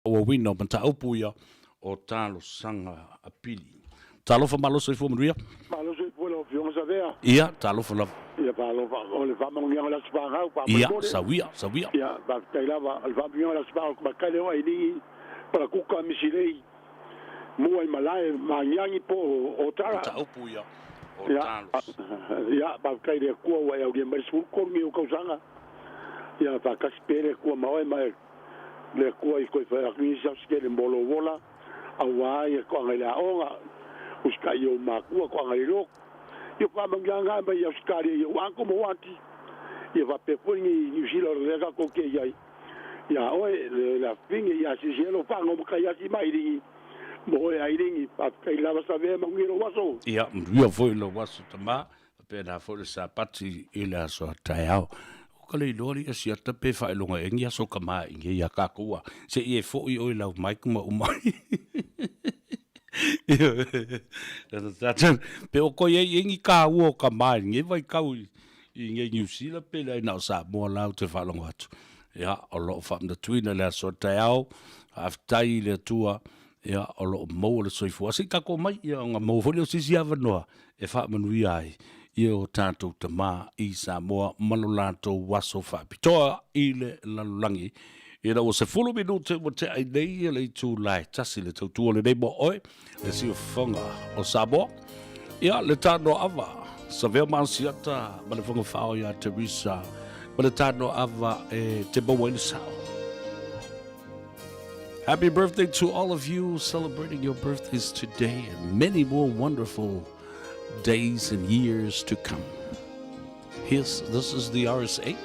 Auauina o mataupu ia o talosaga a pili. Talofa malo soifua manuia. Malo soifua lau Afioga Savea. Ia, talofa lava. Ia, faalofa, o le faamanuiaga o le Aso Fanau, faamolemole. Ia, sauia, sauia. Ia, faafetai lava, o le faamanuiaga o le Aso Fanau, matai o Ailigi, Palakuka, Misilei, Mua i Malae, Magiagi po o Otara. Mataupu ia o talosaga. Ia, faafetai i le Atua ua e aulia mai le 13 nei ou tausaga. Ia, faatasi pea le Atua ma oe ma e le Atua i toe fai atu nisi aso tele mo lou ola, auā ia toaga i le aoga, usitai i ou matua, toaga i le lotu. Ia faamanuiaga mai i Ausetalia i ou uncle ma ou aunty, ia faapea foi i Niu Sila o lea tatou te i ai ia oe, le afafine ia asiasi lou faga o matai asi ma Ailigi mo oe Ailigi. Faafetai lava Savea, manuia lou aso. Ia, manuia foi lou aso tama. Faapena foi le Sapati i le aso a taeao. Ua ka le iloa le asiata pe faailoga ea ni aso kama i nei ia kākou a se i e foi oe lau mic ma uma ai. Pe o koe ai e ni kāua o kama i nei vaitau i nei Niu Sila pe leai na o Samoa la ou te faalogo atu. Ia, o lo o faamanatuina le aso a taeao, faafetai i le Atua Ia, o lo o maua le soifua. Se i tatou mai, ia, ona maua foi lea o se isi avanoa e faamanuia ai i o tatou tama i Samoa ma lo latou aso faapitoa i le lalolagi. Ina ua 10 minute ua tea ai nei le itula e tasi le tautua o lenei mo oe, le siufofoga o Samoa. Ia, le tanoa ava, Savea Masiata ma le Fogafao ia Teresa, ma le tanoa ava e te maua ai le sao. Happy birthday to all of you celebrating your birthdays today and many more wonderful days and years to come. Here's, this is the RSA.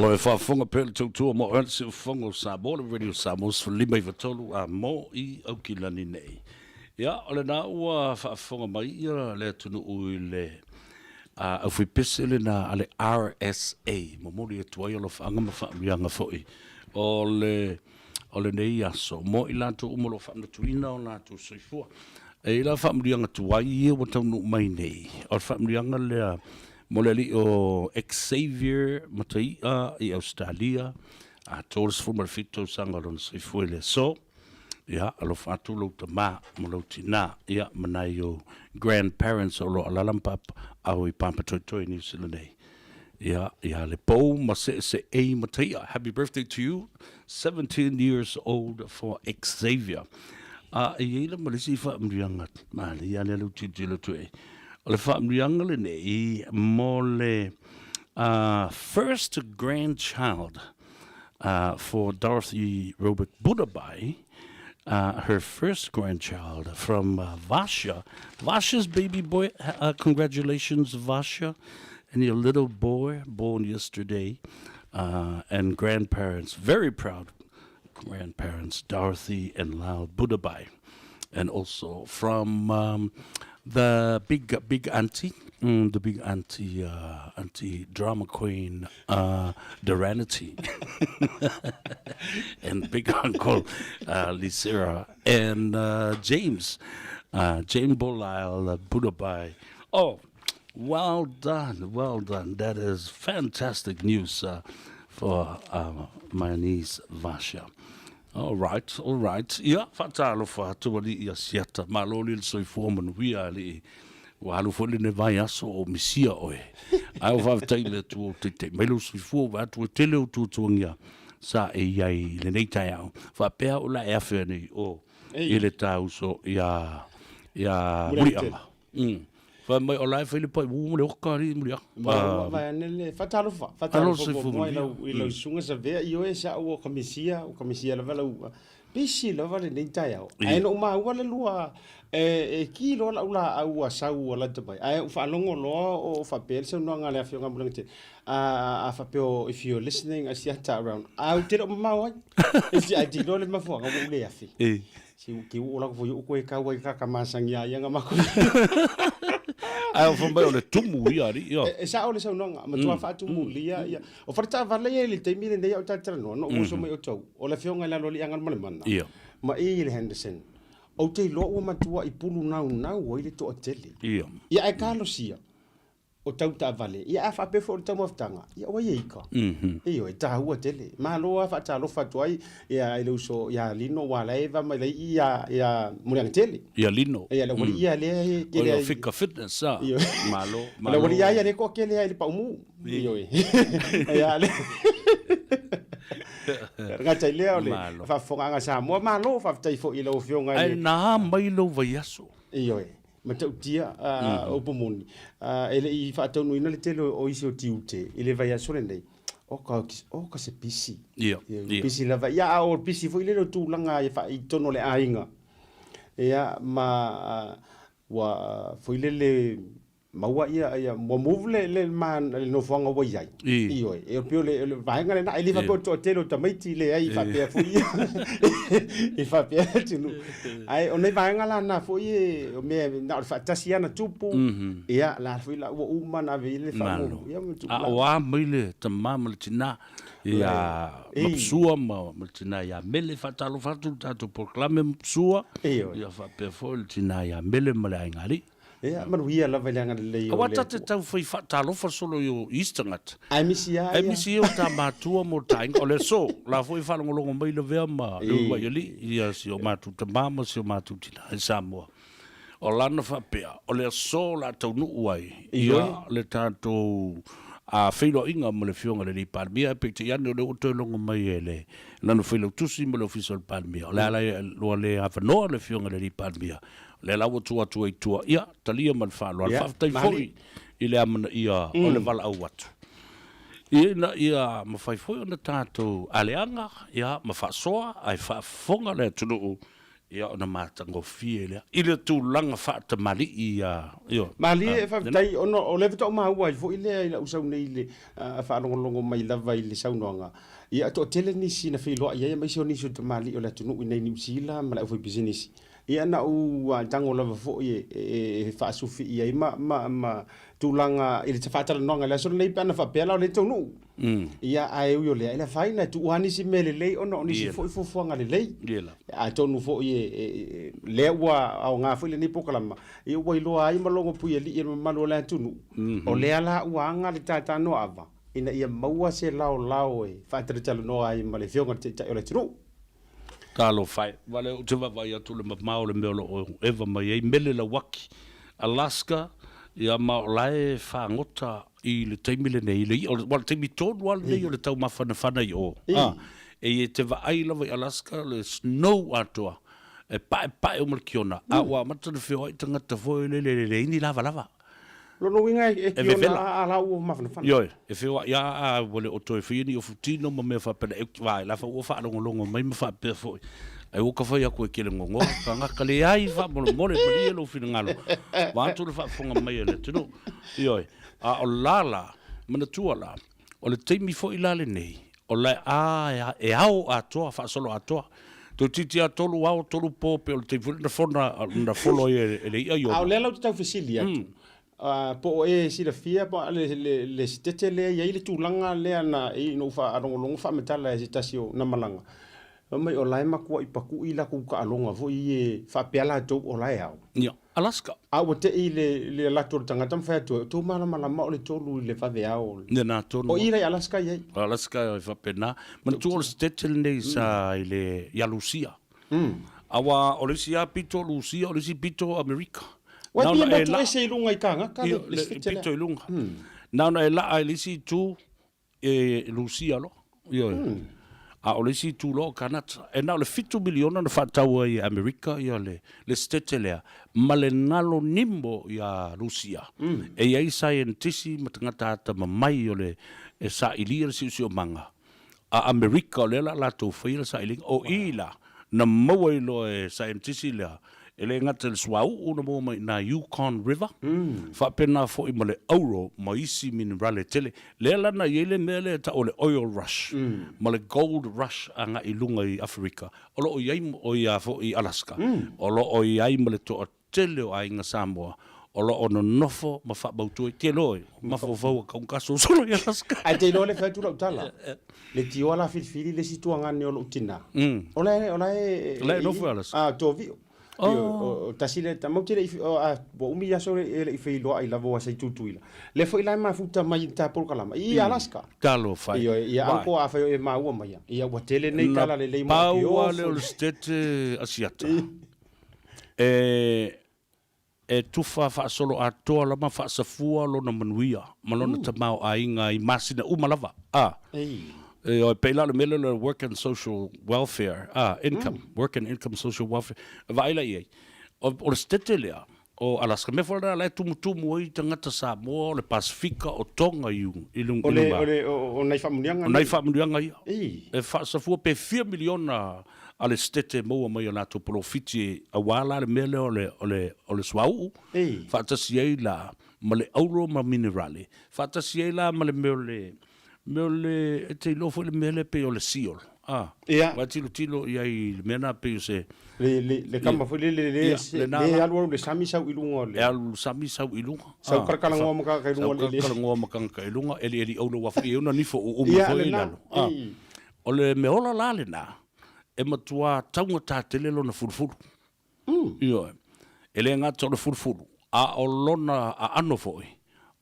O lo o e faafofoga pea i le tautua mo oe le Siufofoga o Samoa, le Radio Samoa 153 a mo i Aukilani nei. Ia, o lena ua faafofoga mai ia le atunuu i le aufaipese lena a le RSA, momoli atu ai alofaaga ma faamanuiaga foi o le o lenei aso mo i latou uma o lo o faamanatuina o latou soifua. E i ai la faamanuiaga tuai ia ua taunuu mai nei, o le faamanuiaga lea mo le alii o Xavier Mataia i Ausetalia, a 37 tausaga o lona soifua i le aso. Ia, alofa atu lou tama ma lou tina, ia, ma nai ou grandparents o lo o alaala ma papaaao i Papatoetoe i Niu Sila nei. Ia, ia Lepou ma Seeseei Mataia, happy birthday to you, 17 years old for Xavier. A e i ai la ma le isi faamanuiaga manaia lea lou tilotilo atu i ai. O le faamanuiaga lenei mo le first grandchild for Dorothy Robert Budabai, her first grandchild from Vasha. Vasha's baby boy, congratulations Vasha and your little boy born yesterday, and grandparents, very proud grandparents, Dorothy and Lyle Budabai. And also from the big big auntie, the big auntie, auntie drama queen, Duranity, and big uncle Lisera, and James, James Bolile Budabai. Oh, well done, well done. That is fantastic news for my niece Vasha. All right, all right. Ia, faatalofa atu alii ia Siata. Malo li le soifua manuia alii. Ua alu foi lenei vaiaso o misia oe. Ae ua faafetai i le Atua ua taitai mai lou soifua ua vaai atu e tele ou tuatuagia sa e i ai i lenei taeao. Faapea au la e afe ane i o i le tāuso iā iā Muliaga. Fai mai o la e fai le pai ū ma le oka alii Muliaga. Ma vai ane le faatalofa, faatalofa muamua i lau i lau susuga Savea, ioe sa ua kamisia, ua kamisia lava lau Pisi lava lenei taeao. Ae na ou maua le lua e ki loa lau laau ua sau ua lata mai. Ae ou faalogo loa o faapea le saunoaga a le Afioga ia Muliagatele, a faapea o if you're listening a siata around, a ou te le o mamao ai. Ae te iloa le mafuaaga ua ou le afe. Si u ki u o lako foi u koe kau ai kaka masangi a ia nga mako. Ae o fai mai o le tumu ia alii ia. E sao le saunoaga, matua faatumulia ia. O faletaavale ia i le taimi lenei a o talatalanoa, na ou oso mai outou, o le afioga i le Aloalii Aganumalemana, ma i le Henderson, ou te iloa ua matua i pulu naunau ai le toatele. Ia ae talosia, o tau taavale, ia a faapea foi o le taumafataga, ia o ai e ika? Ioe, e taua tele. Malo lava faatalofa atu ai ia i le uso ia Lino aua la e va mai lai i ia ia Muliagatele. Ia Lino. Ia le aualii ia lea e tele ai. O Fika Fitness a. Malo, malo. Le aualii ia lea e toatele ai i le paumu. Ioe. Ia le. Gata i lea o le faafofogaaga a Samoa. Malo faafetai foi i lau Afioga i le. Ae na mai lou vaiaso. Ioe. Matautia upu moni, e le i faataunuuina le tele o isi o tiute i le vaiaso lenei, oka, oka se pisi. Ia, ia. Pisi lava. Ia, a o pisi foi lele o tulaga e i totonu o le aiga. Ia, ma ua foi lele maua ia, ia ua move le, le, ma, le nofoaga ua i ai. Ioe, e pei o le, le vaega lena, e le faapea o le toatele o tamaiti leai faapea foi ia, e faapea atunuu. Ae o nai vaega la na foi e, o mea na o le faatasi lava na tupu, ia la foi la ua uma ona ave i ai le faamuamua. Ia ma tupu A o a mai le tama ma le tina ia Mapusua ma le tina ia Mele, faatalofa atu le tatou polokalame Mapusua, ia faapea foi le tina ia Mele ma le aiga alii. Ia, manuia lava i le agalelei o le Atua. Aua ta te tau fai faatalofa solo i o isi tagata. Ae misi lava ia. Ae misi ia o ta matua ma o ta aiga. O le aso, la foi e faalogologo mai Lavea ma Leuluaialii, ia si o matou tama ma si o matou tina i Samoa. O lana faapea, o le aso o le a taunuu ai ia le tatou feiloaiga ma le Afioga i le Alii Palemia, ae peitai ane o lea ua toe logo mai e le lana Failautusi ma le Ofisa o le Palemia, o le a ua le avanoa le Afioga i le Alii Palemia Lea la ua tuu atu ai i tua, ia, talia ma le faaaloalo. Faafetai foi i le amanaia o le valaau atu, ina ia mafai foi ona tatou aleaga, ia, ma faasoa ae faafofoga le atunuu Ia ona matagofie lea i le tulaga faatamalii ia, ioe. Malie, faafetai ona o lea faatoa ou maua ai foi lea i lau sau nei i le faalogologo mai lava i le saunoaga. Ia, toatele nisi na feiloai ai aemaise o nisi o tamalii o le atunuu i inei i Niu Sila ma le aufaipisinisi. Ia na ou tago lava foi e faasufi i ai ma tulaga i le faatalanoaga i le aso lenei pe ana faapea la o lea e taunuu. Ia, ae ui o lea, e le afaina, e tuu lava nisi mea lelei ona o nisi foi fuafuaga lelei. Atonu foi lea ua aoga foi lenei polokalama, ia ua iloa ai ma logo puialii e le mamalu o le atunuu, o lea la ua aga le tātānoaava ina ia maua se laolao e faatalatalanoa ai ma le Afioga i le Taitai o le atunuu. Talofa e, vale ou te vaavaai atu i le mamao o le mea o lo o eva mai ai mele lauaki, Alaska, ia ma o la e fagota i le taimi lenei, le i'a, aua o le taimi tonu lava lenei o le taumafanafana i o, a, e te vaai lava i Alaska le snow atoa, e paepae uma le kiona, a ua amata ona feoai tagata foi lele e leai ni lavalava. Lona uiga e kiona a la ua mafanafana. Ioe, e feoai lava a ua le o toe faia ni ofutino ma mea faapena, e vaai la ua faalogologo mai ma faapea foi, ai ua ka fai atu e kele gogoa tagata leai faamolemole malie lou finagalo, vaeatu le faafofoga mai a le atunuu. Ioe, a o la la, manatua la, o le taimi foi la lenei, o la a e ao atoa, faasolo atoa. Toeitiiti lava tolu ao, tolu po, pei o le taimi foi lea na fona, na folo ai e le i'a i ona. A o lea la ou te tau fesili atu, po o e silafia po o le sitete lea e i ai le tulaga lea na ou faalogologo faamatala e se tasi o na malaga, fai mai o la e matuai pakui latou taaloga foi ia faapea latou o la e ao. Ia. Alaska. A ua te i le alu atu o le tagata ma fai atu ai, o tou malamalama o le 3 i le vaveao o le. Lena tonu. O i la i Alaska i ai. O Alaska e faapena. Manatua o le sitete lenei sa i le, ia Lusia. Aua o le isi lava pito Lusia, o le isi pito Amerika. Ua e pei e motu ese i luga i Kanaka le sitete lea. Pito i luga. Na ona e laa i le isi itu e Lusia loa. Ioe. A o le isi itu loa o Kanata. E na o le $7 miliona na faatau ai e Amerika ia le, le sitete lea, ma le galo nimo ia Lusia. E i ai saienitisi ma tagata atamamai o le, e sailia le siosiomaga a Amerika o lea la latou faia le sailiga. O i la, na maua ai loa e saienitisi lea, E le gata i le suauu na maua mai i ina Yukon River, faapena foi ma le auro ma isi minerale tele. Lea la na i ai le mea lea e tau o le oil rush ma le gold rush agai i luga i Aferika, o lo o i ai, o ia foi i Alaska, o lo o i ai ma le toatele o aiga Samoa o lo o nonofo ma faamautu ai. Te iloa e mafaufau a kaunkaso solo i Alaska. Ae te iloa le fai atu lau tala, le tioa la filifili le isi tuagane o lou tina. O la e, o la e... O la e nofo i Alaska? A, Tovio. Oh. O tasi le tama, te le i, a, ua umi aso e le i feiloai lava ua sa i Tutuila. Le foi la e mafuta mai i ta polokalama, i Alaska. Talofa e. Ioe, ia anko a fai o e maua mai ia. Ia ua tele nei tala lelei mo Na pau lava lea o le sitete Asiata. E E tufa faasoloatoa lava faasafua lona manuia ma lona tamaoaiga i masina uma lava, a. Ioe, pei la o le mea lea o le work and social welfare, a, income, work and income social welfare, e vaai la i ai. O, o le sitete lea o Alaska, mea foi lena la e tumutumu ai tagata Samoa o le Pasefika, o Tonga i, i luga. O le, o le, o nai faamanuiaga O nai faamanuiaga ia. E faasafua pe fia miliona a le Setete e maua mai i a latou polofiti aua la le mea lea o le, o le, o le suauu, faatasi ai la ma le auro ma minerale, faatasi ai la ma le mea o le, mea o le, e te iloa foi le mea lea pei o le seal, a, ua e tilotilo i ai i le mea lena pei o se... Le, le, le kama foi lele, le, le, le alu alu le sami sau i luga o le... E alu le sami sau i luga. Sau kalakalanoa ma kaka i luga o le ele. Sau kalakalanoa ma kaka i luga, elieli auro ua foi e ona nifo uumi foi i lalo. O le mea ola la lena, e matua taugata tele lona fulufulu. Ioe. E le gata o le fulufulu, a o lona aano foi,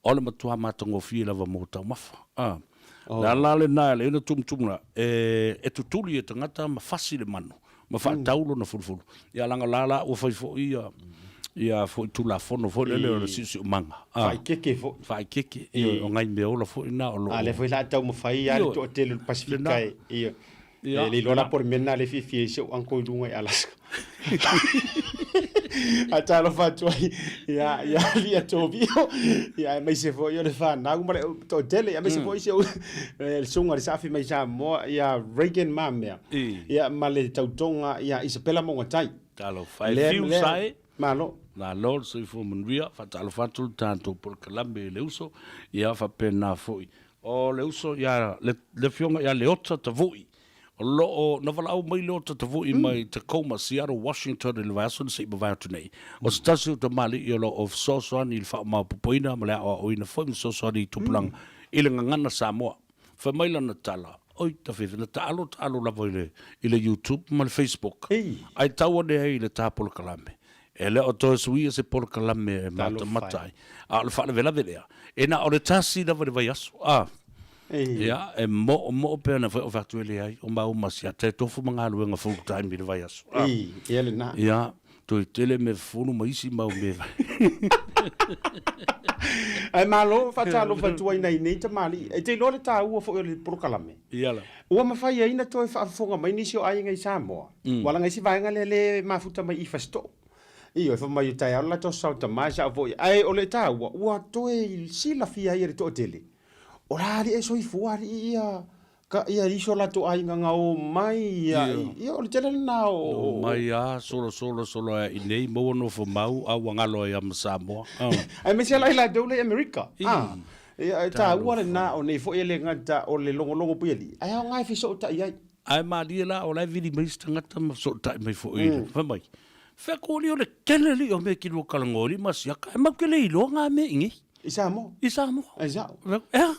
o le matua matagofie lava mo taumafa. A. O le ala lena e ala ai ona tumutumu e, e tutuli e tagata ma fasi le manu, ma faatau lona fulufulu. Ia leaga o la la ua fai foi ia, ia foi Tulafono foi lele o le siosiomaga. Faaikeke foi. Faaikeke, ioe, o nai mea ola foi na o lo o. A lea foi la taumafai lava le toatele o le Pasefika e, ioe. E le iloa la po o le mea lena lea e fiafia ai si ou uncle i luga i Alaska. Ae talofa atu ai ia ia Lia Tovio, ia aemaise foi o le fanau ma le toatele, aemaise foi si ou le susuga i le saafi mai Samoa ia Reagan Mamea, ia ma le tautoga ia Isabella Mogatai. Talofa e. Fiu Sae. Malo. Malo le soifua manuia. Faatalofa atu le tatou polokalame i le uso. Ia faapena foi. O le uso ia le, le afioga ia Leota Tavui. O lo o, na valaau mai Leota Tavui mai Tacoma, Seattle, Washington i le vaiaso na se i mavae atu nei. O se tasi o tamalii o lo o fesoasoani i le faamaopoopoina ma le aoaoina foi ma fesoasoani i tupulaga i le gagana Samoa. Fai mai lana tala, Oi, Tafefe, na taalo taalo lava i le, i le YouTube ma le Facebook. Ae tau ane ai i le ta polokalame. E le o toe suia se polokalame e matamata ai. A o le faalavelave lea, e na o le tasi lava i le vaiaso, a. Ia, e moomoo pea na fai o fai atu e leai, o maua ma siata e tofu ma galuega full time i le vaiaso. A. Ia lena. Ia, Toe tele mea fufulu ma isi mau mea. Ae malo faatalofa atu ai nai nei tamalii. E te iloa le taua foi o le polokalame. Ia la. Ua mafai ai na toe faafofoga mai nisi o aiga i Samoa. Ua laga isi vaega lea le mafuta mai i Fasitoo. Ioe, fai mai o taeao le latou sao tama e sao foi. Ae o le taua, ua toe silafia ai e le toatele, o la alii e soifua alii ia Ka ia iso latou aiga nga o mai ia ia o le tele lena o mai a solo solo solo a i nei maua nofo mau a ua galo ai a ma Samoa. Aemaise la i latou le i Amerika. A ia e taua lena o nei foi e le gata o le logologo pui alii ae aoga e fesootai ai. Ae malie la o la e vili mai isi tagata ma fesootai mai foi i le fai mai, Fea ko alii o le tele alii o mea ki lua kalagoa alii ma siaka e mau ke le iloa nga mea i nei. I Samoa. I Samoa. Ai sao. Ea.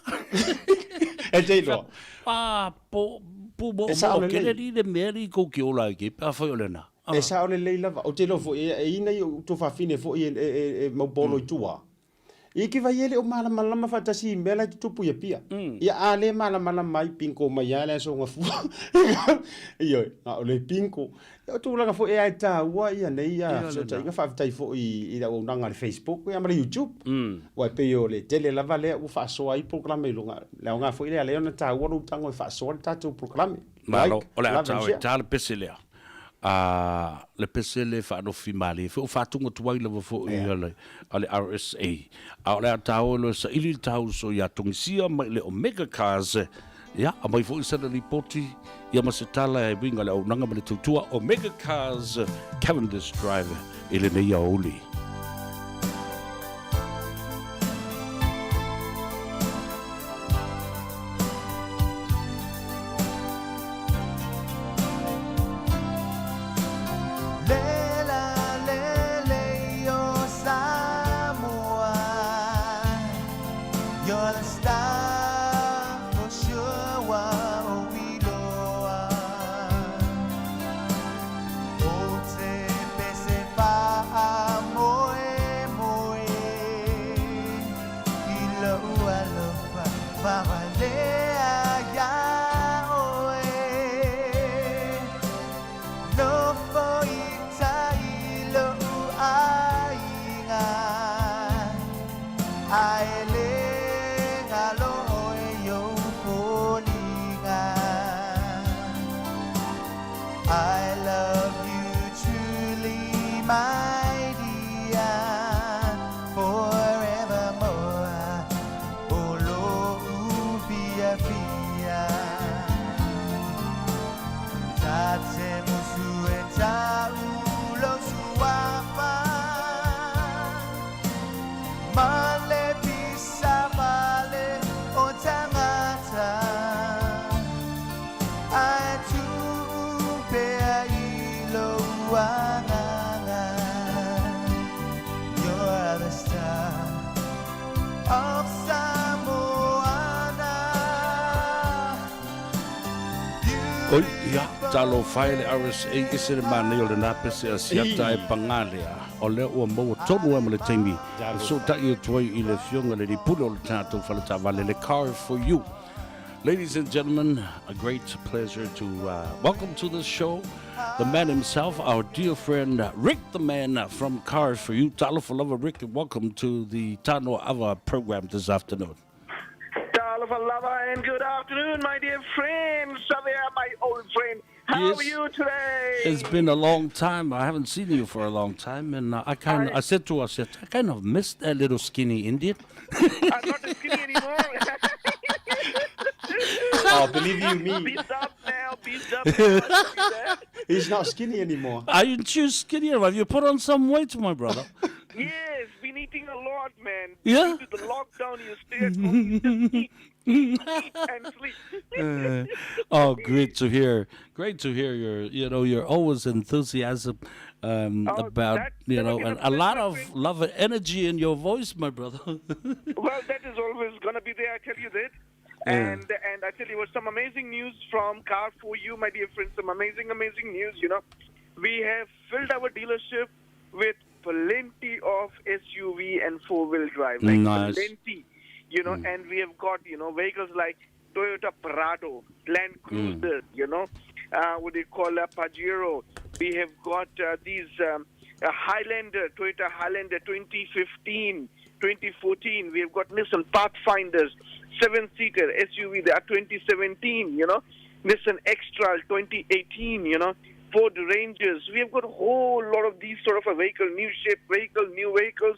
E te iloa. Pa po pu mo mo kele alii le mea alii kou ki ola ai ke pe afai o lena. E sao lelei lava. Ou te iloa foi e i nei o tuafafine foi e mau polo i tua. I ki vai e le o malamalama faatasi i mea la e tutupu i Apia. Ia a le malamalama ai pinko mai lava le aso gafua. Ioe, a o le pinko. Ia o tulaga foi e ae taua ia nei ia fesootaiga faafetai foi i le auaunaga a le Facebook ia ma le YouTube. Aua e pei o le tele lava lea ua faasoa ai polokalame i luga. Le aoga foi lea lea ona taua lou tago e faasoa le tatou polokalame. Malo, o le a tau e ta le pese lea. A le pese le faanofi malie foi o faatuga tuai lava foi a le a le RSA. A o le a taua loa e saili le tauso ia Togisia mai le Omega Cars. Ia, aumai foi sana lipoti ia ma se tala e uiga le auaunaga ma le tautua Omega Cars Cavendish Drive i lenei aoauli. Oi, ia, talofa e le RSA, ese le manaia o lena pese a siata e pagā lea, o lea ua maua tonu ai ma le taimi e fesootai atu ai i le Afioga i le Pule o le tatou fale taavale, le Car for You. Ladies and gentlemen, a great pleasure to welcome to the show the man himself, our dear friend Rick the man from Cars for You. Talofa lava Rick and welcome to the Tanoa Ava program this afternoon. Talofa lava and good afternoon, my dear friend. Savea, my old friend. How Yes. are you today? It's been a long time. I haven't seen you for a long time, and I kind I said to us, I kind of missed that little skinny Indian. I'm not skinny anymore. Oh, believe you me. Beefed up now, beefed up now. I tell you that. He's not skinny anymore. Are you too skinny? Have you put on some weight, my brother? Yes, been eating a lot, man. Yeah? Due to the lockdown, you stay at home, you just eat, eat, eat and sleep. Oh, great to hear. Great to hear your, you know, your always enthusiasm Oh, about, that you never know, gonna and a lot my of friend. love and energy in your voice, my brother. Well, that is always gonna be there, I tell you that. Yeah. And I tell you what, some amazing news from Car4U, my dear friends. Some amazing, amazing news, you know. We have filled our dealership with plenty of SUV and four-wheel drive. Like Nice. Plenty, you know, and we have got, you know, vehicles like Toyota Prado, Land Cruiser, you know, what do you call a Pajero. We have got these Highlander, Toyota Highlander 2015, 2014. We have got Nissan Pathfinders, 7-seater SUV, they are 2017, you know, Nissan X-Trail 2018, you know, Ford Rangers. We have got a whole lot of these sort of a vehicle, new shape vehicle, new vehicles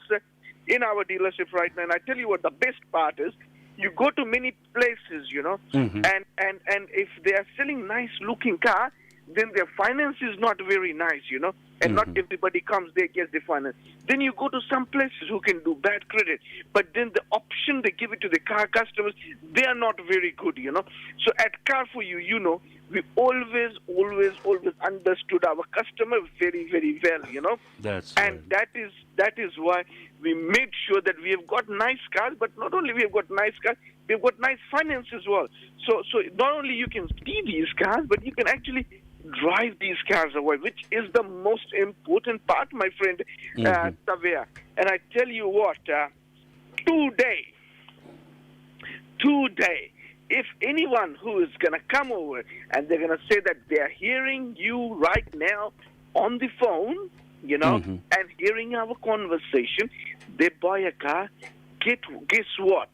in our dealership right now. And I tell you what, the best part is, you go to many places, you know, and if they are selling nice looking car, then their finance is not very nice, you know, and not everybody comes there, gets the finance. Then you go to some places who can do bad credit, but then the option they give it to the car customers, they are not very good, you know. So at Car4U, you know, we always, always, always understood our customer very, very well, you know. That's And right. that is why we made sure that we have got nice cars, but not only we have got nice cars, we've got nice finance as well. So not only you can see these cars, but you can actually drive these cars away, which is the most important part, my friend, Savea. And I tell you what, today, if anyone who is going to come over and they're going to say that they're hearing you right now on the phone, you know, and hearing our conversation, they buy a car, guess what?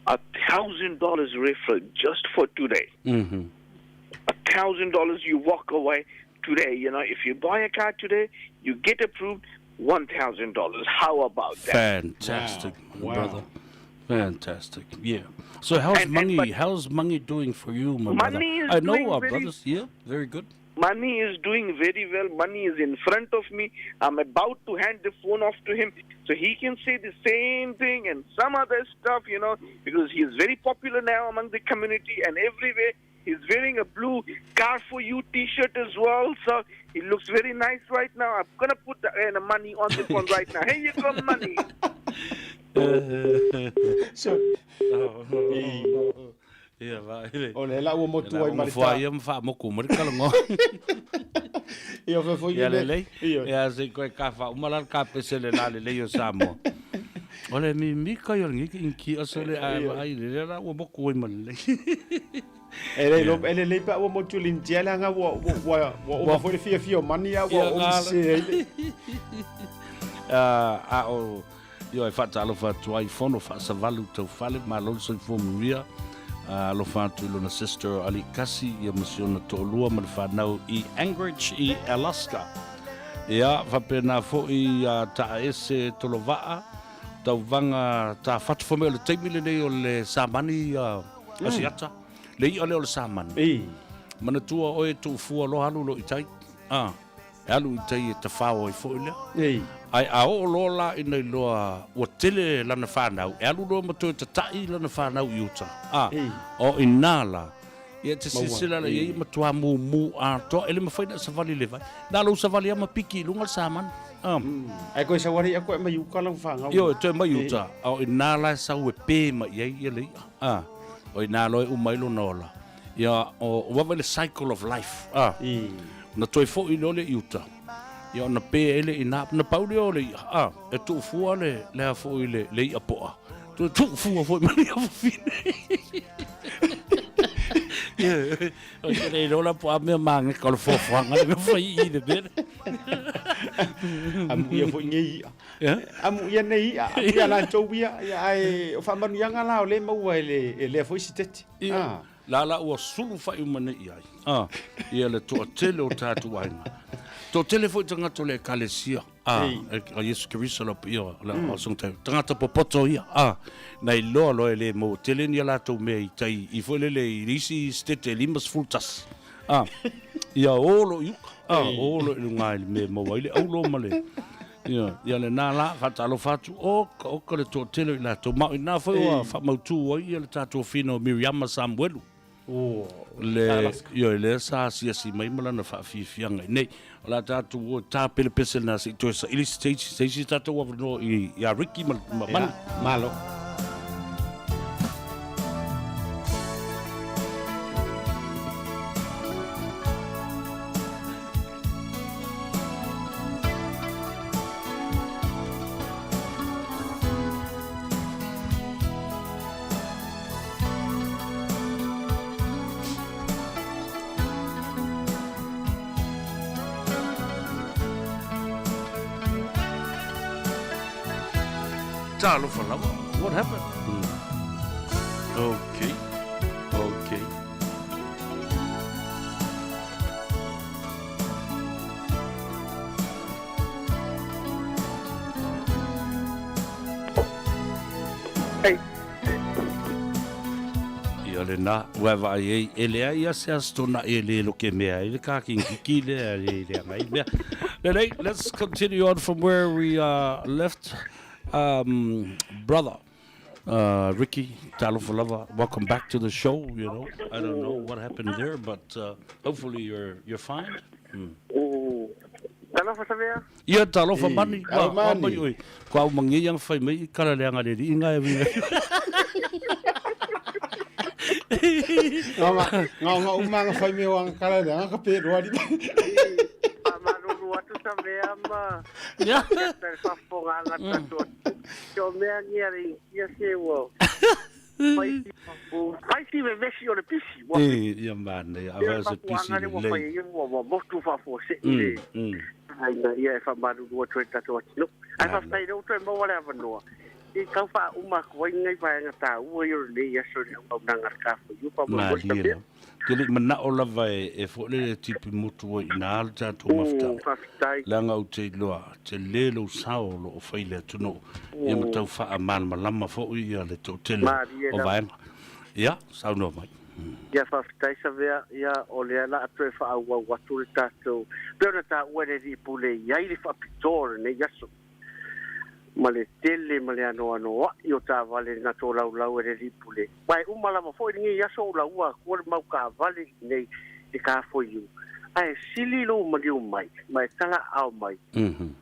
$1,000 referral just for today. $1,000 you walk away today. You know, if you buy a car today, you get approved $1,000. How about that? Fantastic, Wow. my brother. Fantastic. Yeah. So how's Mangi? How's Mangi doing for you, my brother? Money is I know doing our very brothers. Yeah, very good. Money is doing very well. Money is in front of me. I'm about to hand the phone off to him so he can say the same thing and some other stuff, you know, because he is very popular now among the community and everywhere. He's wearing a blue Car4U T-shirt as well, so he looks very nice right now. I'm going to put the money on the phone right now. Here you go, money. So, Ia, vai. O le la ua motu ai Ia marita. ia mfa moku mari kalongo. Ia fe foi Ia le. lelei. Ia. Ia se koe ka fa uma la ka pese le la lelei o Samoa. O le mimika i o le ngiki inki o se le ai ai le la ua moku ai ma lelei. E le lo e le le pa ua motu lintia le anga ua ua ua ua foi le fia fia o mani a ua Ia o ngala. se ai. A o io e whaatalofa atu ai fono whaasavalu tau fale, ma lolo soifua manuia. Alofa atu i lona sister Ali Kasi, ia ma si ona to'olua ma le whanau i Anchorage i Alaska. Ia, whapena fo'i a taese tolova'a, tauvaga ta whatu whamea o le taimi lenei o le samani asiata. Le ia lea o le samani. Ei. Manatua oe tu'ufua loa alu lo i tai. E alu i tai e tawhao ai fo'i lea. Ei. Ai a o loa la ina i loa ua tele lana whanau. E alu loa ma toe tatai lana whanau i uta. Ei. O i nā la. Ia te Maua. sisila la Ei. ia matua mū a toa. Ele mawhai na savali le vai. Nā lou savali ama piki i lunga le samani. Ai koe sawari a koe mai uka lau whangau. Io, e toe mai uta. O i nā la e sau e pē mai ai ia le ia. O i nā loa e umai lona ola. Ia, o wawa le cycle of life. Ei. Na toe fo'i leo le i uta. Ia ona pē ele i nā, na pau leo le ia. E tuufua le, lea fo'i le, le ia poa. Toe tuufua fo'i mai ia fafine. Ia, o te le lola poa mea maange ka o le foafoaga le mea fai i le mea. Amu ia foi nei ia. Ia? Amu ia nei ia, amu ia la tau ia, ia ai o whamanu ianga la o le maua e le, e lea foi si tete. Ia. La la ua sulu fai uma nei ai. Ia le toa tele o tātou aiga. Toatele foi tagata o le Ekalesia, a, a Iesu Keriso lau paia o le Aoaoga Tagata popoto ia, a, na iloa loa e le maua tele ni a latou mea i tai i foi lele i le isi setete e 51, a, ia o loa i uka, a, o loa i luga i le mea e maua ai le auro ma le, ia, ia lena la, faatalofa atu, oka, oka le toatele o i latou, ma o i ina foi ua faamautu ai ia le tatou afine o Miriama Samuelu. Le, ioe, lea sa asiasi mai ma lana faafiafiaga i nei. O le a tatou o e tapelepese lena se i toe saili se isi, se isi tatou avanoa i, ia Ricky ma, ma Mani. Ia, malo. Talofa lava. What happened? Okay. Okay. Hey. Ia lena, ua e vaai ai, e leai a se aso tonaʻi e le loke mea ai le kākikiki lea e leaga ai mea. Lelei, let's continue on from where we left. Brother, Ricky, talofa lava, welcome back to the show, you know. I don't know what happened there, but hopefully you're fine. Talofa Savea. Ia talofa mani, Au wa mani. mai oi. Ko au mangi yang fai mai i kala leanga le ri inga e winga. Ngā ngā ngā umanga whai me wanga kala le anga ka pe roa li. Faamalulu atu Savea ma Ia. te faafofoga tatou o mea ni a le ia se ua fai fai si vevesi o le pisi ua E, ia manaia, a vai se pisi le ua lelei. fai ai ua ua motu faafuasei le ina ia e faamalulu atu ai tatou atunuu. Ae faafetai lea ua toe maua le avanoa i tau faauma atu ai lenei vaega taua ia o lenei aso i le auaunaga a le Kafaiu faamolemole Malie Savea. lava. Te le i manao lava e, e foi lele tipi motu ai i nā le tatou mafutaga. Faafetai. Leaga ou te iloa, tele lou sao o lo o fai i le atunuu, ia ma tau faamalamalama foi ia le toatele Malie o lava. vaega. Ia, saunoa mai. Ia faafetai Savea, ia o lea la a toe faaauau atu le tatou pei ona taua e le alii pule i ai le faapitoa o lenei aso ma le tele ma le anoanoaʻi o taavale na tolaulau e le alii pule. Ma e uma lava foi lenei aso o laua atua le mau taavale i nei le Kafoiu. Ae sili lou maliu mai, ma e tala aao mai.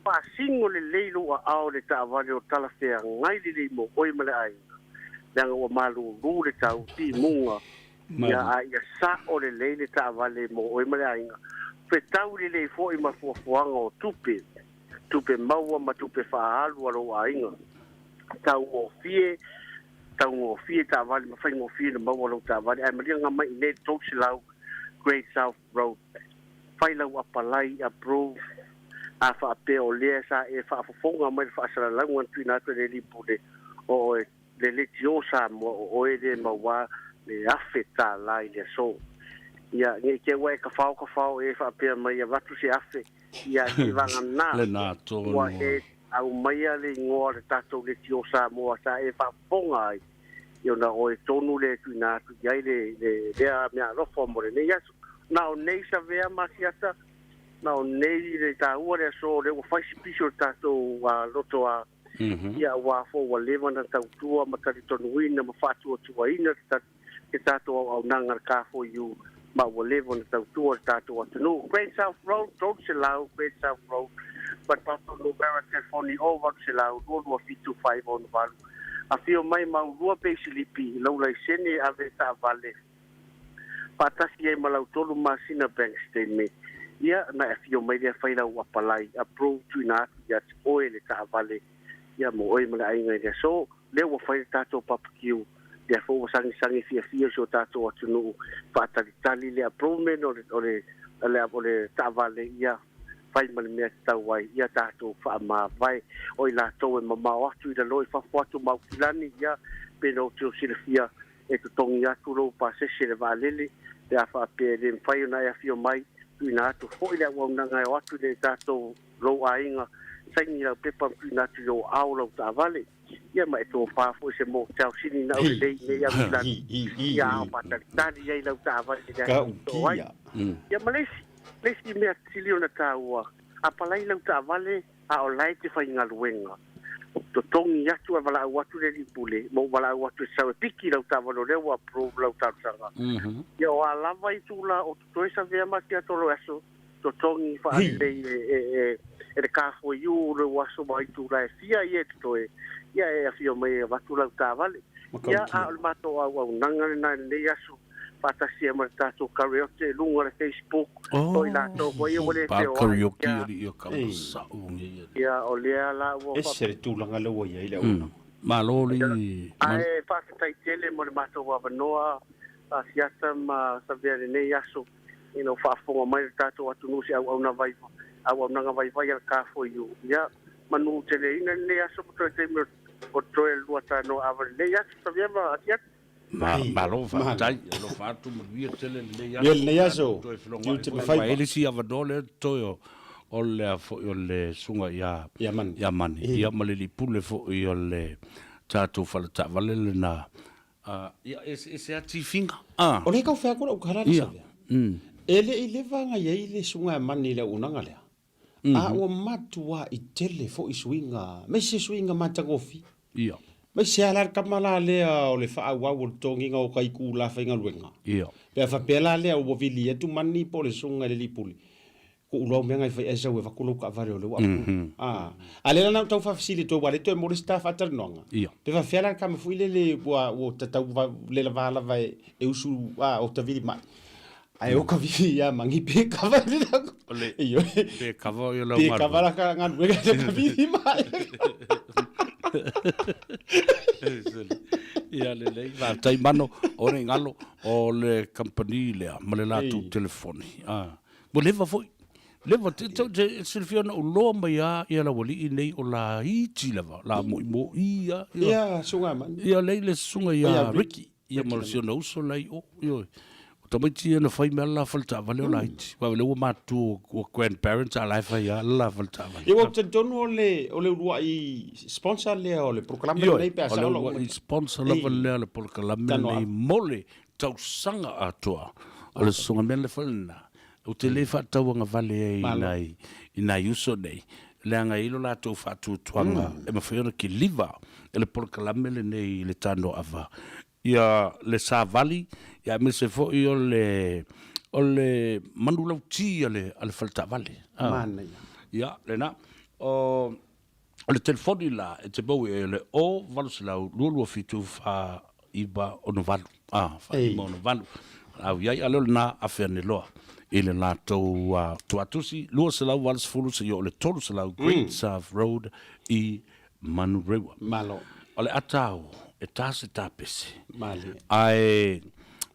Faasino lelei lou aao i le taavale o talafeagai lelei mo oe ma le aiga, leaga ua malūlū le tau timuga ia a ia sa'o lelei le taavale mo oe ma le aiga. Fetau lelei foi ma fuafuaga o tupe, tupe maua ma tupe faaalu a lou aiga. Taugofie, taugofie taavale ma faigofie na maua lou taavale. Ae maliaga mai i nei le 300 Great South Road. Fai lau apalai, approve, a faapea o lea sa e faafofoga mai le faasalalauga na tuuina atu e le alii pule o oe le leitio Samoa o oe le mauā le $1,000 i le aso. Ia, nei te ua e kafao kafao e faapea mai avatu se afe, ia i vagana Lena tonu. ua e aumaia le igoa o le tatou leitio Samoa sa e faafofoga ai, ia ona oe tonu le tuuina atu i ai le, le, lea mea alofa mo lenei aso. Na o nei Savea ma Asiata, na o nei le taua le aso o lea ua fai si pisi o le tatou loto a ia ua fo ua leva na tautua ma talitonuina ma faatuatuaina le tatou auaunaga le K4U ma ua leva na tautua le tatou atunuu. Great South Road, 300 Great South Road, ma tatou numera telefoni o 800 227 568. Afio mai maulua peisilipi lau laisene ave taavale faatasi ai ma lau 3 masina bank statement. Ia na e afio mai lea fai lau apalai, approve tuuina atu ia te oe le taavale ia mo oe ma le aiga i le aso. Lea ua fai le tatou barbecue, lea foi ua sagisagi fiafia si o tatou atunuu faatalitali le approvement o le, o le, o le, o le taavale ia fai ma le mea tatau ai ia tatou faamavae o i latou e mamao atu i lalo i fafo atu ma Aukilani ia pe na o te o silafia e totogi atu lou pasese le vaalele pe a faapea e le mafai ona e afio mai. Tuuina atu foi le auaunaga e o atu i le tatou lou aiga, saini lau pepa ma tuuina atu i ou aao lau taavale, ia ma e tofa foi se motel sini na au lelei nei au ilani, ia ao faatalitali ai lau taavale i le aso e to ai. Ia ma le isi, le isi mea sili ona taua, apalai lau taavale a o la e te faigaluega, totogi atu ae valaau atu le alii pule, ma ou valaau atu e sau e piki lau taavale o lea ua approve lau talosaga. Ia o a lava itula o totoe savea ma tiatolo e aso, totogi faalelei e e le K4U lou aso ma itula e fia ia e totoe, ia e afio mai e avatu lau taavale. Ia, a o le matou auaunaga lena i lenei aso, faatasi ai ma le tatou karaoke i luga o le Facebook, o i latou foi ia ua le feoai, ia, o lea la ua Ese le tulaga lea ua i ai le auaunaga. Malo le. Ae faafetai tele mo le matou avanoa, Asiata ma Savea i lenei aso, ina ua faafofoga mai le tatou atunuu i se auauna vaivai, auaunaga vaivai a le K4U. Ia, manu teleina lenei aso ma toe taimi o toe lua tanoa ava lenei aso, Savea ma Asiata. Malo faafetai, alofa atu manuia tele lenei aso. Ia lenei aso, tiute ma faiva. E le isi avanoa lea totoe o le foi o le susuga ia ia Mani, ia ma le alii pule foi o le tatou faletaavale lena. Ia e se a tifiga. O lea e tau fai atu lau tala le Savea. E le i leva ona i ai le susuga ia Mani i le auaunaga lea, a ua matuai tele foi suiga, aemaise suiga matagofie. Ia. Aemaise lava la le tama la lea o le faaauau o le totogiina o tai itula faigaluega. Ia. Pe a faapea la lea ua vili atu Mani po o le susuga i le alii pule, Ko ou lau mea ngai fai ai sau e avatu lou taavale o lea ua approve. A, a lea la na ou tau faafesili atu ai, aua lea toe maua le isi ta faatalanoaga. Ia. Pe faafefea la le tama foi lele ua ua tatau le lava lava e, e usu a o tavili mai. Ae o kavili ia mangi pe kava le la. O le Ioe. Pe kava o lau Pe kava la ka galuega le kavili mai. Ia lelei, faafetai Mano, o le galo o le kamupani lea ma le latou telefoni. A. Ua leva foi. Leva, te, te, te silafia ona ou loa mai a ia lau alii nei o laiti lava, la moimoi a. Ia, ia susuga Mani. Ia lei le susuga ia Ricky. Ia ma si ona uso la i o. Ioe. O tamaiti ia na fai mea la fale taavale o laiti. Aua o lea ua matutua ua grandparents a la e fai lava la fale taavale. Ia ua ou talitonu o le o le uluai sponsor lea o le polokalame lenei pe a sao lau. O le uluai sponsor lava lea o le polokalame lenei mo le tausaga atoa. O le susuga mea le foi lena. Ou te le faatauagavale ai i nai, i nai uso nei, leaga e i ai lo latou faatuatuaga e mafai ona kiliva e le polokalame lenei i le tanoaava ia le savali, ia aemaise foi o le, o le manulauti a le, a le faletaavale. Manaia. Ia, lena. O, o le telefoni la e te maua i ai o le 0 800 227 4968. A, 4968. Au i ai, a lea o lena afe ane loa i le latou tuatusi 280 seia oo i le 300 Great South Road i Manurewa. Malo. O le ata ao e ta se tapese. Malie. Ae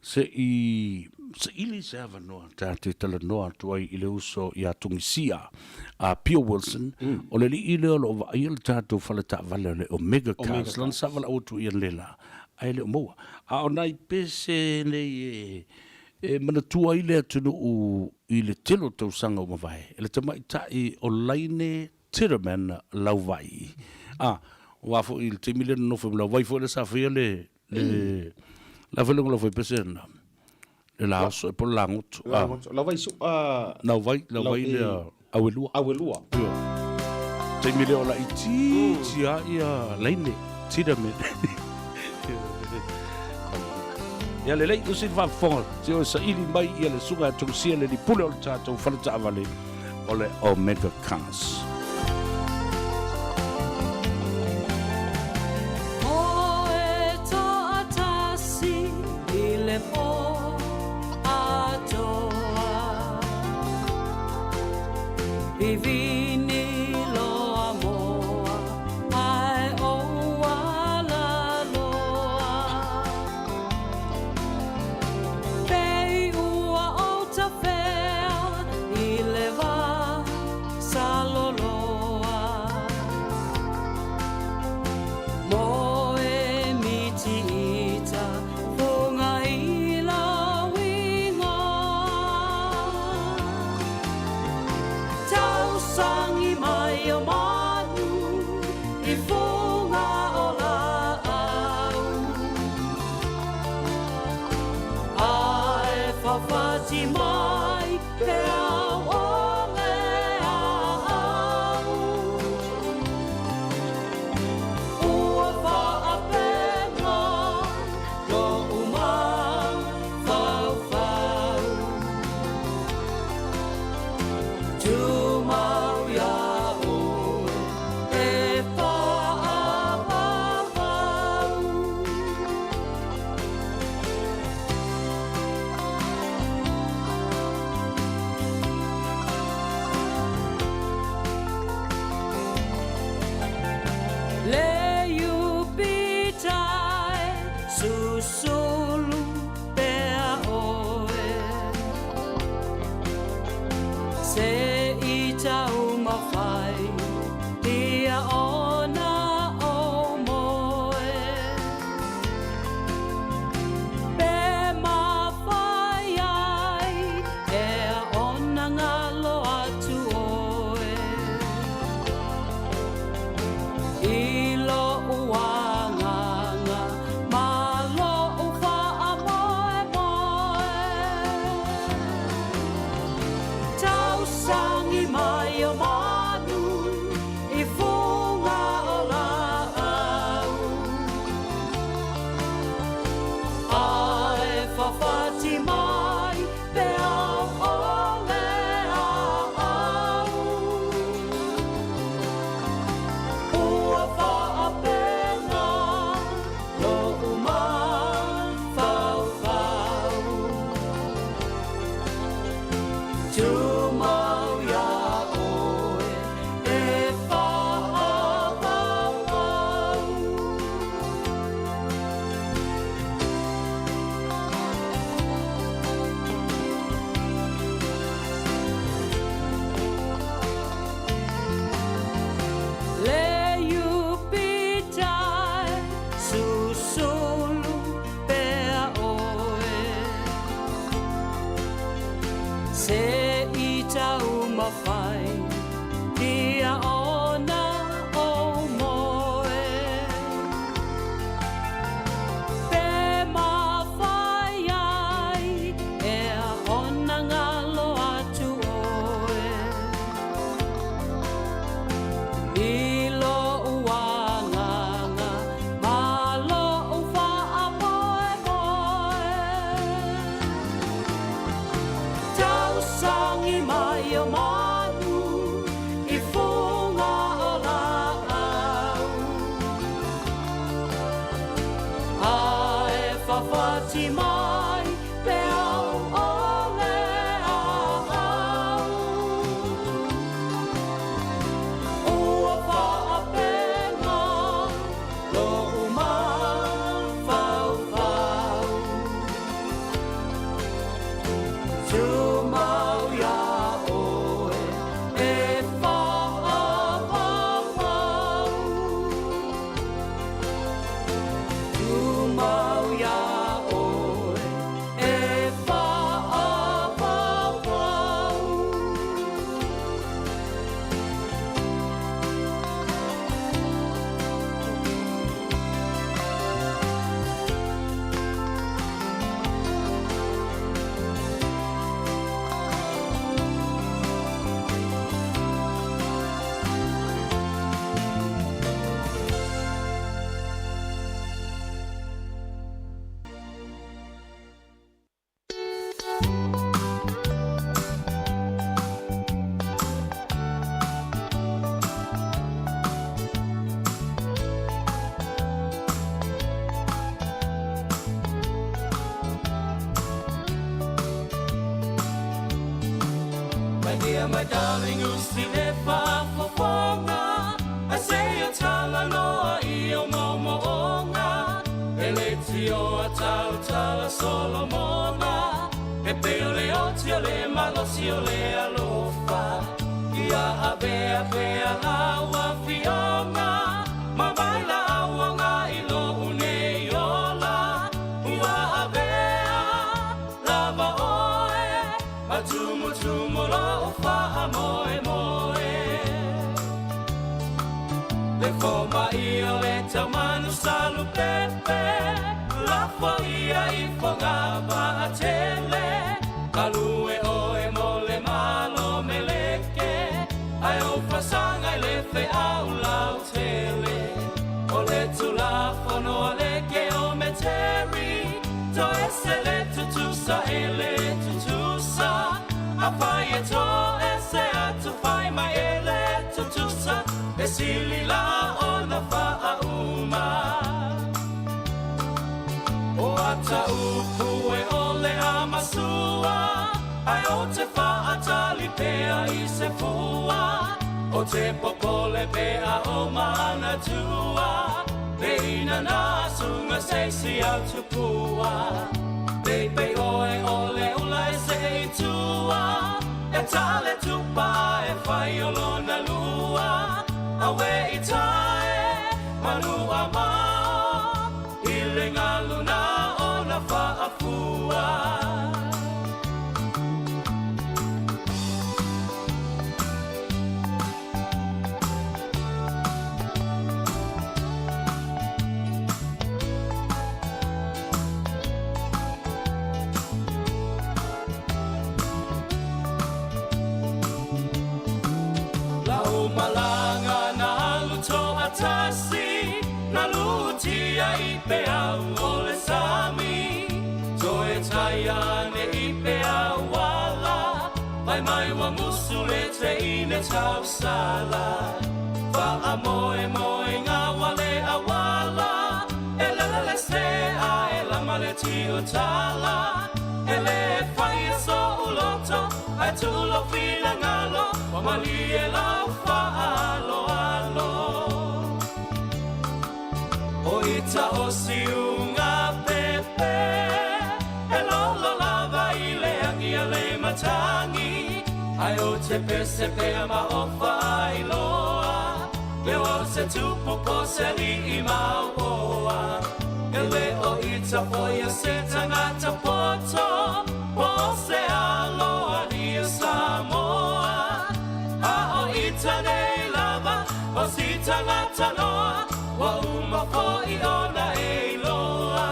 se i saili se avanoa ta te talanoa atu ai i le uso ia Tungisia a Pio Wilson, o le alii lea o lo o vaaia le tatou faletaavale o le Omega Cars, lana sa valaau atu i analeila, ae le o maua. A o nai pese nei e, e manatua ai le atunuu i le tele o tausaga ua mavae, e le tamaitai o Laine Titterman Lauvai. A, aua foi i le taimi lea na nofo ai ma Lauvai foi lea sa faia le, le, la foi le igoa o lau faipese lena, le laoso po o le lagoto. Lagoto. Lauvai su, Lauvai, Lauvai lea Auelua. Auelua. Ioe. Taimi lea o laitiiti lava ia Laine Titterman. Ia lelei, usi le faafofoga, se o e saili mai ia le susuga ia Tongisia le alii pule o le tatou fale taavale o le Omega Cars. Tausagi mai o manu i fuga o laau. Ae fafati mai pe au o le aau. Ua faapena lo'u mafaufau. Tumau iā oe e faapaupau. Le Iupitai susulu pea oe. Se i taumafai ia ona ou moe. Pe mafai ai ea ona galo atu oe. I lo'u agaga ma lo'u faamoemoe. Tausagi mai o manu i fuga o laau. Ae fafati mai pe au o le aau. Ua faapena lo'u mafaufau. Tumau iā oe e faapaupau. Le Iupitai susulu pea oe. Se i taumafai ia ona ou moe. Pe mafai ai ea ona galo atu oe. I lo'u agaga ma lo'u faamoemoe. Tausagi mai o manu i fuga o laau. Ae fafati mai pe au o le aau. Ua faapena lo'u mafaufau. Tumau iā oe e faapaupau. Tumau iā oe e faapaupau. My dear, my darling, usi le faafofoga Ase o talanoa i o moomooga E le tioa tautala Solomona E pei o le oti o le malosi o le alofa Ia avea pea lau afioga Ma vai lau aga i lou nei ola Ua avea lava oe Ma tumutumu lou faamoemoe. Le fomai o le taumanu salupepe, lafo ia i Fogavaatele. Galue oe mo le Malo Meleke, ae ou fasaga i le feau lautele. O le Tulafono a le Keometeri, toese le tutusa e le tutusa. Afai e toese atu fai mai e le tutusa, e sili la ona faauma. O ata upu e o le a masua, ae ou te faatali pea i se fua. O te popole pea o manatua, le inana sunga se isi au tupua. Peipei oe o le ula e see i tua, e ta le tupa e fai o lona lua. Awe i tae, manu a mao, i le galu na ona faafua. Lau malaga na alu toatasi, na lutia i peau o le sami. Toe tai ane i peau ala, fai mai ua musu le teine tausala. Faamoemoega ua le auala, e lele le sea e lama le tiotala. E le faia so'u loto, ae tuu lou finagalo, ua malie lau faaaloalo. O ita o siuga pepe, e lolo lava i le agi a le matagi. Ae ou te pese pea ma o faailoa, le o se tupu po se alii mauoa. E le o ita foi o se tagata poto, po o se aloalia Samoa. A o ita nei lava, o si tagata noa, ua uma foi ona e iloa.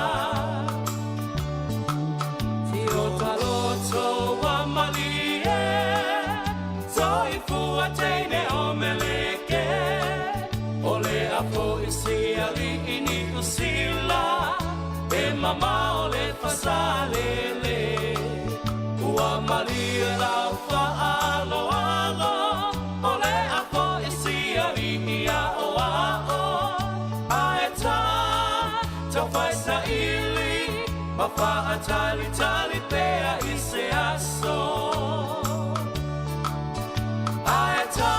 Tiota loto ua malie, soifua teine o Meleke. O le a foi si alii Niu Sila, e mamao le fasalele. Ua malie lau faaaloalo, o le a foi si alii aoao. Ae tā, taufai saili, ma faatalitali pea i se aso. Ae tā,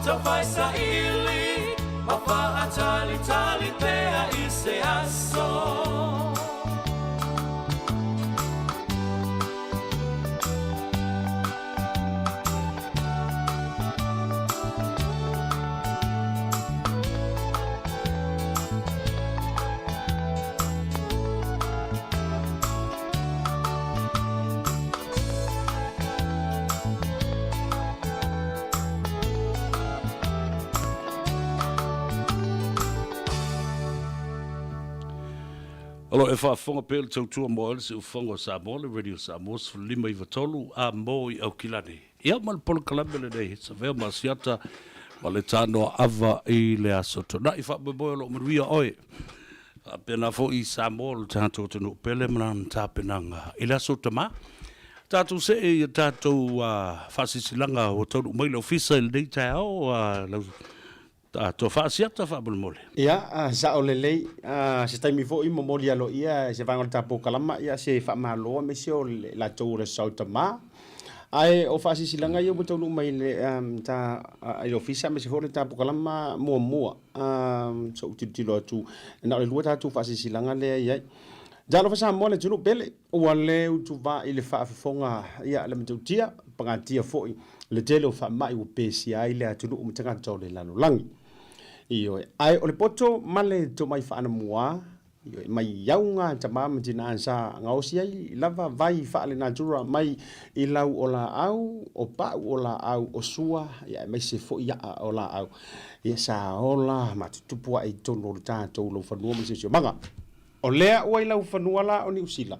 taufai saili, ma faatalitali pea i se aso. O lo o e faafofoga pea le tautua mo le Siufofoga o Samoa, le Radio Samoa 1593 a mo i Aukilani. Ia ma le polokalame lenei, Savea ma Asiata ma le tanoa ava i le aso Tona'i. Faamoemoe o lo o manuia oe. Faapena foi i Samoa o le tatou atunuu pele ma lana tapenaga i le aso Tamā. Tatou see i a tatou faasilasilaga ua taunuu mai le Ofisa i lenei taeao, lau tofa Asiata faamolemole. Ia, sao lelei, se taimi foi momoli aloaia se vaega o le tatou kalama, ia se faamalo aemaise o le latou o le Sau Tama. Ae o faasilasilaga ia ua taunuu mai i le ta i le Ofisa aemaise foi o le tatou kalama muamua, se i ou tilotilo atu, na o le lua tatou faasilasilaga lea e i ai. Talofa Samoa le atunuu pele, ua le utuvā i le faafofoga ia le matautia, pagatia foi le tele o faamai ua pesia ai le atunuu ma tagata o le lalolagi. Ioe, ae o le poto ma le tomai faanamua, Ioe, mai auga tama ma tina sa gaosi ai lava vai faalenatura mai i lau o laau, o pau o laau, o sua, ia aemaise foi a'a o laau. Ia sa ola ma tutupu ae i totonu o le tatou laufanua ma le siosiomaga. O lea ua i laufanua la o Niu Sila,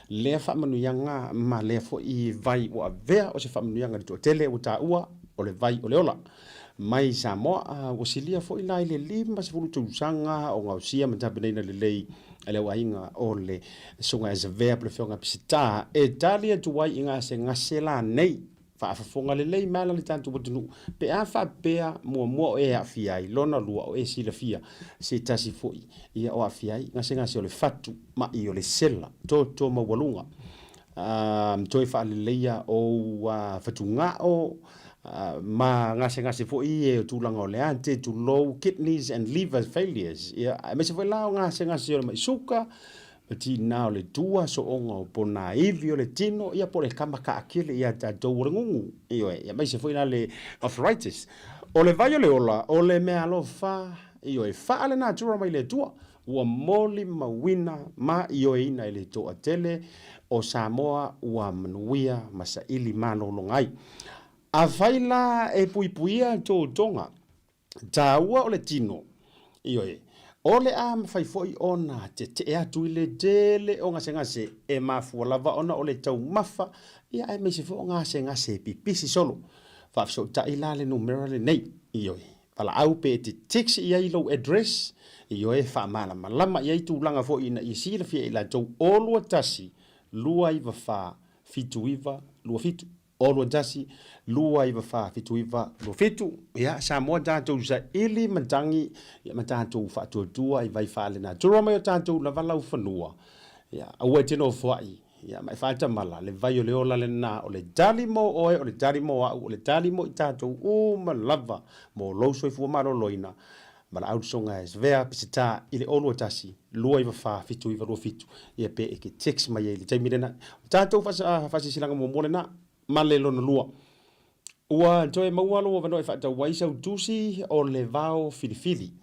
lea faamanuiaga ma lea foi vai ua avea o se faamanuiaga i le toatele ua taua o le vai o le ola. Mai Samoa, ua silia foi la i le 50 tausaga o gaosia ma tapenaina lelei e le auaiga o le Susuga ia Savea po o le Afioga ia Peseta e tali atu ai i gasegase la nei. Faafofoga lelei mai la le tatou atunuu pe a faapea muamua o e aafia ai, lona lua o e silafia se tasi foi ia o aafia ai gasegase o le fatu ma'i o le sela toto maualuga. Toe faaleleia ou fatugao ma gasegase foi e o tulaga o le ate, tulou, kidneys and liver failures, ia, aemaise foi la o gasegase o le mai suka, ma tina o le tua, sooga o ponaivi o le tino, ia po o le kama kaakele ia tatou o le gugu, ioe, aemaise foi la le arthritis. O le vai o le ola, o le meaalofa, ioe, faalenatura mai le Atua, ua molimauina ma ioeina e le toatele o Samoa ua manuia ma saili malologa ai. Afai la e puipuia totoga taua o le tino, ioe, o le a mafai foi ona tetee atu i le tele o gasegase e mafua lava ona o le taumafa, ia aemaise foi o gasegase e pipisi solo. Faafesootai la le numera lenei, ioe, Valaau pe e te text i ai lou address, ioe, faamalamalama i ai tulaga foi ina ia silafia e i latou, 0 21 294 79 27. 0 21 294 79 27. Ia, Samoa tatou saili matagi, ia, ma tatou faatuatua i vai faalenatura mai o tatou lava laufanua. Ia, aua e te nofoai, Ia, ma e faatamala, le vai o le ola lena, o le tali mo oe, o le tali mo au, o le tali mo i tatou uma lava mo lou soifua maloloina. Valaau le Susuga Svea Peseta i le 0 21 294 7927, ia pe e te text mai ai i le taimi lena. O tatou faasilasilaga muamua lena, ma le lona lua. Ua toe maua lou avanoa e faatau ai sau tusi o le vao filifili.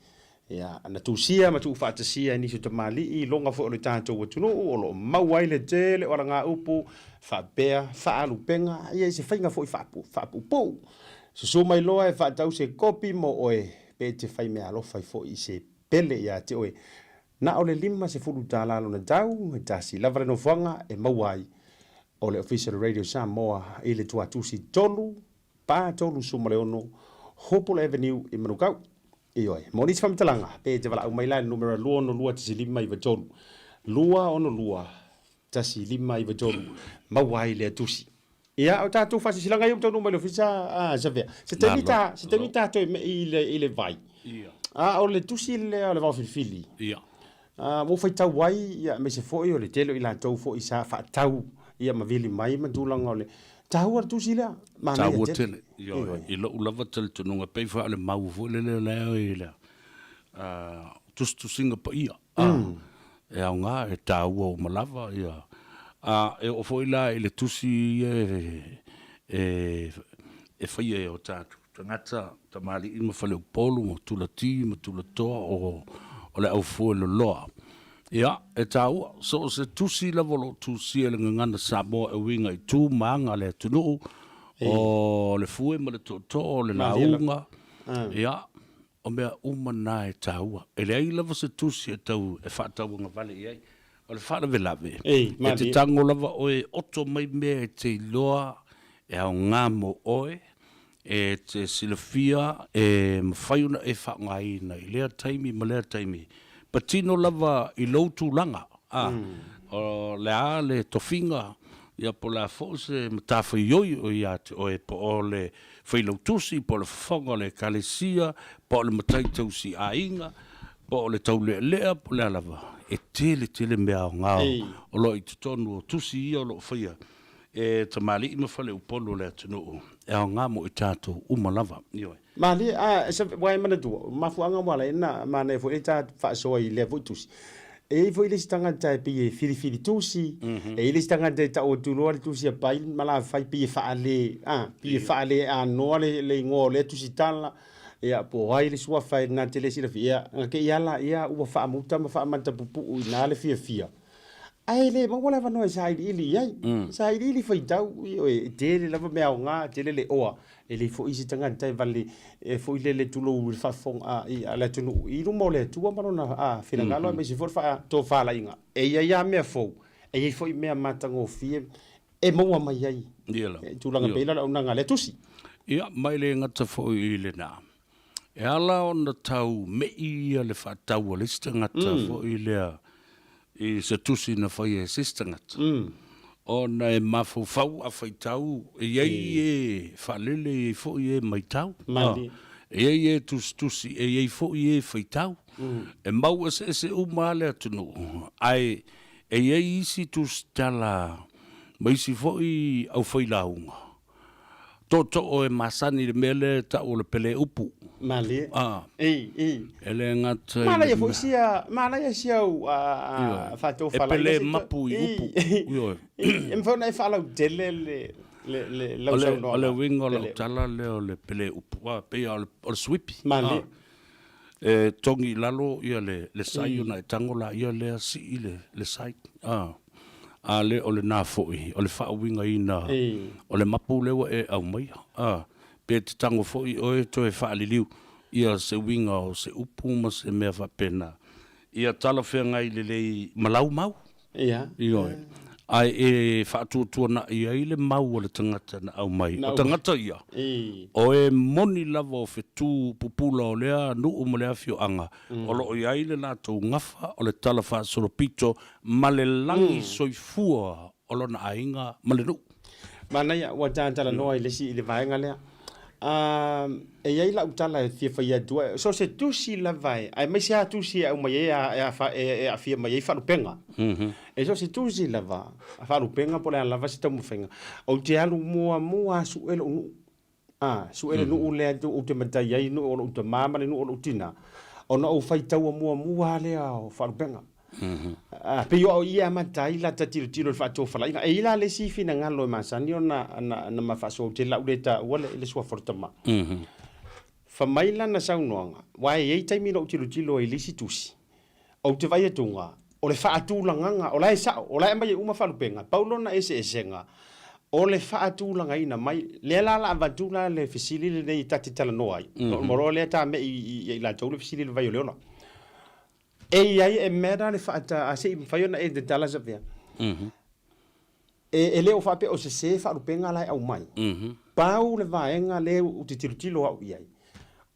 Ia, na tusia ma tuufaatasia e nisi o tamalii iloga foi o le tatou atunuu o lo o maua ai le tele o alagaupu faapea faalupega ia i se faiga foi faapuupuu. Susu mai loa e faatau se kopi mo oe pe e te fai meaalofa ai foi i se pele ia te oe. Na o le $50 lona tau, e tasi lava le nofoaga e maua ai o le Ofisa o le Radio Samoa i le Tuatusi 3 436 Hopewell Avenue i Manukau. Ioe. Mo nisi faamatalaga, pe e te valaau mai la i le numera 262 1593, 262 1593, maua ai lea tusi. Ia, o tatou faasilasilaga ia ua taunuu mai le ofisa, a, Savea. Se taimi ta, se taimi tatou e mei i le, i le vai. Ia. A o le tusi lea o le vaofilifili. Ia. Ua ou faitau ai, ia, aemaise foi o le tele o i latou foi sa faatau ia ma vili mai ma tulaga o le taua le tusi lea. Manaia tele. Taua tele. Ioe. I lou lava talitonuga, pei foi o le mau foi lele o lea i le tusitusiga paia, e aoga, e taua uma lava ia. A e oo foi la i le tusi ia e faia e o tatou tagata tamalii ma faleupolu ma tulati ma tulatoa o le aufoe loloa. Ia, e taua, so o se tusi lava o lo o tusia i le gagana Samoa e uiga i tu ma aga a le atunuu, o le fue ma le tootoo, o le lauga, ia, o mea uma na e taua. E leai lava se tusi e tau e faatauagavale i ai. O le faalavelave, e te tago lava oe e oto mai mea e te iloa e aoga mo oe, e te silafia e mafai ona e faaaogaina i lea taimi ma lea taimi, patino lava i lou tulaga, a, o le a le tofiga, ia po o le a foi se matafaioi o ia te oe, po o le failautusi, po o le fofoga o le Ekalesia, po o le matai tausi aiga, po o le taulealea, po o le a lava, e tele tele mea aoga o lo o i totonu o tusi ia o lo o faia e tamalii ma faleupolu o le atunuu, e aoga mo i tatou uma lava. Ioe. Malie, a, se, ua e manatua, o mafuaaga ua ala ai ona manaia foi le ta faasoa i lea foi tusi. E i ai foi le isi tagata e pei e filifili tusi, e i ai le isi tagata e tau atu loa le tusi a Pai ma Lafai pei e faale, a, pei e faale anoa le, le igoa o lea tusi tala. Ia, po o ai le suafa e na te le silafia, ia, na te i ala, ia, ua faamuta ma faamatapupuu i ina le fiafia. Ae le maua le avanoa e sailiili i ai. Sailiili faitau, ioe, e tele lava mea aoga, tele le oa, e le foi se tagata e vale e foi lele tulou i le faafofoga a le atunuu i luma o le Atua ma lona finagalo aemaise foi le faatofalaiga. E i ai lava mea fou, e i ai foi mea matagofie e maua mai ai tulaga pei la o le auaunaga a lea tusi. Ia, ma e le gata foi i lena, e ala ona tau me'i ia le faatau a le isi tagata foi lea i se tusi na faia e se isi tagata, ona e mafaufau a faitau, e i ai e faalele, e i ai foi e matau, e i ai e tusitusi, e i ai foi e faitau. E mau eseese uma lava le atunuu, ae e i ai isi tusitala ma isi foi aufailauga Tootoo e masani i le mea lea e tau o le pele upu. Malie. Ah. Ei, ei. E le gata i. Manaia foi sia, manaia si au faatofalaiga. E pele mapu i upu. Ioe. E mafai ona e faalautele le le le lau saunoaga. O le uiga o lau tala lea o le pele upu, a pei o le suipi. Malie. E togi i lalo ia le le sai ona e tago laia lea sii le le sai. A. A le o lena foi, o le faauigaina o le mapu lea ua e aumaia. A, pe te tago foi oe toe faaliliu ia se uiga o se upu ma se mea faapena, ia talafeagai lelei ma lau mau. Ia. Ioe. Ae e faatuatuanai ai le mau a le tagata na aumai. O tagata ia, o e moni lava o fetu pupula o lea nuu ma lea afioaga, o lo o i ai le latou gafa o le talafaasolopito ma le lagi soifua o lona aiga ma le nuu. Manaia, ua ta talanoa i le isi i le vaega lea. E i ai lau tala e fia fai atu ai, so o se tusi lava e, aemaise lava tusi e aumai ai e aafia mai ai faalupega. E so o se tusi lava, faalupega po o le a lava se taumafaiga, ou te alu muamua lava sue lou nuu. A, sue le nuu lea ou te matai ai, nuu o lou tamā ma le nuu o lou tinā, ona ou faitaua muamua lava lea o faalupega. A, pei o au i e amata ai lata tilotilo i le faatofalaiga. E i ai la le isi finagalo e masani ona na ma faasoa, ou te lau le taua le suafa o le tama. Fai mai lana saunoaga, aua e i ai taimi na ou tilotilo ai i le isi tusi, Ou te vaai atu, o le faatulagaga, o la e sao, o la e aumai ai uma faalupega, pau lona eseesega, o le faatulagaina mai, lea la la avatu la le fesili lenei ta te talanoa ai, mm -hmm. lea ta mei ia i latou le fesili le vai o le ola. E i ai e mea le faata, a se i mafai ona e tatala sa pea. E, e le o faapea o sesē faalupega la e aumai. Pau le vaega lea ou te tilotilo au i ai,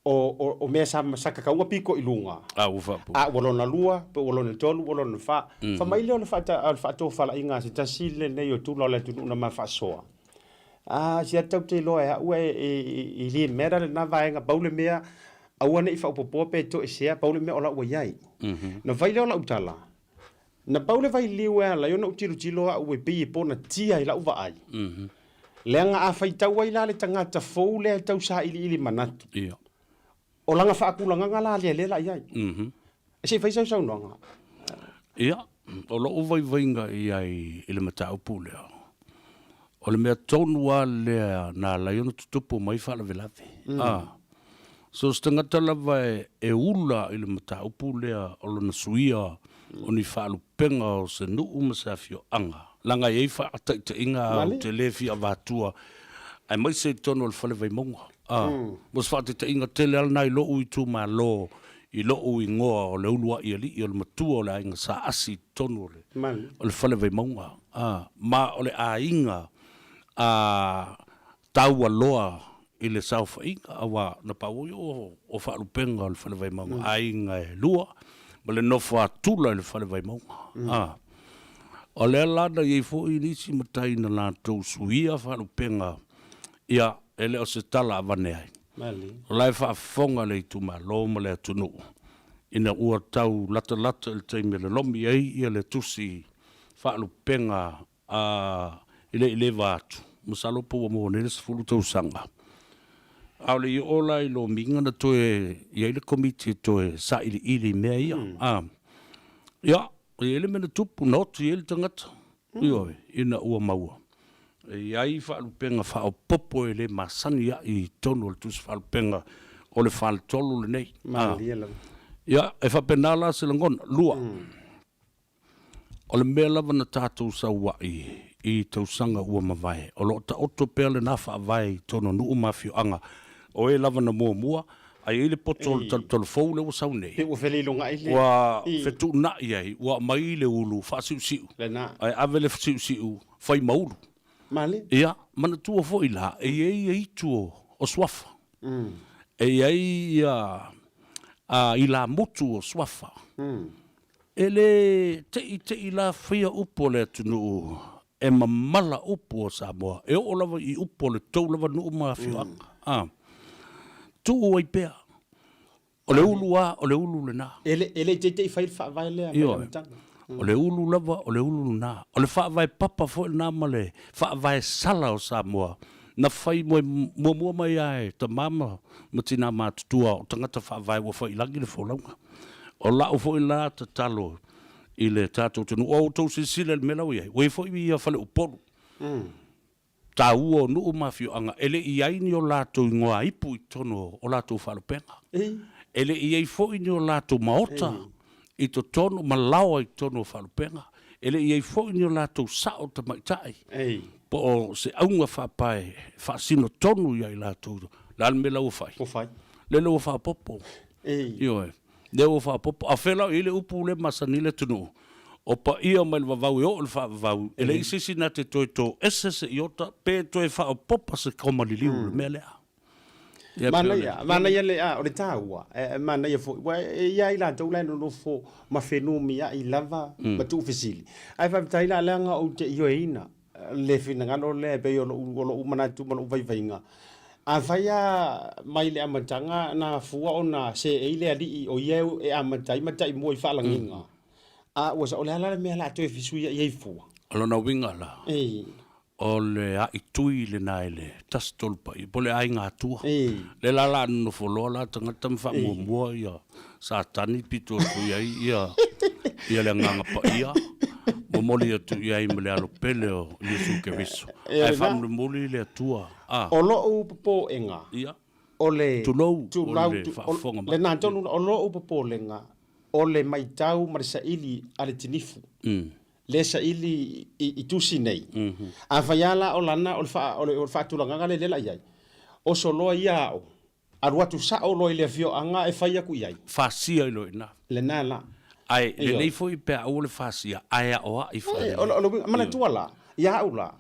o, o, o mea sa, sa kakauga piko i luga, A ua faapu. a ua lona lua, pe ua lona tolu, ua lona fa. Fai mai lea o le faata, o le faatofalaiga a se tasi lenei o tula o le atunuu na ma faasoa. A, sia tau te iloa e au e, e, e, e le matter lena vaega, pau le mea, aua ne i faaopoopoa pe toesea, pau le mea o la ua i ai. Na fai lea o lau tala, Na pau le vailiu e ala ai ona ou tilotilo au e pei e ponatia i lau vaai. Leaga a faitau ai la le tagata fou lea e tau sailiili manatu, o lana faatulagaga la lea lea la i ai. Se i fai sau saunoaga. Ia, o lou vaivaiga i ai i le mataupu lea, o le mea tonu lava lea na ala ai ona tutupu mai faalavelave. So o se tagata lava e ula i le mataupu lea o lona suia o ni faalupega o se nuu ma se afioaga, leaga e i ai faataitaiga ou te le fia avatua aemaise i totonu o le Fale Vaimauga. A, mo se faataitaiga tele lava lena i lou itumalo, i lou igoa o le Uluai Alii o le Matua o le Aiga Sa Asi i totonu o le, o le Fale Vaimauga. A, ma o le aiga a taualoa i le saofaiga, aua na pau ai o faalupega o le Fale Vaimauga, aiga e lua, ma le nofo a tula i le Fale Vaimauga. A, o lea la na i ai foi nisi matai na latou suia faalupega, ia, e le o se tala avane ai. O la e faafofoga le itumalo ma le atunuu, ina ua tau latalata i le taimi e lolomi ai ia le tusi faalupega A e le i leva atu, masalo po ua maua nei le 10 tausaga, a o le i oo la i lomiga na toe i ai le Komiti e toe sailiili i mea ia. A, ia, e i ai le mea na tupu, na oti ai le tagata, ioe, ina ua maua. E i ai faalupega faaopoopo e le masani ai i totonu o le tusi faalupega. O le faletolu lenei. Malie lava. Ia, e faapena la se lagona. 2. O le mea lava na tatou sau ai i tausaga ua mavae, o lo o taoto pea lena faavae i totonu o nuu ma afioaga, o e lava na muamua, ae i ai le poto o le talutalu fou lea ua sau nei, Ua felilogai le. Ua fetuunai ai, ua aumai le ulu faasiusiu, ae ave le siusiu fai ma ulu. Malie. Ia, manatua foi la, e i ai aitu o suafa, e i ai ia ilamutu o suafa. E le teʻiteʻi la faia upu o le atunuu e mamala upu o Samoa, e oo lava i upu o le tou lava nuu ma afioaga. A, tuu ai pea. O le ulu a, o le ulu lena. E le, e le i teʻiteʻi fai le faavae lea mai le amataga. O le ulu lava, o le ulu lena. O le faavae papa foi lena ma le faavae sala o Samoa na fai muamua mai lava e tama ma tina matutua o tagata faavae ua fai i lagi le folauga. O lau foi la tatalo i le tatou atunuu, ua outou silasila i le mea la ua i ai, ua i ai foi ia faleupolu taua o nuu ma afioaga e le i i ai ni o latou igoa ipu i totonu o latou faalupega. E le i i ai foi ni o latou maota i totonu ma laoa i totonu o faalupega. E le i i ai foi ni o latou sao tamaitai po o se auga faapae e faasino tonu ia i latou. O le a le mea la ua fai? Lele ua faaopoopo. Ioe. Lea ua faaopoopo. A o fea la o i ai le upu lea e masani ai le atunuu? O paia mai le vavau e oo i le faavavau, e leai se isi na te toe toese se iota pe toe faaopoopo se koma liliu i le mea lea. Ia, Manaia, manaia le, a, o le taua, e, manaia foi, ua e i ai latou la e nonofo ma fenumiai lava ma tuufesili. Ae faafetai la leaga ou te ioeina le finagalo lea e pei o lou, o lou manatu ma lou vaivaiga. Afai lava mai le amataga na afua ona seei le alii o ia e amata ai ma taimua i faalagiga, a ua sao, o le a la le mea o le a toe fesuiai ai fua? O lona uiga la, o le aaitui lena i le 13 paia, po o le aiga Atua. Lea la o le a nonofo loa la tagata ma faamuamua ia Satani pito atu i ai ia, ia le Agaga Paia, momoli atu i ai ma le Alo pele o Iesu Keriso. Ae faamulimuli le Atua, a. O lou popoega, o le. Tulou, o le faafofoga mai. Lena tonu, o lou popolega, o le matau ma le saili a le tinifu. Lea saili i tusi nei. Afai lava la o lana o le faatulagaga lea la i ai, oso loa ia ao, alu atu sao loa i le afioaga e fai aku i ai. Fasia i loa i ina. Lena la. Ae lelei foi pe a aua le fasia, ae aoai faalelei. O le uiga, manatua la, ia au la,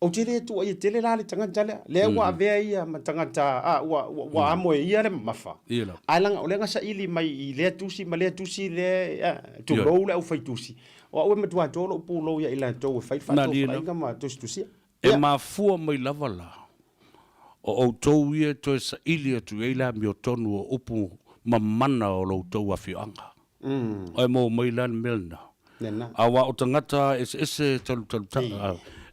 ou te le tuuaia tele la le tagata lea, lea ua avea ia ma tagata, a, ua, ua amo e ia le mamafa. Ae leaga o lea na saili mai i lea tusi ma lea tusi lea, tulou le aufaitusi, O au e matua to lou pulou ia i latou e fai le faatofalaiga ma tusitusia. E mafua mai lava la o outou ia e toe saili atu i ai le amiotonu o upu ma mana o lo outou afioaga. E maua mai la le mea lena. Aua o tagata eseese e talutaluta,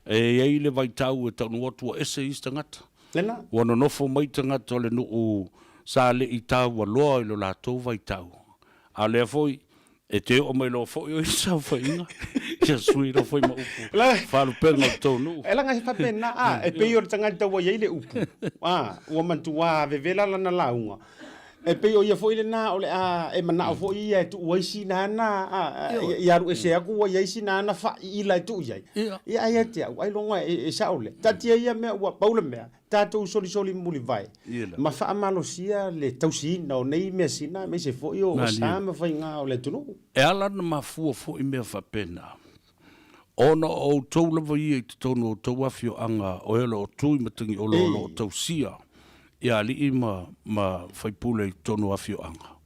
e i ai le vaitau e taunuu atu ua ese isi tagata. Ua nonofo mai tagata o le nuu sa le i taualoa i lo latou vaitau. A o lea foi, E te oo mai loa foi oe i le saofaiga, ia sui loa foi ma upu faalupega o le tou nuu. E leaga e faapena, a, e pei o le tagata ua i ai le upu, a, ua matua vevela lana lauga. E pei o ia foi lena o le a e manao foi ia e tuu ai sina ana, a, ia alu ese aku ua i ai sina ana faaiila e tuu i ai. Ia ae ia te au, ailoga e sao lea. Taatia ia mea ua pau le mea, tatou solisoli mulivae ma faamalosia le tausiina o nei measina aemaise foi o sa ma faiga o le atunuu. E ala ona mafua foi mea faapena, ona o outou lava ia i totonu o outou afioaga o e o lo o tu i Matagiolo o lo o tausia i alii ma faipule i totonu o afioaga.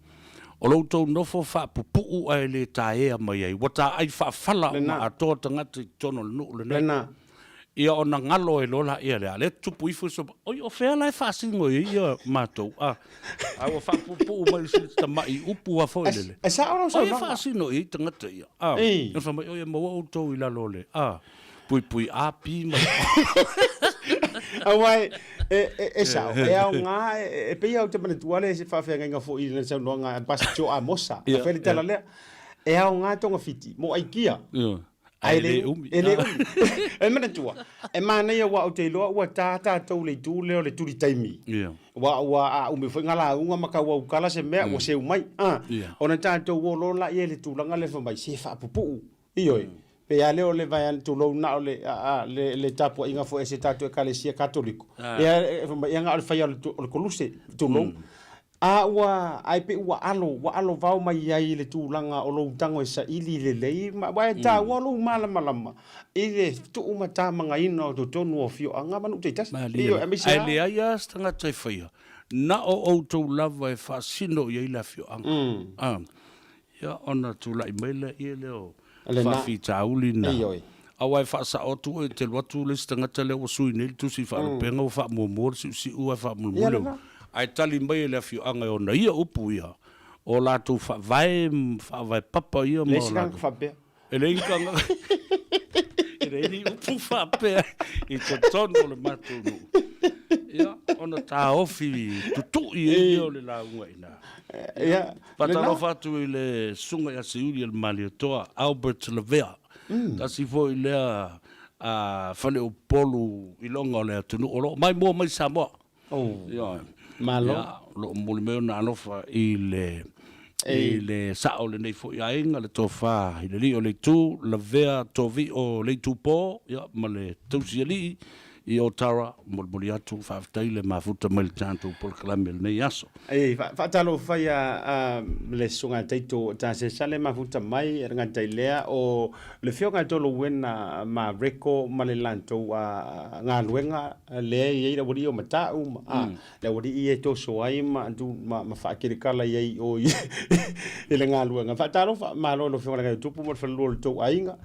O lo outou nofo faapupuu ae le taea mai ai, ua taai faafala uma atoa tagata i totonu o le nuu lenei. Ia ona galo ai loa laia lea, a lea tupu ifo so, oi o fea la e faasino ai ia matou, a, a ua faapuupuu mai si tamai upu a foi lele. E sao lau saunoaga. Oi e faasino i ai tagata ia, a, ona fai mai, oi e maua outou i lalo o le, a, puipui A, P ma le Aua e sao, e aoga, e pei lava ou te manatua le faafeagaiga foi i le saunoaga a Pasi Joe Amosa, a fai le tala lea, e aoga togafiti mo aikia. Ae le umi. E le umi. E manatua, e manaia aua ou te iloa ua ta tatou le itu lea o le tuli taimi. Ia. Aua ua a umi foi ngā lauga ma kauaukala se mea ua seu mai. A, Ia. ona tatou o loa laia i le tulaga lea fai mai, se faapupuu. Ioe. Pei lava lea o le vaeane tulou na o le, a, a, le, le tapuaiga foi a si tatou Ekalesia Katoliko. Ia, e fai mai, ia na o le faia o le, o le koluse, tulou. A ua, ae pei ua alo, ua alo vao mai ai i le tulaga o lou tago e saili lelei, ma, aua e taua lou malamalama i le tuumatamagaina o totonu o afioaga ma nuu taitasi. Malie Ioe, lava. aemaise Ae lava. leai lava se tagata e faia, na o outou lava e faasino i ai le afioaga. A, Ia, ona tulai mai lea lea o faafitauli na. Aua e faasao atu oe e te alu atu le isi tagata lea ua sui nei le tusi faalupega ua faamuamua le siusiu ae faamulimuli. Ae tali mai e le afioaga e ona ia upu ia, o latou faavae ma faavae papa ia ma o latou. E leai ni tagata e leai ni upu faapea i totonu o le matou nuu. Ia, ona taofi tutui ai lea o le lauga i ina. Ia, Faatalofa atu i le Susuga ia Seiuli o le Malietoa, Albert Lavea. Tasi foi lea faleupolu iloga o le atunuu o lo o maimoa mai Samoa. Oh. Malo. Ia, o lo o momoli mai ona alofa i le i le sao o lenei foi aiga, le tofa i le alii o le itu, Lavea Tovio Leitupo, ia, ma le tausialii i Otara, molimoli atu, faafetai le mafuta mai le tatou polokalame i lenei aso. Ei, faatalofa i a le Susuga ia Taito Tasesa le mafuta mai e le gata i lea o le Afioga ia Tolowena Mareko ma le latou galuega lea e i ai le aualii o Mata'u ma le aualii ia e toso ai ma ma faakelekala i ai i o i le galuega. Faatalofa, malo i lau Afioga i le Gaiotupu ma le falelua o le tou aiga,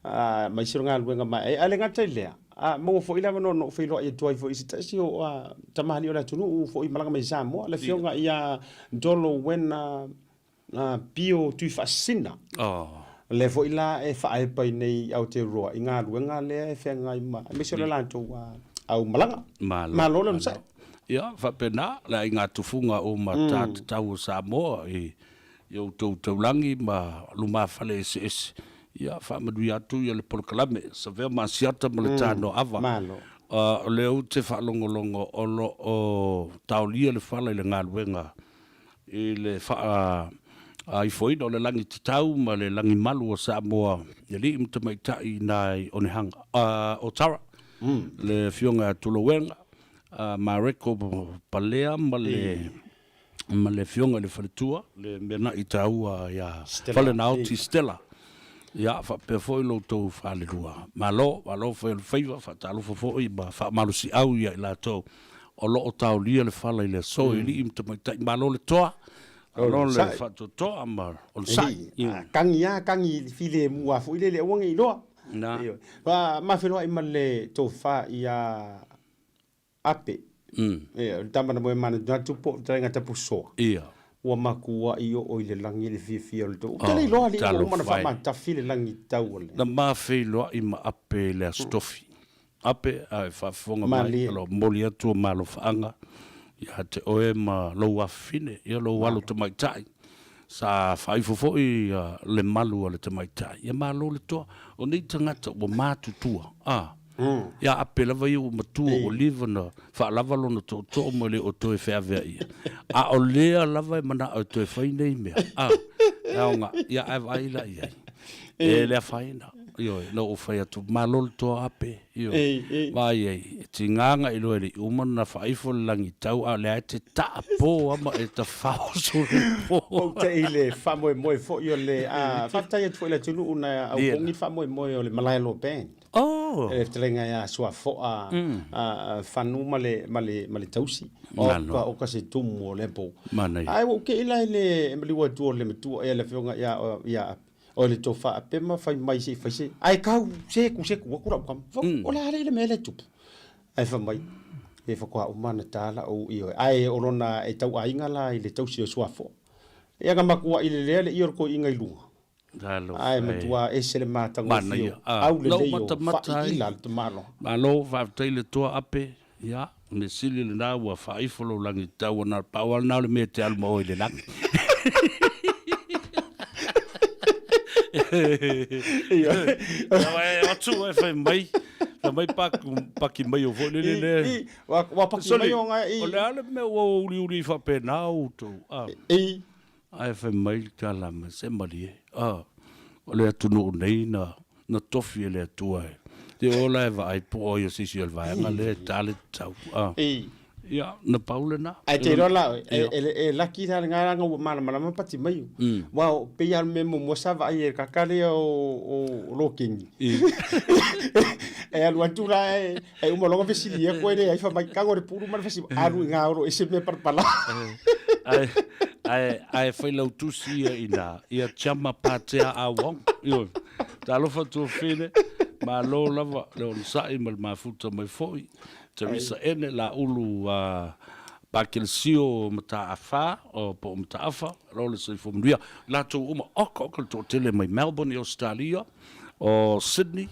aemaise o le galuega maeaea. Ae le gata i lea, maua foi le avanoa na ou feiloai atu ai foi i se tasi o tamalii o le atunuu foi malaga mai i Samoa, le Afioga ia Dolowena Pio Tuifaasisina. Lea foi la e faaepa i nei i Aotearoa i galuega lea e feagai ma, aemaise o le latou aumalaga. Malo le onosai. Ia, faapena le aiga tufuga o matatatau o Samoa i outou taulagi ma lumafale eseese. Ia, faamanuia atu ia le polokalame Savea ma Asiata ma le Tanoava. O lea ou te faalogologo o lo o taolia le fala i le galuega i le faaifoina o le lagi tatau ma le lagi malu o Samoa i alii ma tamaitai i nai Onehanga o Tara, le Afioga ia Tulowega, Mareko Palea ma le ma le Afioga i le Faletua, le meana'i taua ia Falenaoti Stella. Ia, faapea foi lo outou falelua. Malo, malo fai o le faiva, faatalofa foi ma faamalosiau ia i latou o lo o taolia le fala i le aso i alii ma tamaitai. Malo le toa, malo le faatoatoa ma onosai. Kagi lava, kagi i le filemu lava foi lele, aua ne i iloa. Na. Ma feiloai ma le tofa ia Ape. Ia, o le tama na moe manatunatu po o fetalaiga tapusoa. Ia. Ua makuai oo i le lagi le fiafia o le tou. Ou te le iloa alii ua uma ona faamatafi le lagi tau o le. Na ma feiloai ma Ape i le Aso Tofi. Ape, a e faafofoga mai, o lo o momoli atu o malofaaga ia te oe ma lou afafine, ia lou alo tamaitai. Sa faaifo foi le malu a le tamaitai. Ia malo le toa. O nei tagata ua matutua, a. Ia Ape lava ia ua matua ua leva ona faalava lona tootoo ma le o toe feaveaia. A o lea lava e manao e toe fai nei mea, a. E aoga, ia ae vaai la i ai. E le afaina. Ioe, na ou fai atu, malo le toa Ape, ioe. Vaai ai, e tiga na iloa e le i uma ona faaifo le lagitau, a o lea e te taapo lava ma e tafao solopo. Ou te i le faamoemoe foi o le, a, faafetai atu foi i le atunuu na aupogi le faamoemoe o le Malaeloa Band. Oh! E le fetalaiga ia Suafoa Fanu ma le, ma le, ma le tausi. Oka, oka se tumu o lea po. Manaia. Ae ua ou te i la i le maliu atu o le matua, ia le afioga ia, ia Ape. O le tofa Ape ma fai mai se i fai se, ae kau seku seku atu lau tama. Fai, o le a alii le mea lea e tupu? Ae fai mai, e faatoa uma ana ta lau ioe. Ae o lona e tauaiga la i le tausi o Suafoa. Ia na matuai lelea le ia o le toeaina i luga. Ae matua ese le matagofie o aulelei o faaiila le tamaloa. Malo, faafetai le Atua Ape, ia, mea sili lena ua faaifo lou lagi tatau ona pau lava lena o le mea e te alu ma oe i le lagi. E atu e fai mai, fai mai paki mai o foi lele le. Ua paki mai o ngai. O le a le mea ua uliuli faapena outou. Ae fai mai le tala mai, se malie, o le atunuu nei na na tofi e le Atua e te ola e vaai po o ai o se isi o le vaega lea e ta le tatau. Ia, na pau lena. Ae te iloa la oe, e laki la lena leaga ua malamalama pati mai. Aua pei lava o le mea muamua sa vaai e le kaka lea o Lokeni. E alu atu la e uma loa ona fesili atu e leai fai mai tago le pulu ma le fasiva, alu i ina o lo o ese mea palapala. Ae failautusi ia i ina, ia Chama Patea A Wong. Ioe. Talofa tuafine, malo lava le onosai ma le mafuta mai foi. Teresa Ene, Laulu Pakelesio Mataafa, po o Mataafa, malo le soifua manuia. Latou uma, oka oka le toatele mai Melbourne i Ausetalia, o Sydney,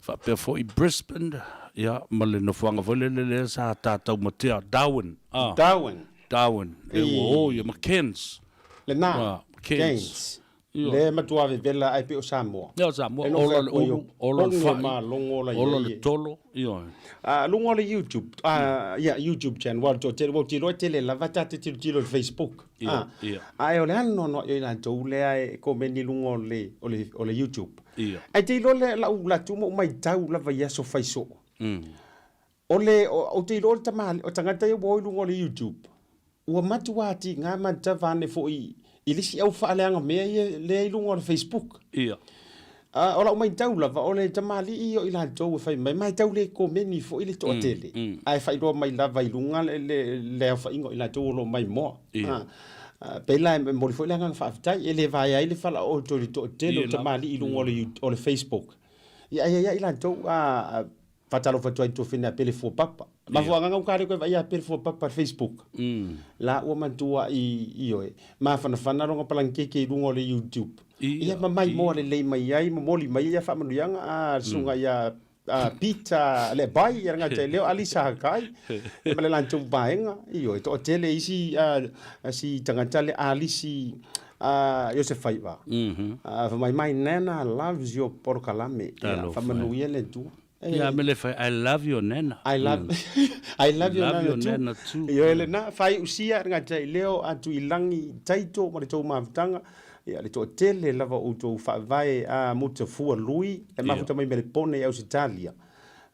faapea foi Brisbane, ia, ma le nofoaga foi lele lea sa ta taumatea, Darwin. Darwin. Darwin, lea ua o ia ma Cairns. Lena, Cairns. Lea e matua vevela ai pei o Samoa. Ia o Samoa, ola le ulu, ola le fai, ola le tolo, ioe. Luga o le YouTube, ia, YouTube channel, aua o le toatele, ua ou te iloa e tele lava ta te tilotilo i le Facebook. Ia, ia. Ae o le anoanoai o i latou lea e komeni i luga o le, o le, o le YouTube. Ia. Ae te iloa le, lau latu ma ou matau lava i aso fai soo. O le, ou te iloa o le tama, o tagata ia ua o i luga o le YouTube, ua matua tiga manatava ane foi i le isi au faaleaga mea ia lea i luga o le Facebook. Ia. O lau matau lava, o le tamalii ia o i latou e fai mai, ma e tau le komeni foi le toatele, ae faailoa mai lava i luga le aofaiga o i latou o lo o maimoa. Ia. Pei la e momoli foi le agaga faafetai, e le vaea ai le falaooto i le toatele o tamalii i luga o le Facebook. Ia ae ia i latou Faatalofa atu ai i tuafine a Pele Fua Papa. Mafuagaga ua kale koe vaai ia Pele Fua Papa i Facebook. La ua matua i ioe. Mafanafana lona palangikeke i luga o le YouTube. Ia ma maimoa lelei mai ai, momoli mai ia faamanuiaga a le susuga ia Peter Lebai, ia le gata i lea o Alisa Hakai, ma le latou vaega. Ioe, toatele isi si tagata le Alisi Iosefaiva. Fai mai, my nana loves your polokalame. Ia, faamanuia le Atua. Ia, me le fai, I love your nana. I love, I love your nana too. Nana too. Ioe lena, faaiusia le gata i leo a Tuilangi Taito ma le tou mafutaga, ia le toatele lava o outou faavae a Mutafua Lui, e mafuta mai Melepone i Ausetalia.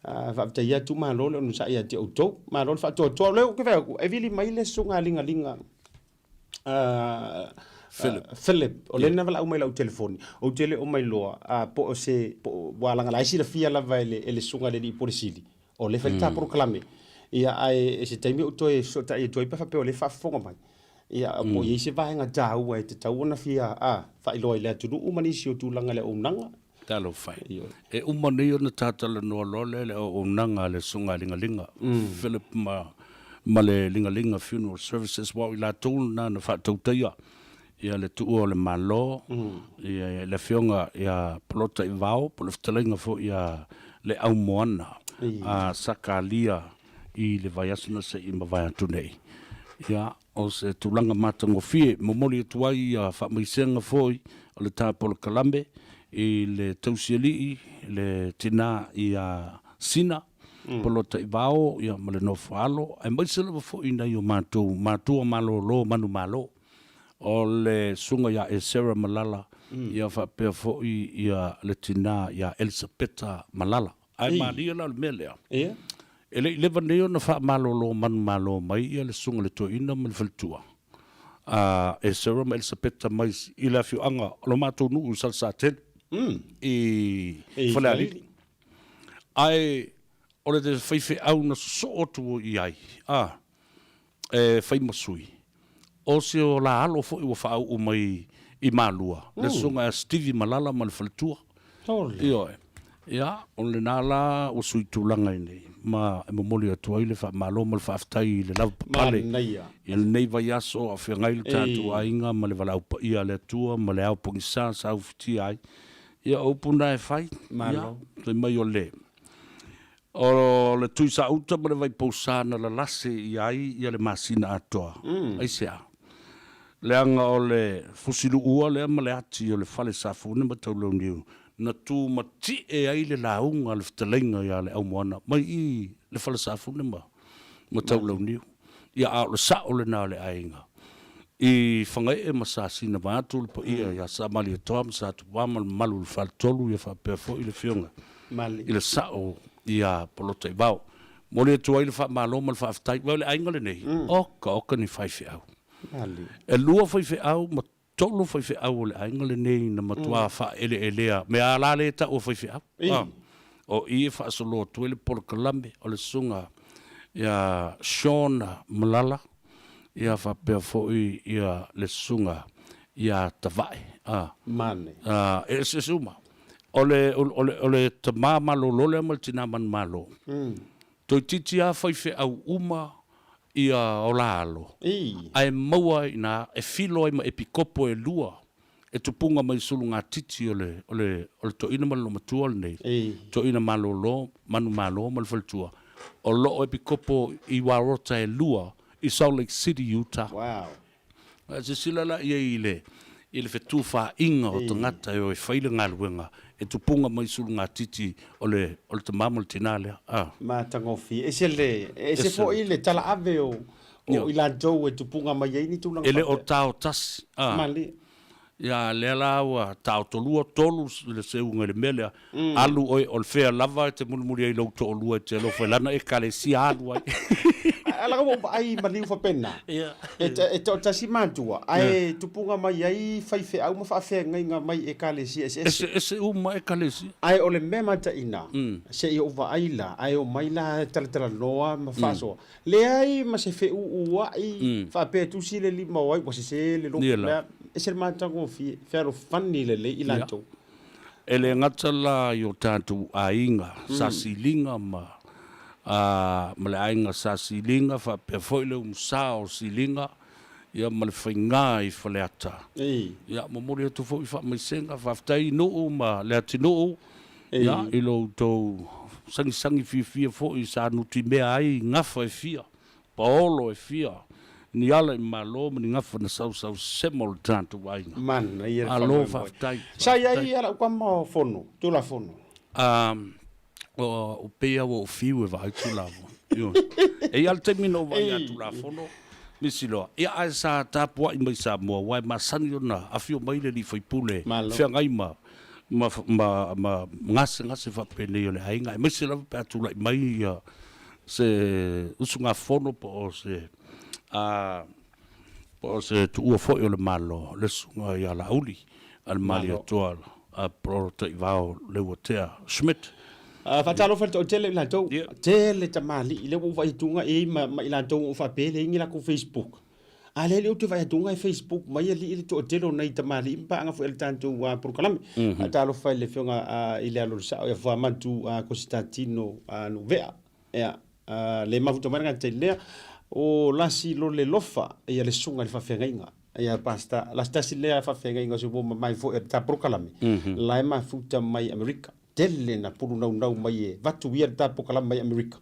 Faafetai atu, malo le onosai ia te outou, malo le faatoatoa. O lea ou te fai atu, e vili mai le susuga Ligaliga Philip. Philip, o lea na valaau mai i lau telefoni, ou te le o mailoa po o se, po o, ua laga la e silafia lava e le, e le susuga i le alii Pule Sili, o lea e fai le ta polokalame. Ia, ae se taimi ou toe fesootai atu ai pe a faapea o lea e faafofoga mai. Ia, po o i ai se vaega taua e tatau ona fia faailoa i le atunuu ma nisi o tulaga i le auaunaga. Talofa e. E uma nei ona ta talanoa loa lea i le auaunaga a le Susuga Ligaliga, Philip ma, ma le Ligaliga Funeral Services, aua o i latou lena na faatautaia ia le tuua o le Malo, ia le Afioga ia Polota Ivao, po o le fetalaiga foi ia Leaumoana a Sakalia i le vaiaso na se i mavae atu nei. Ia, O se tulaga matagofie, momoli atu ai ia faamaisega foi o le ta polokalame i le tausialii, le tina ia Sina, Polotaivao ia ma le nofo alo, aemaise lava foi i nai o matou matua malolo manumalo, o le susuga ia Esera Malala ia faapea foi ia le tina ia Elisapeta Malala. Ae malie la o le mea lea, e le i leva nei ona faamalolo manumalo mai ia le Susuga i le Toeaina ma le Faletua a Esera ma Elisapeta mai i le afioaga o lo matou nuu i Salesatele i Falealili. Ae o le faifeau na sosoo atu i ai, a, e fai ma sui, o si o la alo foi ua faauu mai i Malua, le susuga ia Stevie Malala ma le faletua. Ioe. Ia, o lena la ua sui tulaga i inei, ma e momoli atu ai le faamalo ma le faafetai i le lavapapale i lenei vaiaso a o feagai lo tatou aiga ma le valaau paia a le Atua ma le ao pogisa sa ufitia ai. Ia, o upu na e fai, ia, fai mai o le O le Tuisauta ma le Vaipousa na lalase i ai ia le masina atoa. Aisea? Leaga o le fusiluua lea ma le ati o le fale Safune ma Taulauniu na tumatie ai le lauga a le fetalaiga ia Leaumoana mai i le fale Safune ma ma Taulauniu. Ia a o le sao lena o le aiga i Fagaee ma Sasina vaeatu le paia ia Samalietoa ma Satuva ma le mamalu i le faletolu ia faapea foi le afioga i le sao ia Polotaivao. Momoli atu ai le faamalo ma le faafetai. Aua o le aiga lenei, oka oka ni faifeau. E lua faifeau ma tolu faifeau o le aiga lenei na matua faaeleelea mea la lea e tau o faifeau. O i e faasolo atu ai le polokalame o le Susuga ia Sean Malala ia faapea foi ia le Susuga ia Tavae. E eseese uma. O le, o le, o le tama malolo lea ma le tina manumalo, toeitiiti lava faifeau uma ia o la alo, ae maua ai i ina, e filo ai ma epikopo e lua e tupuga mai sulugatiti o le, o le, o le toeaina ma le loomatua lenei, toeaina malolo, manumalo ma le faletua, o lo o epikopo i Warota e lua i Salt Lake City, Utah. Wow. A silasila la i ai i le, i le fetufaaiga o tagata e o e fai le galuega e tupuga mai sulugatiti o le, o le tama ma le tina lea. A. Matagofie. Ese le, ese foi le talaave o, o i latou e tupuga mai ai ni tulaga E le o tao tasi. A. Malie. Ia, lea la ua taotolua, tolu le seuga i le mea lea, alu oe, o le fea lava e te mulimuli ai i lou toalua e te alofa i lana Ekalesia alu ai. Ae leaga ua ou vaai i maliu faapena, e toatasi matua, ae tupuga mai ai faifeau ma faafeagaiga mai Ekalesia eseese. Eseese uma Ekalesia. Ae o le mea mataina, se i ou vaai la, ae omai la talatalanoa ma faasoa, Leai ma se feʻuʻuaʻi faapea e tusi le lima o ai ua sese le loto mea, ese le matagofie, fealofani lelei i latou. E le gata la i o tatou aiga sa siliga ma ma le aiga sa siliga faapea foi le umusa o siliga ia ma le faiga i Faleata. Ia momoli atu foi faamaisega, faafetai i Nuu ma Leatinuu Ia, i lo outou sagisagi fiafia foi sa nutimea ai gafa e fia, paolo e fia, ni ala i malo ma ni gafa na sausau sema o le tatou aiga. Manaia le Malo faamoemoe. faafetai. Sa i ai Faafetai. ia lau kama o Fono, Tulafono. A, o pei lava ua ou fiu e vaai Tulafono. Ioe. E i ai lava le taimi na ou vaai ia Tulafono, nisi loa. Ia, ae sa tapuai mai Samoa, aua e masani ona afio mai le alii faipule, Malo. feagai ma ma, ma, ma gasegase faapenei o le aiga, aemaise lava pe a tulai mai ia se usugafono po o se a, po o se tuua foi o le Malo, le susuga ia Laauli a le Malietoa a Polataivao Leuatea Schmidt. Faatalofa i le toatele i latou, tele tamalii lea ua ou vaai atu i ai ma, ma i latou ua ou faapea e leai ni latou Facebook. A lea ou te vaai atu e Facebook mai alii le toatele o nai tamalii ma paaga foi a le tatou polokalame. Faatalofa i le afioga i le alo o le sao ia Fuamantu Kositatino Nuuvea. Ia, le mafuta mai le gata i lea, o Lasi Lole Lofa, ia le susuga i le faafeagaiga. Ia Pastor, Lasi tasi lea faafeagaiga o se uo mamae foi o le ta polokalame, la e mafuta mai Amerika. Tele na pulu naunau mai e vatu ia le ta polokalame mai Amerika.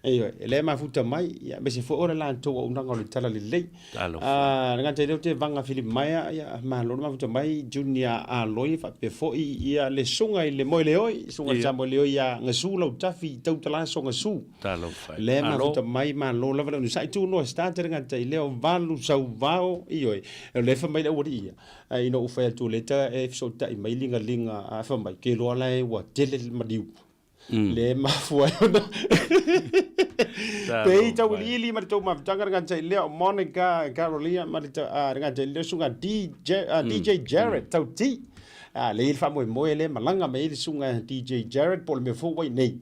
Ioe, e le mafuta mai, ia, aemaise foi o le latou auaunaga o le talalelei. Talofa. Le gata i lea ou te vaga Philip Maea, ia, malo le mafuta mai, Junior Aloi, faapea foi ia le susuga i le Moeleoi, susuga i le Samoeleoi ia Gasu Lautafi Tautalaso Gasu. Talofa. Le mafuta mai, malo lava le onosai, tunoa start le gata i lea o valu sauvao, ioe, o lea e fai mai le aualii ia. Ae ina ua fai atu lea ta e fesootai mai ligaliga a fai mai, ke iloa la e ua tele le maliu. Le mafua ai ona pei tauiliili ma le tou mafutaga le gata i lea o Monica Carolia ma le le gata i lea susuga DJ, DJ Jared Tauti. Le i le faamoemoe le malaga mai ai le susuga DJ Jared po o le mea fou ua i nei.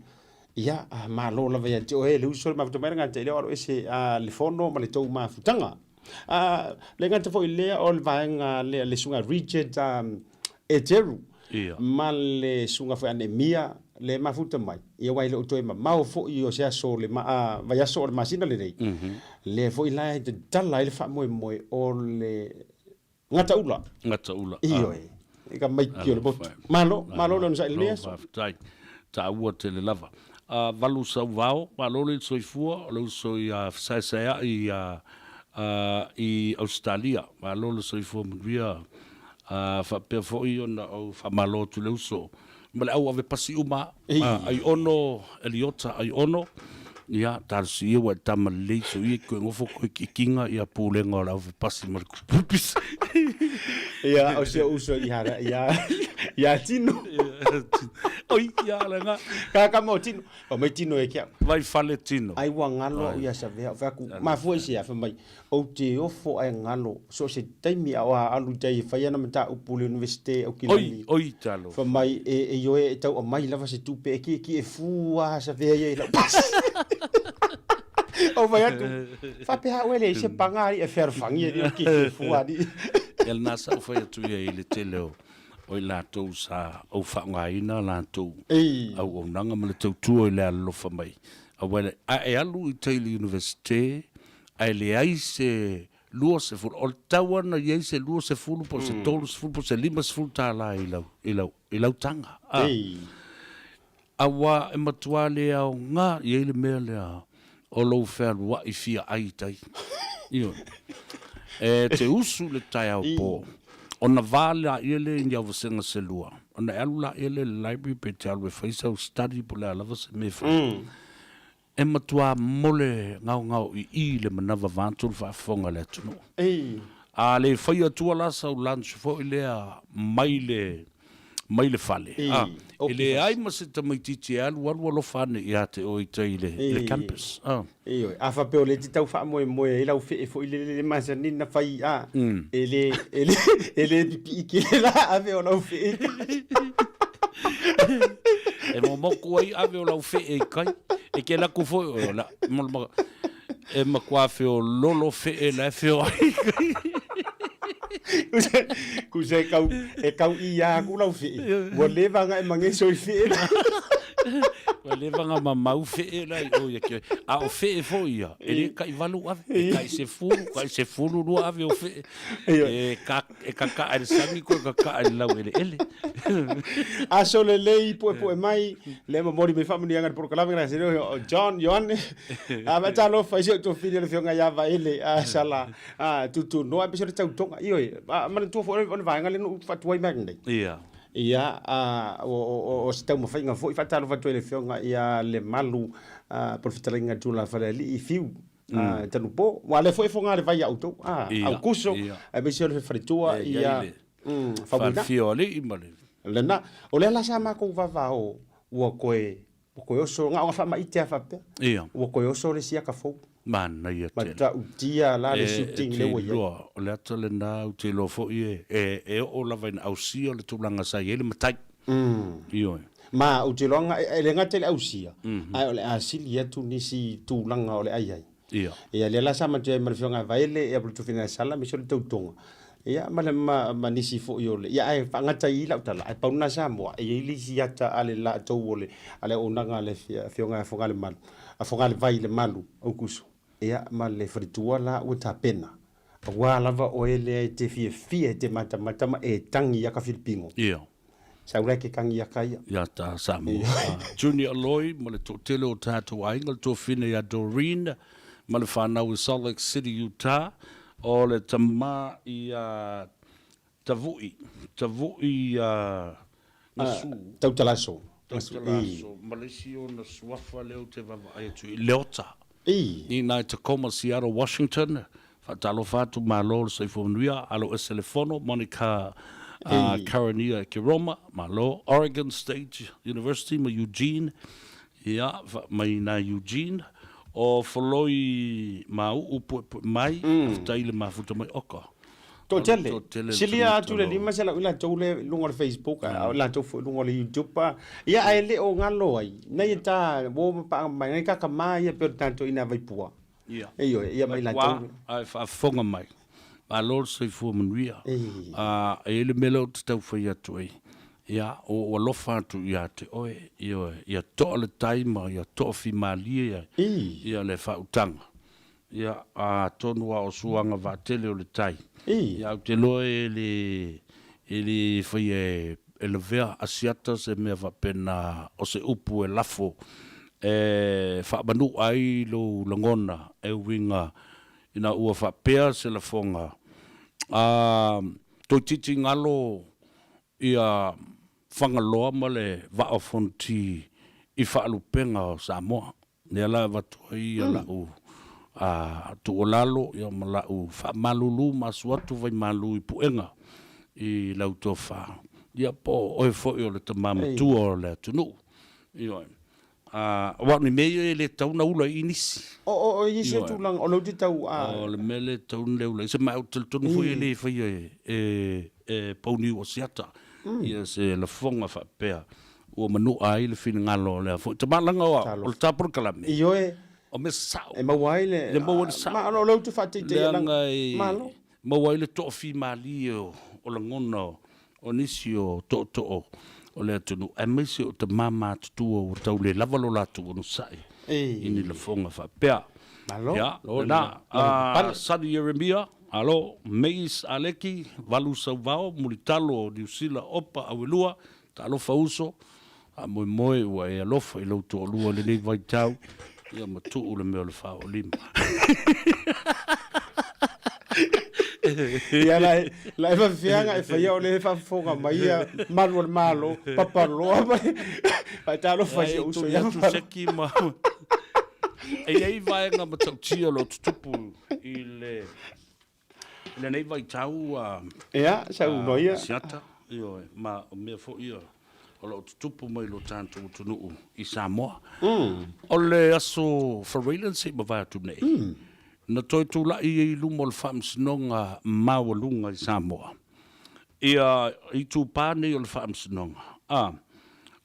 Ia, malo lava ia te oe le uso le mafuta mai le gata i lea o alo ese le fono ma le tou mafutaga. A, le gata foi lea o le vaega lea le susuga Richard Eteru ma le susuga foi a Neemia le mafuta mai, ia aua e le o toe mamao foi o se aso o le vaiaso o le masina lenei, lea foi la e tatala ai le faamoemoe o le Gataula. Gataula. Ioe. I ka maiki o le motu. Malo, malo le onosai i lenei aso. Faafetai. Taua tele lava. A, valu sauvao, malo le soifua, o le uso ia fesaesaeai ia i Ausetalia. Malo le soifua manuia. Faapea foi ona ou faamalo atu i le uso ma le au ave pasi uma a, Aiono Eliota Aiono, ia talosia ia ua e tama lelei soia i koe nofo koe kikiga ia pulega o le ave pasi ma le kupupis. Ia, o si ou uso ia ia ia Tino. Oi, ia lena. Kaka mo Tino. O mai Tino e kia. Vai fale Tino. Ai ua ngalo au ia Savea. O whaku, mafua i se awha mai. Ou te ofo ae ngalo. So se taimi a oa alu i tai e whai ana mata upu le universite au kilani. Oi, oi talo. Wha mai e, e ioe e tau a mai lava se tupe e ki ki e fua Savea ia i lau pasi. O vai atu. Whapeha oe le se panga ari e whearwhangi e ki ki e fua ari. Ia lena sa ou fai atu ia i le tele o o i latou sa ou faaaogaina latou auaunaga ma le tautua i le alolofa mai. Aua e, a e alu i tai i le Universite, ae leai se 20, o le tau lava na i ai se 20 po o se 30 po o se 50 tala i lau, i lau, i lau taga. A, aua e matua le aoga i ai le mea lea o lou fealuai fia ai i tai. Ioe. E te usu i le taeao po, ona va laia lea i ni au vasega se lua, ona e alu laia lea i le library pe te alu e fai sau study po o le a lava se mea e fai. E matua mole gaogaoiii le manava vaeatu le faafofoga a le atunuu. A le fai atua la sau lunch foi lea mai le mai le fale, a, e leai ma se tamaitiiti e alu alu alofa ane ia te oe i tai i le campus. A. Ioe, a faapea o lea e te tau faamoemoe ai lau fee foi lele le masani na fai, a, e le, e le, e le pipii tele la ave o lau fee i kai. E momoku ai ave o lau fee i kai. E ke laku foi o la, e matua feololo fee la e feo ai. Kusa e kau, e kau i a aku lau fee. Ua leva nga e mangeso i fee la. Ua leva nga mamau fee la i o ia ke. A o fee foi ia, e le kai valu ave, e kai sefulu, kai sefulu lua ave o fee. E ka, e kaka'a i le sami koe kaka'a i le laueleele. Aso lelei puepue mai, lea momoli mai faamanuiaga i le polokalame na se o John Ioane. A faatalofa i si ou tuafafine le Afioga ia Vaele a Sala a Tutunoa aemaise o le tautoga. Ioe, a manatua foi o le vaega lea na ou faatuai mai nei. Ia. Ia, a o se taumafaiga foi faatalofa atu ai i le Afioga ia Lemalu po o le fetalaiga Tulafalealii Fiu. Tanupo. Ua lea foi e foga le vai a outou, a Aukuso, aemaise o le faletua ia Faumuina. Faalifia o alii ma le. Lena. O lea la sa matou vavao ua koe, ua koe oso, na ona faamaite lava faapea. Ia. Ua koe oso le isi ata fou. Manaia tele. Matautia la le shooting lea ua i ai. O le ata lena ou te iloa foi e oo lava ina ausia le tulaga sa i ai le matai. Ioe. Ma ou te iloa e le gata i le ausia, ae o le a sili atu nisi tulaga o le a i ai. Ia. Ia, lea la sa matou i ai ma le Afioga ia Vaele, ia Pulutufina Sala, aemaise o le tautoga, ia, ma le, ma, ma nisi foi o le, ia, ae faagata i i lau tala, ae pau lena Samoa, e i ai le isi ata a le latou o le, a le auaunaga a le Afioga ia Fogalemalu, a Fogalevai Lemalu Aukuso, ia, ma le faletua la ua tapena. Aua lava oe lea e te fiafia e te matamata ma e tangi ia ka Filipino. Ia. Sau la e ke tangi ia ka ia. Ia ta Samoa. Junior Aloy ma le toatele o tatou aiga, le tuafine ia Doreen ma le fanau i Salt Lake City, Utah, o le tama ia Tavui, Tavui ia Gasu. Tautalaso. Tautalaso, ma le isi ona suafa lea ou te vaavaai atu i Leota. I nai Tacoma, Seattle, Washington. Faatalofa atu, malo le soifua manuia. Alo ese le fono, Monica Karania ki Roma, malo. Oregon State University ma Eugene, ia, mai nai Eugene. O Foloi Mauu puepue mai, faafetai le mafuta mai. Oka. Toatele. Silia atu le 500 i latou lea i luga o le Facebook, a o latou foi i luga o le YouTube. Ia, ae le o galo ai, nai e ta uo ma paaga mai, nai ta tama ia pei o le tatou ina Vaipua. Ia. Ioe, ia ma i latou. Ae faafofoga mai, malo le soifua manuia. A, e i ai le mea lea ou te tau fai atu ai, ia, ua ou alofa atu ia te oe, ioe, ia toa le tai ma ia toafimalie ia le faautaga. Ia, atonu a o suaga vaatele o le tai. Ia, ou te iloa e le, e le faia e lavea Asiata se mea faapena o se upu e lafo e faamanu'a ai lou lagona e uiga Ina ua faapea se lafoga, a toeitiiti galo ia Fagaloa ma le Vaa o Fonoti i faalupega o Samoa. Lea la e avatu ai ia la'u tuualalo ia ma la'u faamalulu ma asu atu vaimalu i puega i lau tofa, ia po o oe foi o le tama matua o le atunuu. Ioe. Aua o ni mea ia e le tatau ona ula i i nisi. O i se tulaga o lea ou te tau. O le mea le tatau ona ula i se ma ou te talitonu foi e le faia e Pauniu o Asiata ia se lafoga faapea ua manua ai le finagalo o lea foi tama leaga o le ta polokalame. Ioe. O mea sao. E maua ai le. E maua ai le sao. Ma o lea ou te faateitei. Leaga e maua ai le toafimalie o lagona o nisi o tootoo o le atunuu, aemaise o tama matutua ua tau le lava lo latou onosai i ni lafoga faapea. Malo. Ia, lena, Sonny Ieremia, alo, Meis Aleki, Valu Sauvao, Mulitalo o Niu Sila, Opa Auelua, Talofa uso, faamoemoe ua e alofa i lou toalua i lenei vaitau, ia ma tuu le mea o le faaolima. Ia la e, la e faafefea e faia o lea e faafofoga mai ia malu o le Malo, papaloa ma faatalofa i si ou uso ia Seki ma e i ai vaega matautia o lo o tutupu i le I lenei vaitau a Ia, saunoa ia. Asiata, ioe, ma o mea foi ia o lo o tutupu mai lo tatou atunuu i Samoa. O le aso Faraile na se i mavae atu nei, na toe tulai ai i luma o le Faamasinoga Maualuga i Samoa ia itupa nei o le Faamasinoga, a,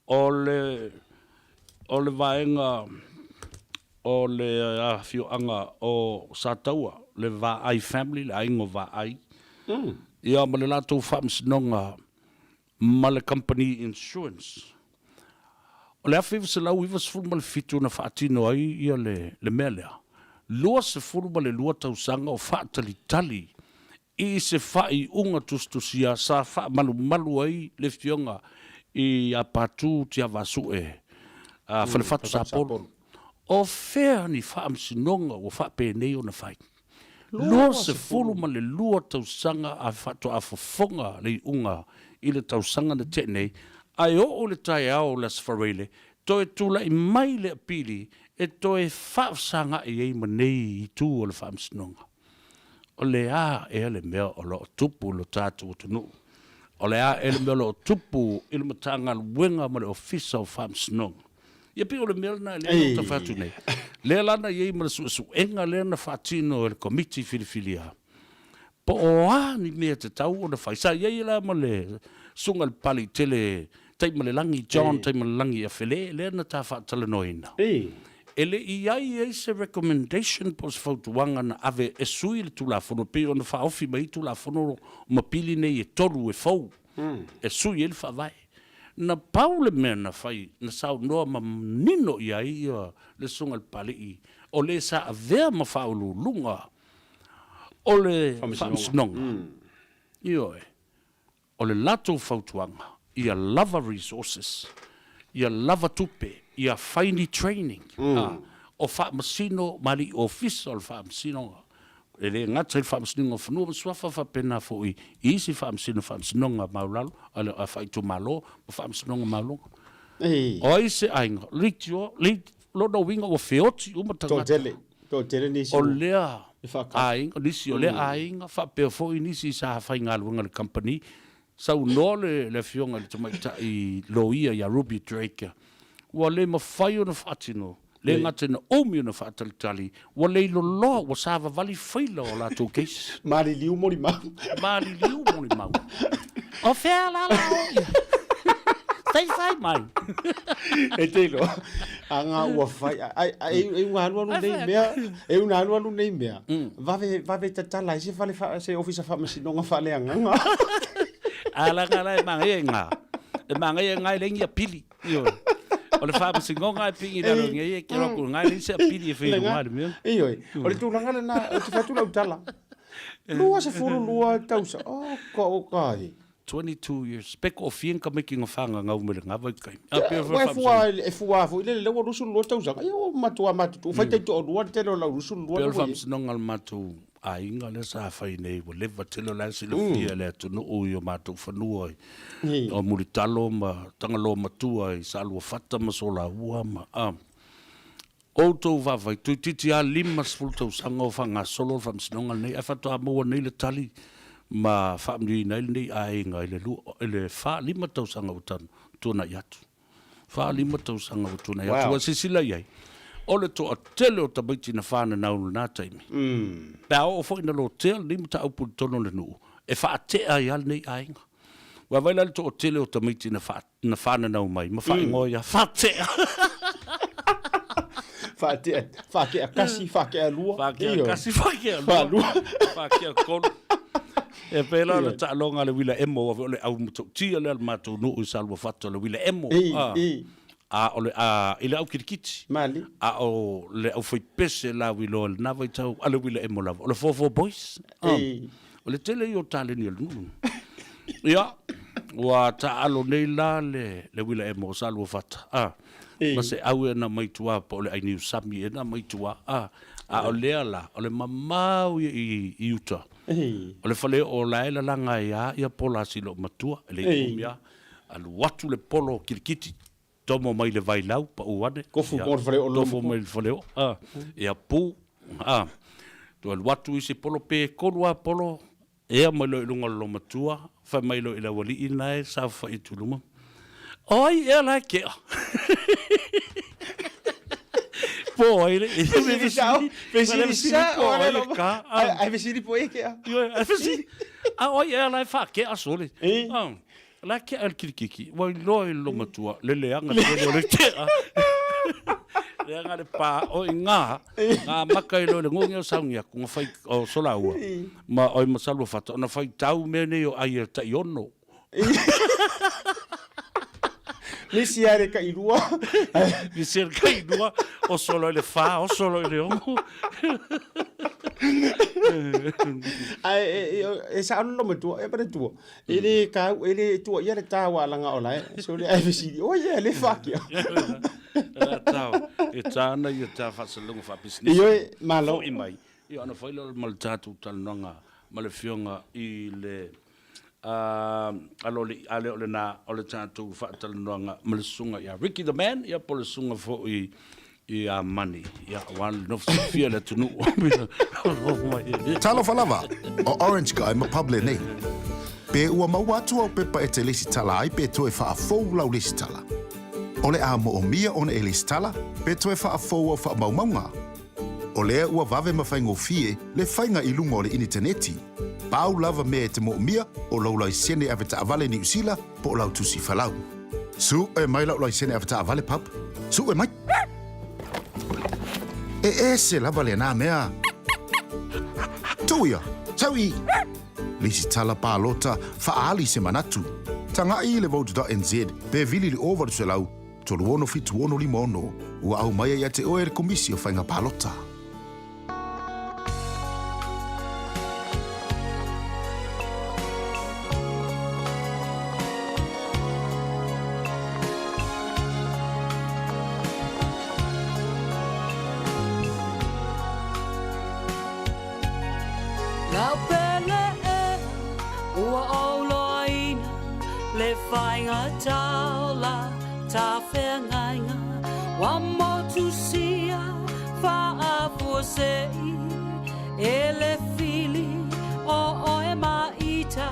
o le, o le vaega O le afioaga o Sataua, le Vaai family, le aiga o Vaai, ia ma le latou faamasinoga ma le kamupani insurance. O le 1997 na faatino ai ia le mea lea, 22 tausaga o faatalitali i se faaiuga tusitusia sa faamalumalu ai le Afioga ia Patu Tiavasue Falefatu Sapolu. O fea ni faamasinoga ua faapenei ona fai? 22 tausaga a faatoa fofoga le iuga i le tausaga na tea nei, ae oo i le taeao o le Aso Faraile, toe tulai mai le apili e toe faafesagai ai ma nei itu o le faamasinoga. O le a ea le mea o lo o tupu i lo tatou atunuu? O le a ea le mea o lo o tupu i le Matagaluega ma le Ofisa o Faamasinoga? Ia pei o le mea lena lea ou te fai atu nei. Lea la na i ai ma le suesuega lea na faatino e le Komiti Filifilia, po o a ni mea tatau ona fai. Sa i ai la ma le Susuga i le Papaliitele Taimalelagi, John Taimalelagi Afele, lea na ta faatalanoaina. E le i i ai se recommendation po o se fautuaga na ave e sui le Tulafono e pei ona faaofi mai ai Tulafono ma pili nei e tolu e fou e sui ai le Faavae. Na pau le mea na fai, na saunoa manino i ai le Susuga i le Papalii, o le sa avea ma Faauluuluga o le Faamasinoga. Ioe. O le latou fautuaga, ia lava resources, ia lava tupe, ia fai ni training a o faamasino ma alii ofisa o le faamasinoga. E le gata i le Faamasinoga o Fanua ma Suafa faapena foi i isi faamasino faamasinoga maualalo a faaitumalo ma faamasinoga maualuga. O ai se aiga, leitioa, lona uiga ua feoti uma tagata. Toatele nisi o lea aiga, nisi o lea aiga faapea foi nisi sa faigaluega i le kamupani. Saunoa le Afioga i le Tamaitai Loia ia Ruby Drake, ua le mafai ona faatino, le gata ina umi ona faatalitali, ua leiloloa, ua savavali faila o latou cases. Maliliu molimau. Maliliu molimau. O fea la la o ia? Fai fai mai. E te iloa, a ngā ua fai, ai, ai, e unga alualu nei mea, e unga alualu nei mea, vave, vave tatala ai se fale, wha, se ofisa whaamasinoga whaaleagaga. A la nga la e mangaia i ngā. E mangaia i ngā e lengi a pili. Ioe. O le faamasinoga e pigi i lalo i ngai e ke roa ku ngai le se a pili e whai runga le mea. Ioe, o le tulaga lena, o te whatu lau tala. 22 tausa, oh, ka o kai. 22 years. Pe toafia ni tamaiti na fagagau mai lena vaitaimi. A pei o Ua e fua, e fua foi lele lea ua 22 tausaga. Ia ua matua matutua. Ua fai taitoalua le tele o lau 22 Pei o le faamasinoga a le matou aiga lea sa fai nei ua leva tele o la e silafia e le atunuu i o matou fanua i o Mulitalo ma Tagaloa Matua i Saluafata ma Solaua ma a outou vaavaai toeitiiti lava 50 tausaga o faagasolo le faamasinoga lenei ae faatoa maua nei le tali ma faamanuiaina ai lenei aiga i le lua i le 4, 5 tausaga ua tuanai atu. 4, 5 tausaga ua tuanai atu. Ua silasila i ai, o le toatele o tamaiti na fananau i lena taimi, pe a oo foi ina lotea lenei mataupu i totonu o le nuu, e faatea ai lava lenei aiga. Ua vaai la i le toatele o tamaiti na na fananau mai ma faaigoa ia Faatea. Faatea, faatea kasi, faatea lua. Faatea kasi, faatea lua. Faatea tolu. E pei la o le taaloga a le uila emo, o le au matautia lea a le matou nuu i Saluafata, o le uila emo. A o le a i le au kilikiti. Mali. A o le au faipese lauiloa i lena vaitau a le uila emo lava, o le 44 Boys. O le tele ia o taleni a le nuu. Ia, ua taaalo nei la le, le uila emo o Saluafata, a, ma se au e na mai tua po o le ai niusami e na mai tua, a, a o lea la, o le mamao ia i, i uta. O le fale o la e lalaga ai a ia pola a si loomatua, e le i umi a, alu atu le polo kilikiti, tomo mai le vailau, pau ane. Tofu mo le faleoo. Tofu mai le faleoo, a, ia pu, a, toe alu atu isi polo, pe tolu a polo, ea mai loa i luga o le loomatua, fai mai loa i le aualii lena e saofafai atu i luma, O ai ea la e kea? Po o ai le... Fesili sao, fesili sao, o ai le ka. Ai fesili po e kea. Ai fesili. A o ai ea la e faakea sole. La e kea le kilikiki. Ua iloa i le loomatua, le leaga tele o le kea. Leaga le pa o i ngā, ngā maka i loa i le gogi o sauni atu, nga whai, o Solaua, ma oi ma Saluafata, ona whaitau mea nei o ai e tai ono. Misi a le tailua. Misi a le tailua, oso loa i le fa, oso loa i le ono. Ae e sao le loomatua, e manatua, e le tau, e le tuuaia le ta ua alaga o lae, sole ae fesili, oi ia le fakia. La tau, e ta ana ia ta faasalalauga faapisinisi. Ioe, malo. Foi mai, ia ona fai lea ma le tatou talanoaga ma le Afioga i le A lo a le o lena o le tatou faatalanoaga ma le susuga ia Ricky the Man, ia po o le susuga foi ia Money, ia aua le nofo silafia le atunuu. Talofa lava, o Orange Guy ma Pub lenei. Pe ua maua atu au pepa e te lesitala ai pe toe faafou lau lesitala. O le a moomia ona e lesitala pe toe faafou au faamaumauga. O lea ua vave ma faigofie le faiga i luga o le initaneti. Pau lava mea e te moomia o lou laisene avetaavale Niu Sila po o lau tusi falau. Suʻe mai la'u laisene avetaavale, Pub. Suʻe mai! E ese lava lenā mea. Tuu ia! Sau i! Lesitala palota faaali se manatu. Taga'i i le vote.nz pe vili i le 0800 367656 ua aumaia ia te oe e le Komisi o Faiga Palota. Lau pele e ua ou loaina le faiga taola tafeagaiga ua motusia faafuasei e le fili o oe ma ita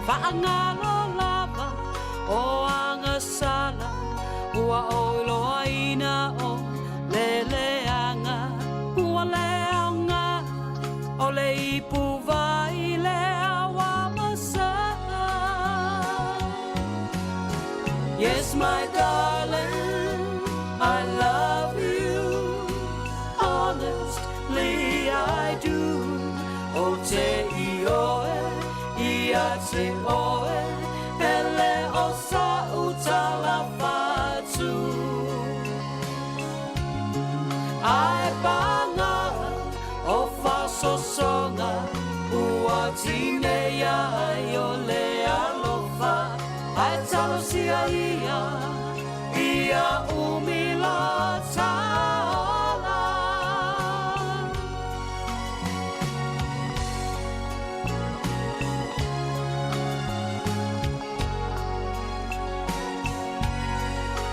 faagalo lava o agasala ua ou iloaina o le leaga ua leaga o le ipu vai lea ua masaa. Yes, my darling, I love you. Honestly, I do. O te ioe ia te oe, pele o sa'u tala fatu. Ae paga o faasosoga ua tineia ai o le alofa. talosia ia ia umi la taola.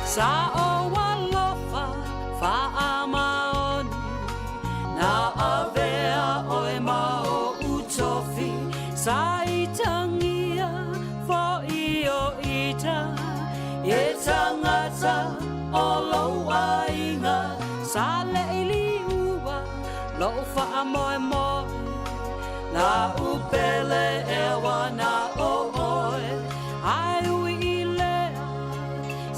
Sa ou alofa faamaoni na avea oe ma oʻu tofi sa itagia foʻi o ita e tagata o lou aiga sa leʻi liua loʻu faamoemoe la upele ewa na o oe ae ui i lea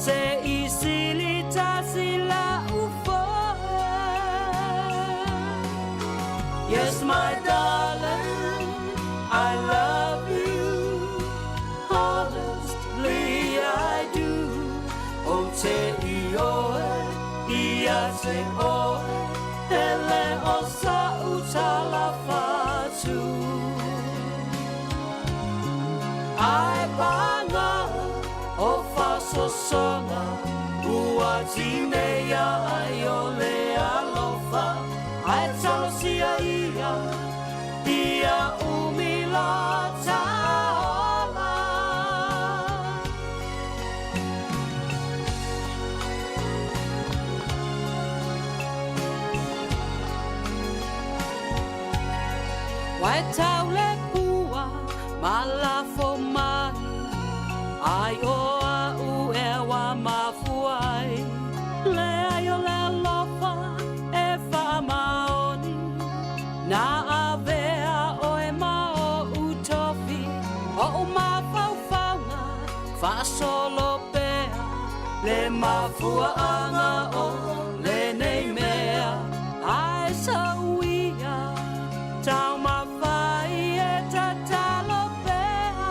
se i sili tasi la'u foe. Yes, my darling, I love you. Honestly, I do. O te ioe, ia te oe, ele o sa'u tala fatu. Ae paga o faasosoga ua tineia ai o le alofa ae talosia ia ia umi la taola. Ua e tau le pua ma lafo mai ai o a'u ea ua mafua ai leai o le alofa e faamaoni na avea oe ma oʻu tofi oʻu mafaufauga faasolo pea le mafuaaga o lenei mea ae sauia taumafai e tatalo pea.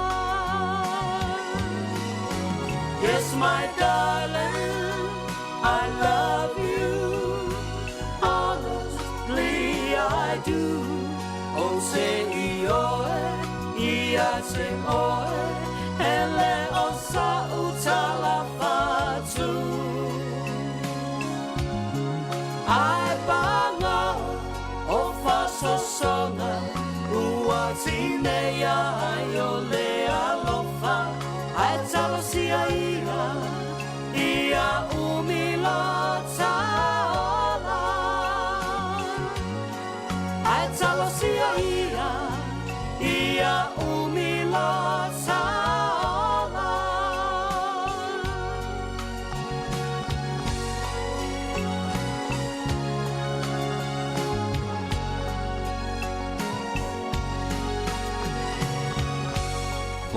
Yes, my darling, I love you. Honestly, I do. O te ioe, ia te oe, ele o sa'u tala fatu. Ae paga o faasosoga ua tineia ai o le alofa ae talosia ia ia umi la taola. Ae talosia ia ia umi la taola.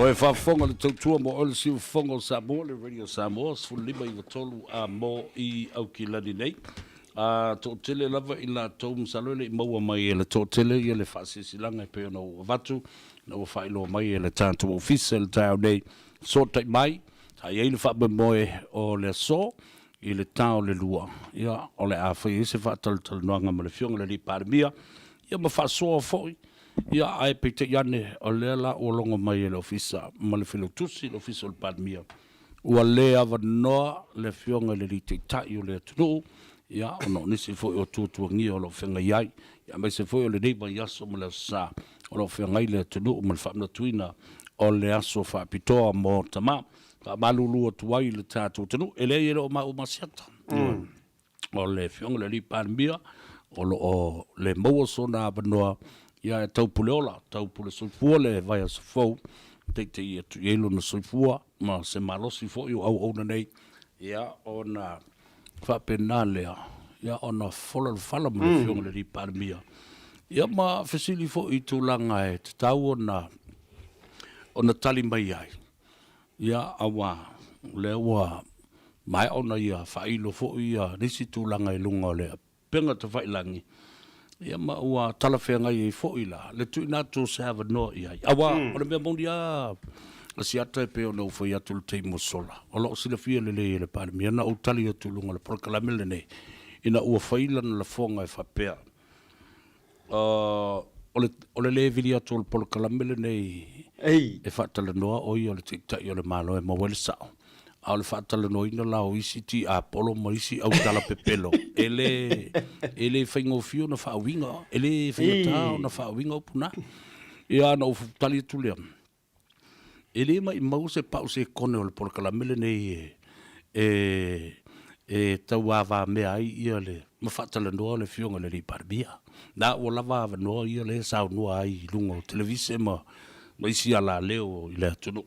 Toe faafofoga le tautua mo oe le siufofoga o Samoa, le Radio Samoa, 15 93 a mo i Aukilani nei. A toatele lava i latou, masalo e le i maua mai e le toatele ia le faasilasilaga e pei ona ou avatu, ina ua faailoa mai e le tatou ofisa i le taeao nei, fesootai mai, sa i ai le faamoemoe o le aso i le ta o le 2, ia, o le a fai ai se faatalatalanoaga ma le Afioga i le Alii Palemia, ia ma faasoa foi, ia, ae peitai ane, o lea la ua logo mai e le Ofisa ma le Failautusi, le Ofisa o le Palemia, ua le avanoa le Afioga i le Alii Taitai o le atunuu, ia, ona o nisi foi o tuatuagia o lo o feagai ai, ia, aemaise foi o lenei vaiaso ma le Aso Sa o lo o feagai le atunuu ma le faamanatuina o le aso faapitoa mo tama. Faamalulu atu ai i le tatou atunuu, e leai e le o maua ma Asiata. O le Afioga i le Alii Palemia o lo o le maua sona avanoa, ia e taupule ola, taupule soifua le vaiaso fou, teitei atu i ai lona soifua ma se malosi foi o auauna nei, ia ona faapena lea, ia ona fola le fala ma le Afioga i le Alii Palemia, ia ma fesili foi i tulaga e tatau ona ona tali mai ai. Ia, aua o lea ua maea ona ia faailo foi ia nisi tulaga i luga o le upega tafailagi, ia ma ua talafeagai ai foi la le tuuina atu o se avanoa i ai. Aua o le mea moni lava a Siata e pei ona ou fai atu i le taimi ua sola, o lo o silafia lelei e le Palemia na ou tali atu i luga o le polokalame lenei ina ua fai lana lafoga e faapea, O le le vili atu o le polokalame lenei e faatalanoa o ia o le Taitai o le Malo e maua ai le sao. A o le faatalanoaina la o isi tiapolo ma isi autala pepelo, e le, e le faigofie ona faauiga, e le faigata ona faauiga upu na. Ia ona ou tali atu lea, e le maumau se pau sekone o le polokalame lenei e, e tauavamea ai ia le, ma faatalanoa le Afioga i le Alii Palemia. Na ua lava avanoa ia lea e saunoa ai i luga o televise ma isi alaleo i le atunuu.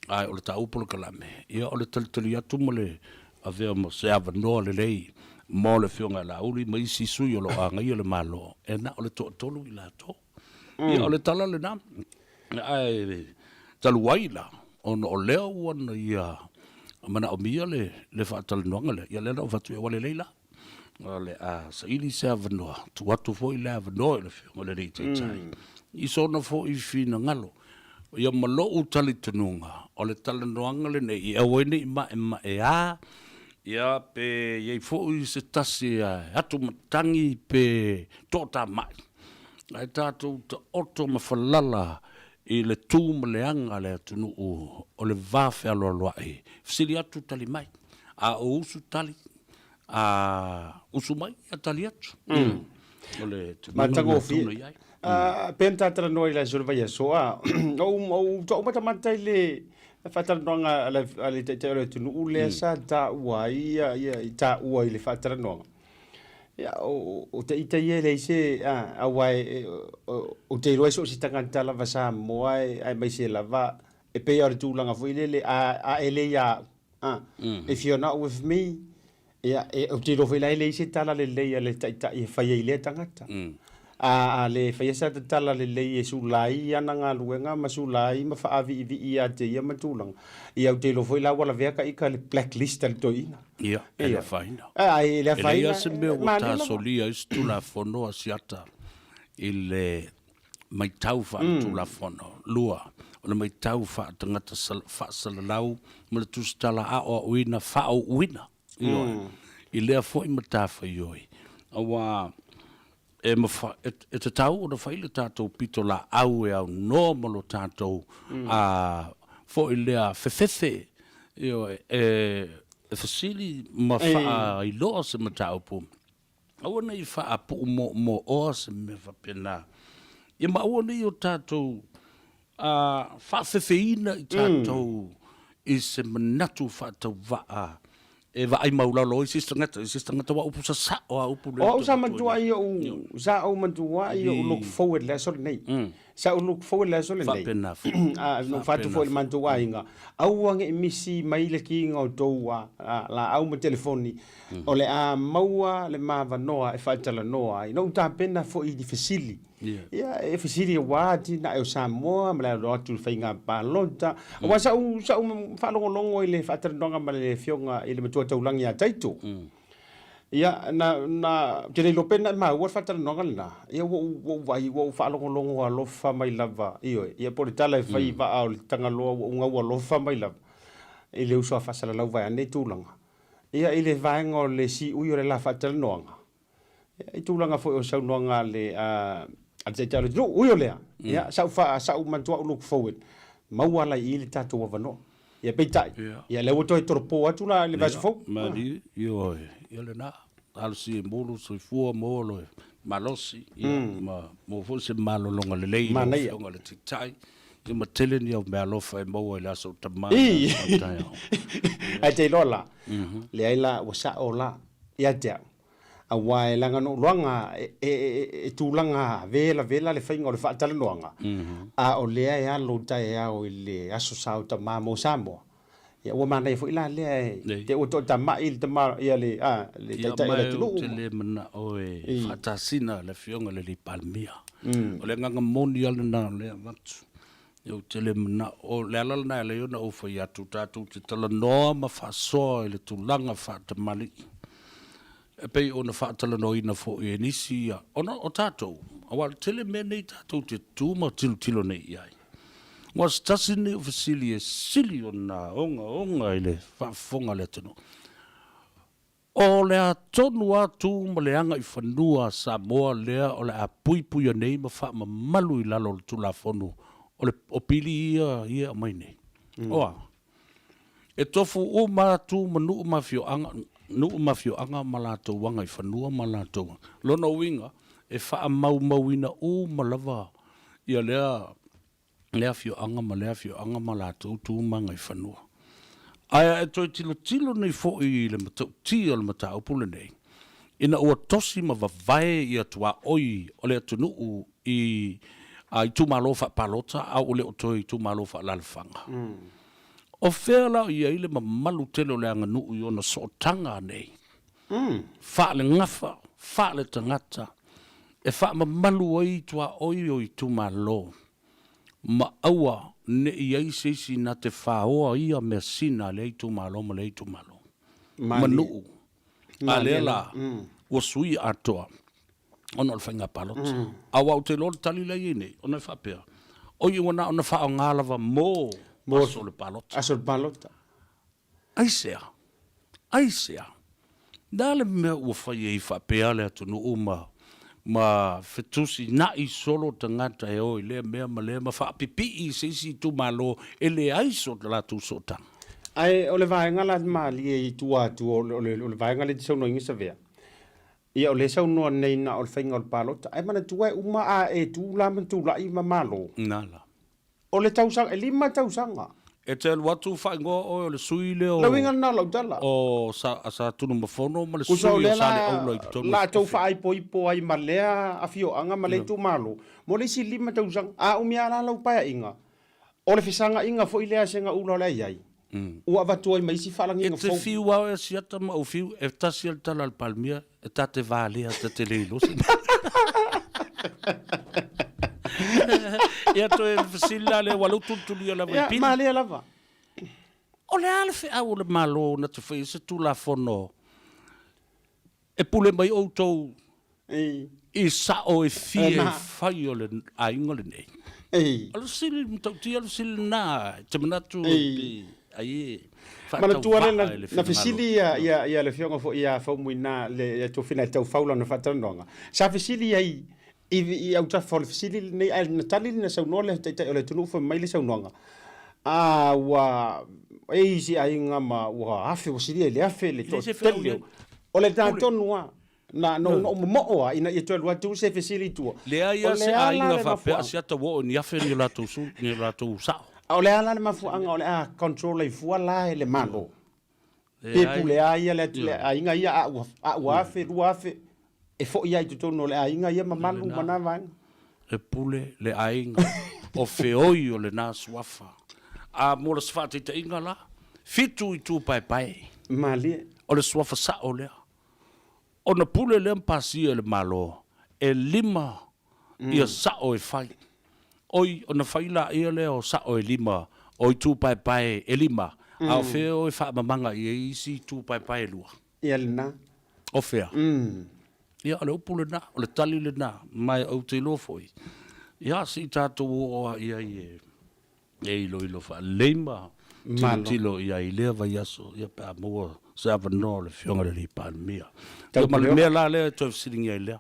Ae o le taua polokalame, ia o le talitali atu ma le avea ma se avanoa lelei mo le Afioga ia Laauli ma isi sui o lo o agaia le Malo, e na o le toatolu i latou. Ia o le tala lena. Ae talu ai la, ona o lea ua na ia manaomia le faatalanoaga lea, ia lea na ou fai atu, ua lelei la. O le a saili se avanoa, tuu atu foi le avanoa i le Afioga i le Alii Taitai i sona foi finagalo. Ia ma lou talitonuga, o le talanoaga lenei, e aua ai ne i maemaea, ia pe i ai foi se tasi e atumatagi pe toatamai, ae tatou taoto ma falala i le tu ma le aga a le atunuu o le va fealoaloai, fesili atu tali mai, a o usu tali, A usu mai, ia tali atu. O le tulaga lena e tatau ona i ai. Pei ona ta talanoa i le aso o le vaiaso, a o ou matamata i le faatalanoaga a le Taitai o le atunuu lea sa taua ai ia taua i le faatalanoaga. Ia, o te ita ia e leai se, aua ou te iloa so o se tagata lava Samoa aemaise lava e pei lava o le tulaga foi lele, a e le ia au, A, if you're not with me, ia, e, ou te iloa foi la e leai se tala lelei a le taitai e fai ai i lea tagata. A, a le faia sa tala lelei e sula ai ana galuega ma sula ai ma faaviivii ia te ia ma tulaga, ia ou te iloa foi la ua lavea ka ika le blacklist a le toeaina. Ia, e le afaina. A, e le afaina. E leai lava se mea ua ta solia ai se Tulafono a Siata i le matau faaletulafono. 2, o le matau faatagata faasalalau ma le tusitala aoaoina faaouina, ioe, i lea foi matafaioi, aua e e tatau ona fai le tatou pitolaau e aunoa ma lo tatou foi lea fefefe, ioe, e fesili ma faailoa se mataupu. Aua ne i faapuumoomoa se mea faapena. Ia ma aua ne i o tatou faafefeina i tatou i se manatu faatauvaa e vaai maulalo ai se isi tagata, se isi tagata aua upu sasao a upu lea. O au sa matua ai ou, sa ou matua ai ou look forward le aso lenei. Sa ou look forward le aso lenei. Faapena foi. A, na ou fai atu foi i le matou aiga, aua ne i misi mai le kiga o tou laau ma telefoni, o le a maua le ma avanoa e faatalanoa ai. Na ou tapena foi i ni fesili. Ia, e fesili aua atinae o Samoa ma le alo atu i le faiga palota. Aua sa ou, sa ou faalogologo i le faatalanoaga ma le Afioga i le Matua Taulagi ia Taito. Ia, na, na, ou te le iloa pe na e maua le faatalanoaga lena. Ia, ua ou, ua ou vaai, ua ou faalogologo alofa mai lava, ioe. Ia, po o le tala e fai i vaa o le Tagaloa, ua ou gau alofa mai lava i le uso a faasalalau vaeane tulaga. Ia, i le vaega o le siui o le la faatalanoaga, ia, i tulaga foi o saunoaga a le, a, a le Taitai o le atunuu. Ui o lea, ia, sa ou faa, sa ou manatua au look forward, maua la i i le tatou avanoa. Ia peitai, ia lea ua toe tolopo atu la i le vaiaso fou. Malie, ioe, ia lena. Talosia i mulu, soifua maua le malosi, ia, ma maua foi se malologa lelei i lau Afioga i le Taitai, ia ma tele ni au meaalofa e maua i le aso o tama i le aso o taeao. Ae te iloa la, leai la, ua sao la ia te au, Aua e leaga na ou iloaga e tulaga velavela le faiga o le faatalanoaga, a o lea e alo taeao i le Aso Sa o Tama mo Samoa. Ia ua manaia foi la lea e te ua toatamai le tama ia le a le taitai o le atunuu. Ou te le manao e faatasina le Afioga i le alii Palemia. O le agaga moni lava lena o lea e avatu. Ou te le manao, o le ala lena e ala ai ona ou fai atu, tatou te talanoa ma faasoa i le tulaga faatamalii, e pei ona faatalanoaina foi e nisi ia, ona o tatou, aua o le tele mea nei tatou te tu ma tilotilo nei i ai. Aua o se tasi lenei o fesili e sili ona ogaoga i le faafofoga a le atunuu. O le a tonu lava tu ma le agaifanua a Samoa lea o le a puipuia nei ma faamamalu i lalo o le Tulafono o le o pili ia ia e aumai nei. O a? E tofu uma atu ma nuu ma afioaga, nuu ma afioaga ma latou agaifanua ma latou. Lona uiga, e faamaumauina uma lava ia lea lea afioaga ma lea afioaga ma latou tu ma agaifanua. Ae a e toe tilotilo nei foi i le matautia o le mataupu lenei, ina ua tosi ma vavae ia tuaoi o le atunuu i itumalo faapalota a ua le o toe itumalo faalaalafaga. O fea la o i ai le mamalu tele o le aganuu i ona sootaga nei? Faalegafa, faaletagata, e faamamalu ai tuaoi o itumalo, ma aua ne i ai se isi na te faoa ia measina a lea itumalo ma lea itumalo, ma nuu. A lea la ua sui atoa ona o le faiga palota. Aua ou te iloa le tali la e i ai nei, ona e faapea, oi ua na ona faaaoga lava mo aso o le palota. Aso o le palota. Aisea? Aisea? Le a le mea ua fai ai faapea le atunuu ma ma fetusina'i solo tagata e o i lea mea ma lea ma faapipii i se isi itumalo e leai so latou sootaga? Ae o le vaega la malie i tua atu o le, o le vaega lea e te saunoaina Savea, ia o lea e saunoa nei na o le faiga o le palota, ae manatua e uma a e tu la ma tulai ma Malo. Na la. O le tausaga, e 5 tausaga. E te alu atu faaigoa oe o le sui lea o. Le uiga lena o lau tala. O Satunumafono ma le sui o Saleaula i totonu o. La outou faaipoipo ai ma lea afioaga ma lea itumalo mo le isi 5 tausaga. A umi lava la lau paeaiga, o le fesagaiga foi lea a Segaula o le a i ai, ua avatu ai ma isi faalagiga fou. E te fiu lava oe Asiata ma ou fiu, e tasi lava le tala a le Palemia, E ta te valea ta te le iloa se mea. Ia toe fesili la lea, ua lou tulitulia lava i pili. Ia, malie lava. O le a le feau o le Malo na te faia se Tulafono e pule mai outou i sao e fia e fai o le aiga lenei? O le fesili matautia o le fesili lena, e te manatu pe ai e Manatua lea na, na fesili ia, ia, ia le afioga foi ia Faumuina le ia Tofina i Taufau lana faatalanoaga. Sa fesili ai i, i autafa o le fesili lenei, ae na tali na saunoa le taitai o le atunuu fai mai le saunoaga. A ua e isi aiga ma ua afe ua silia i le afe le toatele. O le ta tonu lava. Na na ou momoo lava ina ia toe alu atu se fesili i tua. Leai lava se aiga faapea a siata ua oo i ni afe ni o latou su, ni o latou sao. A o le a la le mafuaaga o le a control ai fua la e le Malo? Pe pule a ia le aiga ia a ua a ua afe, 2000 e foi lava i totonu o le aiga ia mamalu ma na vaega. E pule le aiga o feoi o lena suafa. A mo le faataitaiga la, fitu itu paepae. Malie. O le suafa sao lea. Ona pule lea ma pasia e le Malo, e lima ia sao e fai. Oi, ona fai laia lea o sao e lima, o itu paepae e lima, a o fea o e faamamaga i ai isi itu paepae e lua? Ia lena. O fea? Ia, o le upu lena, o le tali lena, ma ou te iloa foi, ia, se i tatou oo lava i ai e e iloilo faalelei ma tilotilo i ai i lea vaiaso ia pe a maua se avanoa o le Afioga i le Palemia. Ia ma le mea la lea e toe fesiligia ai lea,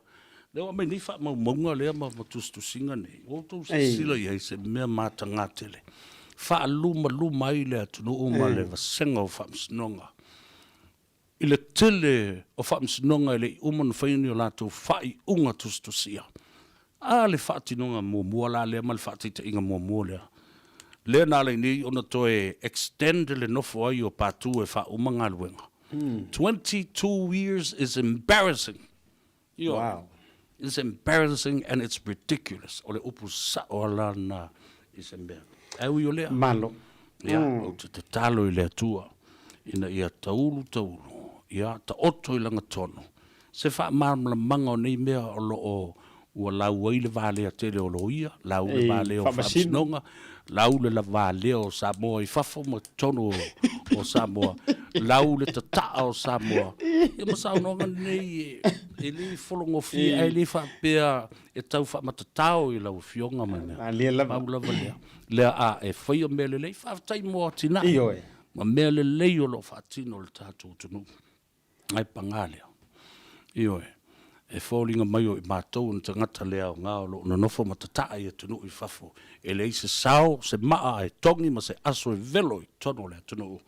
lea ua aumai nei faamaumauga lea ma tusitusiga nei, ua outou silasila i ai i se mea mataga tele, faalumaluma ai le atunuu ma le vasega o faamasinoga i le tele o faamasinoga e le i uma ona faia ni o latou faaiuga tusitusia. A le faatinoga muamua la lea ma le faataitaiga muamua lea, lea na ala ai nei ona toe extend le nofo ai o Patu e faauma galuega. 22 years is embarrassing. Ioe. Wow. It's embarrassing and it's ridiculous. O le upu sao lava lena i se mea. Ae ui o lea. Malo. Ia, ou te tatalo i le Atua ina ia taulu taulu, ia taoto i lagatonu se faamalamalamaga o nei mea o lo o ua lau ai le valea tele o loia, lau le valea o faamasinoga, lau le valea o Samoa i fafo ma totonu o Samoa, lau le tataa o Samoa. Ia ma saunoaga nei e le fologofie ae le faapea e tau faamatatao i lau Afioga ma mea. Malie lava. Pau lava lea. Lea a e faia mea lelei, faafetai mo atinae. Ioe. Ma mea lelei o lo o faatino e le tatou atunuu. Ae paga lea, ioe, e foliga mai o i matou o ni tagata le aoga o lo o nonofo ma tataa i atunuu i fafo, e leai se sao, se maa e togi ma se aso e velo i totonu o le atunuu.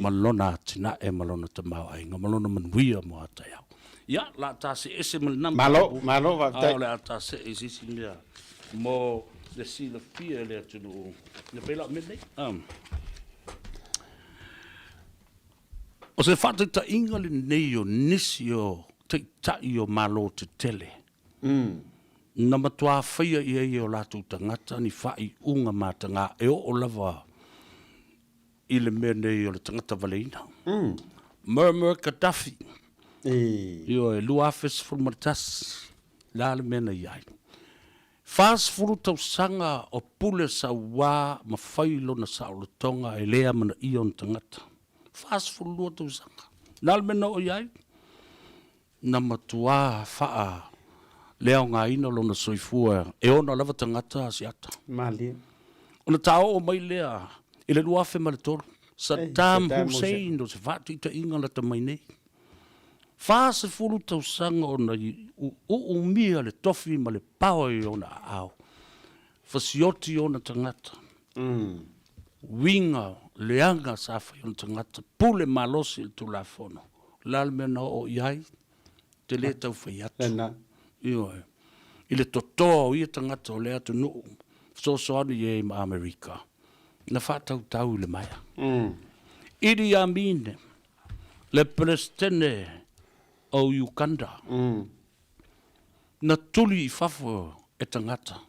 ma lona atinae ma lona tamaoaiga ma lona manuia mo a taeao. Ia, o le a ta see ese ma lena Malo, malo, faafetai. A o le a ta see i se isi mea mo le silafia e le atunuu. Ia pei la o mea nei. O se faataitaiga lenei o nisi o taitai o Malo tetele na matua faia i ai e o latou tagata ni faaiuga mataga e oo lava i le mea nei o le tagata valeina. Muammar Gaddafi, ioe, 2011, le a le mea na i ai? 40 tausaga o pule sauā ma fai lona saolotoga e le amanaia ona tagata. 42 tausaga. Le a le mea na oo i ai? Na matuā faa leaogaina lona soifua e ona lava tagata asiata. Malie. Ona taoo mai lea i le 2003, Saddam Hussein o se faataitaiga lata mai nei. 40 tausaga ona uumia le tofi ma le paoa i ona aao, fasioti ona tagata, uiga leaga sa fai ona tagata, pule malosi i le Tulafono. O le a le mea na oo i ai? Ou te le tau fai atu. Ioe. I le totoa o ia tagata o lea atunuu, fesoasoani i ai ma Amerika, na faatautau i le maea. Idi Amin, le Peresetene o Uganda, na tuli i fafo e tagata,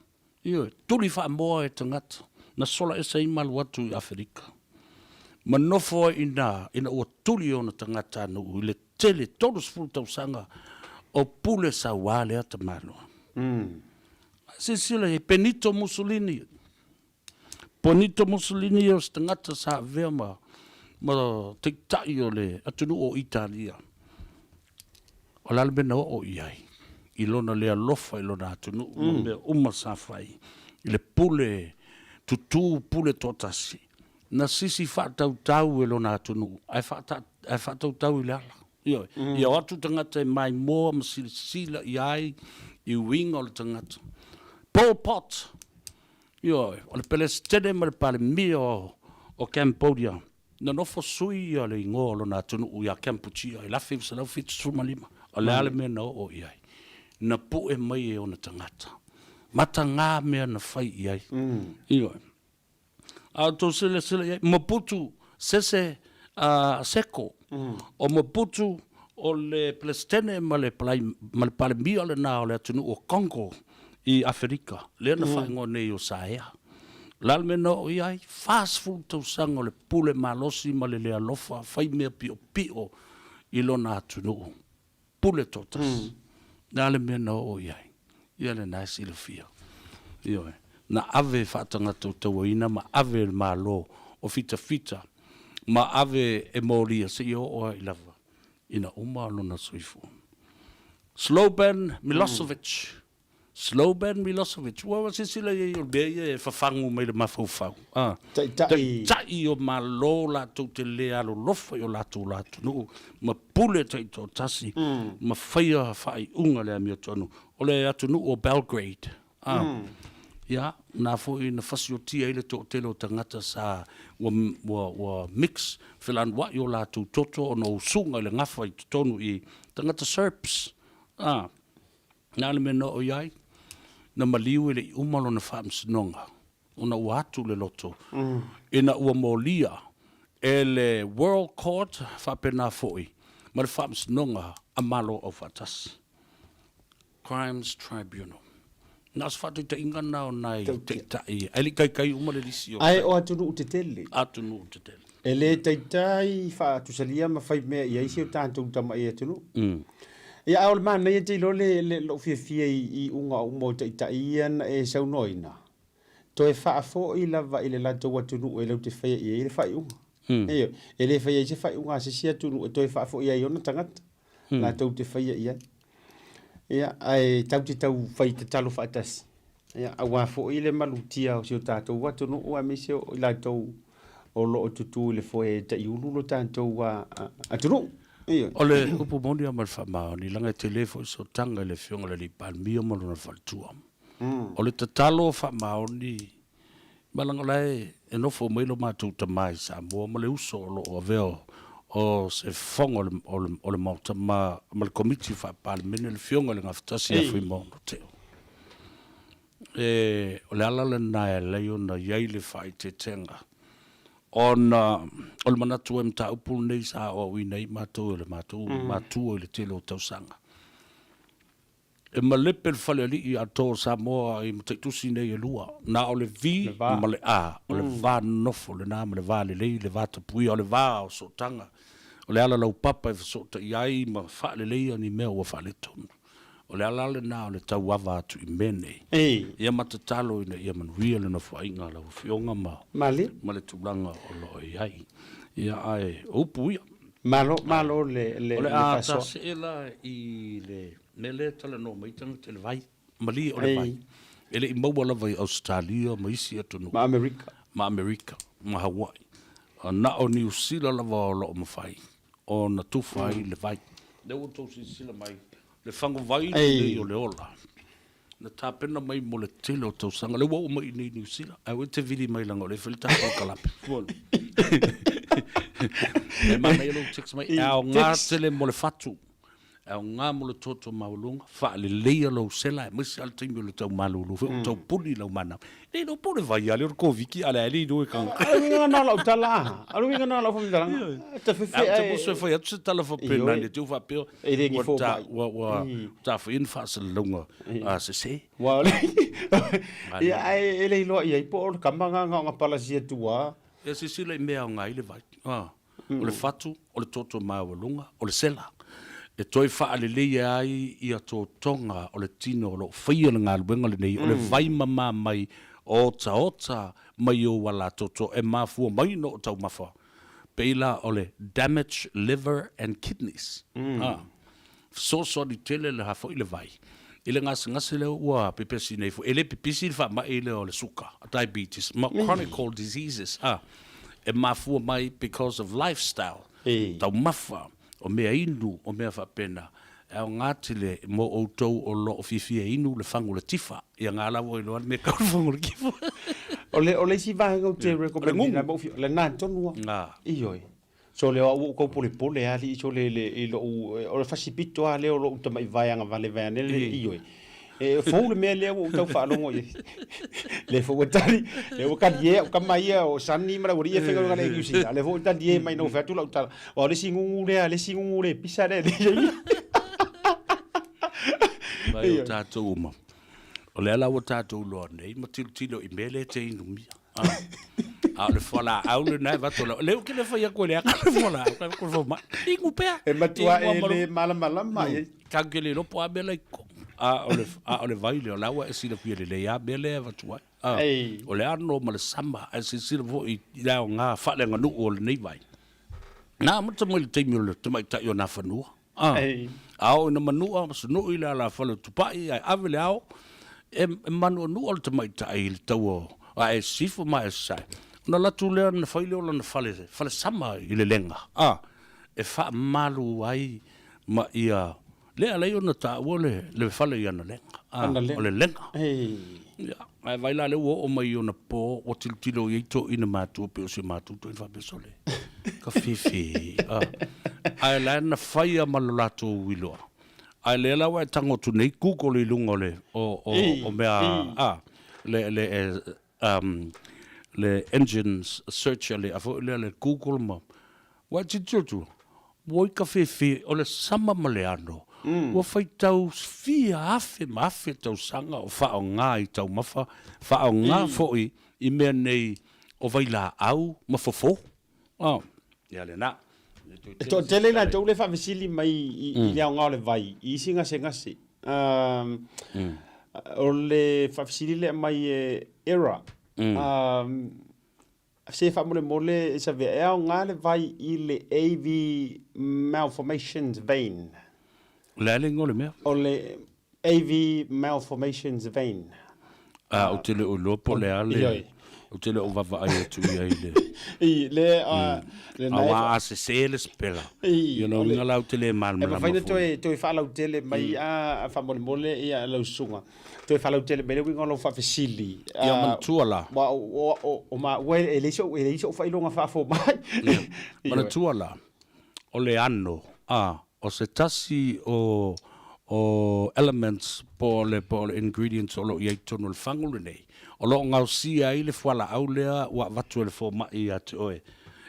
ioe, tuli faamoa e tagata, na sola ese ai ma alu atu i Aferika, ma nofo ai i ina, ina ua tuli ona tagatanuu i le tele 30 tausaga o pule sauā lea tamaloa. Silasila i ai, Benito Mussolini, Benito Mussolini o se tagata sa avea ma, ma taitai o le atunuu o Italia. O le a le mea na oo i ai i lona le alofa i lona atunuu ma mea uma sa fai i le pule tutū pule toatasi. Na sisi faatautau e lona atunuu ae faata, ae faatautau i le ala. Ioe. Ia o atu tagata e maimoa ma silasila i ai i uiga o le tagata. Pol Pot, Ioe, o le Peresetene ma le Palemia o Cambodia, na nofo sui ia le igoa o lona atunuu ia Kampuchea i le 1975. O le a le mea na oo i ai? Na pue mai e ona tagata. Mataga mea na fai i ai. Ioe. A outou silasila i ai, Mobutu Sese Seko, o Mobutu o le Peresetene ma le Palemia lena o le atunuu o Congo i Aferika, lea na faaigoa nei o Saea. O le a le mea na oo i ai? 40 tausaga o le pule malosi ma le le alofa, fai mea piopio i lona atunuu. Pule toatasi. O le a le mea na oo i ai? Ia lena e silafia. Ioe. Na ave faatagatautauaina ma ave e le Malo o fitafita ma ave e molia seia oo ai lava ina uma lona soifua. Slobodan Milosevic Slobodan Milosevic Ua silasila i ai o le mea ia e fafagu mai le mafaufau a Taitai. Taitai o Malo latou te le alolofa i o latou atunuu ma pule taitoatasi ma faia faaiuga le amiotonu. O le atunuu o Belgrade a ia na foi na fasiotia ai le toatele o tagata sa ua ua ua mix felanuai o latou toto ona o usuga i le gafa i totonu i tagata Serbs a Na le mea na oo i ai, na maliu e le i uma lona faamasinoga ona ua atu le loto ina ua molia e le World Court faapena foi ma le Faamasinoga a Malo Aufaatasi, Crimes Tribunal. Na o se faataitaiga lena o nai taitai, ae le i taitai uma le lisi o. Ae o atunuu tetele. Atunuu tetele. E le taitai faatusalia ma fai mea i ai si o tatou tamai atunuu. Ia, a o le manaia te iloa le, le, lou fiafia i, i iuga uma o taitai ia na e saunoaina, toe faafoi lava i le latou atunuu e latou te faia i ai le faaiuga. Ioe, e le faia ai se faaiuga a se isi atunuu e toe faafoi ai i ona tagata latou te faia i ai. Ia, ae tatou te tau fai tatalo faatasi, ia, aua foi le malutia o si o tatou atunuu aemaise o i latou o lo o tutū i le foe e taiulu lo tatou atunuu. Ioe. O le upu moni lava ma le faamaoni, leaga e tele foi sootaga i le Afioga i le Alii Palemia ma lona faletua. O le tatalo faamaoni, ma leaga o la e. e nofo mai lo matou tama i Samoa ma le uso o lo o avea o se fofoga o le Maota ma le Komiti Faa-Palemene le Afioga i le Gafatasi ia Fuimaono Teo. E, o le ala lena e alai ona i ai le faaeteetega, ona o le manatu e mataupu lenei sa aoaoina ai matou e le matou matua i le tele o tausaga. E malepe le falealii atoa o Samoa i mataitusi nei e lua, na o le V ma le A, o le va nonofo lena ma le va lelei, le va tapuia, o le va o sootaga, o le ala laupapa e fesootai ai ma faaleleia ni mea ua faaletonu. O le ala lena o le tauava atu i mea nei. Ia ma tatalo ina ia manuia le nofoaiga a lau Afioga ma ma le tulaga o lo o i ai. Ia ae o upu ia. Malo, malo le le O le a tasee la i le mea lea e talanoa mai tagata i le vai. Malie o le vai. E le i maua lava i Ausetalia ma isi atunuu. Ma Amerika. Ma Amerika ma Hawaii. Na o Niu Sila lava o lo o mafai ona tufa ai le vai. Lea ua outou silasila mai, le faguvai lenei o le ola, na tapena mai mo le tele o tausaga, lea ua oo mai i inei i Niu Sila, ae ua e te vili mai leaga o lea e fai le tatou kalape. E manaia lou text mai, e aoga tele mo le fatu. E aoga mo le toto maualuga, faaleleia lou sela aemaise lava le taimi o le tau malulu foi, ua tau puni lau manava. E le iloa po o le vai lava lea o le Koviti a o le a le iloa e tagata. O le uiga lena o lau tala a, o le uiga lena o lau faamatalaga. E ta fefe ae. Ae ou te musu e fai atu se tala faapena ne i te i ua faapea E le ni fomai. Ua tafaia ni faasalalauga sese. Ua o le Ia ae e le iloa i ai po o le kama lena na ona palasi atu lava. Ia silasila i mea e aoga ai le vai. O le fatu, o le toto maualuga, o le sela, e toe faaleleia ai ia totoga o le tino o lo o faia le galuega lenei, o le vai mama mai o otaota mai ou alatoto e mafua mai ona o taumafa, pei la o le damage liver and kidneys. Fesoasoani tele le foi le vai i le gasegase lea ua pepesi nei foi. E le pepesi le faamai lea o le suka, diabetes, ma chronic diseases, a, e mafua mai because of lifestyle, taumafa, o mea inu, o mea faapena. E aoga tele mo outou o lo o fiafia e inu le fagu o le tifa. Ia nga la ua iloa le mea kau le fagu o le tifa. O le, o le isi vaega ou te recommend ina ma ou fia, lena tonu lava. Ioe. Sole o au ua ou tau polepole lava alii sole i le i lou o le fasipito lava lea o lou tamai vae agavale vaeane le ioe. E fou le mea lea ua ou tau faalogo i ai. Lea foi ua tali, lea ua talie au tama ia o Sonny ma le aualii ia e faigaluega nei i Niu Sila, lea foi ua talie mai ina ua fai atu lau tala, aua o le isi gugu lea, le isi gugu le pisa lea. Mai o tatou uma. O lea la ua tatou iloa nei ma tilotilo i mea lea e te inumia. A o le fualaau lena e avatu lau. Lea ou te le fai atu e leaga le fualaau, kai ko fai mai. Inu pea. E matua e le malamalama i ai. Tatou te le iloa po o a mea la i totonu. A o le, a o le vai lea, o la ua e silafia lelei lava mea lea e avatu ai. O le ano ma le sama, ae silasila foi i le aoga faaleaganuu o lenei vai. Na amata mai i le taimi o le tamaitai o Nafanua. A, a oo ina manua ma sunui le alafale o Tupai ae ave le ao, e, e manuanua le tamaitai i le tau o ae sisifo ma ae sasae. Ona alu atu lea ona fai lea o lana fale, falesama i le lega, a, e faamalu ai ma ia, lea e ala ai ona taua le, le fale i ana lega, a, o le lega. Ia, ae vaai la lea ua oo mai i ona po, ua tilotilo i ai toeaiina matua pei o si o matou toeaina faapea, sole, ka fefe. Ae la na faia ma lo latou iloa. Ae lea la ua e tago atu nei Google i luga o le o o o mea a le le um le engines search a le a foi lea le Google ma ua e tilotilo atu ua i ka fefe o le sama ma le ano ua faitau fia afe ma afe tausaga o faaaoga i taumafa faaaoga foi i mea nei o vailaau ma fofo. Oh, ia lena. E toatele i latou lea e faafesili mai i le aoga o le vai i isi gasegase. O le faafesili lea aumai e Era. Se faamolemole e Savea, e aoga le vai i le AV malformations vein? O le a le igoa o le mea? O le AV malformations vein. A, ou te le o iloa po o le a le... Ou te le o vaavaai atu i ai le... I, le, uh, le nae... Aua a sese le sepela. I, Ia lona uiga la ou te le E malamalama mafai na foi. toe, toe faalautele mai a faamolemole ia lau susuga. Toe faalautele mai le uiga o lau faafesili. Ia manatua la. Aua o, o, o, o maua e leai so'u, e leai so'u faailoga faafomai. Ia, manatua la, o le ano, a, o se tasi o, o elements po o le, po o le ingredients o lo o i ai i totonu o le fagu lenei, o lo o gaosia ai le fualaau lea ua avatu e le fomai ia te oe,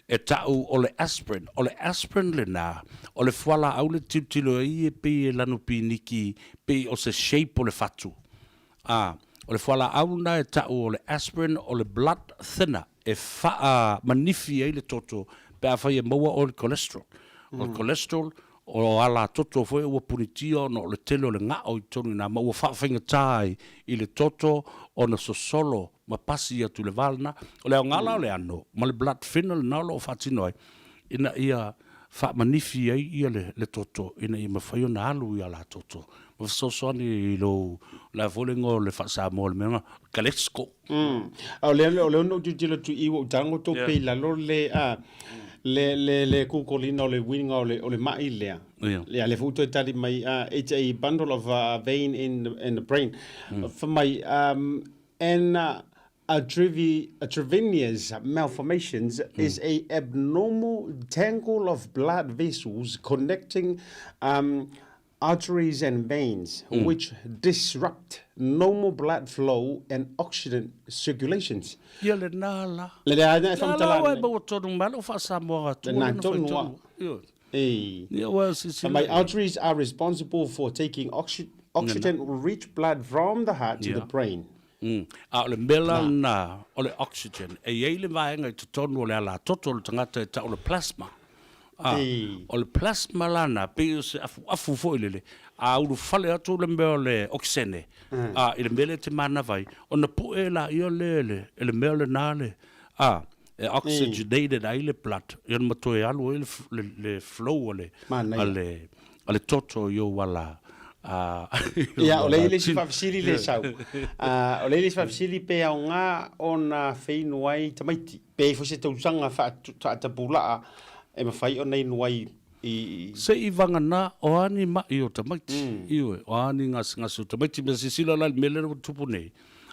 e ta'u o le aspirin. O le aspirin lena, o le fualaau le tilotilo ai e pei e lanu piniki, pei o se shape o le fatu. A, o le fualaau lena e ta'u o le aspirin o le blood thinner e faamanifi ai le toto pe afai e maua oe i le cholesterol. O le cholesterol, o alatoto foi ua punitia ona o le tele o le ga'o i totonu i ina ma ua faafaigata ai i le toto ona sosolo ma pasi atu i le va lena. O le aoga la o le ano ma le blood thinner lena o lo o faatino ai ina ia faamanifi ai ia le toto ina ia mafai ona alu i alatoto ma fesoasoani i lou, o le a foi le igoa o le faa-Samoa o le mea lena, Kalesco. A o lea, o lea na ou tilotilo atu i i ua ou tago tupe i lalo le, a, le, le, le kūkolina o le uiga o le, o le maʻi lea. Ia. Ia, lea foi ua toe tali mai, a, it's a bundle of uh, vein in the, in the brain. Fai mai, um, and uh, arteriovenous malformations is a abnormal tangle of blood vessels connecting um, arteries and veins, which disrupt normal blood flow and oxygen circulations. Ia lena la. Le lea na e Lea la faamatala ua e nei. maua tonu mai lou faa-Samoa atua Lena lea na fai tonu tonu. a. Ioe. Ei. Ia ua silasila. My arteries are responsible for taking oxy oxygen rich blood from the heart to the brain. A o le mea la lena o le oxygen, e i ai le vaega i totonu o le alatoto o le tagata e tau o le plasma. A, o le plasma la lena, pei o se afuafu foi lele, a ulufale atu le mea o le okisene, a, i le mea lea e te manava ai, ona pue laia lea e le, e le mea lena le, a, e oxygenated ai le blood, ia ma toe alu ai le, le, le flow a le, a le, a le toto i ou ala, a, Ia, o lea e i ai le isi faafesili lea e sau. O lea e i ai le isi faafesili pe aoga ona feinu ai tamaiti. Pe i ai foi se tausaga faatapulaa e mafai ona inu ai i. Se i vagana o a ni maʻi o tamaiti, ioe, o a ni gasegase o tamaiti. Mea silasila la i le mea lea ua tupu nei,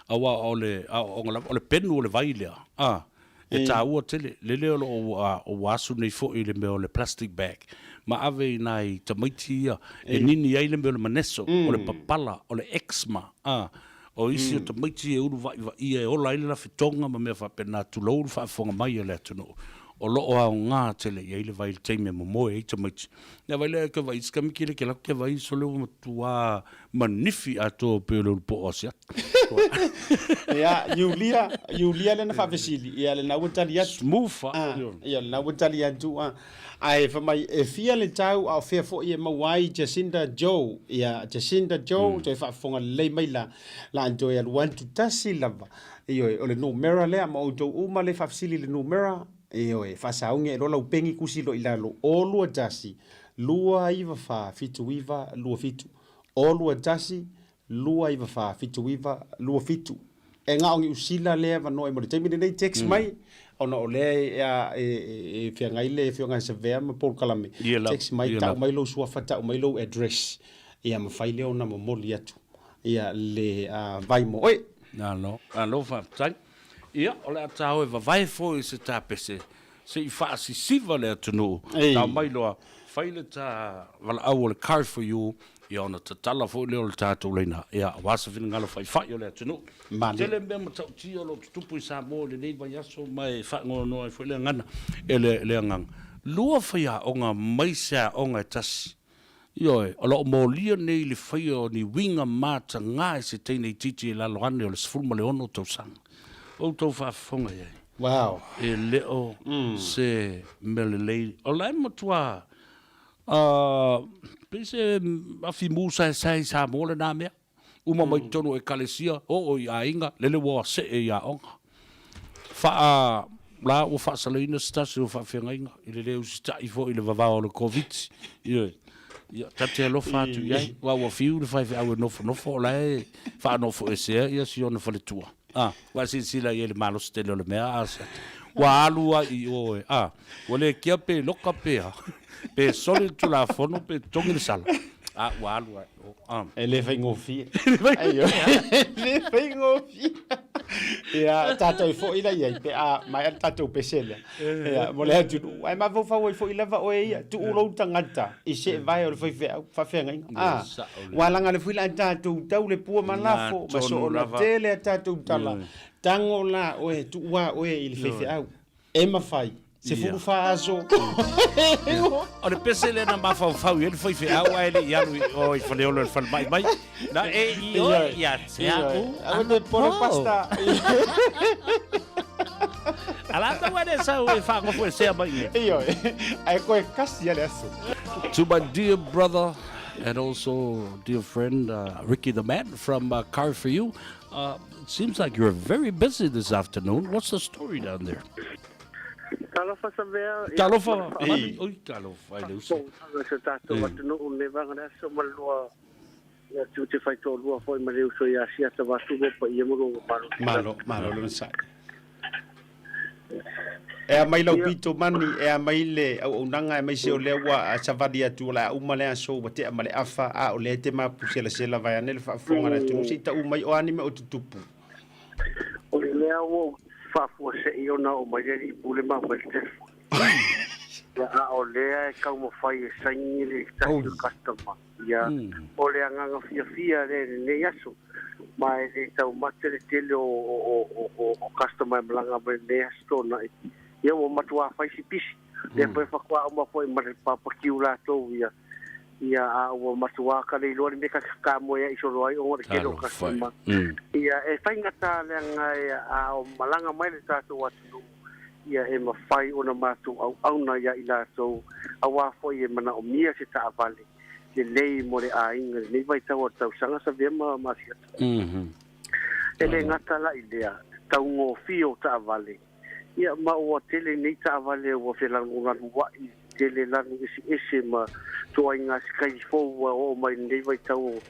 aua o le aoaoga lava, o le penu o le vai lea, a, e taua tele. Lele o lo o ua, ua asu nei foi i le mea o le plastic bag, ma ave i nai tamaiti ia e nini ai le mea o le maneso, o le papala, o le eczema, a. O isi o tamaiti e ulu vaʻivaʻia e ola ai le lafitoga ma mea faapena, tulou le faafofoga mai a le atunuu, o lo o aoga tele i ai le vai i le taimi e momoe ai tamaiti. Ia vai lea ke vai isi kamiki le ke laku ke vai sole ua matua manifi atoa pei o le ulu poʻo Asiata. Ia, Iulia, Iulia lea na faafesili, ia lena ua tali atu. Smooth a. Ia, lena ua tali atu a. Ae fai mai, e fia le tau a o fea foi e maua ai Jacinda Joe. Ia, Jacinda Joe, toe faafofoga lelei mai la, la an toe alu atu tasi lava. Ioe, o le numera lea ma outou uma le faafesili i le numera, ioe, faasaogi ai loa lau peni kusi loa i lalo, 0 2 1 2 9 4 7 9 2 7. 0 2 1 2 9 4 7 9 2 7. E gao Niu Sila lea avanoa mo le taimi lenei text mai ona o lea e, e, e feagai le afioga ia Savea ma polokalame. Text mai, tau mai lou suafa, tau mai lou address, ia mafai lea ona momoli atu ia le vai mo oe. Malo, malo faafetai. Ia, o le a ta o e vavae foi i se tapese se i faasisiva le atunuu. Tau mai loa, fai le ta valaau o le Car for You, ia ona tatala foi lea o le tatou laina, ia, aua se finagalo faifai o le atunuu. Tele mea matautia o lo o tutupu i Samoa i lenei vaiaso ma e faanoanoa ai foi le gagana, e le, le agaga. Lua faiaoga mai se aoga e tasi. Ioe, o lo o molia nei i le faia o ni uiga mataga i se teine itiiti i lalo ane o le 16 tausaga. O outou faafofoga i ai. Wow. E le o se mea lelei. O la e matua pei se afi mu saesae i Samoa lena mea. Uma mai totonu o Ekalesia, oo i aiga, lele ua see i aoga. Faa, la ua faasalaina se tasi o faafeagaiga i le le usitai foi i le vavao o le Koviti. Ioe. Ia, ta te alofa atu i ai, aua ua fiu le faifeau e nofonofo, o la e faanofoesea si ona faletua. A, ua e silasila i ai i le malosi tele o le mea, a, ua alu lava i o e, a, ua le kia pe loka pe a, pe soli le Tulafono pe totogi le sala, a, ua alu lava i o, a. E le faigofie. E le faigofie. Ia, tatou foi la i ai pe a maea le tatou pese lea. Ia, mo le atunuu. Ae mafaufau ai foi lava oe ia, tuu lou tagata i seevae o le faifeau, faafeagaiga. A, ua laga le foi la a tatou tau le pua ma lafo, ma soona tele a tatou tala. Tago la oe, tuu a oe i le faifeau. E mafai, 14 aso. O le pese lea na mafaufau i ai le faifeau ae le i alu i o i Faleolo i le falemai mai. Na e i oe ia te au. Aua te pore pasta. Ala tau ane sau e whaangofo e sea mai ia. Ioe, ae koe kasi a le aso. To my dear brother and also dear friend Ricky the man from Car For You. It seems like you're very busy this afternoon. What's the story down there? Talofa Savea. Talofa. Oi, talofa i le uso. Se tātou atunuu nei vanga le aso ma le lua ia tu te whai tō lua foi ma le uso i Asia ta vatu mo pa ia mo malo. Malo, malo lona sai. E a mai lau pito mani, e a mai le auaunaga aemaise o lea ua savali atu o le a uma le aso ua tea ma le afa, a o lea e te mapuselasela vaeane le faafofoga a le atunuu se i tau mai o a ni mea o tutupu. O le mea ua ou faafuasei ona oo mai le alii pule ma aumai le telefoni. Ia, a o lea e taumafai e saini le tasi o le customer. Ia, o le agaga fiafia lea i lenei aso, ma e le taumate le tele o, o, o, o, o customer e malaga mai lenei aso tuanai. Ia, ua matuā fai si pisi. Lea foi faatoa uma foi ma le papakiu latou ia, ia, a ua matuā ka le iloa le mea ka kamoe ai solo ai ona o le tele o customer. Ia, e faigata leaga e, a o malaga mai le tatou atunuu, ia e mafai ona matou auauna iā i latou, auā foi e manaomia se taavale lelei mo le aiga i lenei vaitau o le tausaga Savea ma Masiata. E le gata la i lea taugofie o taavale, ia ma ua tele nei taavale ua felagolagoa'i tele lanu eseese ma toaiga sikaili fou ua oo mai i lenei vaitau o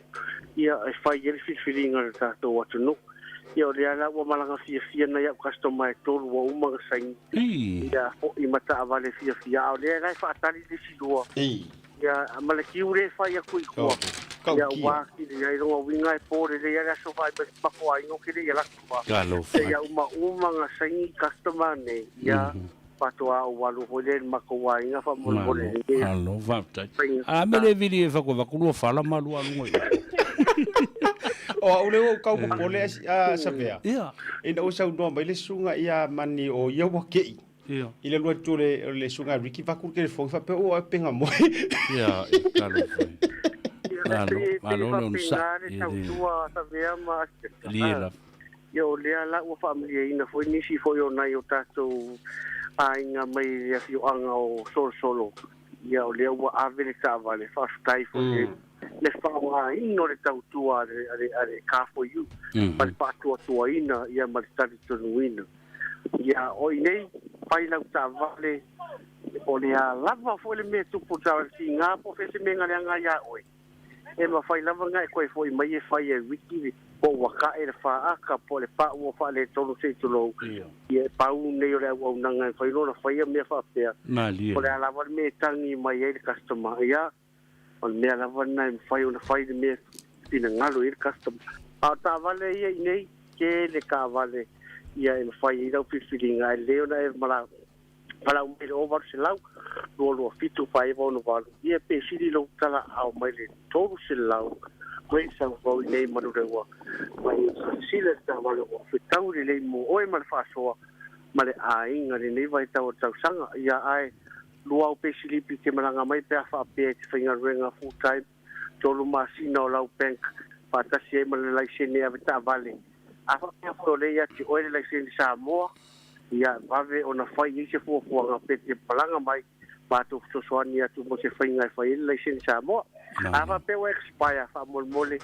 ia e fai ai le filifiliga a le tatou atunuu. Ia o lea la ua malaga fiafia nai au customer e tolu ua uma ona saini. Ia foi ma taavale fiafia a o lea la e faatali le isi lua. Ia ma le kiu le fai atu i tua. Ia ua atili ai lona uiga e po lelei ai le aso vaai mai mako aiga ou te le i alu atu a. Seia uma uma ona saini customer nei. Ia faatoa ou alu foi lea i le matou aiga faamolemole Malo, malo, faafetai. A me le vili e faku vaku lua fala ma lua aluga i. O au lea ua ou tau popole a Savea. Ia. Ina ua saunoa mai le susuga ia Mani o ia ua kei. Ia. I le alu atu o le, o le susuga Ricky vaku le telefoni faapea ua pega moe. Ia, e talofa. Malo, malo le onosai. Le tautua Savea ma Lie lava. Ia o lea la ua faamalieina foi nisi foi o nai o tatou aiga mai le afioaga o Solosolo, ia o lea ua ave le taavale, faafetai foi le le faaaogaina o le tautua a le, a le, a le Car for You, ma le faatuatuaina ia ma le talitonuina. Ia o i nei, fai lau taavale, o le a lava foi le mea e tupu i le taavale, tiga po o fea se mea na leaga ia oe, E mafai lava ona e toe foi mai e fai e Ricky po ua tae le faata po o le pau ua faaletonu se i tulou. Ia e pau nei o le auaunaga e mafai loa ona faia mea faapea. Malie. O le a lava le mea e tagi mai ai le customer, ia, o le mea lava lena e mafai ona fai le mea e finagalo i ai le customer. A o taavale ia i nei, tele taavale ia e mafai ai lau filifiliga ae lelei ona e Palau mai le 800 227 4968. Ia pe sili lou tala aao mai le 300 Great South Road i nei Manurewa mai e silasila i le taavale ua fetau lelei mo oe ma le faasoa ma le aiga lenei vaitau o le tausaga. Ia ae lua au peisilipi te malaga mai pe a faapea i te faigaluega full time tolu masina o lau bank faatasi ai ma le laisene ave taavale. A faapea foi o lea ia te oe le laisene Samoa, ia vave ona fai i ai se fuafuaga pe te malaga mai matou fesoasoani atu mo se faiga e fai ai le laisene Samoa. A faapea ua expire faamolemole,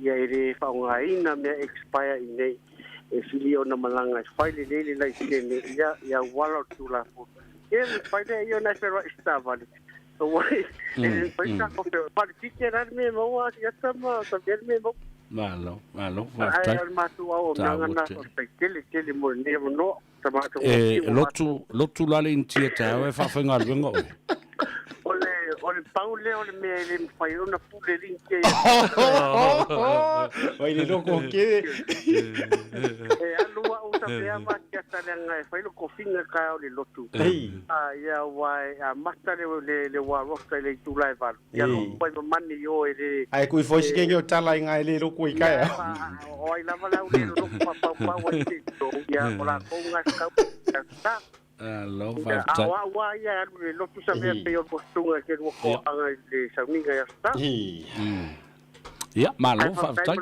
ia e le faaaogaina mea expire i nei e sili ona malaga e fai lelei le laisene ia i auala o le Tulafono. Ia le fai lea ia ona e feloai i se taavale. Malo, malo, faafetai. Ae o le matou auaunaga lena, faafetai tele tele mo lenei avanoa. E lotu, lotu la le Initia taeao e faafaigaluega oe. O le, o le pau lea o le mea e le mafai ai ona pule le Initia ia Vai le loko ke. E alu au sa pea ma te ata leaga e fai le kofiga taeao i le lotu. A ia aua e amata le, le, le ua rota i le itula e valu. Ia lotu ai ma mani i o e le Ae kui foi si kenge o tala i ngai le loko i kai. O ai lava le au le loko papaupau ai te ia o lakou nga kau ta. Alo, faafetai. A o au a ia e alu i le lotu sa mea pei o le motuga ke lua koaga i le sauniga i aso sa. Ia, malo, faafetai.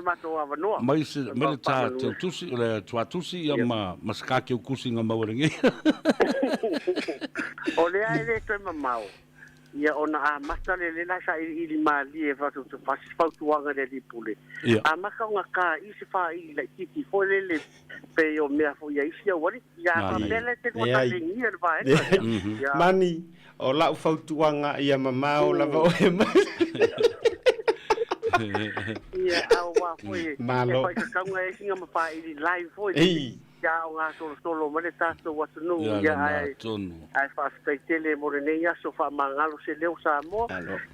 Mai se mai le ta teu tusi, o le tuatusi ia ma ma se ka keu kusi nga maua lengi. O lea e le toe mamao. Ia ona amata le le la sailiili malie fautuaga i le Alii Pule. Amata ona taii se faaiili laitiiti foi lele pei o mea foi a isi aualii. Ia a faapea la e te lua talegia le vaega lea. Ia. Mani, o lau fautuaga ia mamao lava oe mai. Ia aua foi e faikakauga e isi ma faaiili live foi lele. Ia o gasolosolo mai le tatou atunuu ia ae ae faafetai tele mo lenei aso faamagalo se leo Samoa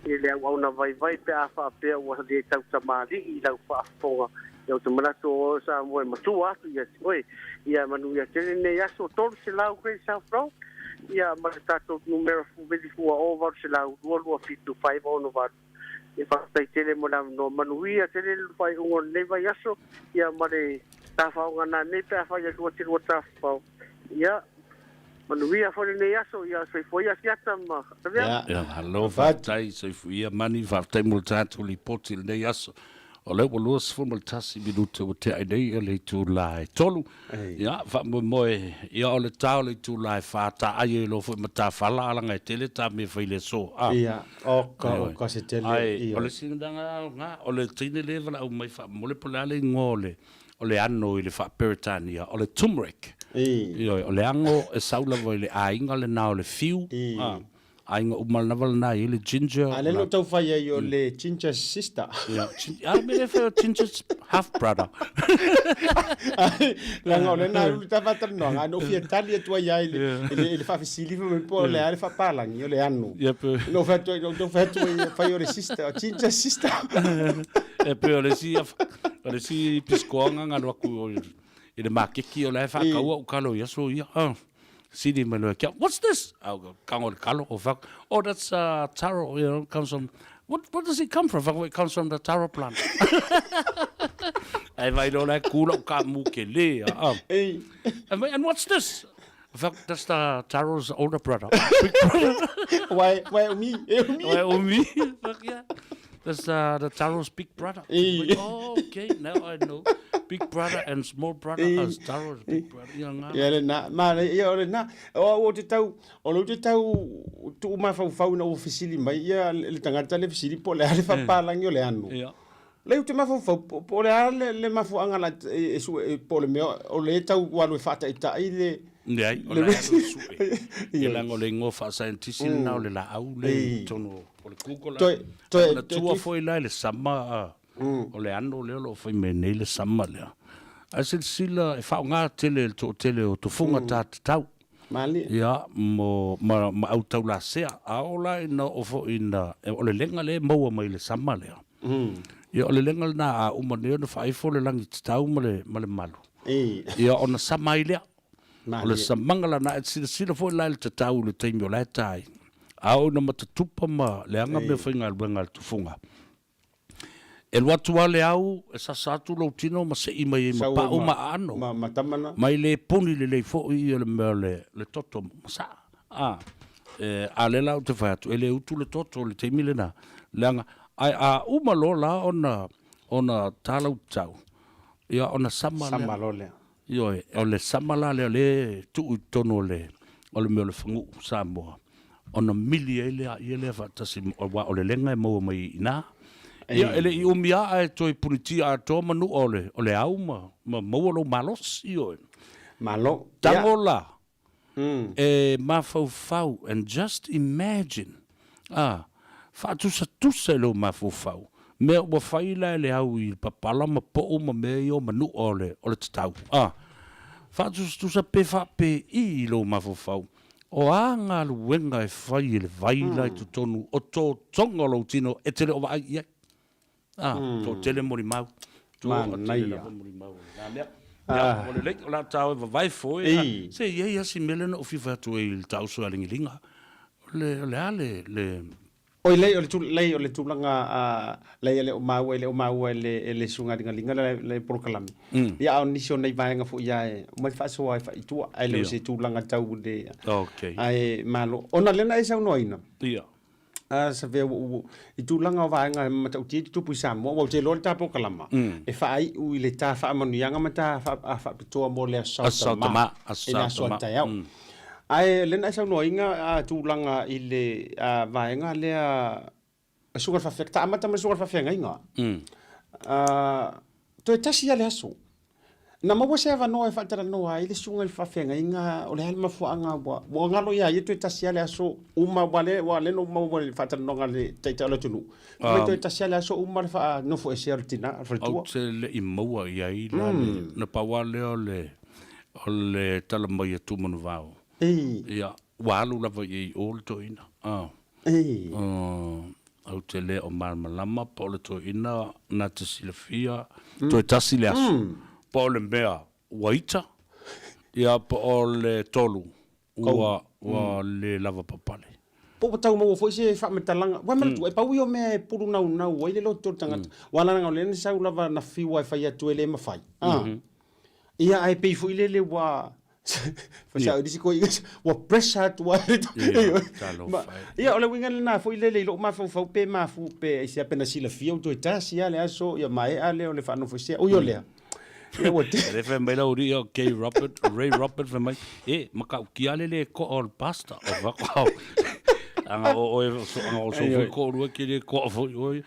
i le auauna vaivai pe a faapea ua le tautamalii i lau faafofoga ia ou te manatu o oe Samoa e matua atu ia te oe ia manuia tele lenei aso 300 Great South Road ia ma le tatou numera veli fua o 800 227 568 Ia faafetai tele mo le avanoa. Manuia tele le faaiuga o lenei vaiaso, ia ma le tafaoga nanei pe afai e lua te lua tafafao. Ia, manuia foi lenei aso, ia soifua ia Asiata ma Savea. Ia, malo faafetai soifua Mani, faafetai mo le tatou lipoti i lenei aso. O lea ua 21 minute ua tea ai nei le itula e 3. Ia, faamoemoe, ia o le ta o le itula e 4 taai ai loa foi ma tafala alaga e tele ta mea fai i le aso. A. Ia, oka, oka se tele. Ai, o le sinaga nga, o le teine le valaau mai faamomole po o le a le igoa o le, o le ano i le faa-Peretania, o le turmeric. Ioe, o le ano e sau lava i le aiga lena o le fiu. A. Aiga uma lava lena e i ai le ginger. A lea na ou tau fai ai o le Ginger's sister. Ia, a mea lea fai o Ginger's half brother. Leaga o lea na alu le ta faatalanoaga, ae na ou fia tali atu ai lava i le, i le, i le faafesili fai mai po o le a le faapalagi o le ano. Ia, pe... Na ou fai atu ai, na ou tau fai atu ai, fai o le sister, o Ginger's sister. E pei o le isi, o le isi pisikoaga na alu atu i le makeki o la e faataua ou kalo i aso ia. Ah. Sili mai loa kia, what's this? Au kago le kalo, o whak, oh, that's uh, taro, you know, comes from, what, what does it come from? Whak, it comes from the taro plant. Ai vai loa la kula o ka mu ke le. Ah. Ei. And, and what's this? Whak, that's the taro's older brother. Big brother. Wai, wai umi, e umi. Wai umi. Whak, yeah. That's uh, the taro's big brother. Ei. Oh, okay, now I know. Big brother and small brother Ei. as taro's big brother. Ia ngā. Ia lena, ma ia o lena, o au o te tau, o lou te tau tuu mafaufau ina ua fesili mai ia le tagata le fesili po o le a le faapalagi o le ano. Ia. Lea ou te mafaufau po, po o le a le, le mafuaaga la e, e sue, po o le mea o lea e tau alu e faataitai le Leai, o le la e alu e sue. Ia. Ia leaga o le igoa faasaienitisi lena o le laau le i totonu o le Google. Toe, toe, Ae manatua foi la i le sama O le ano lea o lo o fai mai nei le sama lea. Ae silasila e faaaoga tele e le toatele o tofoga tatatau. Malie. Ia, mo, ma, ma au taulasea. A oo la ina oo foi ina, o le lega lea e maua mai le sama lea. Ia, o le lega lena a uma nei ona faaifo le lagi tatau ma le, ma le malu. Ia, ona sama ai lea. O le samaga lena, e silasila foi la i le tatau i le taimi o la e ta ai. A oo ina matatupa ma leaga meafaigaluega a le tofoga. E alu atu lava le au e sasa atu lou tino ma sei mai ai ma pau ma aano. Ma e le poni lelei foi ia le mea o le toto masaa. A, e, a lea la ou te fai atu, e le utu le toto i le taimi lena, leaga, ae a uma loa la ona, ona ta lau tatau, ia ona sama lea. Sama loa lea. Ioe, o le sama la lea o lea e tuu i totonu o le, o le mea o le faguu Samoa, ona mili ai lea ia lea faatasi, aua o le lega e maua mai i ina. Ia, e le i umi lava ae toe punitia atoa manua o le, o le au ma, ma maua lou malosi, ioe. Malo. Tago la, e mafaufau, and just imagine, a, faatusatusa i lou mafaufau. Mea ua fai la e le au i papala ma pou ma mea ia o manu'a o le, o le tatau, a. Faatusatusa pe faapei i lou mafaufau, o a galuega e fai e le vai la i totonu o totoga o lou tino e te le o vaai i ai? A, toatele molimau. Toatele lava molimau o lena mea. Ia, ua lelei, o le a ta o e vavae foe. Se i ai lava si mea lea na ou fia fai atu ai i le tauso ia Ligiliga. O le, o le a le, le... Oi, lei, o le, lei, o le tulaga, lei e le o maua, e le o maua e le, e le susuga Ligaliga le, le polokalame. Ia, a o nisi o nei vaega foi ia e omai faasoa ai faaitua, ae le o se tulaga tau le... Okay. Ae malo. Ona lea na e saunoaina. Ia. Savea ua ou i tulaga o vaega e matautia i tutupu i Samoa, ua ou te iloa le ta polokalama e faaiu i le ta faamanuiaga ma ta faapitoa mo le Aso Tama, i le aso a taeao. Ae o lea na e saunoaina tulaga i le vaega lea susuga i le faafeagaiga, ta amata mai le susuga i le faafeagaiga. Toe tasi lava le aso. Na maua se avanoa e faatalanoa ai le susuga i le faafeagaiga o le a le mafuaaga ua ua galo ia ia toe tasi lava le aso uma aua lea aua lea na ou maua i le faatalanoaga a le Taitai o le atunuu. Fai mai toe tasi lava le aso uma le faanofoesea o le tina, o le faletua. Ou te le i maua i ai la le, na pau lava lea o le o le tala mai a Tumanuvao. Ia, ua alu lava i ai i o le toeaina. Ou te le o malamalama po o le toeaina na te silafia toe tasi le aso, po o le mea ua ita, ia po o le tolu ua ua le lavapapale. Po ua tau maua foi se faamatalaga. Ua manatua, e pau ia o mea e pulunaunau ai le loto o le tagata. Aua leaga o lea na sau lava na fiu lava e fai atu e le mafai. Ia ae pei foi lele ua Fasao i nisi koiga, ua pressure atu ai. Ia, o le uiga lena foi lele i lou mafaufau pe mafu pe aisea pe na silafia ua toe tasi lava le aso ia maea lea o le faanofoesea. Ui o lea, ia ua te. Lea fai mai lau alii o Kay Robert, Ray Robert fai mai, e, matautia le le toa o le pastor. O fai atu, au, aga o oe, aga o sou foi toalua e te le toa foi oe.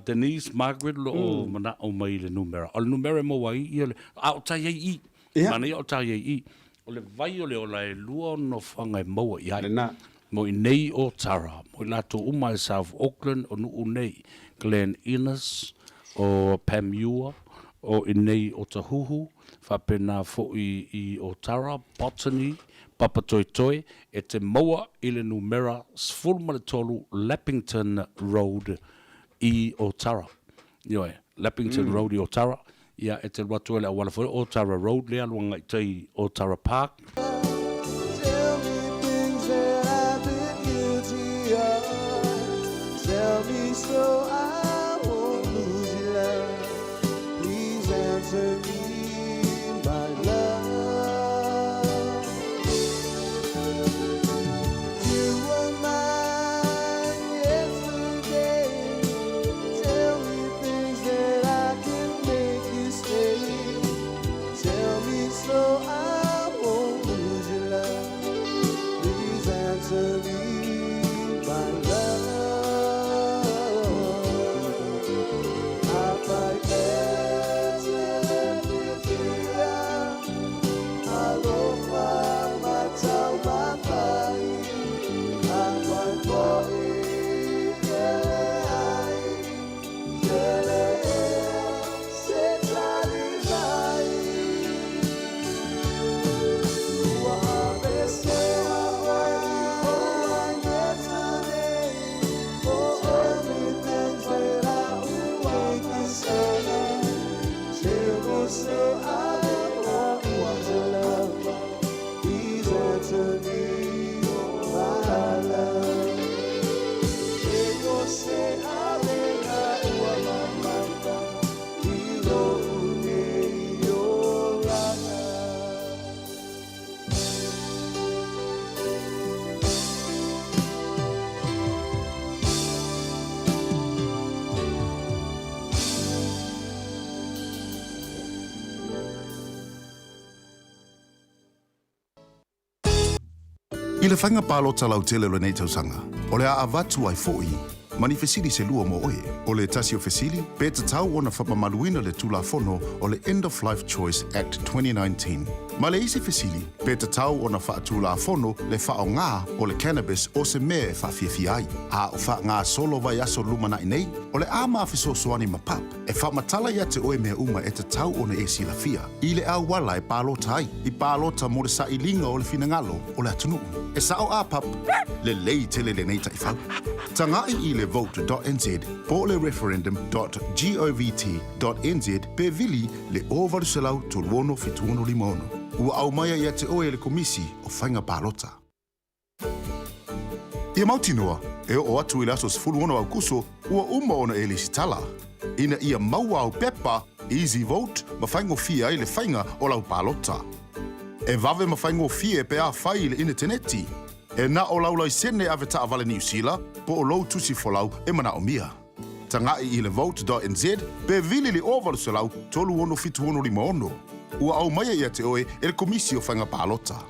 Denise Margaret o lo o manao mai i le numera. O le numera e maua ai ia le, a o tai ai i i. Manaia o tai ai i i. O le vai o le ola e lua ona nofoaga e maua i ai. Lena. Mo i nei o Tara, mo i latou uma i South Auckland, o Nuu nei, Glen Innes, o Panmure, o i nei o Tahuhu, faapena foi i Otara, Botany, Papatoetoe, e te maua i le numera 13 Leppington Road i Otara. Ioe, Leppington Road i Otara, ia e te alu atu ai le auala foi o Otara Road lea alu agai tai i Otara Park. Tell me things that I've been guilty of. Tell me so I won't lose your love. Please answer me, my love. You were mine yesterday. Tell me things that I can make you stay. Tell me so I won't lose your love. Please answer me, my love. I le faiga palota lautele o lenei tausaga, o le a avatu ai foi ma ni fesili se lua mo oe. O le tasi o fesili, pe tatau ona faamamaluina le Tulafono o le End of Life Choice Act 2019. Ma le isi fesili, pe tatau ona faatulafono le faaaoga o le cannabis o se mea e faafiafia ai. A o faagasolo vaiaso lumanai nei, o le a ma fesoasoani ma pap e faamatala ia te oe mea uma e tatau ona e silafia i le auala e palota ai, i palota mo le sailiga o le finagalo o le atunuu. E sao a pap, lelei tele lenei taifau. Tagai i le vote.nz po o le referendum dot govt dot nz pe vili le 0800 36 76 56. Ua aumaia ia te oe e le Komisi o Faiga Palota. Ia mautinoa, e oo atu i le aso 16 Aukuso, ua uma ona e lesitala. Ina ia maua au pepa Easy Vote ma faigofie ai le faiga o lau palota. E vave ma faigofie pe a fai i le initaneti. E na o lau laisene avetaavale Niu Sila po o lou tusi folau e manaomia. Tagai i le vote.nz pe vili le 0800 36 76 56. Ua aumaia ia te oe e le Komisi o Faiga Palota.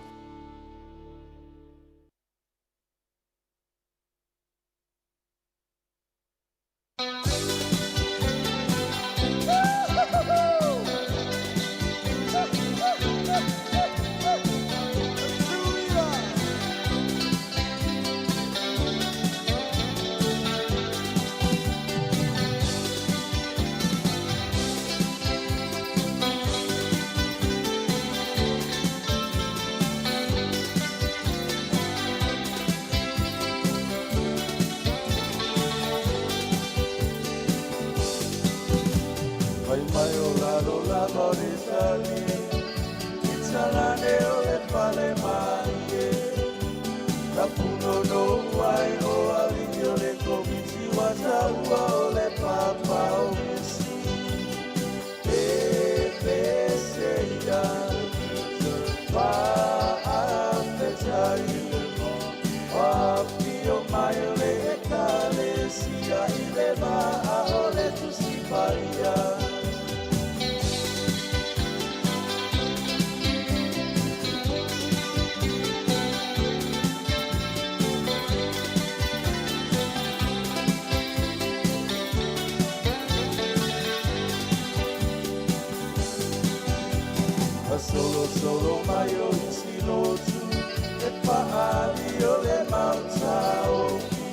Fai mai o lalo lava o le tali I talane o le fale malie Na punono ai o alii o le komiti Ua taua o le papa o misi E pese ia Faafetai Afio mai o le ekalesia I le vaa o le Tusi Paia. Solosolo mai o isi lotu e paali o le mau taofi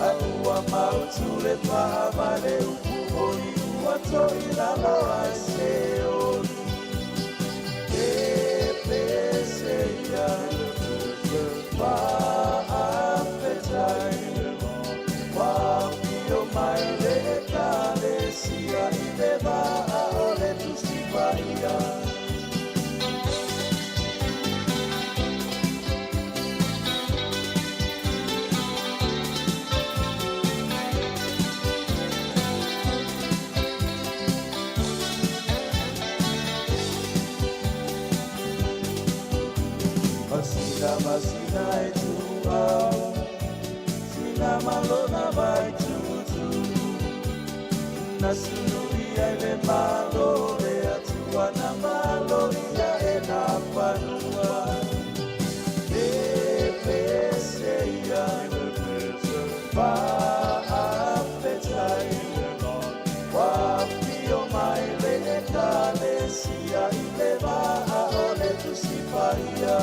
A ua mautu le paa mai le upu oli ua toi lalo ai se oli E pese ia faafetai Ua afio mai le ekalesia i le vaa o le Tusi Paia. Masina masina e tuau Sina malona vai tutu Na sulu ia i le malo le atua na malo ia e na fanua E pese ia Faafetai Ua afio mai le ekalesia i le vaa o le Tusi Paia.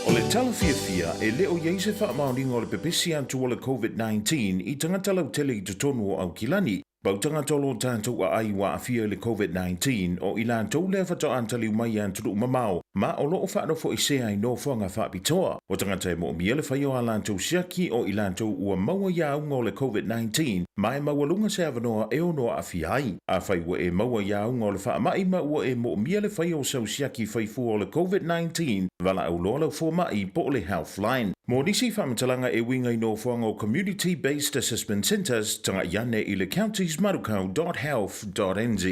O le tala fiafia, e le o i ai se faamaoniga o le pepesi atu o le Covid-19 i tagata lautele i totonu o Aukilani. Pau tagata o lo tatou aai ua aafia i le Covid-19, o i latou lea faatoa taliu mai i atunuu mamao, ma o lo o faanofoesea i nofoaga faapitoa. O tagata e moomia le faia o a latou siaki, o i latou ua maua i auga o le Covid-19, ma e maualuga se avanoa e ono aafia ai. Afai ua e maua i auga o le faamai ma ua e moomia le faia o sau siaki faifua o le Covid-19, valaau loa lau fomai po o le Healthline. Mo nisi faamatalaga e uiga i nofoaga o Community Based Assessment Centres, taga'i ane i le countiesmanukau.health.nz.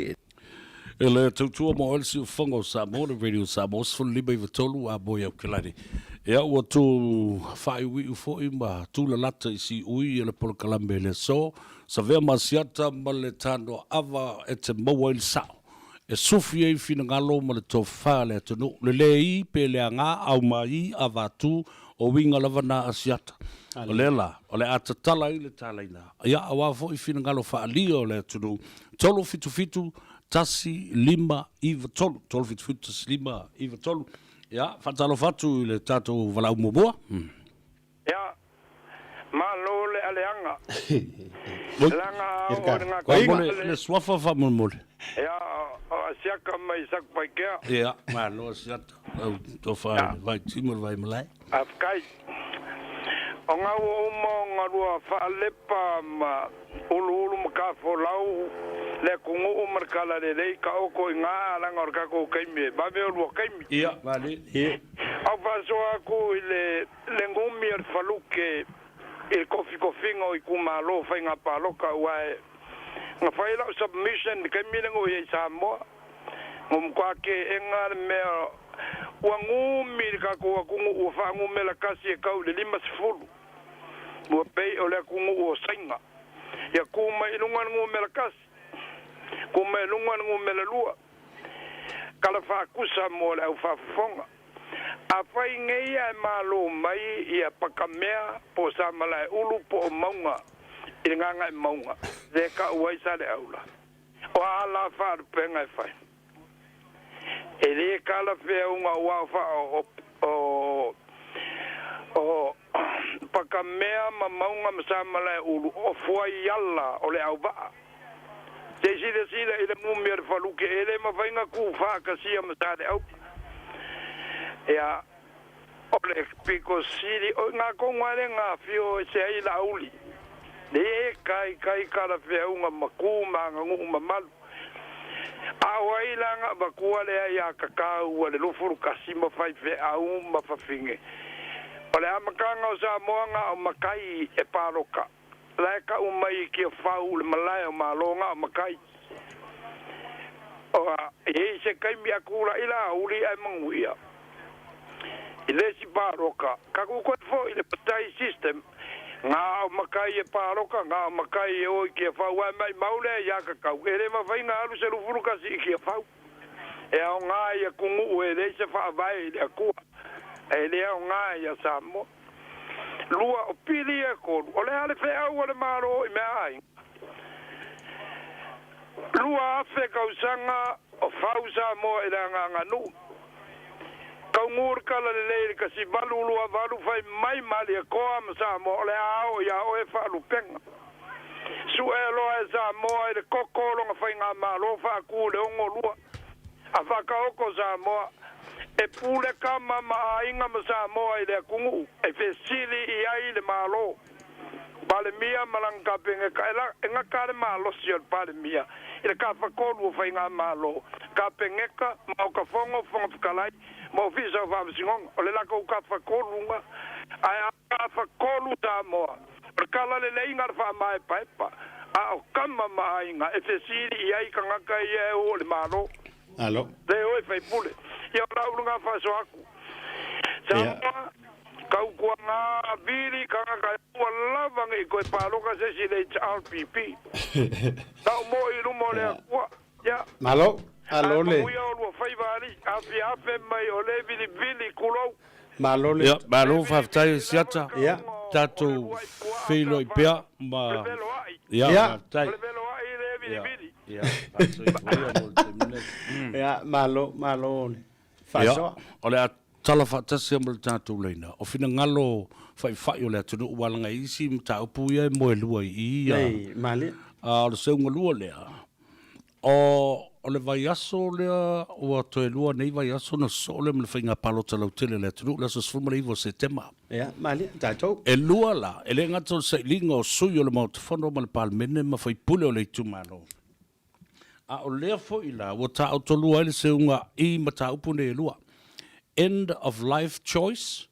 E le tautua mo oe le siufofoga o Samoa, le Radio Samoa 15 93 a moe Aukilani. Ia ua tu faaiuiu foi ma tulalata i siui ia le polokalame i le aso, Savea ma Asiata ma le Tanoaava e te maua ai le sao. E sufi ai finagalo ma le tofa a le atunuu, le le i pe le aga au ma i avatu, o uiga lava na Asiata. O lea la, o le a tatala ai le talaina, ia aua foi finagalo faaalia o le atunuu, 377 1593, 377 1593. Ia, faatalofa atu i le tatou valaau muamua. Ia, malo le aleaga. Laga o le gataifale. Le suafa faamolemole. Ia, o Asiata mai Satupaitea. Ia, malo Asiata. Lau tofa i le Vaitimo le Vaimalae. Faafetai. O gaua uma o galua faalepa ma uluulu ma tafolau le atunuu ma le talalelei taoto i na laga o le tatou taimi e vave o lua taimi. Ia, vale. Au faasoa atu i le le gumi o le faluke i le kofikofiga o itumalo faiga palota aua e na fai lau submission i le taimi lea na ou i ai i Samoa na matua teena le mea ua gumi le tatou atunuu ua faanumera tasi e tau i le 50 ua pei o le atunuu o Saina ia tu mai i luga le numera tasi tu mai i luga le numera lua tala faatusa mo le au faafofoga. Afai nei ae malo mai ia Pakamea po o Samalaeulu po o Mauga i le Gagaemauga lea e tau ai Saleaula, o a la faalupega e fai? E le talafeauga aua o faa o o Pakamea ma Mauga ma Samalaeulu o fuaiala o le auvaa. Se i silasila i le mumi o le faluke, e le mafai na tu faatasia ma Saleaula. Ia, o le pito sili, o i na tonu lava lea na afio ese ai Laauli, le taitai talafeauga ma tu ma aganuu mamalu. A o ai la na avatua lea ia Tatau a le 21 ma faifeau ma fafine? O le amataga o Samoa na o matai e palota. La e tau mai i Tiafau le malae o Malo na o matai. O a i ai se taimi a tulai la auli ae manuia i le isi palota, tatou toe foi i le matai system, na o matai e palota, na o matai e o i Tiafau ae maimau lea ia Tatau, e le mafai na alu se 21 i Tiafau. E aoga i atunuu e leai se faavae i le Atua, e le aoga ia Samoa. Lua, o pili e tolu, o le a le feau a le Malo i mea aiga? 2000 tausaga o fau Samoa i le agaga nuu. Taugū le tala lelei i le 1828 fai mai Malietoa ma Samoa o le a ao ia oe faalupega. Sue loa e Samoa i le koko o lona faigamalo faatu i le 62 a faataoto Samoa e pule tama ma aiga ma Samoa i le atunuu e fesili i ai le Malo. Palemia ma lana Kapeneta e la, e gata le malosi o le Palemia i le tafatolu o Faigamalo, Kapeneta, Maota Fono, Fofoga Fetalai ma Ofisa o Faamasinoga. O le latou tafatolu na, ae a tafatolu Samoa, o le tala lelei na o le faamaepaepa, a o tama ma aiga e fesili i ai tagata ia e o i le Malo. Alo. Le oe faipule. Ia o lau lena faasoa atu. Samoa, tautuana vili tagata e ua lava nei toe palota se isi i le HRPP. Tau mo i luma o le Atua. Ia. Malo. Alo le. Ae manuia olua faiva alii. Afiafe mai o le vilivili tulou. Malo le. Ia, malo faafetai Siata. Ia. Tatou feiloai pea ma. Ia, faafetai. O le veloai le vilivili. Ia, faasoifua ia mo le taimi nei. Ia, malo, malo le faasoa. Ia, o le a tala faatasi ma le tatou laina. O finagalo faifai o le atunuu ua laga i isi mataupu ia e moelua i i. Nei, malie. O le seuga lua lea, o le vaiaso lea ua toe lua nei vaiaso ona sosoo lea ma le faiga palota lautele a le atunuu, le aso 19 o Setema. Ia, malie, tatou. E lua la, e le gata o le sailiga o sui o le Maota Fono ma le Palemene ma faipule o le itumalo, a o lea foi la ua taotolua ai le seuga i mataupu nei e lua, End of Life Choice,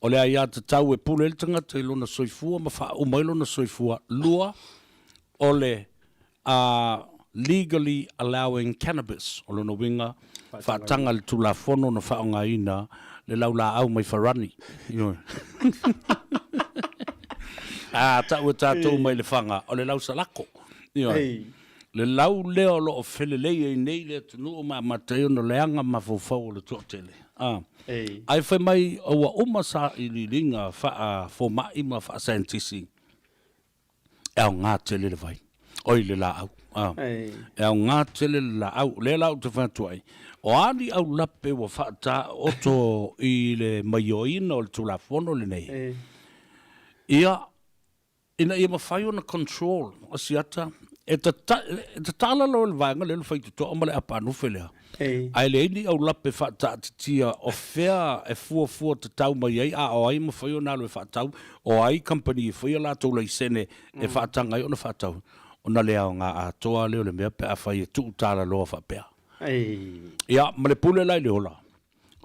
O le aiatatau e pule ai le tagata i lona soifua ma faauma ai lona soifua. 2, o le legally allowing cannabis, o lona uiga, faataga i le Tulafono ona faaaogaina le laulaau mai Farani. Ioe. A tau e tatou mai Lefaga, o le lausalako. Ioe. Le lau lea o lo o felelei ai nei le atunuu ma amata ai ona leaga mafaufau o le toatele. A. Ae fai mai ua uma sailiiliga faa-fomai ma faa-saienitisi, e aoga tele le vai, oi le laau. A. E aoga tele le laau. O lea la ou te fai atu ai, o a ni aulape ua faataoto i le maioaina o le Tulafono lenei, ia, ina ia mafai ona control asiata e tatala loa le vaega lea o le faitotoa ma le apanufe lea, ae leai ni aulape faataatitia o fea e fuafua tatau mai ai, a o ai e mafai ona alu e faatau, o ai kamupani e faia latou laisene e faataga ai ona faatau, ona le aoga atoa lea o le mea pe afai e tuu talaloa faapea. Ia, ma le pule la i le ola,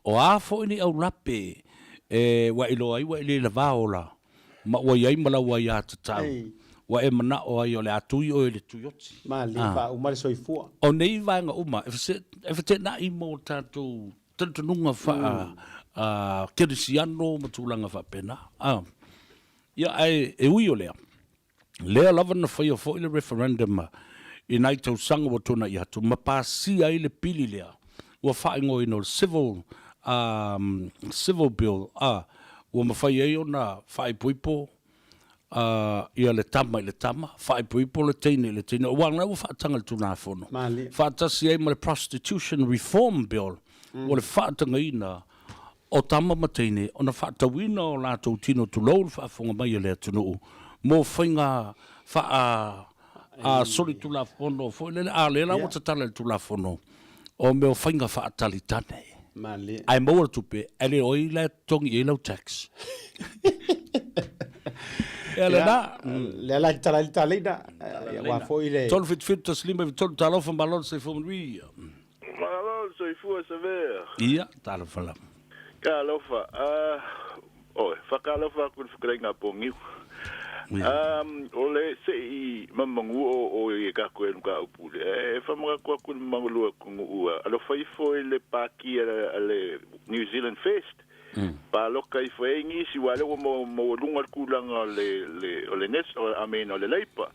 O a foi ni aulape e ua e iloa ai ua e le lavā ola, ma ua i ai ma lau aiatatau, ua e manao ai o le a tui oe i le tuioti. Malie faauma le soifua. O nei vaega uma e feteenai mo tatou talitonuga faa kerisiano ma tulaga faapena. Ia ae e ui o lea, lea lava na faia foi le referendum i nai tausaga ua tuanai atu ma pasia ai le pili lea ua faaigoaina o le Civil Civil Bill a ua mafai ai ona faaipoipo ia le tama i le tama, faaipoipo le teine i le teine, aua o lena ua faataga i le Tulafono faatasi ai ma le Prostitution Reform Bill ua le faatagaina o tama ma teine ona faatauina o latou tino tulou le faafofoga mai a le atunuu mo faiga faa solitulafono foi lele, a o lea la ua tatala i le Tulafono o mea o faiga faatalitane. Ae maua le tupe, ae le o ai la e totogi i ai lau tax. Ia lena. Lea la e tatala ai le taleina, aua foi le. 377 1 5 3 Talofa malo le soifua manuia. Malo le soifua Savea. Ia, talofa lava. Talofa. Uh, oe, whakalofa aku le whakareinga a Pongiu. Um, o le se i mamangu o o i ka koe nuka upu le. E whamaka kua ku le mangalua kungu ua. Alofa ifo i le pāki a le New Zealand Fest. Pāloka ifo e ngisi wa le mo mo lunga le kulanga o le le o le nes o I mean o le Labour.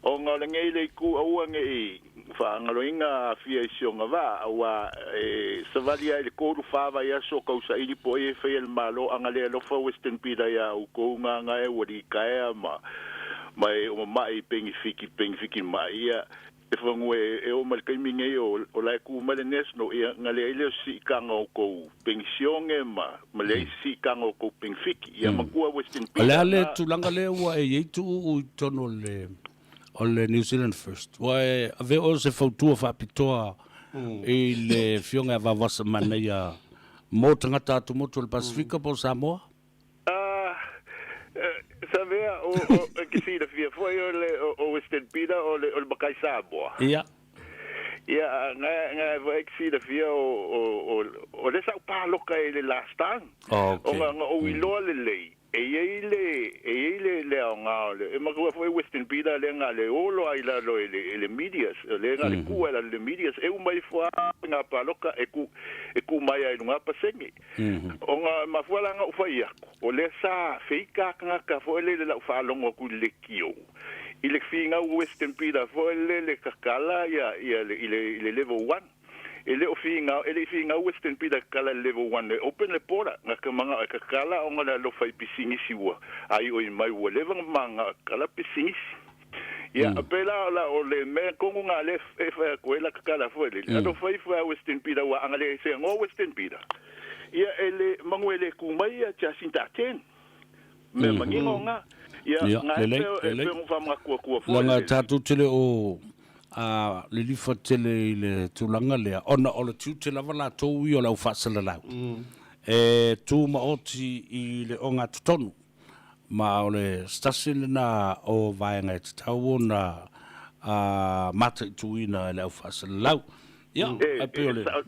O nga o le ngei le ku aua ngei Faagaloina aafia i si ona vaa, aua e savali ai i le kolu fa vaiaso o kausaili po ai e faia le Malo aga le alofa Western Pila iā oukou gagae ua likaea ma ma e omamaʻi i pengifiki pengifiki maʻi ia e fanua e oo mai le taimi nei o o la e ku mai le National ia na leai lea o se siitaga o kou pengisione ma ma leai se siitaga o kou pengifiki ia matua Western O le a le tulaga lea ua e i ai tuuu i totonu o le o le New Zealand First. Ua e ave oe o se fautua faapitoa i le Afioga ia Vavasa Manaia mo tagata atumotu o le Pasifika po o Samoa? Savea, o, o, e ke silafia foi o le o, o Western Peter o le o le makai Samoa. Ia. Ia, nga nga foi ke silafia o o o o le sa paloka i le last time. Oh, okay. O nga nga o iloa lelei. E i ai le, e i ai le, le aoga o le, e matua foi Western Peter lea na le olo ai lalo e le, e le medias, lea na le kua i lalo i le medias, e uma ifo lava nga paloka e ku, e ku mai ai i luga pasene. Ona e mafua la na ou fai aku, o lea sa feika tagata foi lele lau faalogo atu i le lekiou, i le finau Western Peter foi lele tatala ia, ia le, i le, i le level one. E le o finau, e le i finau Western Peter e tatala i le level one e open le border, na ka manao e tatala ona le alofa i pisinisi ua aioi mai ua leva ona manao e tatala pisinisi. Ia, pela la o le mea tonu na le e fai atu ai la tatala foi lele, alofa ifo ia Western Peter ua ana le se ngoa Western Peter. Ia e le manu e le tu mai ia Jacinda Ardern. Mea manino na. Ia, Ia, nga e lelei, pe e lelei. pe o whamangakuakua foi Leaga le. tatou te le o a lilifa tele i le tulaga lea, ona o le tiute lava latou ia o le au faasalalau, e tumaoti i le ogatotonu, ma o le se tasi lena o vaega e tatau ona mataituina e le au faasalalau. Ia, E, ae pei o e, le. sa,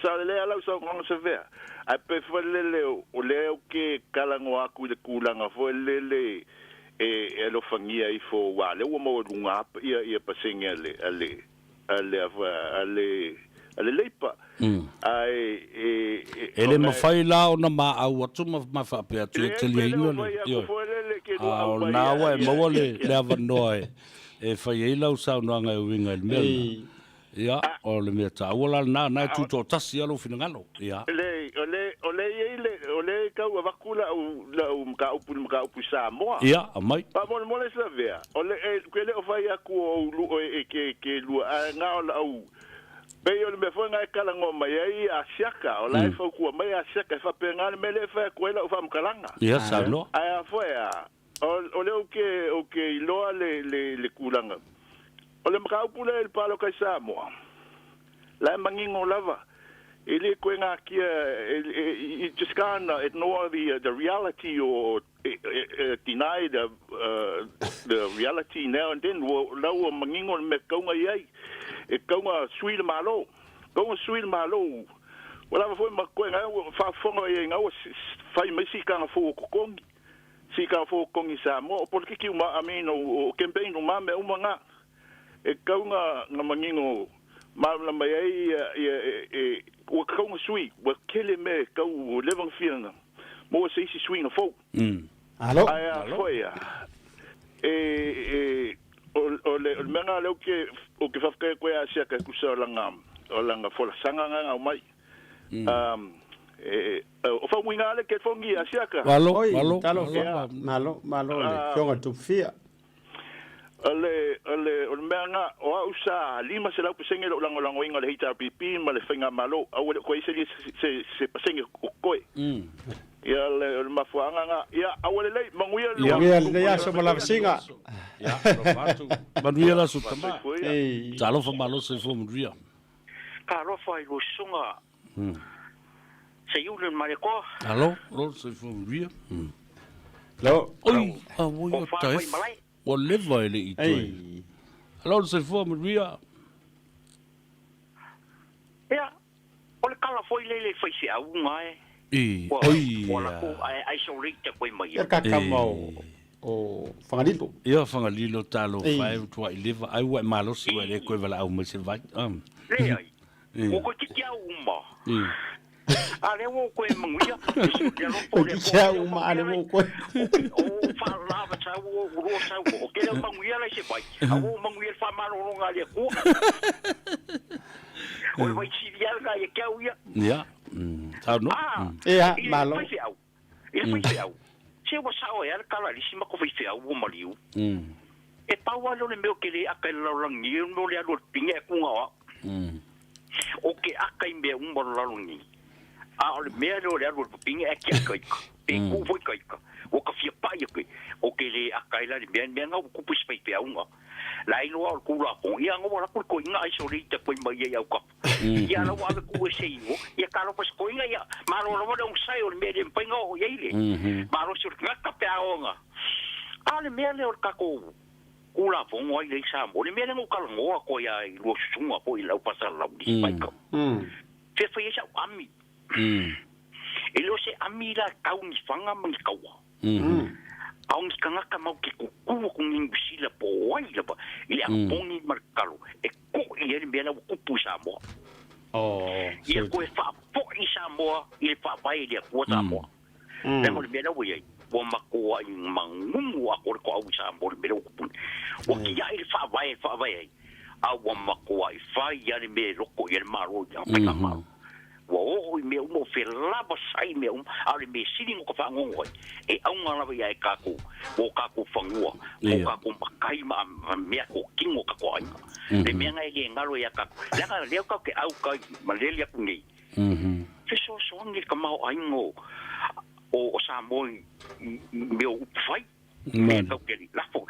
sa le lea lau saunoaga Savea, ae pe foi lele o lea ou ke talanoa atu i le tulaga foi lele e e alofagia ifo aua lea ua maualuga lava ia ia pasene a le a le a le a le a le Leipa ae e e E le ona e mafai la ona maau atu ma ma faapea atu e leai pe le taliaina o le, fai atu ioe. foi lele ke lua A au o mai lena ia ua e ia maua ia le le ia avanoa e e fai ai lau saunoaga e uiga i le mea lena. Ei. Ia, a o le mea taua la lena, na e a tutoatasi lava lou finagalo. Ia. Le, o le, o le i ai le, o le tau avatu lau, lau mataupu i le mataupu i Samoa. Ia, aumai. Faamolemole Savea, o le, e, ke le o fai atu o ou lu, e, e, ke, ke lua, ae na o lau, pei o le mea foi na e talanoa mai ai a Siaka, o la e fautua mai a Siaka, e faapena le mea lea e fai atu ai lau faamatalaga. Ia, saunoa. Ae a foi a, o, o lea ou ke, ou ke iloa le, le, le tulaga. O le mataupu lea i le paloka i Samoa, la e manino lava, e le koe nakia, it just can't ignore the, the reality or deny the, the reality now and then. Ua, la ua manino le mea kauga i ai, e kauga sui le Malo, kauga sui le Malo. Ua lava foi ma koe ngai, ua faafofoga i ai ngā ua fai mai sikaga fou o totogi, sikaga fou o totogi i Samoa, o polokiki uma, I mean, o, o campaign uma, mea uma ngā. E kauga na manino malamalama mai ai ia, ia, e, e, ua kauga sui, ua tele mea e kau ua leva ona fia na maua se isi suiga fou. Alo. Ae a foi a, e, e, o, o le, o le mea lena lea ou te, ou te faafetai atu ai ia Asiata e tusa o lana, o lana folasaga lena na aumai. Um, e, e, o faumuiga lava le telefoni ia Asiata. Malo, Oi, malo, talofa. malo. Malo, malo le Um, Afioga i le Tupufia. O le, o le, o le mea lena, o au sa 500% lou lagolagoina o le HRPP ma le Faigamalo, a ua le o toe i ai se, se, se pasene o totoe. Ia, o le, o le mafuaaga lena. Ia, aua lelei, manuia le lua Manuia aso, lenei manuia aso ma lenei aso. lavasiga. Ia, alofa atu. Manuia Ia, le aso tama. faasoifua ia. Ei. Talofa malo soifua manuia. Talofa i lua susuga Seiuli ma le Koa. Alo, alo soifua manuia. Lo. Oi, a oi Ko o whāwhai taef. malae. Ua leva e le i toe. Ei. Alo le soifua manuia. Ia, o le kala foi lele i le faifeau nga e. I, Ua, oi ua lako, ia. ae isolate koe mai Ia ia. kakama o E. o Fagalilo. Ia Fagalilo talofa Ei. e utuai leva ai ua e malosi ua e le koe valaau mai se vai. Leai, E. ua koe titi au uma. E. A lea ua koe manuia, e sui le alofa o Koe le titi Atua, au lea ua uma, a manuia lea lai. ua koe. O whaalava tau, o uroa tau, o ke lea manuia lai se vai. A ua manuia le whaamalologa a le Atua. O le vai sili ala nā ia ke au ia. Ia. Tau no. Ah, Ia, i le malo. faifeau. I le faifeau. Se ua sao e ala kala lisi ma ko faifeau ua maliu. E pau lava lea o le mea o ke le aka i le lalolagi nei, o le mea o le alu a le pine e kuga o au. O ke aka i mea uma o le lalolagi. A o le mea lea o le alu a le papine e ke aka ika. Pe ku foi ka ika. Ua ka fia pai ake. O ke le aka i la le mea, mea nga ua kupu i se faifeau nga. La iloa o le kula ko. Ia nga ua laku le koiga isolate koe mai ai au kapa. Ia la ua ave ku e se igo. Ia ka alofa se koiga ia. Malo lava le onosai o le mea le mafai ona oo i ai le. Malosi o le tagata pe a oga. A o le mea lea o le tatou Kulafono ai lea i Samoa. Le mea lea na ou talanoa atu ai lava i lua susuga foi i lau fasalalau i nisi vaitau. Fia fai ai sau ami. E le o se ami la e tau ni faga ma ni taua. A o ni tagata mau te kuku aku ni Niu Sila po o ai lava i le anapogi ma le tatalo e koʻi ai le mea la ua kupu i Samoa. Ia koe faafoʻi Samoa i le faavae i le Atua Samoa. Leaga o le mea la ua i ai, ua matoai magugu atoa le toau i Samoa i le mea lea ua kupu nei. Ua tiai le faavae e faavae ai, a ua matoai fai lava le mea e loko i ai le Malo i lana faigamalo. Ua oo i mea uma, ua felavasai mea uma, a o le mea sili ona ka faanoano ai, e auga lava ia e tatou, ua o tatou fanua, ua o tatou matai ma mea totino o tatou aiga. Le mea lena e le galo ia tatou, leaga lea tatou te ʻau kai malele aku nei, fesoasoani i le tamaoaiga o Samoa i mea o upufai. Mea tau te lafo.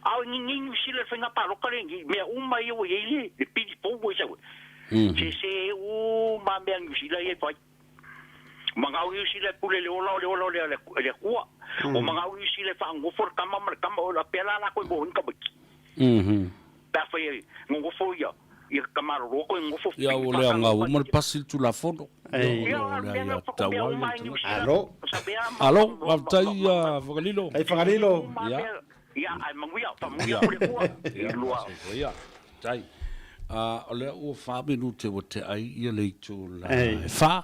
A o ni ni New Zealand whainga pāloka le ni mea uma ia ua iai le le pili pou ua i sau e. Se se uma mea New Zealand ia e fai. Mangao New Zealand pule le ola o le ola o le le Atua. O mangao New Zealand whaangofo le tama ma le tama o la pela la koe mo hinga maiki. Pe a whai e ngongofo ia ia kamaloloa koe ngofo Ia ua le aoga uma le pasi le Tulafono. Ia o le aia tatau ai le tagata. Alo. Alo, faafetai ia Fagalilo. Hei Fagalilo. Ia. Ia, ai manuia, faamanuia atu le Atua. Ia, ia, faafetai. O lea ua 4 minute ua tea ai ia le itu la e 4.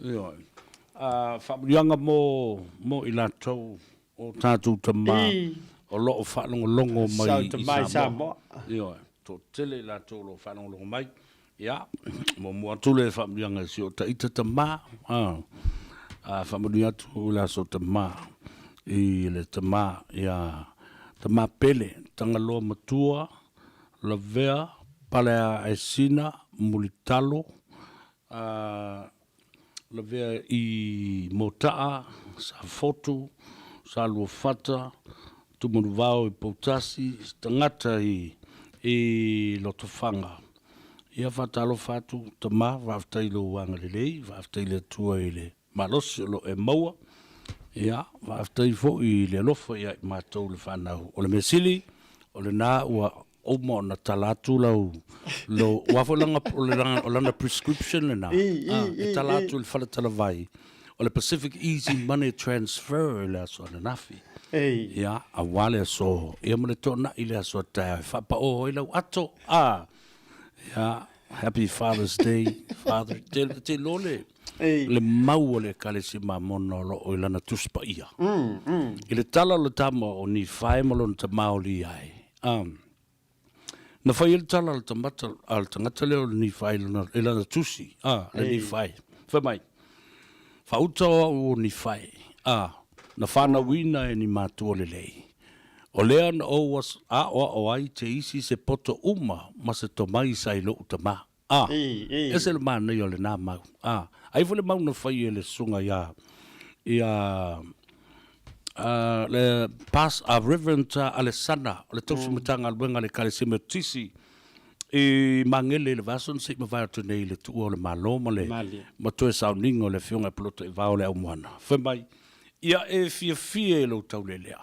Ioe. Faamanuiaga mo i latou o tatou tama o lo o faalogologo mai i Samoa. Ioe, toatele i latou o lo o faalogologo mai. Ia, muamua atu le faamanuiaga i si o taita tama, a faamanuia atu i le aso tama i le tama ia Tama Pele, Tagaloa Matua, Lavea, Paleaaesina, Mulitalo, Lavea i Motaa, Safotu, Saluafata, Tumanuvao i Poutasi, tagata i Lotofaga. Ia faatalofa atu tama, faafetai i lou agalelei, faafetai i le Atua i le malosi o lo o e maua. Ia, faafetai foi i le alofa ia i matou le fanau. O le mea sili, o lena ua uma ona tala atu lau lou aua foi lana o le lana o lana prescription lena e tala atu i le fale talavai o le Pacific Easy Money Transfer i le aso ananafi. Ia, aua le aso ia ma le toanai i le aso a taeao e faapao ai lau ato. A, ia, Happy Father's Day, Father. Te, te iloa le, le mau o le Ekalesia Mamona o lo o i lana Tusi Paia. I le tala o le tama o Nifae ma lona tama o Liai, na fai ai le tala a le tamata, a le tagata lea o le Nifae i lana, i lana tusi, a, le Nifae. Fai mai, Faauta o au o Nifae, a, na fanauina e ni matua lelei. O lea na ou aoao ai te isi se poto uma ma se tomai sa i lou tama. A, ese le manaia o lena mau. A, ai foi le mau na fai e le susuga ia, ia, a, le pas, a Reverend Alesana, o le tausi Matagaluega a le Ekalesia Metotisi i Magele i le vaiaso na se i mavae atu nei i le tuua o le Malo ma le, ma toe sauniga o le Afioga ia Polotaivao le Aumoana. Fai mai, Ia e fiafia i lou taulealea.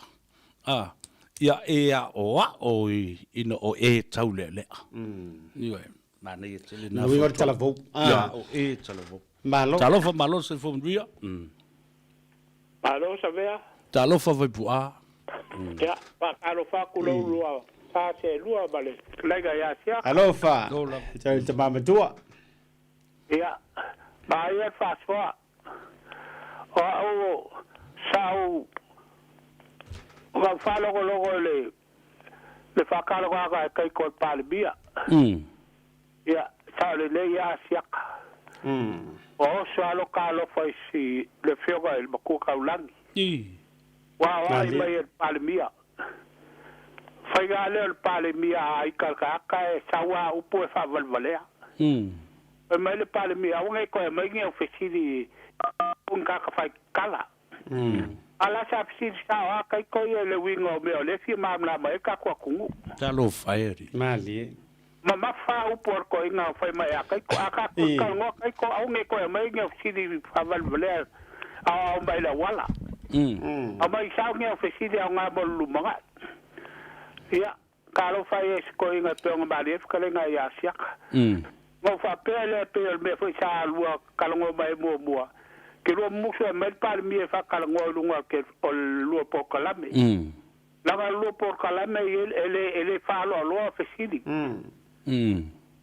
A, ia e aʻoaʻo ina o e taulealea. Ioe, manaia tele na. Uiga o le talavou. Ia, o e talavou. Malo. Talofa malo soifua manuia. Malo Savea. Talofa Vaipu'a. Ia, faatalofa atu lou lua sa seelua ma le fetalaiga ia Siaka. Alofa. Tau tama matua. Ia, manaia le faasoa. O au sa ou na ou faalogologo i le le faatalogaga e taito a le Palemia. Ia, sa o lenei lava siaka. Ua oso lava lo ta alofa i si le Afioga i le Matua Taulagi. Ua aoai mai e le Palemia. Faiga lea o le Palemia a ita le tagata e sau lava upu e faavalevalea. Fai mai le Palemia, aua ne i toe aumai ni au fesili i ni tagata faitala. A la sa fesili sao a taito ia i le uiga o mea o lea e fia malamalama ai le tatou atunuu. Talofa e alii. Malie. Mamafa upu a le toeaina fai mai a taito, a tatou talanoa taito, aua ne i toe aumai ni au fesili faavalevalea aoao mai le auala. Aumai sao ni au fesili aoga mo le lumanai. Ia, talofa ia i se toeaina e pei ona malie ai fetalaiga ia Asiata. Ona ou faapea lea e pei o le mea foi sa lua talanoa mai ai muamua, ke lua musu e aumai le Palemia e faatalanoa i luga o le lua polokalame. Leaga o le lua polokalame e le e le faaaloaloa fesili.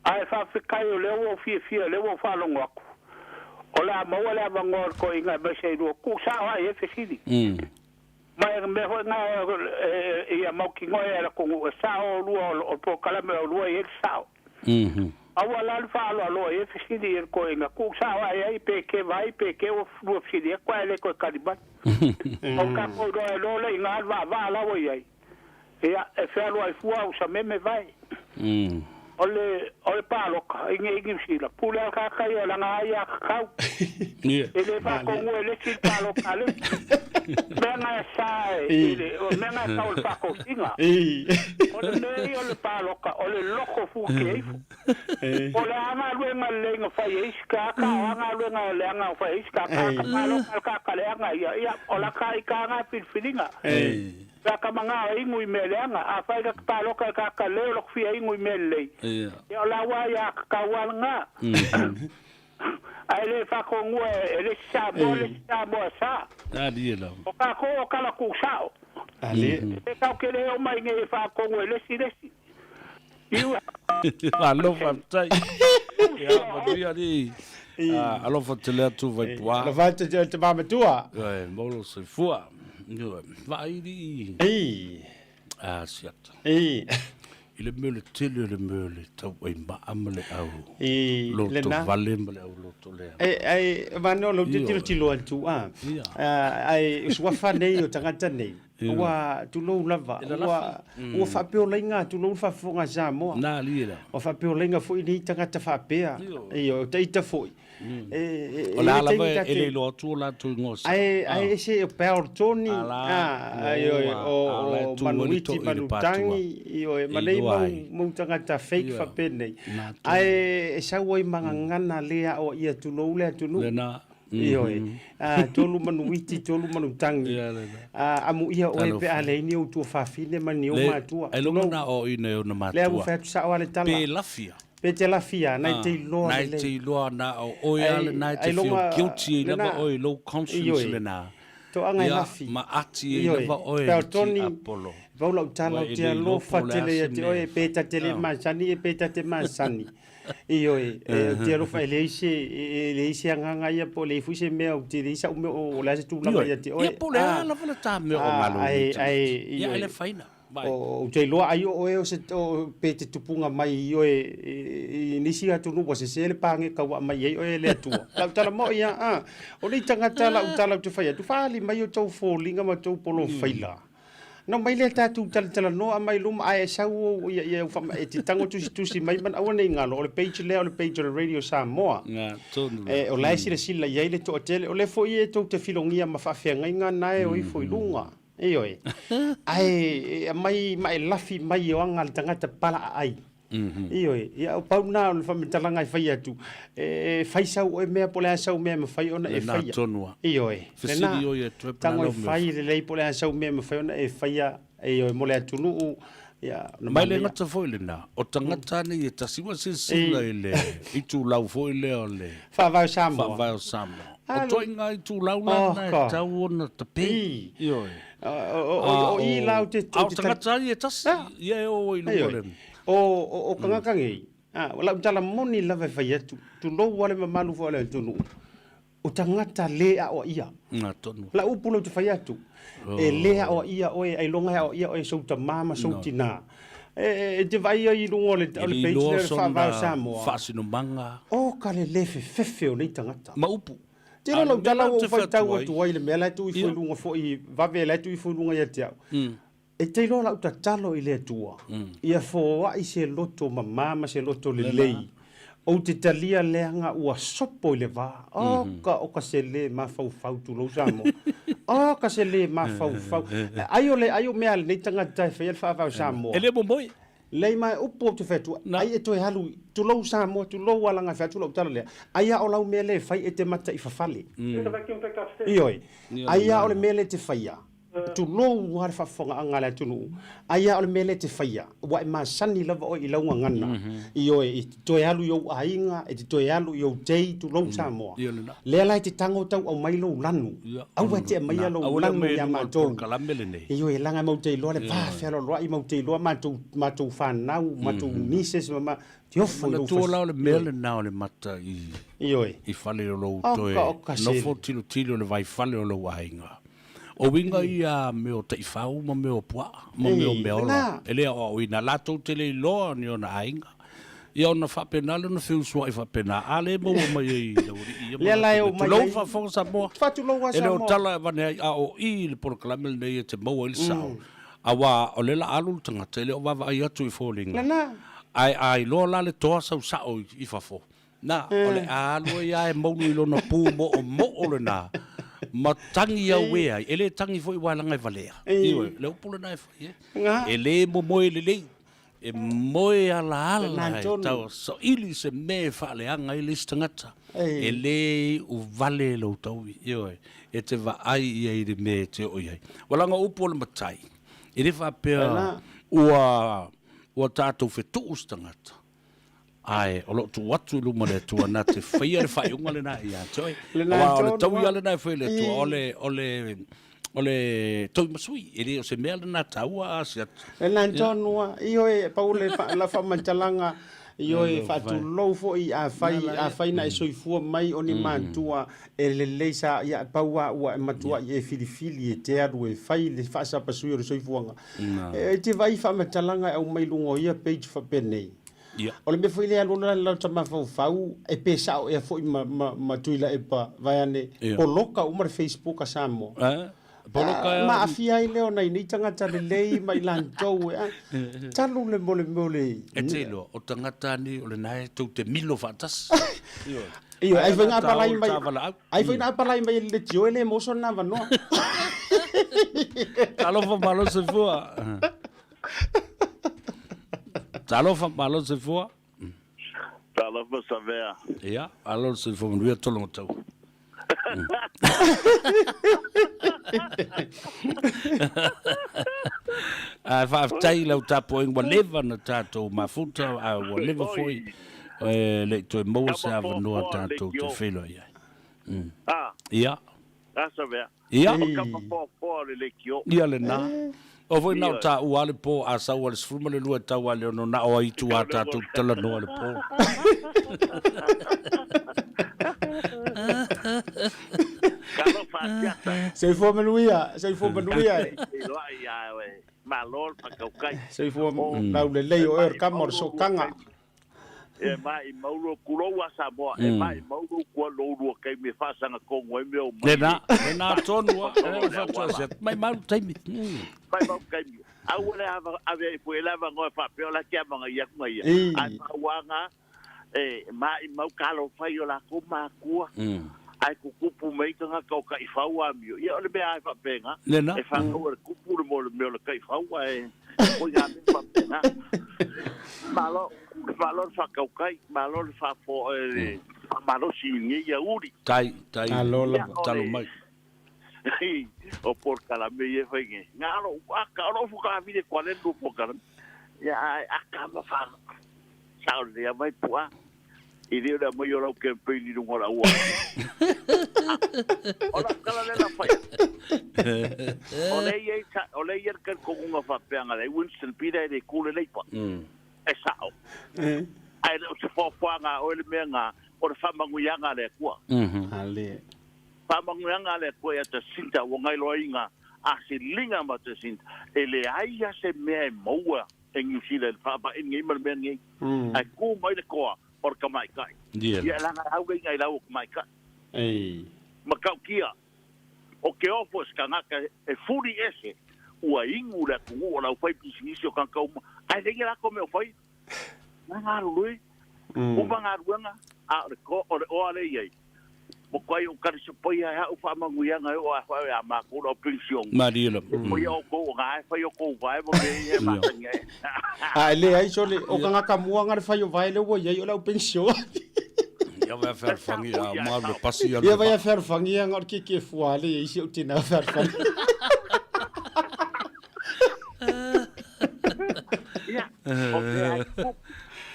Ae faafetai o lea ua ou fiafia o lea ua ou faalogo atu, o le a maua le avanoa o le toeaina e aumai se lua tuusao lava i ai fesili. Ma e mea foi na ia mautinoa e le atunuu e sao lua o le polokalame o lua i ai le sao. Aua la le faaaloaloa i ai fesili i le toeaina, tuusao lava i ai pe keva ai pe ke ua lua fesili atu ae le toe tali mai. O tatou iloa e loa le iga le vaavaa la ua i ai, ia e fealuai fua au sameme vae. O le o le paloka i nei Niu Sila, pule a ka ia o lana aia kakau. E le faatonuina e le isi le paloka a le isi. Mea na e sa i le, o mea na e tau o le faatosina. O le mea ia o le paloka, o le loko futia ifo. O le a galuega lelei na fai e isi tagata, o a galuega leaga na fai e isi tagata, a ka paloka le tagata leaga ia, ia, o lata ita na filifiliga. Pe a ka manao e inu i mea leaga, afai na te paloka i le tagata lelei o lota fia inu i mea lelei, ia o la ua ia tatau lava lena. Ae le faatonua e le isi Samoa le isi Samoa sa. O tatou o tala tuusao. E tatou te le oo mai nei e faatonu e le isi le isi. Malo faafetai. Ia manuia alii. Alofa tele atu Vaipua. Alofa atu te tama matua. Ioe, maua lou soifua. Ioe, vaai alii. Ei. A siata. Ei. I le mea o le tele o le mea o le tauaimaa ma le au I loto lena. vale ma le au loto lea. E, ai, vano lo te tilo tilo atu a. Ai, suafa nei o tagata nei. Ua tulou lava, ua, ua faapeolaiga tulou le faafofoga a Samoa. Na alii e la. Ua faapeolaiga foi nei tagata faapea. Ioe, o taita foi. E, e, O le a lava e le iloa atu o latou igoa sao. Ae, ae ese o Paul Tony, a, ioe, o, o Manuiti Manutangi, ioe, ma nei mau, mau tagata fake faapenei. Ae e sau ai ma gagana le aoaia tulou le atunuu. Lena. Ioe, tolu manuiti, tolu manutangi. Amuia oe pe a leai ni ou tuafafine ma ni ou matua. Ai loga na o ina e ona matua. Lea ua fai atu sao lava le tala. Pe lafia. Pe te lafia, na e te iloa lelei. Na e te iloa na o oe a lena e te feel guilty ai lava oe i lou conscience lena. Toaga e lafi. Ma ati ai lava oe i le tiapolo. Pau lau tala ou te alofa tele ia te oe, pe ta te le masani, pe ta te masani. Ioe, ou te alofa e leai se, e leai se agaga ia po o leai foi se mea, ou te leai sau mea o le a se tulaga ia te oe. Ia po o le a lava le ta mea o galo i le tagata. Ia e le faina. Vai. Ou te iloa ai o oe o se, o, pe te tupuga mai ioe i nisi atunuu ua sese le pageka ua aumai ai oe e le Atua. Lau tala moi ia, a, o nei tagata lau tala ou te fai atu, faaali mai o tou foliga ma tou polofaila. Na mai lea tatou talatalanoa mai luma ae sau ou ia ia e te tango tusitusi mai mana aua nei galo o le page lea o le page o le Radio Samoa. Nga tonu. E o la e silasila i ai le toatele o lea foi e tou te filogia ma faafeagaiga na e o ifo i luga. Ioe. Ae e aumai ma e lafi mai o aga le tagata pala aai. Ioe, ia o pau na o le faamatalaga e fai atu, e fai sau oe mea po o le a sau mea e mafai ona e faia. Lena tonu a. Ioe, lena. Fesili oe e toe Tago e fai lelei po o le a sau mea e mafai ona e faia, ioe, mo le atunuu, ia, ona Ma e le gata foi lena, o tagata nei e tasi ua silasila i le itulau foi lea o le Faavae o Samoa. Faavae o Samoa. O toaiga itulau la na e tau ona tape. Ioe. O i la o te... A o tagata ia e tasi, ia e o i luga o le... O tagata nei, o lau tala moni lava e fai atu, tulou lava le mamalu foi o le atunuu, o tagata le aoaia. Nga tonu. Lau upu lea ou te fai atu, e le aoaia oe, ailoga e aoaia oe e sou tama ma sou tina. E te vaai ai i luga o le page lea o le Faavae o Samoa. Faasinomaga. O ka le le fefefe o nei tagata. Ma upu. Tele lau tala ua ou faitau atu ai i le mea la e tuu ifo i luga foi, vave la e tuu ifo i luga ia te au. E te iloa lau tatalo i le Atua, ia foai se loto mama ma se loto lelei, ou te talia leaga ua sopo i le va. Oka, oka se le mafaufau tulou Samoa. Oka se le mafaufau. Ai o le, ai o mea a lenei tagata e faia le Faavae o Samoa. E le momoe. Lei ma e upu ou te fai atu, ai e toe alu, tulou Samoa, tulou alaga e fai atu lau tala lea, ai a o lau mea lea e fai e te mata i fafale. Ioe, ai a o le mea lea e te faia, tulou lava le faafofogaaga a le atunuu, ai a o le mea lea e te faia, ua e masani lava oe i lau gagana, ioe, e te toe alu i ou aiga, e te toe alu i ou tei, tulou Samoa. Lea la e te tago tau aumai lou lanu, aua e te aumaia lou lanu ia matou. Ioe, leaga matou te iloa le va fealoaloai, matou te iloa matou, matou fanau, matou nieces ma ma, te ofo i lou Manatua la o le mea lena o le mata i, Ioe. i fale o lou toe nofo tilotilo i le vaifale o lou aiga. O uiga ia mea o taifau ma mea o puaa ma mea o meaola e le aoaoina, latou te le iloa ni ona aiga. Ia ona faapena lea ona feusuai faapena, a lea e maua mai ai i laualii ia ma latou mea. Tulou faafofoga Samoa, e le o tala e avane ai, a o i i le polokalame lenei e te maua ai le sao, aua o lea la alu le tagata e le o vaavaai atu i foliga. Ae a iloa la le toa sau sa'o i fafo, na, o le a alu ai lava e moulu i lona pu mo'omo'o lena ma tagi auē ai. E le tagi foi aua leaga e valea. Ioe, le upu lena e fai ai. E le momoe lelei, e moe alaala e tau saili se mea e faaleaga ai le isi tagata. E le iu vale lou tauvi, ioe, e te vaai i ai i le mea e te oo i ai. Ua leaga o upu o le matai, e le faapea ua Ua tatou fetuu se tagata, ae o lo o tuu atu i luma o le Atua na te faia le faaiuga lena ia te oe. Aua o le taui lava lena e fai e le Atua, o le, o le, o le tauimasui, e le o se mea lena taua a se atu. Lena tonu lava, ioe, pau le la faamatalaga Ioe, faatulou foi, afai, afai na e soifua mai o ni matua e lelei sa, ia, pau a ua e matuai e filifili e te alu e fai le faasapasui o le soifuaga. E te vaai i faamatalaga e aumai i luga o ia page faapenei. O le mea foi lea e alu alu la ta mafaufau e pe sao ea foi ma, ma, ma Tuilaepa vaeane, poloka uma le Facebook a Samoa. Poloka Ma aafia ai lea o nai nei tagata lelei ma i latou e a talu le mo le mea o le E te iloa, o tagata nei o lena e tou te milo faatasi. Ioe. Ioe, ai foi na apalai mai, ai foi na apalai mai e le leitio e le maua sona avanoa. Talofa malo soifua. Talofa malo soifua. Talofa Savea. Ia, alo le soifua manuia tolo ma tau. Ae faafetai i lau tapuaiga ua leva na tatou mafuta ae ua leva foi e le i toe maua se avanoa tatou te feiloai ai. Ia. A Savea. Ia. O kama foafoa o le leitio. Ia lena. O foi na o taua le po a sau a le 12 e tau a le 6 na o ai tua tatou te talanoa i le po. Talofa asiata. Soifua manuia, soifua manuia. Feiloai ia oe. Malo le faatautai. Soifua laulelei o oe o le kama o le sokaga. E maʻimau lou kulou a Samoa, e maʻimau lou kua lou lua taimi e faasaga tonu ai mea o mai. Lena, lena tonu a, lena ua faatoa atu. Maʻimau le taimi. Maʻimau le taimi. Aua le ave ai foi e le avanoa e faapea o la e te amanaia atu na ia. Ae faauaga e maʻimau talofa i o latou matua. Ae tutupu mai tagata o taifau amio. Ia o le mea lava e faapena. Lena. E fanau e le tupu le mea o le mea o le taifau ae Ko ia mea faapena. Malo, malo le faatautai, malo le faafo le faamalosi i lenei aoauli. Tai, tai, Malo lava. talo mai. O polokalame ia e fai nei. Na o lou aka, o lou fukaavile koa le lua polokalame. Ia ae aka ma fa sao lelei lava mai puaa. I le o le aumai o lau campaign i luga o le auala. O lau tala lea na fai atu. O lea e i ai, o lea e i ai le talitonuga faapea ana leai Winston Peter e le tu le Labour. E sao. Ae le o se foafoaga a oe le mea na, o le faamanuiaga a le Atua. Faamanuiaga a le Atua ia Jacinta ua gailoaina a siliga ma Jacinta. E leai lava se mea e maua e Niu Sila i le faavae lenei ma le mea lenei. Ae tu mai le toa o le tamaitai. Ia e laga au le iga i lau o tamaitai. Matautia, o ke ofo e se tagata e fuli ese, ua inu le atunuu o le aufaipisinisi o tagata uma, ae leai ni latou mea o faia. Na galulue, uma galuega, a o le toa, o le oa lea e i ai. Matua ou talisapaia ai au faamanuiaga e oo a whae a mākou lau pension. Malie lava. E whai o kou ngā e whai o kou vae mo me e mātangi ai. A e leai sole, o kangaka mua nga le whai o vae le ua iai o lau pension. Ia vai a fealfangi a ma le pasi a Ia vai a fealfangi nga o le keke fua le i si o tina fealfangi. Ia, o te ai kupu.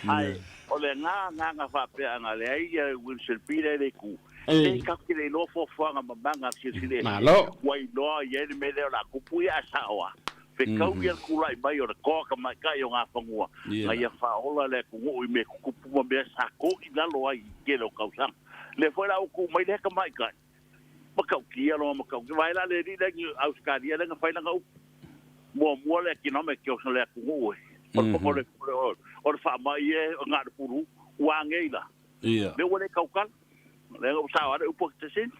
Ai, O le nga agaga faapea ana leai ia Wilson Peter e le ku. E ka ke le iloa foafoaga mamaga a silasila ese. Malo. Ua iloa i ai le mea lea o le a kupu ia ae sao a. Fekau ia le tulai mai o le toa tamaitai o Gafanua na ia faaola le atunuu i mea tutupu ma mea sa to'i lalo ai i tele o tausaga. Lea foi la ua tuu mai lea tamaitai. Matautia loa matautia. Vaai la le alii lea i Ausetalia lea na fai lana upu. Muamua le economic o le atunuu e. O le, o le faamai e na o le pulu. Ua agei la. Ia. Lea ua le tautala. Lea ua sao lava le upu a Jacinta.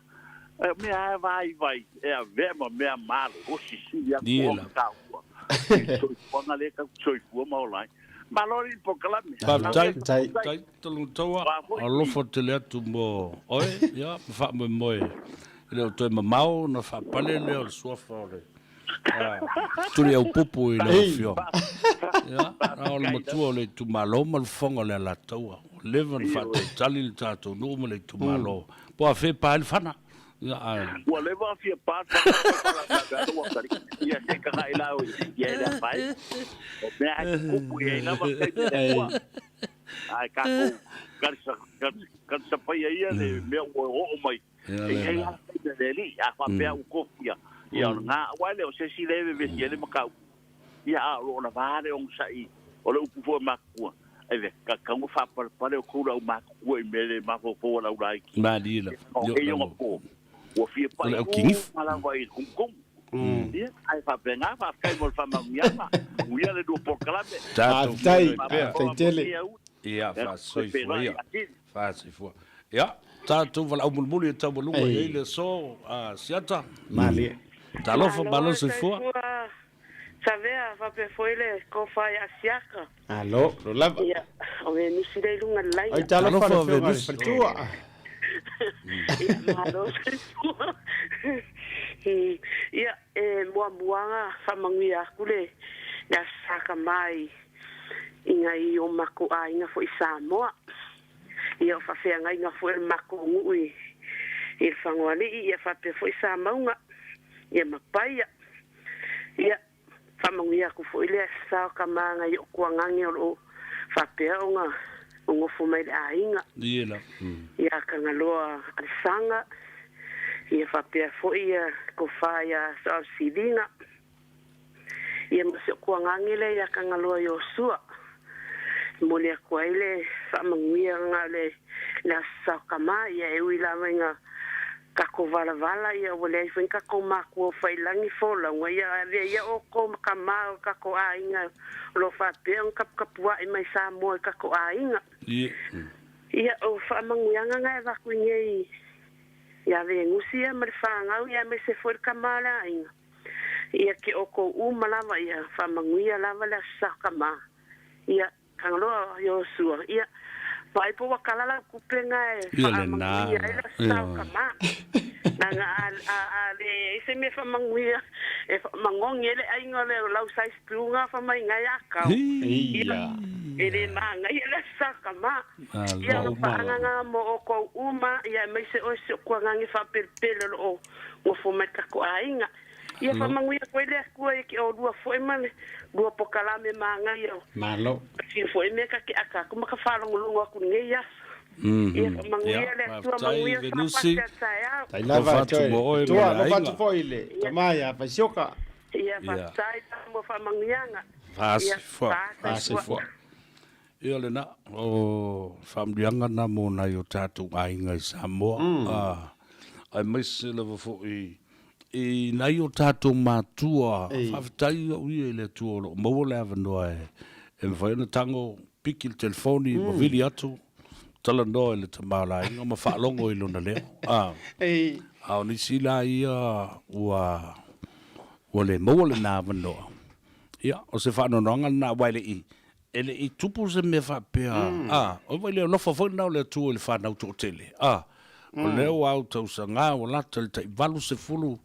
E mea lava e vaivai e avea ma mea malolosi sili atu ona taua i le soifuaga lea tatou te soifua ma ola ai. Malo alii i le polokalame. Faafetai, faafetai Tologataua, alofa tele atu mo oe, ia, ma faamoemoe e le o toe mamao ona faapale lea o le suafa o le Tuliaupupu i lau Afioga. Ia, a o le matua o le itumalo ma le fofoga o le Alataua. Ua leva ona faatalitali le tatou nuu ma le itumalo. Po o afea e pa ai le fana. Ia, ae. Ua leva ona fia pa le fana, ua tali. Ia, se i tagai la oe i ai le afa ai. O mea lava e tutupu e i ai lava taimi a le Atua. Ae tatou talisapaia ia le mea ua oo mai. E i ai lava le taimi a le Alii, a faapea ua tofia, ia o lena, aua e le o se isi lea e vevesi ai le mataupu. Ia, a o lo o lava le onosai o le upu foi a matutua, e tatau ona faapalepale outou le aumatutua i mea le mafaufau a le aulaiti. Malie lava. O nei ona po, ua fia pai uma lava i le tumutumu. Ia, ae faapena, faafetai mo le faamanuiaga, manuia le lua polokalame. Faafetai, faafetai tele. Ia, faasoifua ia. Faasoifua. Ia, tatou valaau mulimuli e taualuga i ai le aso, a Siata. Malie. Talofa, malo soifua. Savea faapea foi le tofa ia Siaka. Alo, lo lava. Ia, o Venusi lea i luga o le laina. Oi, talofa le afioga i le faletua. Ia, malo soifua. Ia, e muamua faamanuia atu le Aso Sa Tama i nai o matou aiga foi i Samoa. Ia, o faafeagaiga foi a le matou nuu i le Fanoalii, ia faapea foi Samauga, ia ma Paia. Ia, faamanuia atu foi le Aso Sa o Tama nai o Tuagane o lo o faapea ona nonofo mai i le aiga. Ia Tagaloa Alesana, ia faapea foi ia Tofa ia Saosilina, ia ma si o Tuagane lea ia Tagaloa Iosua. E momoli atu ai le faamanuia na o le Aso Sa o Tama, ia e ui lava ina Tatou valavala ia ua leai foi ni tatou matua o faiilagi folauga ia avea ia outou ma tama o tatou aiga o lo o faapea ona taputapuai mai Samoa i tatou aiga. Ia o faamanuiaga na e avatu i nei ia Venusi ia ma le fanau ia aemaise foi le tama o le aiga ia ke outou uma lava ia faamanuia lava le Aso Sa Tama ia Tagaloa Iosua, ia, vaai po ua kala lau kupe nga e Ia lena. faamanuia ai le Ia. sao tama. Nanga a, a, a le ai se mea faamanuia e faamagogi ai le aiga o le lau size piu nga fa mai ngai a kau. Ia, e le manaia le sao tama. Ia, Malo. o faagaga mo oukou uma, ia aemaise oe si o kuagage faapelepele o lo o nofo mai le tatou aiga. Ia faamanuia foi le Atua ia ki olua foi ma le lua pokalame magaia o Malo. fiu foi mea ka ke aka atu ma ka faalogologo atu i lenei aso. Ia faamanuia Ia, le Atua, faafetai manuia Venusi. Sapati a taeao. Tai lava Alofa atu toe. mo oe ma Tua, le alofa aiga. atu foi i le tama ia Faisioka. Ia Ia. faafetai la mo faamanuiaga. Ia Faasifoa. faasifoa. Faasifoa. Ia lena, o faamanuiaga na mo nai o tatou aiga i Samoa, aemaise lava foi i nai o tatou matua. Faafetai au ia i le Atua o lo o maua le avanoa e mafai ona tago piki le telefoni ma vili atu, talanoa i le tama o le aiga ma faalogo i lona leo. A o nisi la ia ua le maua lena avanoa, ia, o se faanoanoaga lena, aua e le i E le i tupu se mea faapea, a, oi wai le alofa foi lena o le Atua i le fanau toatele, a, o lea ua autausaga, ua lata i le tai 80,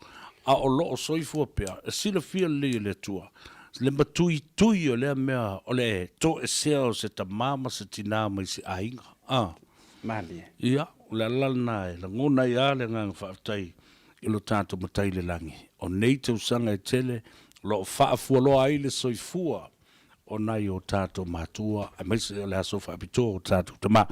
a o lo o soifua pea, e silafia lelei e le Atua le matuitui o lea mea o le toesea o se tama ma se tina mai se aiga, a. Malie. Ia, o le ala lena e lagona ai lava le agaga faafetai i lo tatou Matai i le Lagi. O nei tausaga e tele o lo o faafualoa ai le soifua o nai o tatou matua aemaise o le aso faapitoa o tatou tama.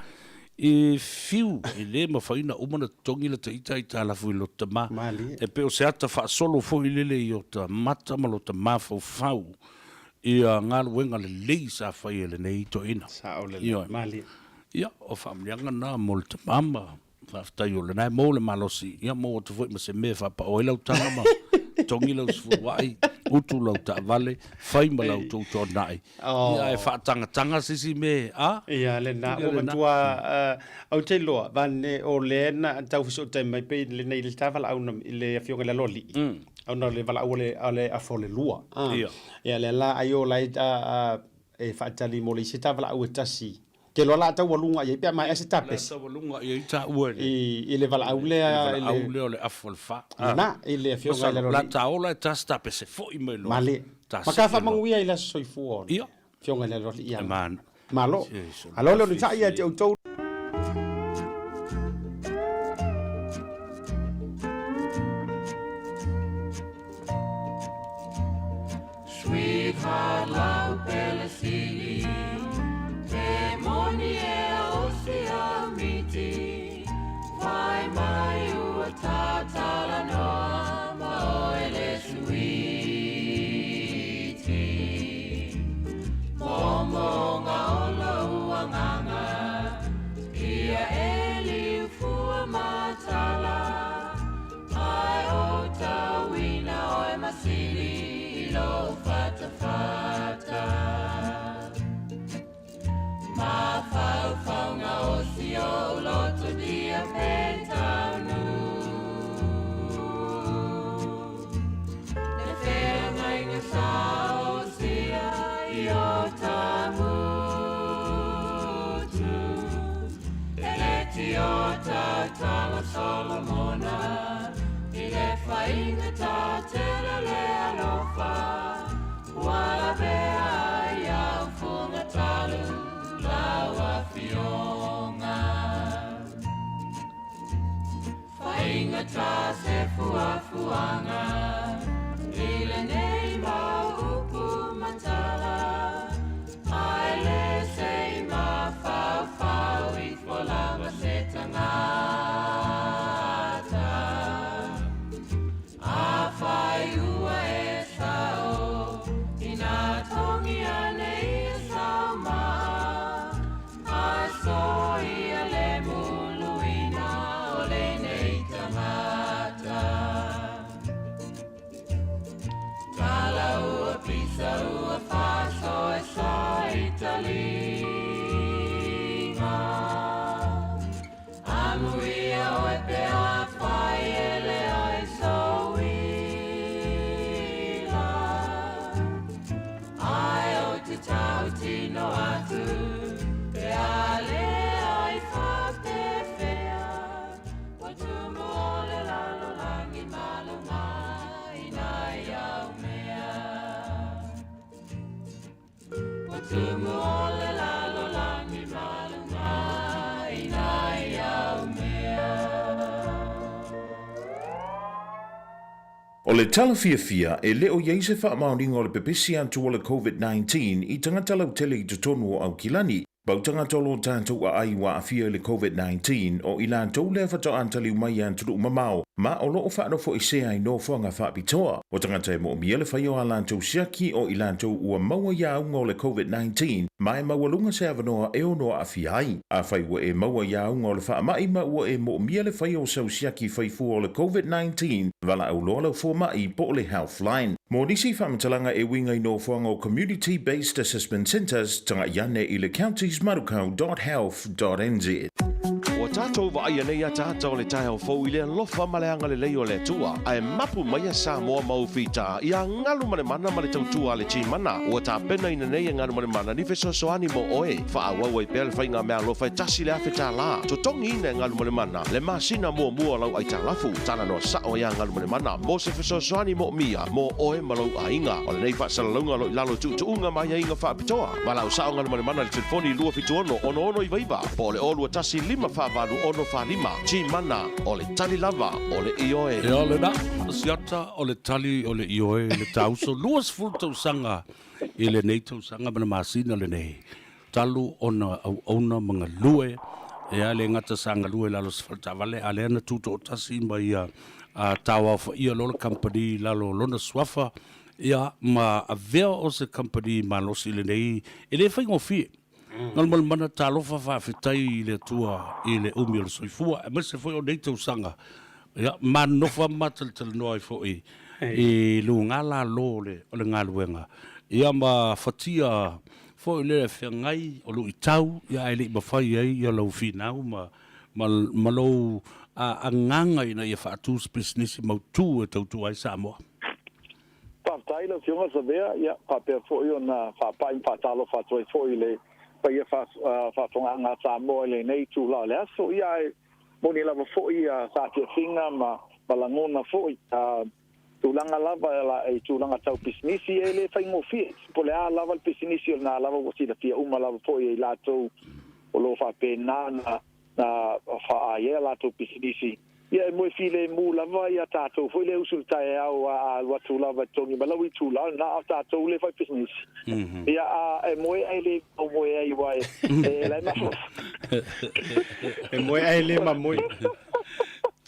E fiu, e le mafai ona uma ona totogi lata ita aitalafu i lota tama. Malie. E pei o se ata faasolo foi lele i ota mata ma lota mafaufau ia galuega lelei sa faia e lenei toeaina. Sao lelei. Ioe. Malie. Ia, o faamanuiaga na mo le tama ma Faafetai o lena e maua le malosi, ia maua atu foi ma se mea e faapao ai lau taga ma togi lau sefuluai, utu lau taavale, fai ma lau toutoanai, ia ae faatagataga se isi mea, a? Ia lena, Ia ua lena. matua ou te iloa, vane o lea na tau fesootai mai pei lenei le ta valaau na i le afioga i le aloalii, ona o le valaau a le a le afa o le lua. Ia. Ia lea la ai o la e e faatali mo le isi tavalaau e tasi. Ke loa la taualuga i ai pe a maea se tapesi. La taualuga i ai taua i le. I le valaau lea. I le valaau lea o le afu o le fa. Lena, i le afioga i le La taola e tasi tapese foi mai loa. Male. Ma ka faamanuia i le aso soifua o le afioga i le aloalii ia. Malo. Alo le onosai ia te outou. Sweetheart lau pele sili Pe moni e o sia miti Fai mai ua tatala noa Ma oe le suiti Momonga o lou agaga Ia e liufua matala Ae o tauina oe masili i lou fatafata. Mafaufauga o si ou loto dia pe taunu. Le feagaiga sa osia i o ta motu. E le tio tautala Solomona i le faiga tatele le alofa ua lavea ai au fuga talu lau afioga. Faiga ta se fuafuaga i lenei mau upu matala ae le se i mafaufau ifo lava se tagata. Afai ua e sao ina togi ane ia sau maa ae soia le muluina o lenei tagata. Tala ua pisa ua faasoesa i taliga. Amuia oe pe afai e leai sou uila. Ae ou te tautino atu pe a leai faapefea. Ua tumu o le lalolagi ma luga i nai au mea. Ua tumu o le lalolagi ma luga i nai au mea. O le tala fiafia, e le o i ai se faamaoniga o le pepesi atu o le COVID-19 i tagata lautele i totonu o Aukilani. Pau tagata o lo tatou aai ua aafia i le COVID-19 o i latou lea faatoa taliu mai i atunuu mamao ma o lo o faanofoesea i nofoaga faapitoa. O tagata e moomia le faia o a latou siaki o i latou ua maua i auga o le COVID-19 ma e maualuga se avanoa e ono aafia ai. Afai ua e maua i auga o le faamai ma ua e moomia le faia o sau siaki faifua o le COVID-19, valaau loa lau fomai po o le Healthline. Mo nisi faamatalaga e uiga i nofoaga o Community Based Assessment Centres, tagai ane i le countiesmanukau.health.nz. Ua tatou vaaia nei ataata o le taeao fou i le alofa ma le agalelei o le Atua, ae mapu mai a Samoa ma ou fita ia galu ma le mana ma le tautua a le Timana. Ua tapenaina nei e galu ma le mana ni fesoasoani mo oe. Faaauau ai pea le faiga meaalofa e $1,000. Totogiina e galu ma le mana le masina muamua o lau aitalafu. Talanoa sao iā galu ma le mana mo se fesoasoani moomia mo oe ma lou aiga. O lenei faasalalauga o lo o i lalo i tuutuuga ma aiaiga faapitoa. Valaau sao galu ma le mana i le telefoni 276 6699 po o le 021 548 645. Timana, o le tali lava o le ioe. Ia lena, siata o le tali o le ioe le tauso 20 tausaga i lenei tausaga ma le masina lenei talu ona auauna ma galue ia le gata sa galue i lalo o se fale taavale a lea na tutoatasi ma ia taoaofaia loa le kamupani i lalo o lona suafa ia ma avea o se kamupani malosi lenei e le faigofie. Galumalemana talofa faafetai i le Atua i le umi o le soifua aemaise foi o nei tausaga ia ma nonofo ma talatalanoa ai foi i luga lalo o le galuega ia ma fatia foi le feagai o luitau ia ae le i mafai ai ia lau finau ma ma lou agaga ina ia faatu se pisinisi mautu e tautua ai Samoa. Faafetai lau Afioga Savea, ia faapea foi ona faapai ma faatalofa atu ai foi i le paia faafofogaaga a Samoa i lenei itula o le aso. Ia ae moni lava foi ia saafiafiga ma lagona foi, tulaga lava i tulaga tau pisinisi e le faigofie. Po o le a lava le pisinisi o lena lava ua silafia uma lava foi e i latou o lo o faapena ona faaai ai a latou pisinisi. Ia e moe filemu lava ia tatou foi le usu i le taeao a alu atu lava e totogi mai lau itula, o lena a o tatou le fai pisinisi. Ia a e moe ae le maumoe ai aua e la e mafaufau. E moe ae le mamoe.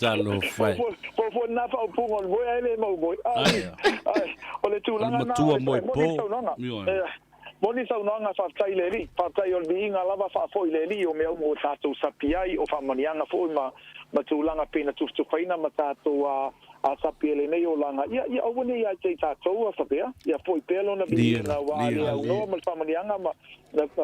Talofa e. Po foi lena faaupuga o le moe ae le maumoe. Ai, o le tulaga lena, o le moni le saunoaga. Moni saunoaga faafetai i le Alii, faafetai o le viiga lava faafoi i le Alii o mea uma ua tatou sapi ai, o faamanuiaga foi ma ma tulaga pei na tufatufaina ma tatou a a sapi e lenei olaga, ia ia aua ne i ia te i tatou a Savea, ia foi pea lona viiga aua le aunoa ma le faamanuiaga ma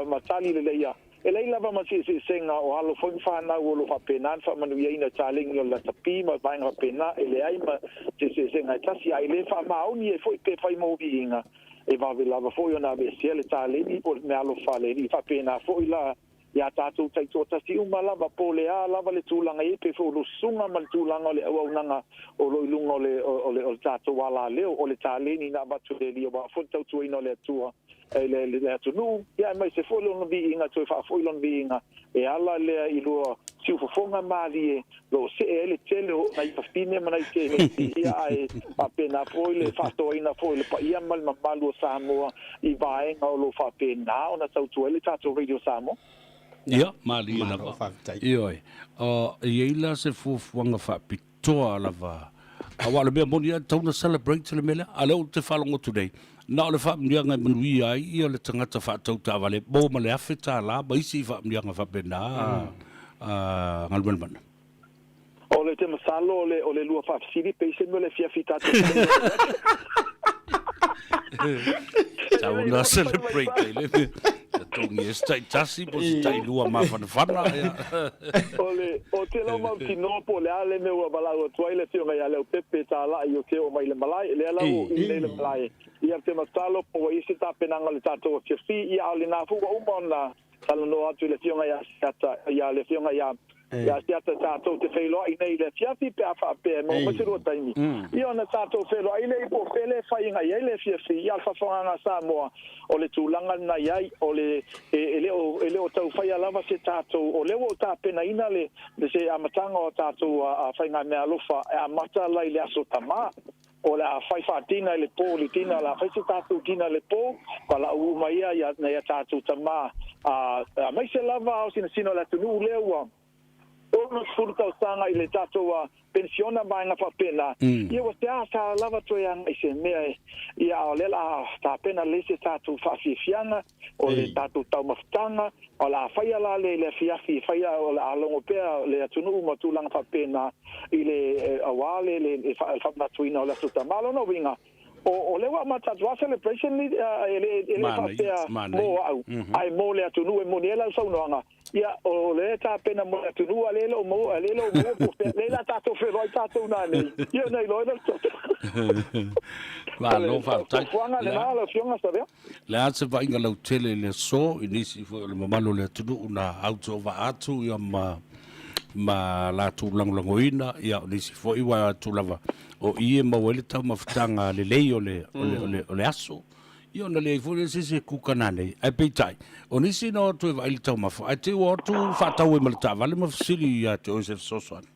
ma tali lelei a e leai lava ma se eseesega o alo foi ma fanau o lo o faapena ona faamanuiaina i taleni o le latapi ma vaega faapena, e leai ma se eseesega e tasi, a e le faamaoni ai foi pe fai mo viiga. E vave lava foi ona aveesea le taleni po o le meaalofa a le Alii. Faapena foi la iā tatou taitoatasi uma lava, po o le a lava le tulaga e i ai, pe foi o lou susuga ma le tulaga o le auaunaga o lo o i luga o le, o le, o le tatou alaleo, o le taleni na avatu e le Alii aua foi le tautuaina o le Atua i le, le atunuu, ia aemaise foi lona viiga, toe faafoi lona viiga e ala lea i lua siufofoga malie lo o see ai le tele o nai fafine ma nai tēneti, ia ae faapena foi le faasoaina foi o le paia ma le mamalu o Samoa i vaega o lo o faapena ona tautua ai le tatou Radio Samoa. Ia, malie lava. Ioe. O, e i ai la se fuafuaga faapitoa lava, aua o le mea moni lava, e tatau ona celebrate le mea lea. A o lea ou te faalogo atu nei, na o le faamanuiaga e manuia ai ia le tagata faatau taavale mo ma le $1,000 ma isi faamanuiaga faapena a Galumalemana. O le te masalo o le o le lua faafesili pe i se mea o le afiafi i tatou Tau ona celebrate ai le mea. Totogi e se taitasi po o se tailua mafanafana. O le o te lau mautinoa po o le a le mea ua valaau atu ai le Afioga ia Leaupepe Talai o te oo mai i le malae. Lea la ua i nei le malae. Ia te masalo po ua i ai se tapenaga o le tatou afiafi. Ia a o lena foi ua uma ona talanoa atu i le Afioga ia Asiata, ia le Afioga ia ia Asiata tatou te feiloai nei i le afiafi pe a faapea e maua mai se lua taimi. Ia ona tatou feiloai lea po o fea le faiga i ai le afiafi, ia le faafofogaaga a Samoa, o le tulaga lena i ai, o le e le o e le o tau faia lava se tatou, o lea ua ou tapenaina le se amataga o a tatou faigameaalofa e amata la i le Aso Tama. O le a fai faa-dinner i le pō, le dinner, o le a fai se tatou dinner i le pō, valaau uma ia ia nai a tatou tama, a, aemaise lava ao sinasina o le atunuu lea ua 60 tausaga i le tatou penisiona vaega faapena, ia ua seasea lava toe agai i se mea e, ia a o lea o le a tapena lelei se tatou faafiafiaga, o le tatou taumafataga, o le a faia la le le afiafi, faia o le a logo pea le atunuu ma tulaga faapena i le aua le le faamanatuina o le Aso Tama. Lona uiga, o lea ua amata atu lava celebration e le faapea mo au, ae mo le atunuu e moni ai lau saunoaga. Ia, o lea e tapena mo le atunuu, a o lea e le o maua, lea e le o maua po o fea, lea o le a tatou feiloai tatou nanei, ia ona iloa ai lea o le toto. Malo faafetai. Fuafuaga lena lau Afioga Savea. Le a se vaaiga lautele i le aso i nisi foi o le mamalu o le atunuu na autovaa atu ia ma ma latou lagolagoina ia o nisi foi ua atu lava o i e maua ai le taumafataga lelei o le, o le, o le, o le aso. Ia ona leai foi lea se isi e kuka nanei. Ae peitai, o nisi na o atu e vaai le taumafa, ae te i ua o atu faatau ai ma le taavale ma fesili ia te oe se fesoasoani.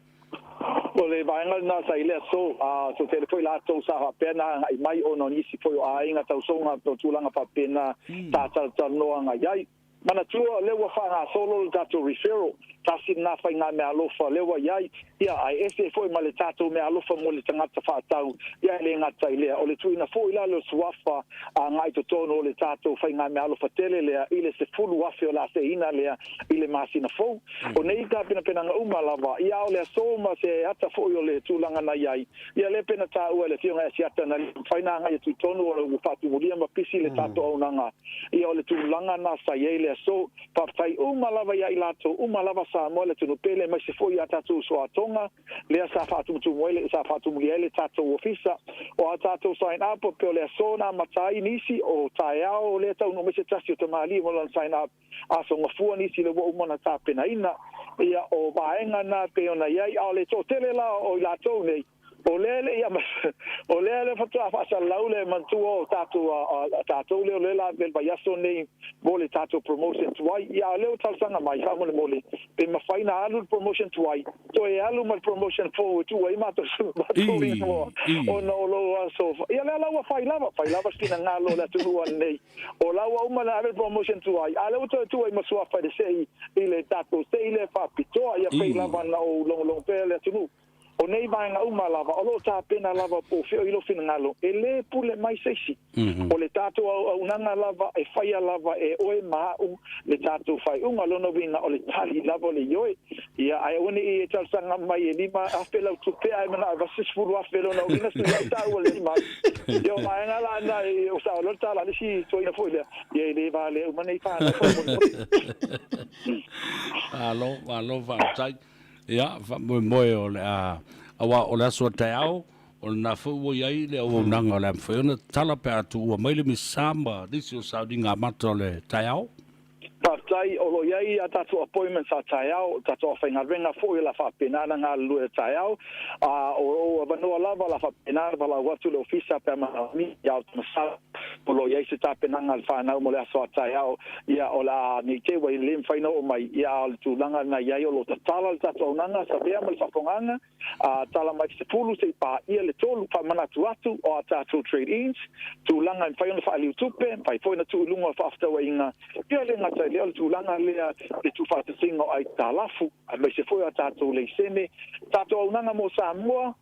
O le vaega lena sa i le aso, a so tele foi latou sa faapea na agai mai ona o nisi foi o aiga tausoga o tulaga faapena sa talatalanoa agai ai. Manatua o lea ua faagasolo le tatou referral, tasi lena faigameaalofa lea ua i ai, ia, ae ese foi ma le tatou meaalofa mo le tagata faatau, ia e le gata i lea, o le tuuina foi la lea o suafa agai totonu o le tatou faigameaalofa tele lea i le 10,000 o le a seina lea i le masina fou. O nei tapenapenaga uma lava, ia a o le aso ma se ata foi o le tulaga na i ai, Ia lea pei na taua e le Afioga ia Siata na le mafai na agai atu i tonu o ua faatumulia ma pisi le tatou auaunaga. Ia o le tulaga na sa i ai le aso. Faafetai uma lava ia i latou uma lava Samoa le atunuu pele aemaise foi i a tatou uso a Toga lea sa faatumutumu ai le sa faatumulia ai le tatou ofisa. O a tatou sign up pei o le aso na amata ai nisi, o taeao lea taunuu mai se tasi o tamalii mo lana sign up, aso gafua nisi lea ua uma ona tapenaina. Ia o vaega na e pei ona i ai, a o le toatele la o i latou nei, O lea le i o lea le faatoa faasalalau le manatua o tatou a tatou lea o lea la le vaiaso nei mo le tatou promotion tuai. Ia a o lea ua talosaga mai faamolemole pe mafai na alu le promotion tuai toe alu ma le promotion fou e tuu ai matou matou igoa ona o lou aso. Ia lea la ua fai lava, fai lava se finagalo o le atunuu ananei. O la ua uma na ave le promotion tuai a o lea ua toe tuu ai ma suafa i le sei i le tatou sei lea faapitoa. Ia pei lava na ou logologo pea le atunuu. O nei vaega uma lava, o lo o tapena lava po o fea o i lou finagalo, e lē pule mai se isi. O le tatou auaunaga lava e faia lava e oe ma a'u le tatou faaiuga. Lona uiga o le tali lava o le ioe. Ia, ae aua ne i e talosaga mai e 5,000 lau tupe ae manao e 80,000 lona uiga sui ai taua le 5,000. Ia o vaega la na e o sao loa le tala a le isi toeaina foi lea, ia e le valea uma nei fanau faamolemole. Malo, malo faafetai. Ia, faamoemoe o le a, aua o le aso a taeao, o lena foi ua i ai le auaunaga o le a mafai ona tatala pe a tuua mai le Misa ma nisi o sauniga amata o le taeao. Faafetai, o lo o i ai a tatou appointments a taeao, o tatou aufaigaluega foi o le a faapena ona galulue a taeao, a o ou avanoa lava o le a faapena ona valaau atu le ofisa pe a manaomia, ia ou te masalo o lo o i ai se tapenaga a le fanau mo le aso a taeao. Ia, o le a, ne i te i ua le mafai ona oo mai, ia, a o le tulaga lena i ai, o lo o tatala le tatou auaunaga, savea ma le faafofogaaga, a tala mai le 10 se i paia le 3, faamanatu atu o a tatou trade-ins, tulaga e mafai ona faaliu tupe, mafai foi ona tuu i luga o faafetauaiga, ia e le gata i lea, o le tulaga lea i le tuufaatasiga o aitalafu, aemaise foi o a tatou leisene, tatou auaunaga mo Samoa,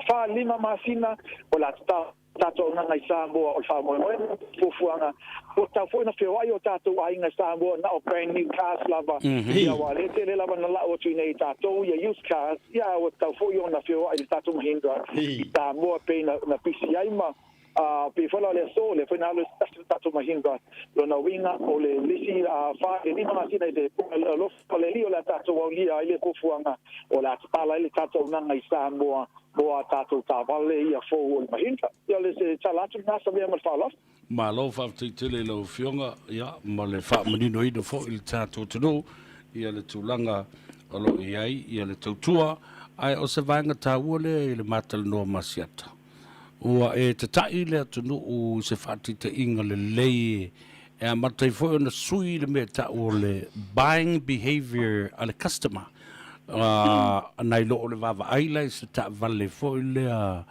4, 5 masina, o le a tatala. Tatou auaunaga i Samoa o le faamoemoe, fuafuaga, ua tatau foi ona feoai o tatou aiga i Samoa na o brand new cars lava, ia aua o lea e tele lava na lau atu i inei i tatou ia used cars, ia a ua tatau foi ona feoai le tatou Mahindra i Samoa pei na pisi ai ma pei foi la o le aso lea foi na alu ai se tasi o tatou Mahindra, lona uiga o le isi 4 i le 5 masina i le alofa o le Alii o le a tatou aulia ai le fuafuaga o le a tatala ai le tatou auaunaga i Samoa mo a tatou taavale ia fou o le Mahindra. Ia o le se tala atu lena sa mea ma le faaaloalo. Malo faafetai tele i lau Afioga ia ma le faamaninoina foi i le tatou atunuu ia le tulaga o lo o i ai ia le tautua ae o se vaega taua lea i le ma talanoa ma Asiata. Ua e tata'i le atunuu i se faataitaiga lelei e amata ai foi ona sui le mea e ta'u o le buying behaviour a le customer nai lo o le vaavaai la i se taavale foi lea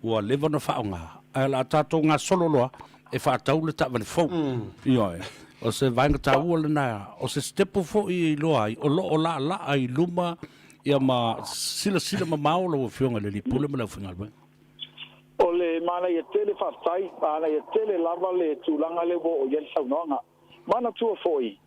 ua leva ona faaaoga ae o le a tatou gasolo loa e faatau le taavale fou. Ioe. O se vaega taua lena, o se sitepu foi e iloa ai o lo o laalaa i luma ia ma silasila mamao lau Afioga i le Alii Pule ma le aufaigaluega. O le manaia tele faafetai, manaia tele lava le tulaga lea ua oo i ai le saunoaga. Manatua foi,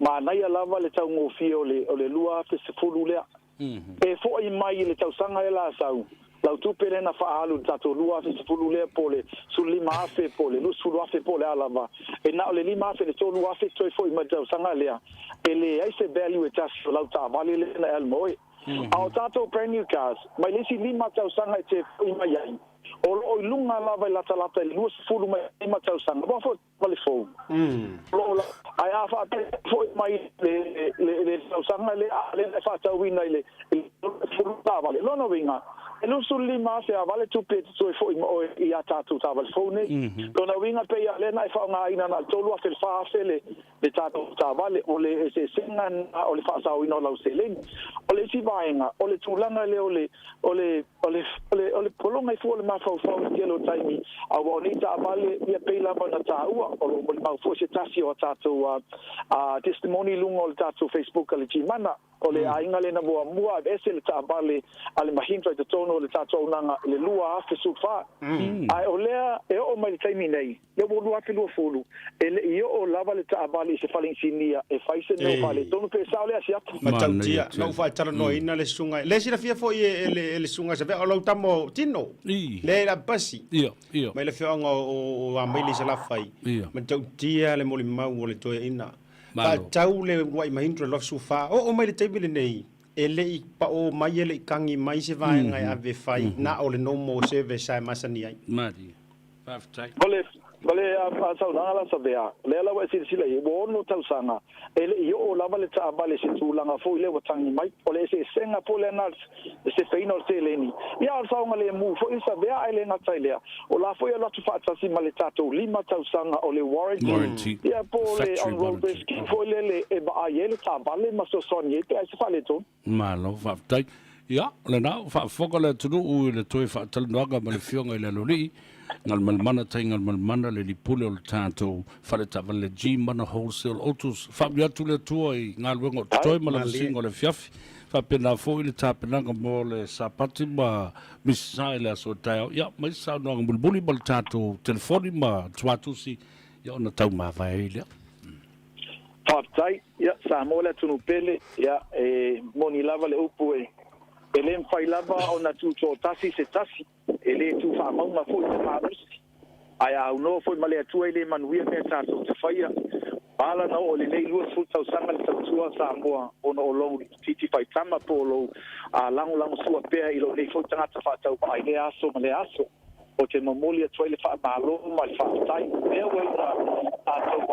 manaia lava le taugofie o le o le 2010 lea. E foi mai i le tausaga lea la sau, lau tupe lea na faaalu i le tatou 2010 lea po o le 15,000 po o le 20,000 po o le a lava, e na o le 5,000 i le 3,000 toe foi mai i le tausaga lea, e leai se value e tasi o lau taavale lea na e alu ma oe. A o tatou brand new cars, mai le isi 5 tausaga e te foi mai ai, o lo o i luga lava i latalata i le 25 tausaga, aua foi o le fou. O lo o la, ae a faapea e foi mai le, le, le tausaga lea, a lea e faatauina i le, i le 30 taavale. Lona uiga, e 25 afe a vale tupe e te toe foi ma oe i a tatou taavale fou nei. Lona uiga pei a lea na e faaaogaina na o le 3 afe i le 4 afe le, le tatou taavale, o le eseesega lena o le faasaoina o lau seleni. O le isi vaega, o le tulaga lea o le, o le, o le, o le, o le pologa i fua o le mafaufau i le tele o taimi, aua o nei taavale, ia pei lava ona taua, o lo o molimau foi se tasi o a tatou a, a testimony i luga o le tatou Facebook a le Gmana, O le aiga lea na muamua aveese le taavale a le Mahindra i totonu o le tatou auaunaga i le 2014. Ae o lea e oo mai i le taimi nei, lea ua 2020, e le i oo lava le taavale i se fale inisinia e fai se mea o faaletonu pe sao lea Asiata. Matautia, na ou faatalanoaina le susuga, le silafia foi e le, e le susuga Savea, o lau tama o Tino, le la pasi, mai le afioaga o Amaile i Salafai, matautia le molimau o le toeaina. Faatatau le uluai Mahindra 2014, oo mai le taimi lenei, e le i paʻō mai, e le i kagi mai se vaega e ave e fai, na o le normal service lava e masani ai. Malie. Faafetai. O le, o le saunoaga la Savea, lea la ua e silasila i ai, ua ono tausaga, e le i oo lava le taavale i se tulaga foi lea ua tagi mai. O le eseesega foi lea na le sefeina o le seleni, ia a o le saogalemu foi Savea, ae le gata i lea, o la foi e alu atu faatasi ma le tatou lima tausaga o le warranty, ia po o le on road rescue foi lele e vaai ai le taavale ma fesoasoani ai pe a i se faaletonu. Malo faafetai. Ia, o lena ua faafofoga le atunuu i le toe faatalanoaga ma le Afioga i le Aloalii, Galumalemana Tai Galumalemana, le Lipule o le tatou fale taavale le G-Mana Wholesale Autos. Faamanuia atu le Atua i galuega o totoe ma lavasiga o le afiafi. Faapena foi le tapenaga mo le Sapati ma Misasa i le aso a taeao. Ia, mai se saunoaga mulimuli ma le tatou telefoni ma tuatusi, ia ona taumavae ai lea. Faafetai. Ia, Samoa le atunuu pele, ia, e moni lava le upu e, e le mafai lava ona tutoatasi se tasi, e le tu faamauga foi se malosi, ae a aunoa foi ma le Atua e le manuia mea tatou te faia. Ua ala ona oo i lenei 20 tausaga le tautua a Samoa ona o lou titi faitama po o lou lagolagosua pea i lou nei foi tagata faatauvaa i lea aso ma lea aso. Ou te momoli atu ai le faamalo ma le faafetai. O lea ua ina tatou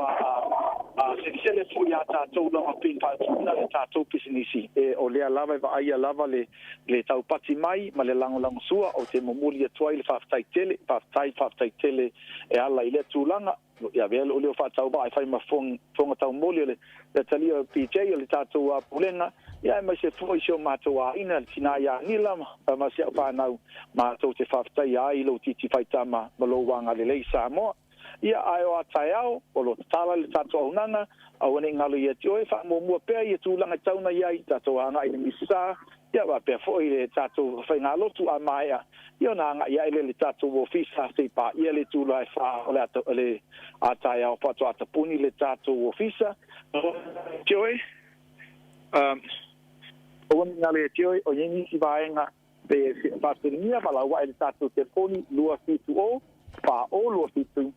a selesele foi iā tatou lava pei faatuina le tatou pisinisi, e o lea lava e vaaia lava le le taupati mai ma le lagolagosua. Ou te momoli atu ai le faafetai tele, faafetai, faafetai tele e ala i lea tulaga. Ia avea lou leo faatauvaa e fai ma fofoga taumoli o le talia o PJ o le tatou Pulega, ia aemaise foi si o matou aiga, le tina ia Nila ma si au fanau, matou te faafetaia ai i lou titi faitama ma lou agalelei Samoa. Ia, ae o a taeao, o lo o tatala le tatou auaunaga, aua ne i galo ia te oe, faamuamua pea ia tulaga e tau na i ai, tatou agai i le Misa, ia faapea foi le tatou faigalotu a maea, Ia ona agai ae lea i le tatou ofisa se i paia le itula e fa o le ata, le a taeao faatoa tapuni le tatou ofisa. Tioe, um, aua ne i galo ia te oe, o i ai nisi vaega pe faafesiligia valaau ae le tatou telefoni 270 4027,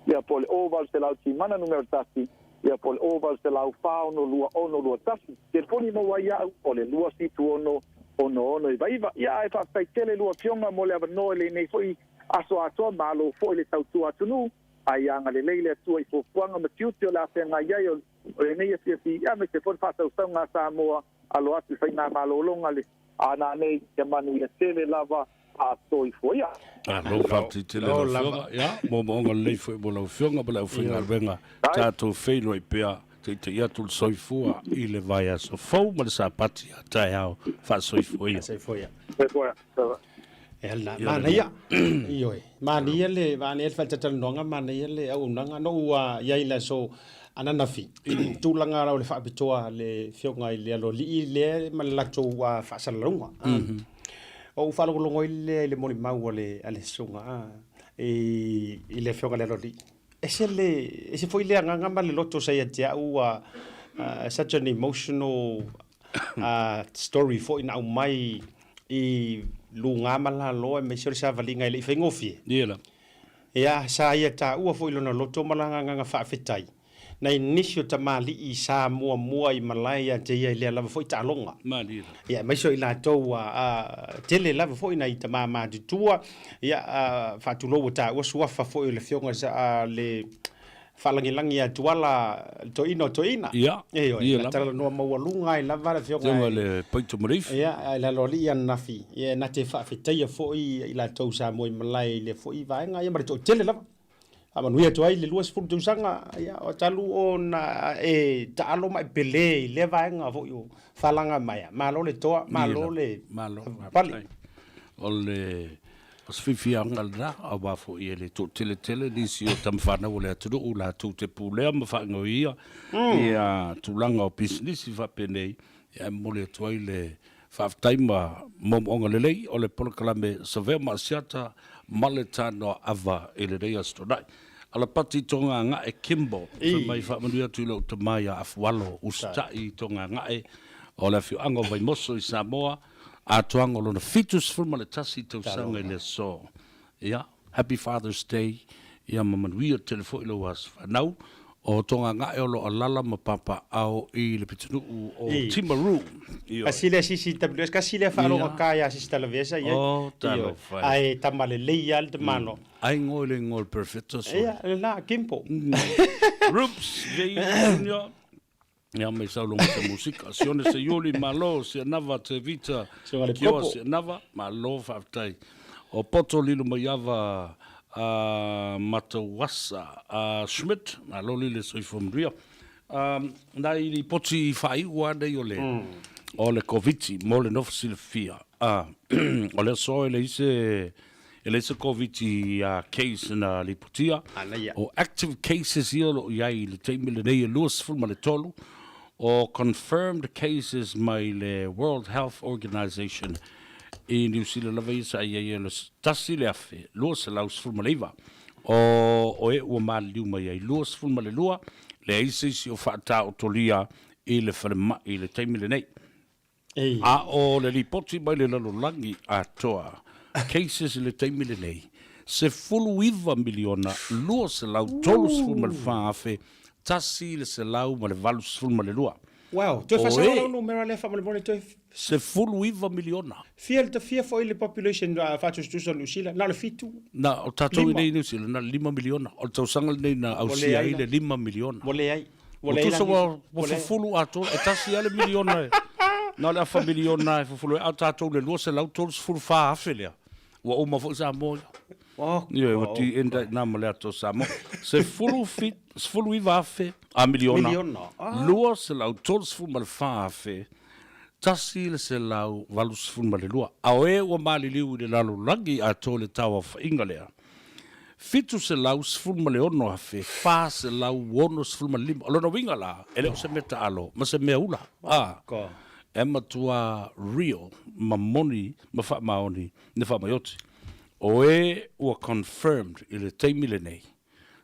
ia po o le 0800 Timana numera 1, ia po o le 0800 462 621. Telefoni maua ai iaʻu o le 276 6699. Ia ae faafetai tele lua afioga mo le avanoa i lenei foi aso atoa, malo foi le tautua atunuu, ae ia agalelei le Atua i fuafuaga ma tiute o le a feagai ai o lenei afiafi, aemaise foi le faasausauga a Samoa alo atu i faigamalologa le a nanei, ia manuia tele lava a soifua ia. Malo faafetai tele lau afioga. Ia, moomooga lelei foi mo lau afioga ma le aufaigaluega. Tatou feiloai pea, teitei atu le soifua i le vaiaso fou ma le Sapati a taeao. Faasoifua ia. Soifua ia. Soifua ia. E ala, manaia. Ioe. Manaia le, manaia le faatatalanoaga, manaia le auaunaga. Na ou i ai i le aso ananafi, tulaga la o le faapitoa a le afioga i le Aloalii lea ma le latou faasalalauga. Ou faalogologo ai lea i le molimau a le, a le susuga i, i le afioga i le Aloalii. Ese le, ese foi le agaga ma le loto sa ia te au, such an emotional story foi na aumai i luga ma lalo aemaise o le savaliga e le i faigofie. Ia la. Ia, sa ia taua foi lona loto ma lana agaga faafetai nai nisi o tamalii sa muamua i malae ia te ia i lea lava foi taaloga. Malie la. Ia, aemaise o i latou a tele lava foi nai tama matutua, ia, faatulou ua taua suafa foi o le afioga a le Faalagilagi ia Tuala, le toeaina o toeaina. Ia, Ioe, ia na lava. talanoa maualuga ai lava le afioga Afioga i le Paito Malifi. Ia, i le aloalii ananafi, ia na te faafetaia foi i latou sa moemalae i lea foi vaega, ia ma le toatele lava. Faamanuia atu ai le 20 tausaga, ia, o talu ona e taalo ma e pele i lea vaega foi o faalagamaea. Malo le toa, malo le Malo, pale. faafetai. O le O se fiafiaga lena, aua foi e le toateletele nisi o tamafanau o le atunuu latou te pulea ma faagaoioia ia tulaga o pisinisi faapenei, ae momoli atu ai le faafetai ma moomooga lelei o le polokalame Savea ma Asiata ma le Tanoa Ava i lenei Aso Toonai. Alapati Togagae Kimball, fai mai faamanuia atu i lou tama ia Afualo Usitai Togagae o le afioaga o Vaimoso i Samoa, Atoaga o lona 71 tausaga i le aso. Ia, Happy Father's Day, ia ma manuia tele foi lou aso fanau. O Togagae o lo o alaala ma papaaao i le pitonuu o Timaru. Ioe. Kasi lea CCWS, kasi lea faalogata ia Sista Lavesa i ai. Oh, talofa e. Ae tama lelei lava le tamanoa. Ai ngo i le igoa o le Perfetto so. Ia, lena, Kimpo. Roops, Vei Junior. Ia mai sau longa te musika. Sione se iuli, malo, se anava, te vita, kioa se anava, malo, faafetai. O poto lilo mai ava a Matauasa a Schmidt, malo lile soifua manuia. Nai lipoti faaiu a nei o le o le Koviti mo le nofo silafia. O le aso e leai se E leai se Koviti case na lipotia. O active cases ia o lo o i ai i le taimi lenei e 23, o confirmed cases mai le World Health Organization i Niu Sila lava ia sa i ai e le 1,219 o e ua maliliu mai ai, 22 leai se isi o faataotolia i le falemai i le taimi lenei. A o le lipoti mai le lalolagi atoa, cases i le taimi lenei, 19,234,182. Wow, toe faasao lau numera lea faamolemole toe. 19 miliona. Fia le fia foi le population faatusatusa o Niu Sila, na o le fitu. Na o tatou i nei i Niu Sila, na o le lima miliona. O le tausaga lenei na ausia ai le lima miliona. Ua leai. Ua tusa ua fufulu atoa, e tasi lava le miliona e, na o le afa miliona e fufulu ai, a o tatou le 234,000 lea, ua uma foi Samoa ia. Ioe, ua the end ai i ina ma le ata o Samoa. 19 afe, a miliona, 234, 182. A o e ua maliliu i le lalolagi atoa i le tauaofaiga lea, 716,465. O lona uiga la, e le o se mea taalo ma se mea ula, a e matua real ma moni ma faamaoni le faamaiote. O e ua confirmed i le taimi lenei,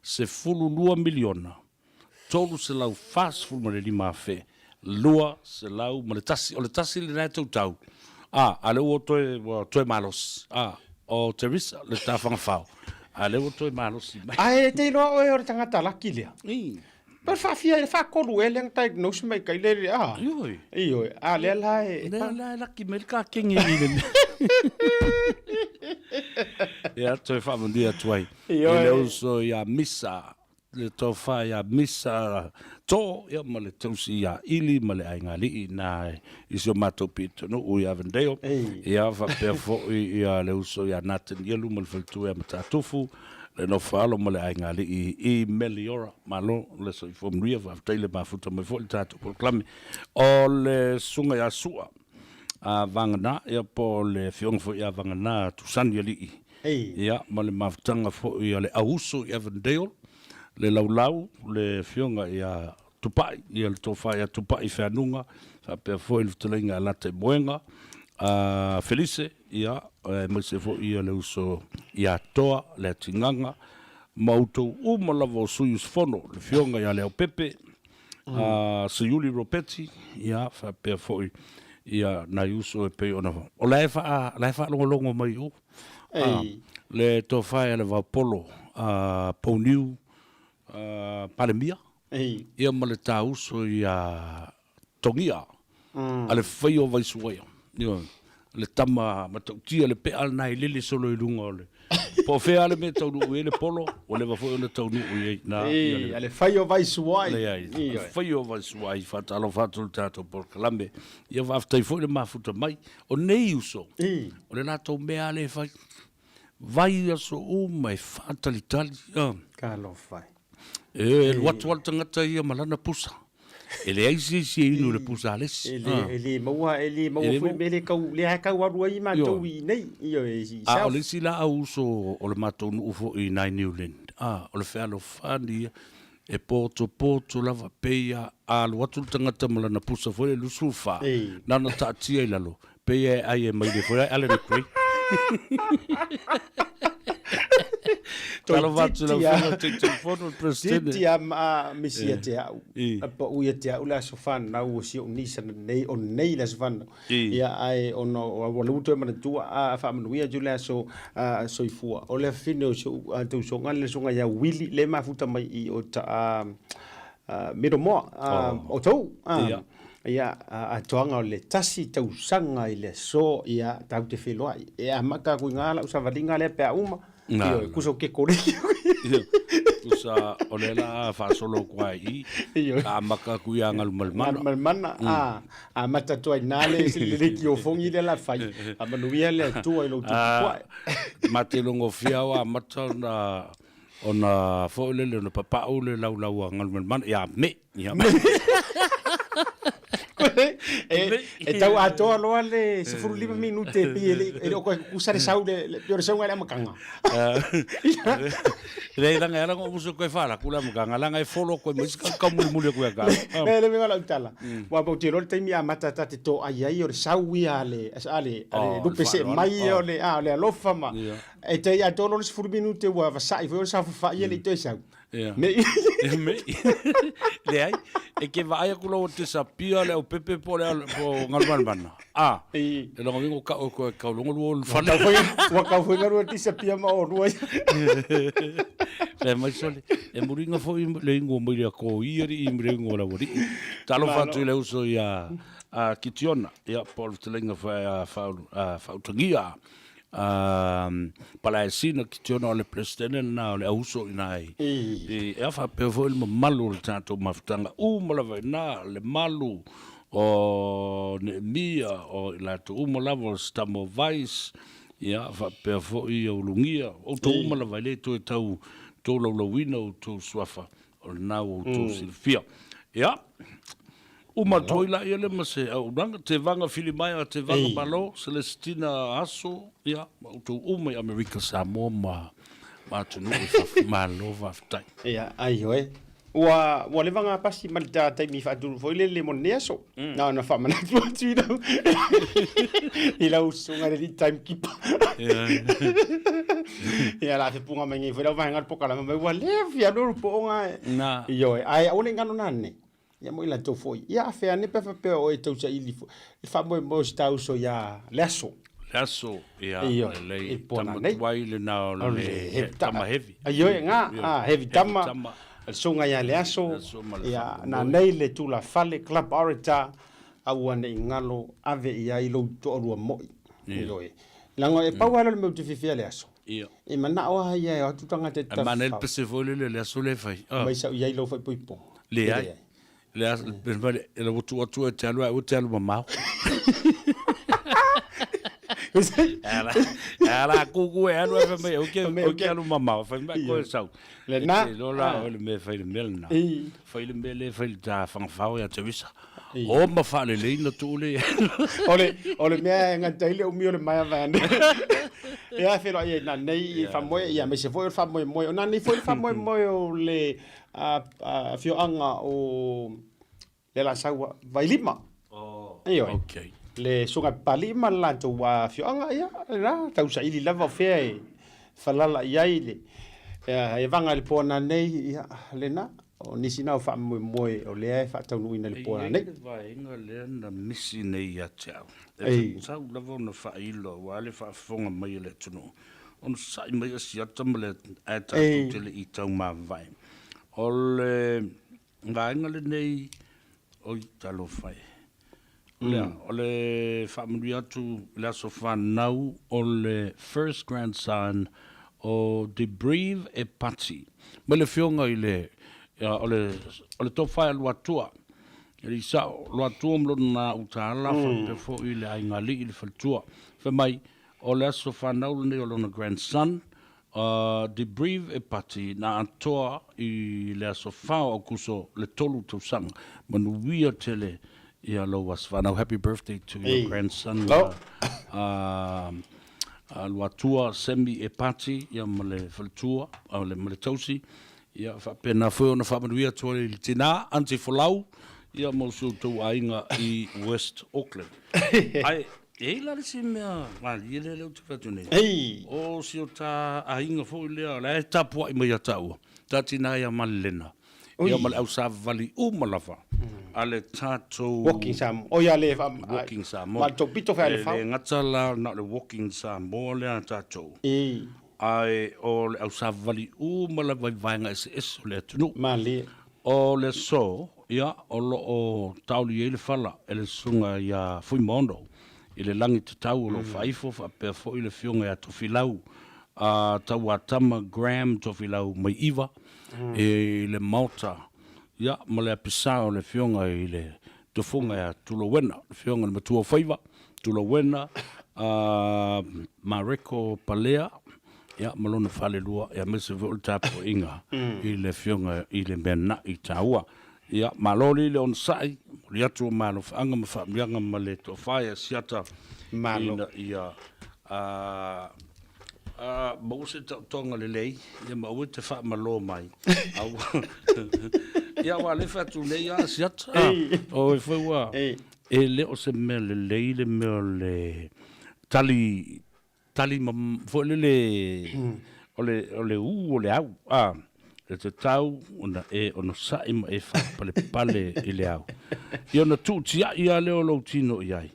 12 miliona 345,201. O le tasi lena e tautau, a, a lea ua toe, ua toe malosi, a, o Teresa le tafagafao, a lea ua toe malosi mai. Ae e te iloa oe o le tagata laki lea. Pe o le faafia le faatolu ea lea na diagnose mai kai le, a. Ioe. Ioe, a lea la e. Lea la e laki mai le kakenge i le mea. Ia, toe faamanuia atu ai. I le uso ia Misa le tofa ia Misa To ia ma le tausi ia Ili ma le aiga alii na i si o matou pitonuu i Avondale. Ia faapea foi ia le uso ia Nathan Ielu ma le faletua ia Matatufu, le nofo alo ma le aiga alii i Meliora. Malo le soifua manuia, faafetai le mafuta mai foi le tatou polokalame. O le susuga ia Sua a Vagana, ia po o le afioga foi ia Vagana Tusani Alii, Ia, ma le mafutaga foi a le auuso i Avondale, le laulau, le afioga ia Tupai, ia le tofa ia Tupai Feanuga, faapea foi le fetalaiga ia Lataimoega, a Felise, ia, aemaise foi ia le uso ia Toa Leatigaga, ma outou uma lava o sui usufono, le afioga ia Leaupepe, a Seiuli Ropeti, ia, faapea foi ia nai uso e pei ona, o la e faa, la e faalogologo mai i o. Le tofa ia Levaopolo Pouniu Palemia, ia ma le ta uso ia Togia a le Faia o Vaisuaia. Ioe, le tama matautia le pea lena e lele solo i luga o le po o fea le mea e taunuu i ai le polo, ua leva foi ona taunuu i ai na. Ia le Faia o Vaisuai. Leai, le Faia o Vaisuai, faatalofa atu i le tatou polokalame. Ia faafetai foi le mafuta mai. O nei uso, o le latou mea lava lea e fai, vai aso uma e faatalitali. Talofa e. E alu atu lava le tagata ia ma lana pusa. E leai se isi e inu i le pusa a le isi. E le maua, e le maua foi mea le tau, lea tau alu ai matou i inei, i A o le isi la au uso o le matou nuu foi i Newland, o le fealofani ia. E potopoto lava, pei a alu atu le tagata ma lana pusa foi lea 24, na ona taatia i lalo, pei e ai e maile foi ai Alan Gray. Talofa atu i lau Afioga i le Taitaifono, le Peresetene. Titi a ma misi ia te au. A pau ia te au le aso fanau o si ou nisana nei, o nei le aso fanau. Ia ae ona ua lou toe manatua a faamanuia atu le aso soifua. O le afafine o si ou tausoga le susuga ia Willie le mafuta mai i o ta Middlemore o tou. Ia atoaga o le tasi tausaga i le aso ia tatou te feiloai. E amata atu i ina lau savaliga lea pe a uma. Ioe, kusa o ke koleki. Kusa o le la faasolo atu ai i i. Amata atu ia Galumalemana. Galumalemana, a amata atu ai ina le le kiofogi lea la fai. A manuia le Atua i lou tupu puae. Ma te logofia o amata ona ona foi lele ona papau le laulau a Galumalemana ia me. Ia me. E tau atoa loa le 15 minute e pei e le o koe kukusa le sau le pei o le sauga i le amataga. Leai leaga e ala ona ou uso koe faalaku le amataga leaga e follow koe ma isi kau mulimuli atu ia te au. Le mea lau tala. Aua ou te iloa le taimi e amata ta te toai ai o le sau ia a le a le lupe see mai o le a o le alofa ma e tai atoa loa le 10 minute ua vasai foi o le saofafai e le i toe sau. Ia. Me i. Me i. Leai, e ke vaai aku lau te sapia le au pepe po le po Galumalemana. A. I. E longa wingo ka o koe kau longo luo le fale. Ua kau foi galu te sapia ma o lua. Le mai sole, e muringa foi le ingoa mai le ko ia ri i le ingoa la wari. Talofa atu i le uso ia a Kitiona, ia po o le fetalaiga fa fa fautagia. Palaesina Kitiona o le Peresetene lena o le auuso i ina i e faapea foi le mamalu o le tatou mafutaga uma lava i ina, le malu o Neemia, o i latou uma lava o Stamo Vice, ia faapea foi Ulugia, outou uma lava e le toe tau tolaulauina outou suafa, o lena ua outou silafia. Ia, uma atu ai laia lea ma se auaunaga, Tevaga Filimaea, Tevaga Malo, Celestina Aso, ia, ma outou uma i Amerika, Samoa ma atunuu i fafo. Malo faafetai. Ia, ai oe. Ua, ua leva ona pasi ma le ta taimi faatunu foi lele mo lenei aso. Na ona faamanatu atu i lau, i lau usuga i le timekeeper. Ia la fepuga mai nei foi lau vaega o le pokalama mai ua leva fia alu alu pooga e. Na. Ioe, ae aua ne i galo nane. Ia mo i latou foi. Ia a fea ane pe faapea o e tausaili foi le faamoemoe o si ta uso ia Leaso. Leaso, ia, Ioe, lelei. i po Tama nanei. tuai lena o O le le heavy tama heavy. Ioe, nga, Ioe, a, heavy heavy tama, tama. le susuga ia Leaso, Leaso ma le ia, faamoemoe. nanei le tulafale, club orator, aua ne i galo ave i ai lou toalua moi. Ioe. Leaga e pau lava lea o le mea ou te fiafia Leaso. Ia. E manao lava ia e o atu tagata e Ae manaia le pese foi lele le aso lea e fai. Ah. Mai sau i ai lau faaipoipoga. Leai. Le aso, le fai, e lau atu atu e te alu, ae ua te alu mamao. Ala, ala kuku e alu e fai mai, au ke alu mamao, fai mai koe sau. Le na. E te iloa la oe le mea e fai le mea lena. Fai le mea lea e fai le ta fagafao ia Teresa. O ma faalelei na tuu le. O le, o le mea e gata ai le umi o le maea vaeane. Ia, e feiloai ai nanei i faamoe, ia, aemaise foi o le faamoemoe. O nanei foi le faamoemoe o le afioaga o Lealasaua Vailima. Ioe. Okay. Le Susuga Papalii ma le latou afioaga, ia, lena, tausaili lava o fea e falala i ai le, e vaga i le po nanei, ia, lena. O nisi na o faamoemoe o lea e faataunuuina i le po E i ai nei. le vaega lea na misi nei ia te au, e tatau lava ona faailo aua le faafofoga mai a le atunuu, ona sa'i mai Asiata ma le ae tatou te le i taumavae. O le vaega lenei, oi talofa e, o le a? O le faamanuia atu i le aso fanau o le first grandson o Debrieve Epati mai le afioga i le o le o le tofa ia Luatua e le i sao Luatua ma lona utaala faapea foi le aiga alii le faletua. Fai mai o le aso fanau lenei o lona grandson Debrieve Epati na atoa i le aso 4 o Aokuso le 3 tausaga. Manuia tele ia lou aso fanau. Happy birthday to your grandson Luatua Semi Epati ia ma le faletua ma le tausi. Ia faapena foi ona faamanuia atu ai i le tina Aunty Folau ia ma si outou aiga i West Auckland. Ae. E i ai la le isi mea malie lea lea ou te fai atu nei. Ei! O si o ta aiga foi lea o la e tapuai mai ia taua, ta tina ia Malelena, ia ma le au savavali uma lava a le tatou Walking Samoa. Oi a le Walking Samoa. Ma le topito fai a le fau. E le gata la na o le Walking Samoa lea a tatou. Ei. Ae o le au savavali uma lava i vaega eseese o le atunuu. Malie. O le aso, ia, o lo o taoli ai le fala e le Susuga ia Fuimaono i le lagi tatau o lo o faaifo faapea foi le Afioga ia Tofilau a Tauatama Graham Tofilau Maiiva i le Maota, ia, ma le apisa o le Afioga i le Tofuga ia Tulowena, le Afioga i le Matuaofaiva, Tulowena a Mareko Palea, ia, ma lona falelua, ia, aemaise foi o le tapuaiga i le Afioga i le Meana'i taua. Ia, malo alii le onosai, momoli atu o malofaaga ma faamanuiaga ma le tofa ia Siata Malo. ina ia a, a, maua se taotoga lelei, ia ma aua e te faamalo mai. Aua, ia, aua o lea e fai atu nei lava Siata, o oe foi ua, e le o se mea lelei le mea o le tali tali foi lele o le, o le ū o le au, a, e tatau ona e onosai ma e faapalepale i le au. Ia ona tuutiai lava lea o lou tino i ai.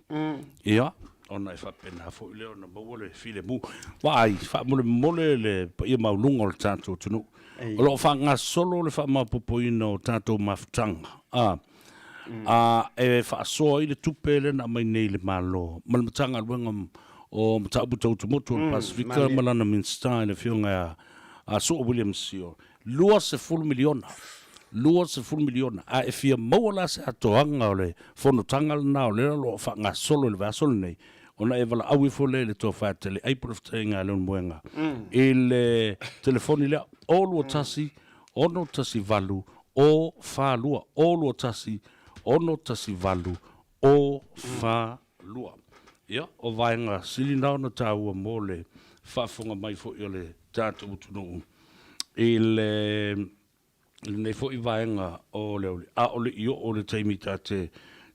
Ia, ona e faapena foi lea ona maua le filemu. Vaai, faamolemole le paia maualuga o le tatou atunuu. O lo o faagasolo le faamaopoopoina o tatou mafutaga, a, a e faasoa ai le tupe lea na aumai nei i le Malo ma le Matagaluega o Mataupu Tau Atumotu o le Pasefika ma lana Minisita i le Afioga ia Su'a William Sio, $20 miliona, $20 miliona. A e fia maua la se atoaga o le fonotaga lena o lea o lo o faagasolo i le vaiaso lenei, ona e valaau ifo lea i le Tofa Teleai po o le Fetalaiga a Leulumoega i le telefoni lea, 021 618 O 42 O 21 618 O 42. Ia, o vaega sili na ona taua mo le faafofoga mai foi o le tatou atunuu i le lenei foi vaega o le aoauli, a o le i oo le taimi ta te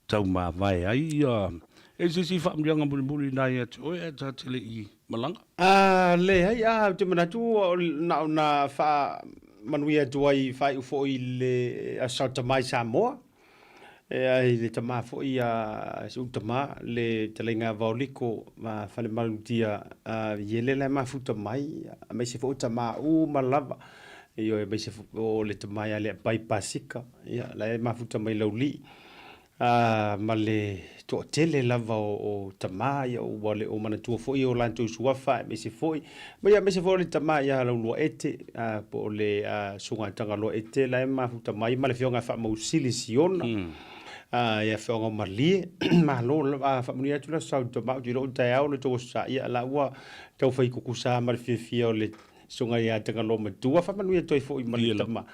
taumavae ai. Ia, e i ai se isi faamanuiaga mulimuli na ia te oe ae ta te le i malaga? A, leai, a, ou te manatu na ona faamanuia atu ai faaiu foi i le Aso Tama i Samoa, e ai le tama foi a si ou tama, le talaiga Vaoliko ma Falemalutia a Iele la e mafuta mai, aemaise foi o tama uma lava, ioe, aemaise foi o le tama ia Leapai Pasika, ia, la e mafuta mai Laulii. A, ma le toatele lava o tama, ia ua le o manatua foi o latou suafa aemaise foi, ma ia aemaise foi o le tama ia Lauluaete, a, po o le Susuga Tagaloaete la e mafuta mai ma le Afioga ia Faamausili Siona, a, ia Afioga o Malie. Malo lava, a, faamanuia atu le Aso Sa Tama, ou te iloa o le taeao le tou Aso Sa, ia la ua tau fai kukusa ma le fiafia o le Susuga ia Tagaloamatua, faamanuia atu ai foi ma le tama.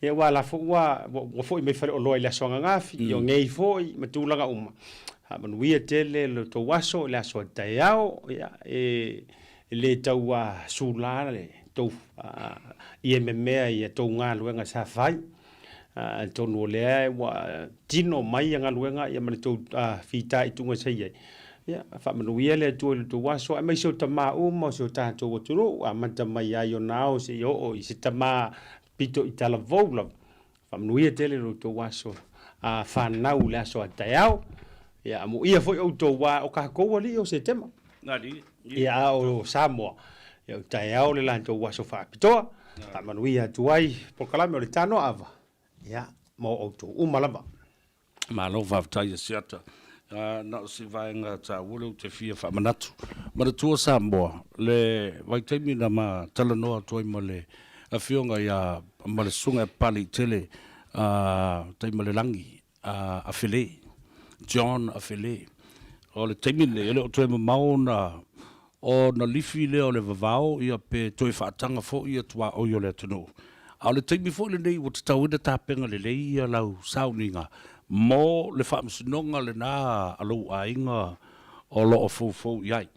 Ia aua la foi ua ua foi mai faleoloa i le aso ananafi, ia o nei foi ma tulaga uma. Faamanuia tele lo tou aso i le aso a taeao, ia e le tau sula le tou ia memea i a tou galuega sa fai. Atonu o lea ua tino mai ia galuega ia ma le tou fitaituga sa i ai. Ia, faamanuia le Atua i lo outou aso, aemaise o tama uma o si o tatou atunuu, amata mai lava i ona ao seia oo i se tama pito i talavou lava. Faamanuia tele lo outou aso a fanau i le aso a taeao. Ia, amuia foi outou, aua o kakou alii o Setema. Ia, a o Samoa, ia o taeao le latou aso faapitoa. Faamanuia atu ai polokalame o le Tanoa Ava, ia, mo outou uma lava. Malo faafetai Asiata. Na o se vaega taua lea ou te fia faamanatu. Manatua Samoa, le vaitaimi na ma talanoa atu ai ma le Afioga ia, ma le Susuga ia Papaliitele Taimalelagi Afele, John Afele. O le taimi lenei, e le o toe mamao ona Ona lifi lea o le vavao ia pe toe faataga foi ia tuaoi o le atunuu. A o le taimi foi lenei ua tatau ai ona tapena lelei ia lau sauniga mo le faamasinoga lena a lou aiga o lo o foufou i ai.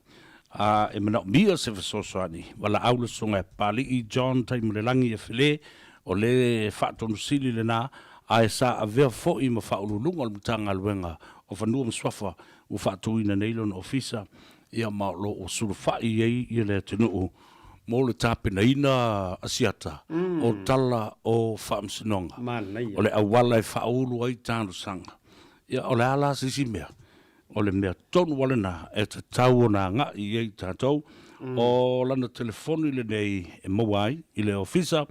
A e manaomia se fesoasoani, valaau le Susuga ia Papalii John Taimalelagi Efele, o le Faatonusili lena, ae sa avea foi ma Faauluuluga o le Matagaluega. o Fanua ma Suafa ua faatuina nei lona ofisa, ia ma o lo o sulufai ai ia le atunuu mo le tapenaina asiata o tala o faamasinoga. O le auala e faaulu ai talosaga. Ia o le a la se isi mea? O le mea tonu lava lena e tatau ona agai i ai tatou. O lana telefoni lenei e maua ai i le ofisa,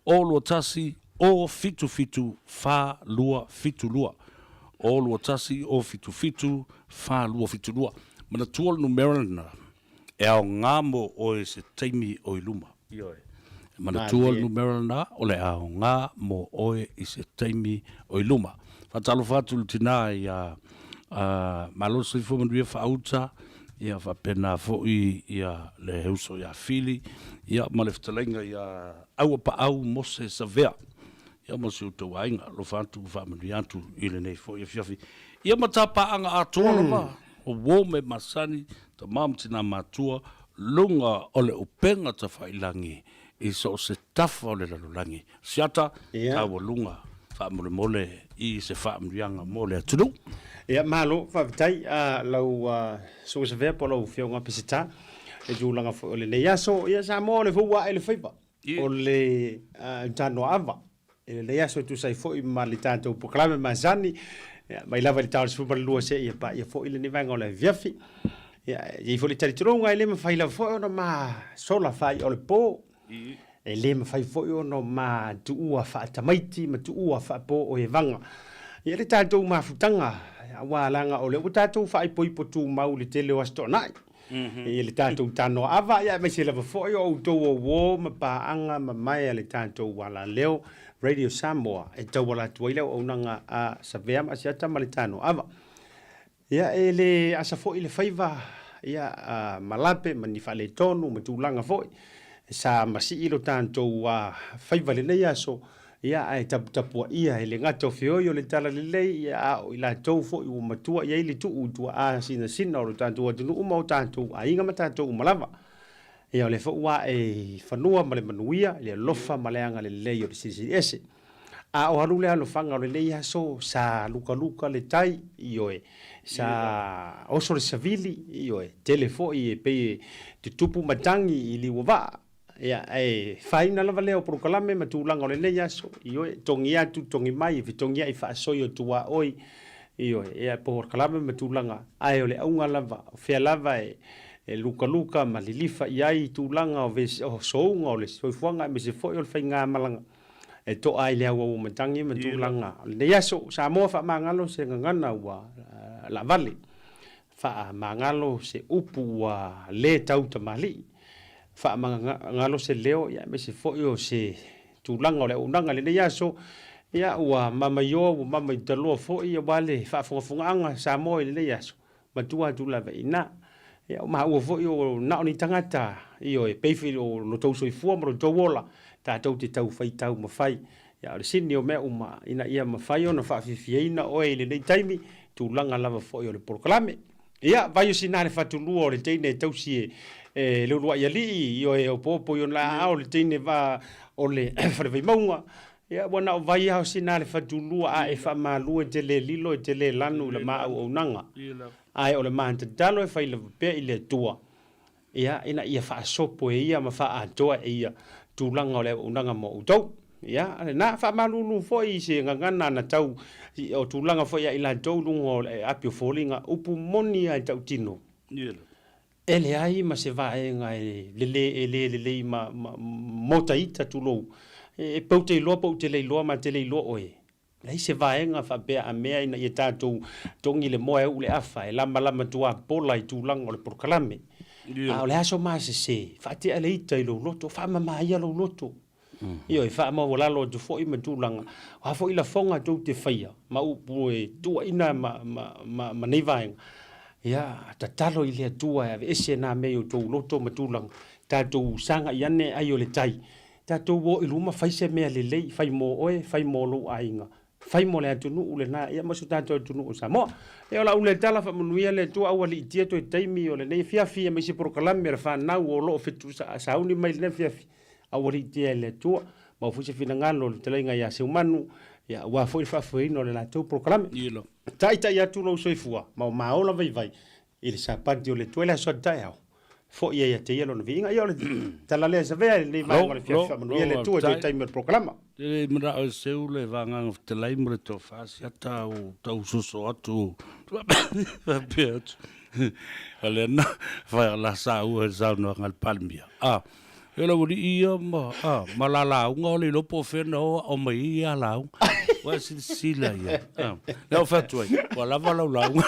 021 077 4272. 021 077 4272. Manatua le numera lena e aoga mo oe i se taimi o i luma. Ioe. Manatua le numera lena o le aoga mo oe i se taimi o i luma. Faatalofa atu i le tina ia Malo le soifua manuia Faauta, ia faapena foi ia le uso ia Fili, ia ma le fetalaiga ia Auapaau Mose Savea, ia ma si outou aiga. Alofa atu ma faamanuia atu i lenei foi afiafi. Ia ma tapaaga atoa lava o uo me masani, tama ma tina matua, luga o le upega tafailagi i so o se tafa o le lalolagi. Siata, taualuga faamolemole i se faamanuiaga mo le atunuu. Ia, malo, faafetai lau Susuga Savea po o lau Afioga Peseta i tulaga foi o lenei aso. Ia, Samoa o le fou ae le faiva o le Tanoaava i lenei aso e tusa ai foi ma le tatou polokalame masani, ia, mai lava i le ta o le 12 seia paia foi lenei vaega o le afiafi. Ia, e i ai foi le talitonuga e le mafai lava foi ona ma sola faai'a o le po. E le mafai foi ona ma tuua faatamaiti ma tuua faapo o evaga. Ia le tatou mafutaga, aua leaga o lea ua tatou faaipoipo tumau i le tele o Aso Toonai. I le tatou tanoaava, ia aemaise lava foi o outou o uo ma paaga mamae a le tatou alaleo Radio Samoa e tauala atu ai le auaunaga a Savea ma Asiata ma le tanoaava. Ia e le asa foi le faiva ia a malape ma ni faaletonu ma tulaga foi sa masii lo tatou faiva i lenei aso, ia ae taputapuaia e le gata o feoi o le talalelei, ia a o i latou foi ua matua i ai le tuu i tuaa sinasina o lo tatou atunuu ma o tatou aiga ma tatou uma lava. Ia o lea foi ua ae i fanua ma le manuia, le alofa ma le agalelei o le Silisili Ese. A o alu le alofaga o lenei aso, sa lukaluka le tai, ioe, sa oso le savili, ioe, tele foi e pei e tutupu matagi i liuavaa, ia, ae faina lava lea o polokalame ma tulaga o lenei aso, ioe, togi atu, togi mai, e fetogiai faasoi o tuaoi, ioe, ia, polokalame ma tulaga, ae o le auga lava, o fea lava e lukaluka ma lilifa i ai tulaga o souga o le soifuaga aemaise foi o le faigamalaga. e to'a ai le auauamatagi ma tulaga o lenei aso. Samoa faamagalo se gagana ua laavale, faamagalo se upu ua le tau tamalii, faamagalo se leo aemaise foi o se tulaga o le auaunaga i lenei aso. Ia ua mamaioa ua mamaitaloa foi aua le faafogafogaaga Samoa i lenei aso, matua atu lava i ina. Ia o maua foi o na o ni tagata, ioe, pei foi o lo tou soifua ma lo tou ola, tatou te tau fai taumafai. Ia o le sini o mea uma, ina ia mafai ona faafiafiaina oe i lenei taimi, tulaga lava foi o le polokalame. Ia, vai o sina le fatulua o le teine e tausi e, e le uluai alii, ioe, e opoopo i ona aao le teine va o le falevaimauga. Ia, ua na o vai lava o sina le fatulua a e faamalu e te le lilo e te le lanu i la ma auaunaga. Ae o le ma tatalo e fai lava pea i le Atua, ia, ina ia faasopo e ia ma faaatoa e ia tulaga o le auaunaga mo outou. Ia, lena, faamalulu foi i se gagana na tau o tulaga foi ia i latou i luga o le api o foliga, upu moni lava e tautino. E leai ma se vaega e lele e le lelei ma, ma, mo ta ita, tulou. E, e pou te iloa pou te le iloa ma te le iloa oe. Leai se vaega faapea a mea ina ia tatou togi le moa e uu le afa, e lamalama tuapola i tulaga o le polokalame. A o le aso masese, faatea le ita i lou loto, faamama ia lou loto. Ioe, faamaualalo atu foi ma tulaga, o a foi lafoga tou te faia ma upu e tuuaina ma, ma, ma, ma nei vaega, ia, tatalo i le Atua e aveese na mea i outou loto ma tulaga, tatou sagai ane ai o le tai, tatou o i luma fai se mea lelei, fai mo oe, fai mo lou aiga, Fai mo le atunuu lena, ia ma so tatou atunuu o Samoa. Ia o lau lea tala faamanuia le Atua aua liitia toe taimi o lenei afiafi aemaise polokalame a le fanau o lo o fetu sauni mai lenei afiafi. Aua liitia e le Atua. Maua foi se finagalo o le fetalaiga ia Seumanu. Ia, aua foi le faafoeina o le latou polokalame. Taitai atu lou soifua ma o maola vaivai i le sapati o le Atua i le aso a taeao. Foi ai ia te ia lona viiga. Ia o le tala lea e savea i lenei vaega o le afiafi faamanuia le Atua i toe taimi o le polokalama. E le manao e seu le vagana fetalai ma le tofa siata o tau soso atu faapea atu. O lea na fai la saua i le saunoaga a le Palemia. A, e lau alii ia ma, a, ma la lauga o le iloa po o fea na o ao mai ai ia lauga. Ua e silasila ia. A, lea ua fai atu ai, ua lava lau lauga.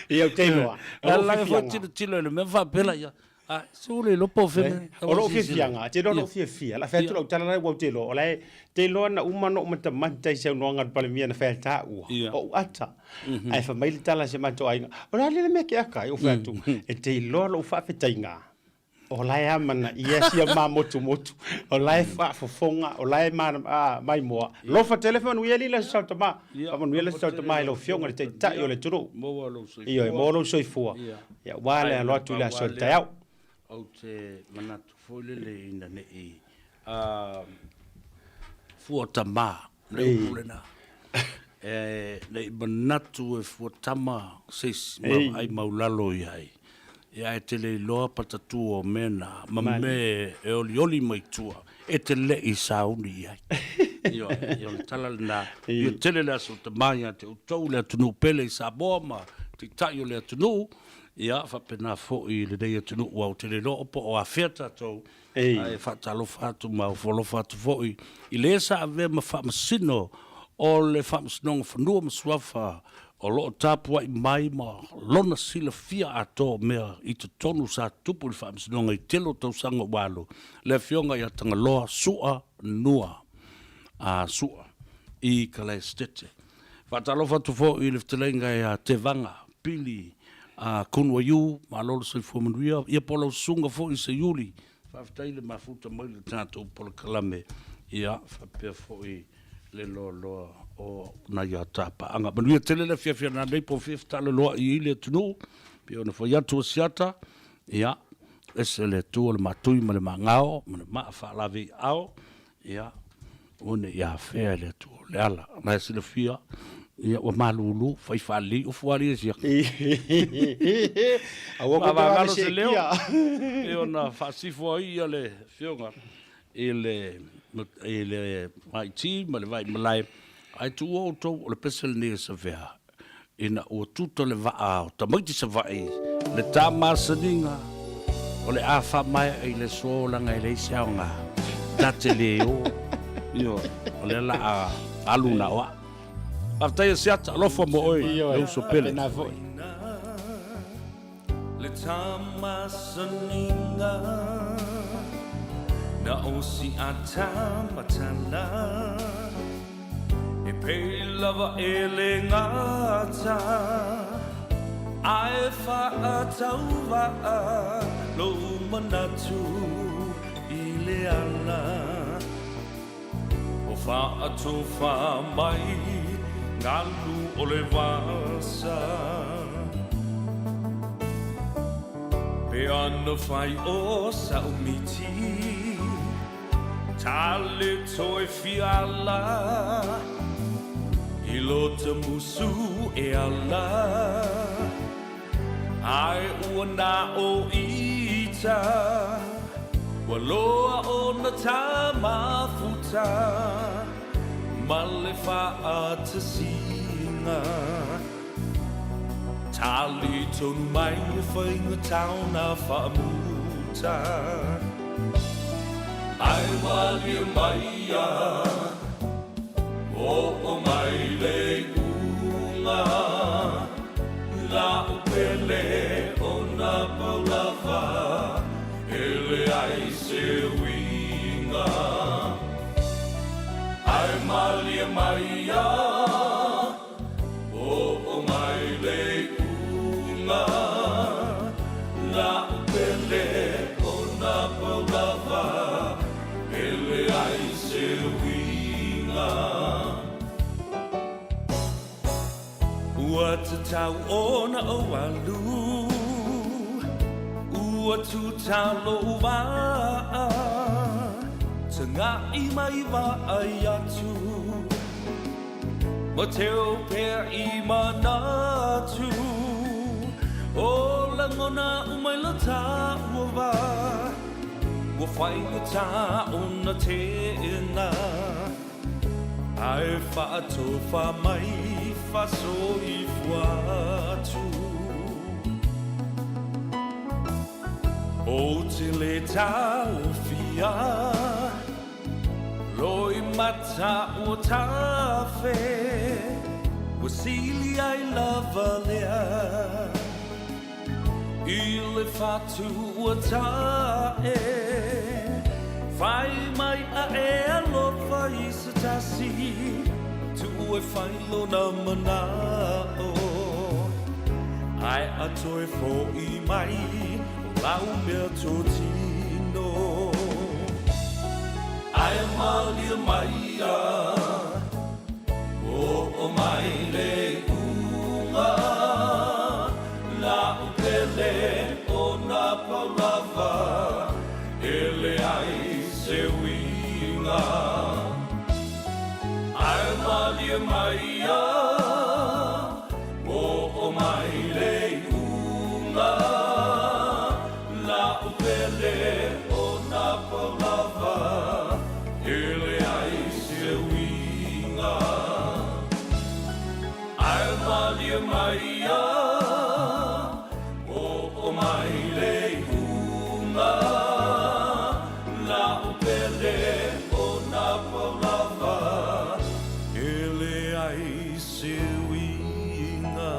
Ia, ou te iloa. O lou fiafiaga. Foi tilotilo i le mea faapea la ia. A, se ua le iloa po o fea mea. O lou fiafiaga, te iloa lou fiafia. La fai atu lau tala la ua ou te iloa. O la e, te iloa na uma na ou matamata i saunoaga a le Palemia na fai a taua. O ou ata. Ae fai mai le tala a si matou aiga, o le a le mea ke aka ai? Ou fai atu, e te iloa lou faafetaiga. O la e amanaia sia mamotumotu, o la e faafofoga, o la e maimoa. Alofa tele faamanuia alii le Aso Tama. Faamanuia le Aso Tama i lau Afioga i le Taitai o le atunuu. Ioe, maua lou soifua. Ia, aua le alo atu i le aso o le taeao. Ou te manatu foi lele ina ne i fua tama, le upu lena. E ne i manatu e fua tama se isi ma vaai maulalo i ai. Ia ae te le iloa patatu o mea na ma mea e olioli mai tua e te le i sauni i ai. Ioe, ia o le tala lena. Ia tele le aso tama ia te outou le atunuu pele i Samoa ma Taitai o le atunuu, ia faapena foi i lenei atunuu aua ou te le iloa po o afea tatou, ae faatalofa atu ma ofoalofa atu foi i le sa avea ma Faamasino o le Faamasinoga Fanua ma Suafa o lo o tapuai mai ma lona silafia atoa o mea i totonu sa tupu i le Faamasinoga i tele o tausaga ua alu, le Afioga ia Tagaloa Sua Nua a Sua i Kalaesetete. Faatalofa atu foi i le fetalaiga ia Tevaga Pili a Konuaiu, malo le soifua manuia, ia po o lau susuga foi Seiuli, faafetai le mafuta mai le tatou polokalame, ia faapea foi le loaloa o nai a ta paaga. Manuia tele le afiafi ananei po o fia fetalaloa'i i le atunuu, pei ona fai atu o Asiata, ia, ese le Atua le matui ma le magao ma le maa faalavei'ao, Ia, aua ne i afea e le Atua o le ala. O la e silafia, ia ua malulu, fai faalelei ufu alii e siaka. Aua ko te wale se leo. E ona faasifo ai ia le afioga i le, i le vaiti ma le vai malae. Ae tuua outou o le pese lenei e Savea, ina ua tuta le vaa o tamaiti Savaii le ta masaniga o le a faamaea i le aso leaga e leai se aoga ta te le o. Ioe, o lea la a alu na o au. Faafetai e Siata, alofa mo oe, le uso pele. Faapena foi. Le ta masaniga na o si ata matala E pei lava e le gata Ae faatauvaa lou manatu i le ala O faatofa mai galu o le vasa Pe ana fai o sa'u miti Tale toe fiala I lota musu e ala Ae ua na o ita Ua loa ona ta mafuta Ma le faatasiga Tali tonu mai e faiga taona faamuta Ai malie mai ia Oo mai le iuga La'u pele ona pau lava E leai se uiga Ae malie mai ia Oo mai le iuga La'u pele ona pau lava E leai se uiga Ua tatau ona ou alu Ua tuta lou vaa. Taga'i mai vaai atu Ma teo pea i manatu O lagona uma i lo tāua va Ua faigata ona teena Ae faatofa mai faasoifua atu Ou te le taofia Loimata ua tafe Ua sili ai lava lea I le fatu ua ta'e Fai mai a e alofa i se tasi Tu'u e fai lona mana'o Ae a toe fo'i mai O lau mea totino Ae malie mai ia Oo mai le iuga La'u pele ona pau lava E leai se uiga Ae malie mai ia Oo mai le iuga La'u pele ona pau lava E leai se uiga Ae malie mai ia Oo mai le iuga La'u pele ona pau lava E leai se uiga.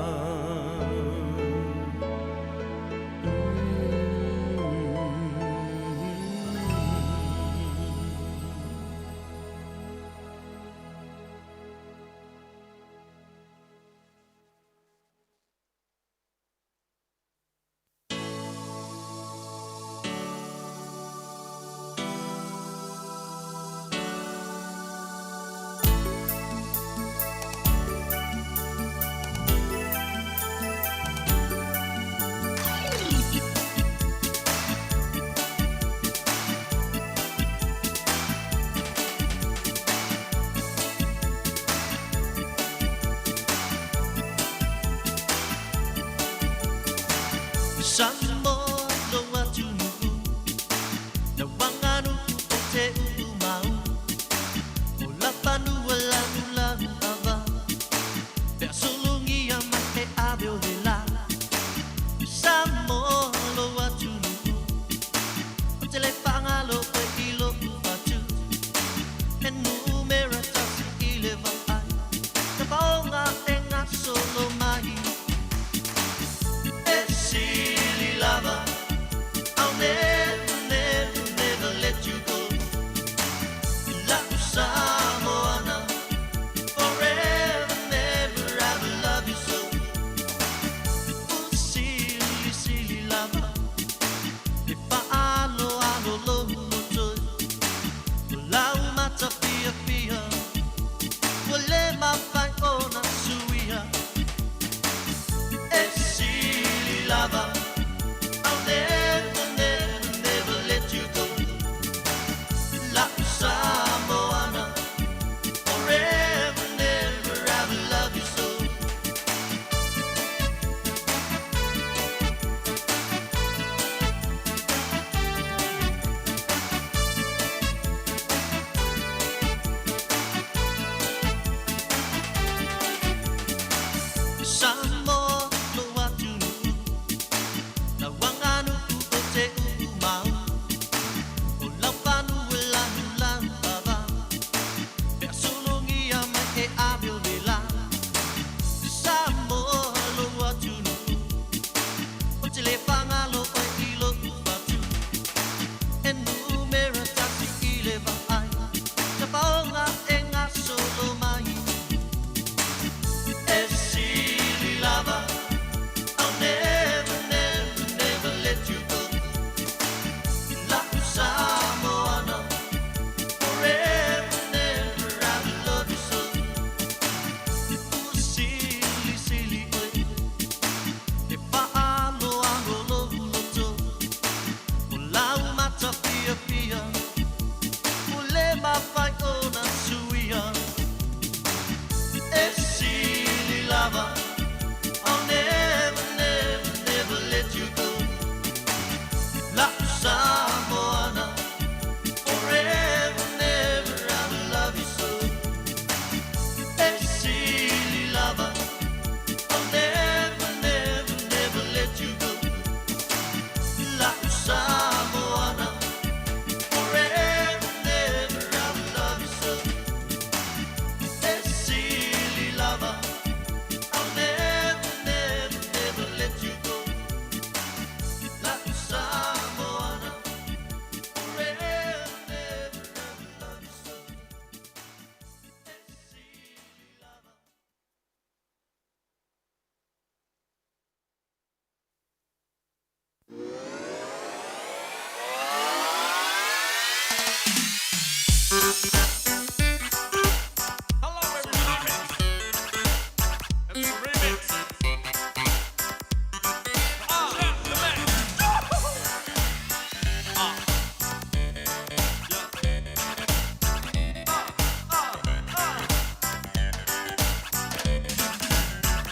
Samoa lou atunuu Lau aganuu ou te uumau O lafanua lanulanu ava Pe a sulugia mai e ave o le la Samoa lou atunuu Ou te le faagalo oe i lou fatu E numera tasi i le vaai Na faoga e gasolo mai E sili.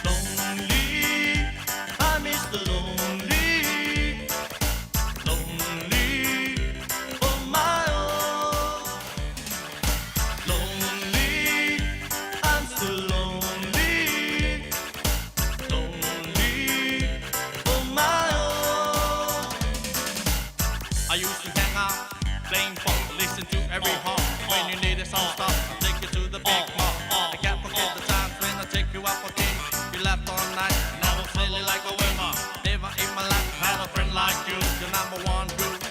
Lonely, I'm Mr. Lonely, lonely for my own. Lonely, I'm still lonely, lonely for my own. I used to hang out, playing ball, listen to every hall. When you needed some stuff, I take you to the big mall. I can't forget the times when I take you out for tea. You laughed all night, and I was feeling like a winner. Never in my life had a friend like you. You're number one dude,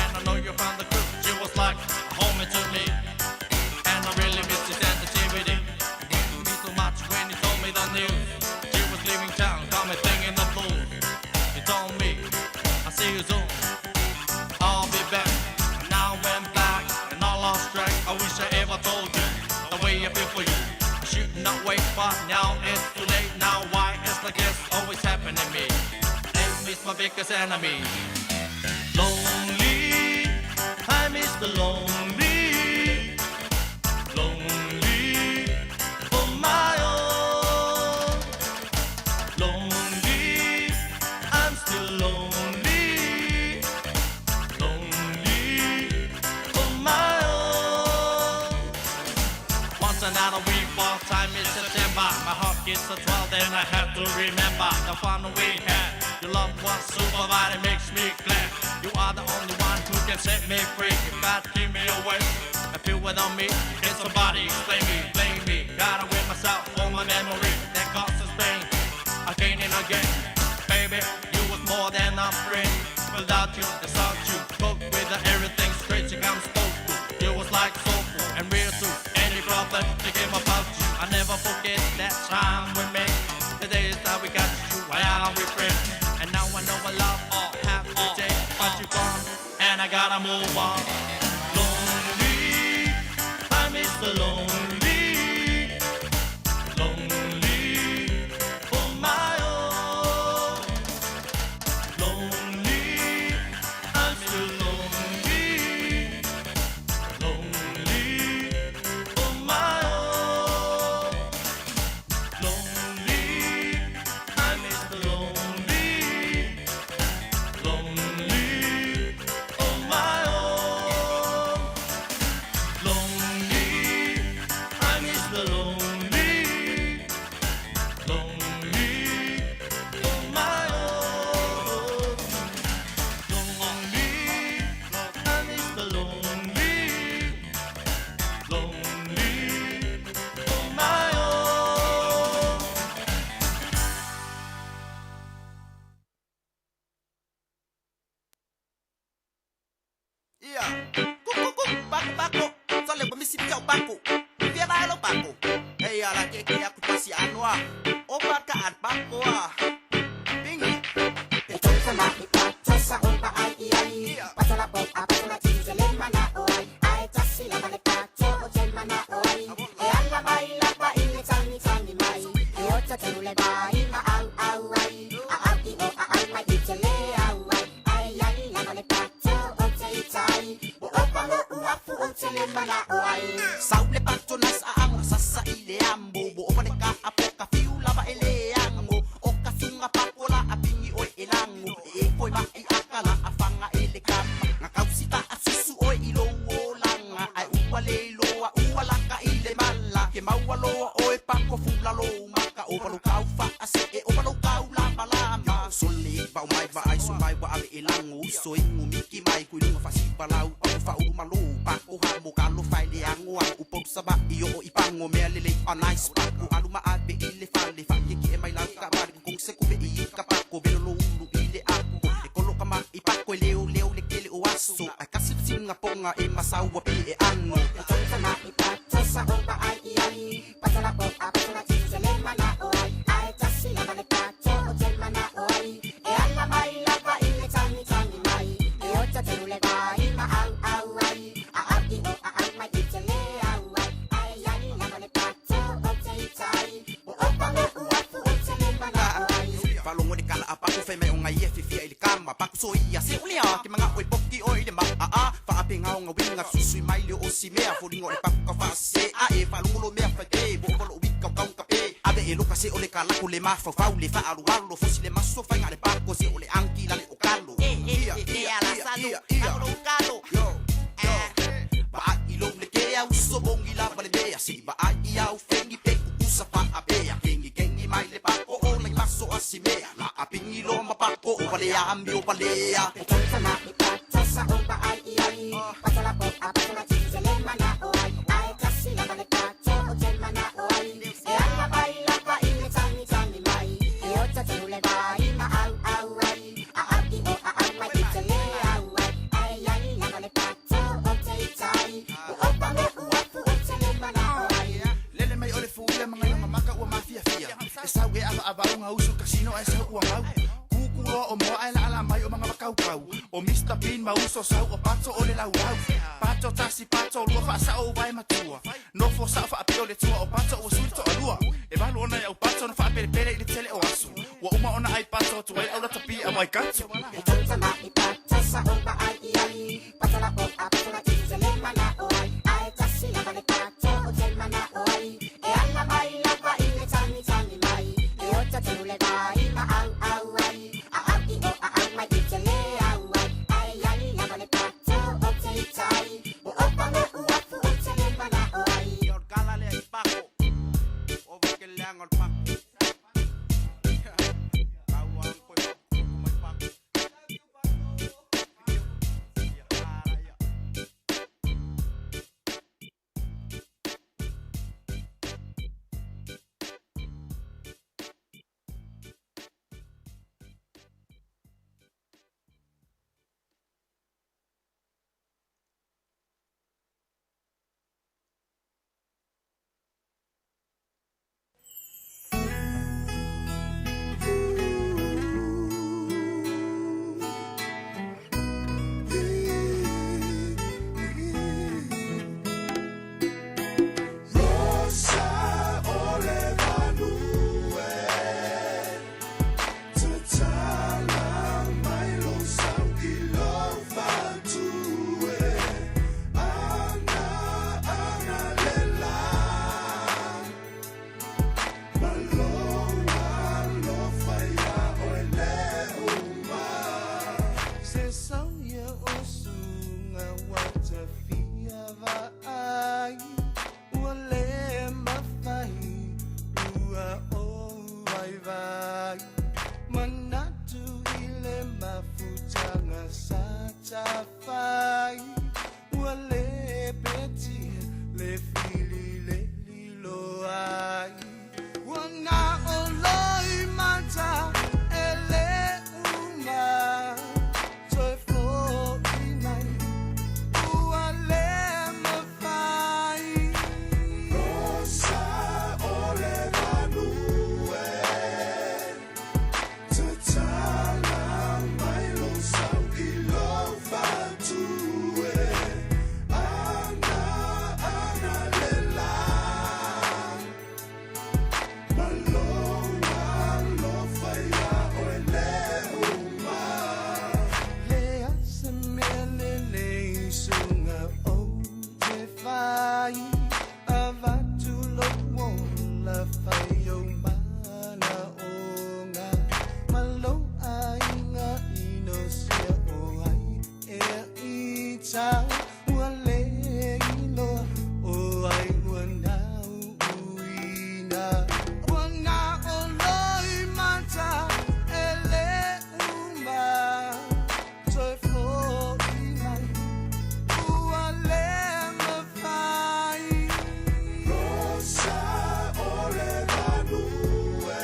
and I know you found the crew. She was like a homie to me, and I really miss your sensitivity. It me so much when you told me the news. She was leaving town, got me thinking the blues. You told me, I see you soon. I'll be back. Now I'm back, and I lost track. I wish I ever told you the way I feel for you. I should not wait, but now it's too late. Now why it's like this always happening to me? Aim is my biggest enemy. Lonely, I'm Mr. Lonely, lonely for my own. Lonely, I'm still lonely, lonely for my own. Once another week, fall time is September. My heart gets a 12, then I have to remember the fun we had. Your love was super, but it makes me glad. You are the only one who can set me free. If God keep me away, I feel without me. Can somebody explain me, blame me? Gotta win myself for my memory that causes pain again and again. Baby, you was more than a friend. Without you, it's not you. Cook with the everything straight, you come spoke to. You was like soulful and real too. Any problem thinking about you. I never forget that time we met. The days that we got you, why are we friends? And now I know I love all have to take, but you gone, and I gotta move on. Lonely, I miss the lonely, lonely for my own. Lonely, I'm still lonely, lonely for my own. Lonely, I miss the lonely, lonely for my own. Lonely, I miss the lonely, lonely for my own. Lonely, I miss the lonely, lonely for my own. Ia. Kuku bako bako. Sale ba misi piau bako. Via ba lo bako. Ei ala ke ke aku pasi anoa. O baka at bako a. Bingi. E tosa ma i pa tosa o pa ai i ai. Patola po a patola ti te le mana o ai. Ai tasi la vale pa te o te mana o ai. E ala mai la pa i le tangi tangi mai. E o ta te ule vai ma au au ai. A au i o a au mai i te le au ai. Ai ai la vale pa te o te i tai. O o pa mo u afu o te le mana o ai. Sau le pato nas a anga sasa i le ambo. Bo o le ka a poka fiu lava e le ango. O ka sunga pakola a pingi oi e lango. E foi ma i akala a fanga e le kama. Nga kausita a susu oi i lo o langa. Ai ua le loa ua laka i le mala. Ke maua loa oi pako fula lo maka. O palo kau fa a se e o palo kau lama lama. Sole vau mai va ai so mai wa ave e lango. So ingu miki mai kui lunga fasi palau. Pako fa uru malo. Pako hamo kalo fai le ango ang upo saba i o i pango mea lele a nice pako. Alu ma ave i le fale fa ke ki e mai lau ka mari kung se kube i ka pako. Velo lo ulu i le ako. E kolo ka ma i pako e leo leo le kele o aso. Ai kasi tinga ponga e masaua pi e ango. E tosa ma i pa tosa o pa ai i ai. Patola po a patola ti te le mana o ai. Ai tasi la vale pa te o te mana o ai. E ala mai la pa i le tangi tangi mai. E o ta te ule vai ma au au ai. A au i o a au mai i te le asimea Foliga o le paku ka faasesē Ae faalogo lo mea faipē Ua ova lo'u ika o kauga pē Ave e loka se o le kalako le mafaufau le faaaloalo Fosi le maso faiga le pako se o le angi la le o kalo Ia ia ia ia Yo yo Vaai i lou le ke au uso mogi lava le mea Se i vaai i au fegi pe kukusa faapea Kegikengi mai le pako o nai maso asimea La apigi loa ma pako o valea amio valea Lele mai o le fuia ma ngai maka ua mafiafia E sau e ava ava unga usu kasino e sau ua mau Kuku loa o moa e la ala mai o manga makaukau O Mr. Bean ma uso sau o pato o le laulau Pato tasi pato lua faasao vai matua Nofo sao faapio le tua o pato ua sui toa lua E valu ona i au pato na faapelepele i le tele o aso Ua uma ona ai pato atu ai au latapi a waikatu Rosa o le vanue Tatala mai lou sau i lou fatue Ana ana le la Ma lou alofa iā oe le uma Se sau ia o suga ua tafia vaai Ua le mafai ua ou vaivai Manatu i le mafutaga sa tafai Ua le petia le fili le lilo ai Ua na o loi mata e le uma Toe fo'i mai ua le mafai Rosa o le vanue Tatala mai lou sau i lou fatue Ana ana le la Ma lou alofa iā oe le uma Le asa mea lelei suga ou te fai Avatu lou ola fai ou manaoga Ma lou aiga inosia o ai ea ita Ua le iloa o ai ua nauuina Ua na o loi mata e le uma Toe fo'i mai ua le mafai Rosa o le vanue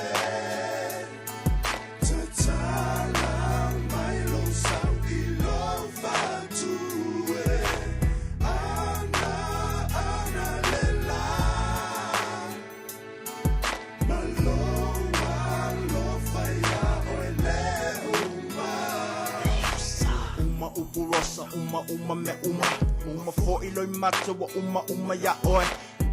Tatala mai lou sau i lou fatue Ana ana le la Ma lou alofa iā oe le uma Uma upu rosa, uma uma me uma Uma fo'i loi mata ua uma uma iā oe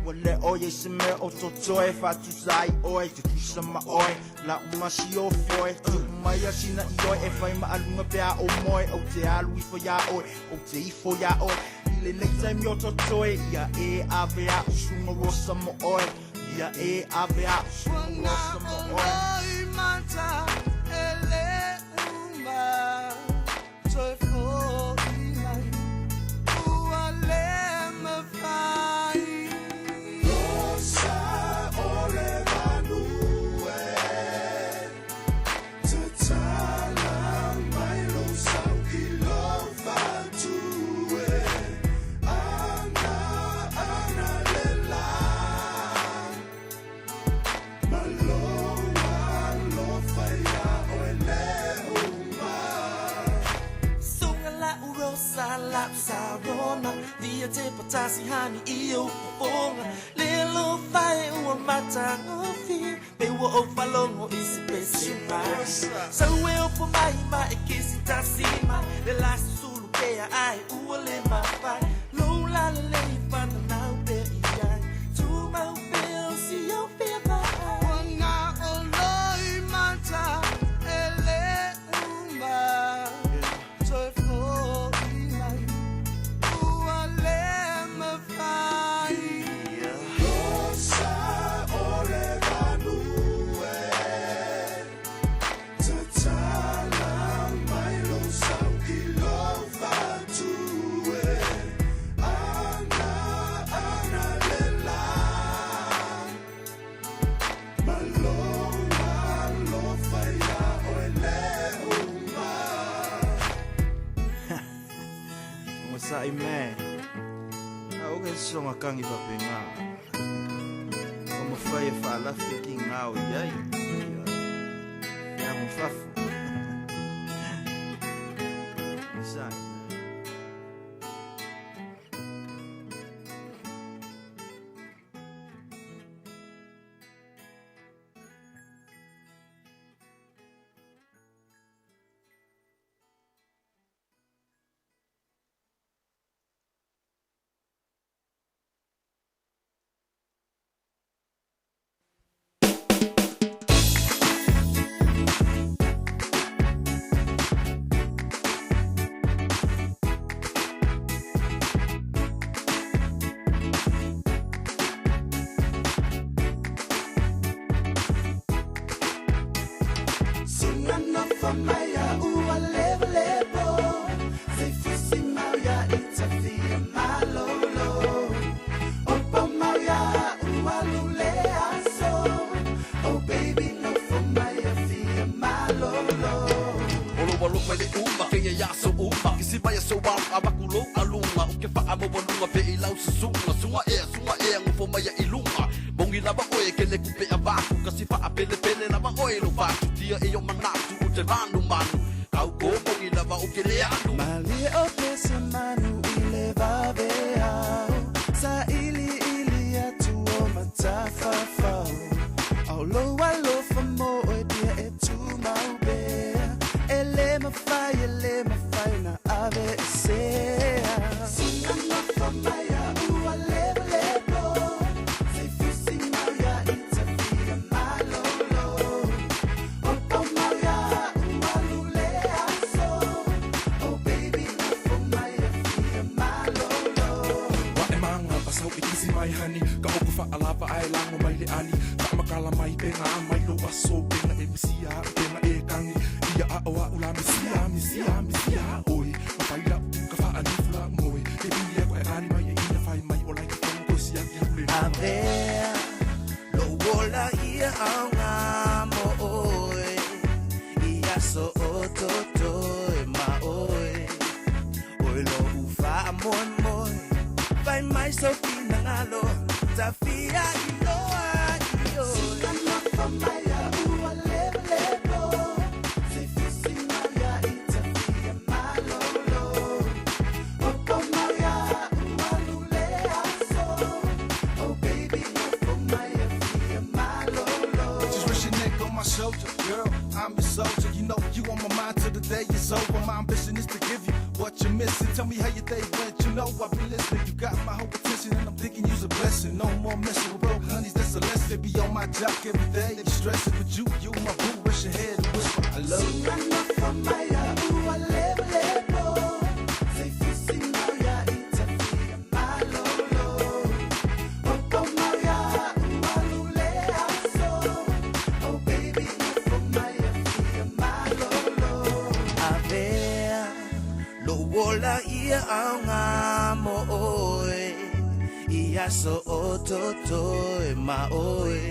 Ua le o ia i se mea o totoe Faatusa ai oe, tutusa ma oe La uma si o foe, tuu mai a sina i oe E fai maaluga pe a o moe Ou te alu ifo iā oe, ou te ifo iā oe I lenei taimi o totoe Ia e ave a usunga rosa mo oe Ia e ave a usunga rosa mo oe Oi mata ele uma Toe fo'i mai Ua le mawhai Rosa o le manu e Tatala mai lou sau i lou fatu e Ana ana le la Ma lou alofa ia oe le uma Sunga la urosa la usarona Via te patasi hani i o poponga Lelo fai ua matangofie Pe ua o falongo i se pese mai Sau e opo mai ma e kisi tasima Le la susulu pea ai ua le mawhai Lo la le le i whana nau pe i ai Tu mau pe o si o fia mai Ua na o loi mata ele uma Toe fo'i mai Ua le mawhai Rosa o le manu e Tatala mai lou sau i lou fatu e Ana ana le la Ma lou alofa ia oe le uma What's up, man? A o ke songa kangi papenga. O mawhai e whaalafi ki ngā o iai. Ia mo fafu. Isai. Sunga nofo mai a ua levolevo Se fusi mau ia i tafia malolo Opo mau ia ua lule aso Oh baby nofo mai a fia malolo O lo alofa i le uma ke ia so uma ki si mai so wa abaku lo alunga o ke fa mo walunga pe i lau susunga sunga e sunga e ngofo mai i lunga bongi lava oe ke le kupe a vaku ka si fa pele pele lava oe lo fatu tia e yo manatu o te vanu manu kau ko bongi lava o ke le anu Malie o pesa manu i le vave au Sa ili ili atu o matafafau Au lo alofa mo oe pia e tu mau bea E le mawhai, e le mawhai na ave e sea Sunga nofo mai a ua levo levo Se fusi mau ia i tafia malolo Opo mau ia ua lule aso Oh baby, nofo mai a fia malolo Wa e manga pasau i kisi mai hani Ka oku wha alava ai lango mai le ali Ka makala mai penga mai lo aso Penga e misia, penga e kangi Ia a o a ula misia, misia, misia Oi, ma whai la ka wha anifu la moe E pili e koe ani mai e ina whai mai o lai ka whango kosi a ki hule Avea, lo wola ia au ngā mo oe Ia so o totoe ma oe Oi lo ufa a moe moe Vai mai so fina ngalo Tafia i loa i oe Sunga nofo mai a ua levo levo Se fusi mau ia i tafia malolo Opo mau ia ua lule aso Oh baby nofo mai a fia malolo Just rest your neck on my shoulder, girl. I'm your soldier. You know you on my mind till the day is over. My ambition is to give you what you're missing. Tell me how your day went. You know I've been listening. You got my whole attention, and I'm thinking you's a blessing. No more messing with broke honeys. That's a lesson. They be on my jock every day. They be stressing, but you my boo. Rest your head and whisper, I love you. Sunga nofo mai a ua levo levo Se fusi mau ia i tafia aso o totoe ma oe.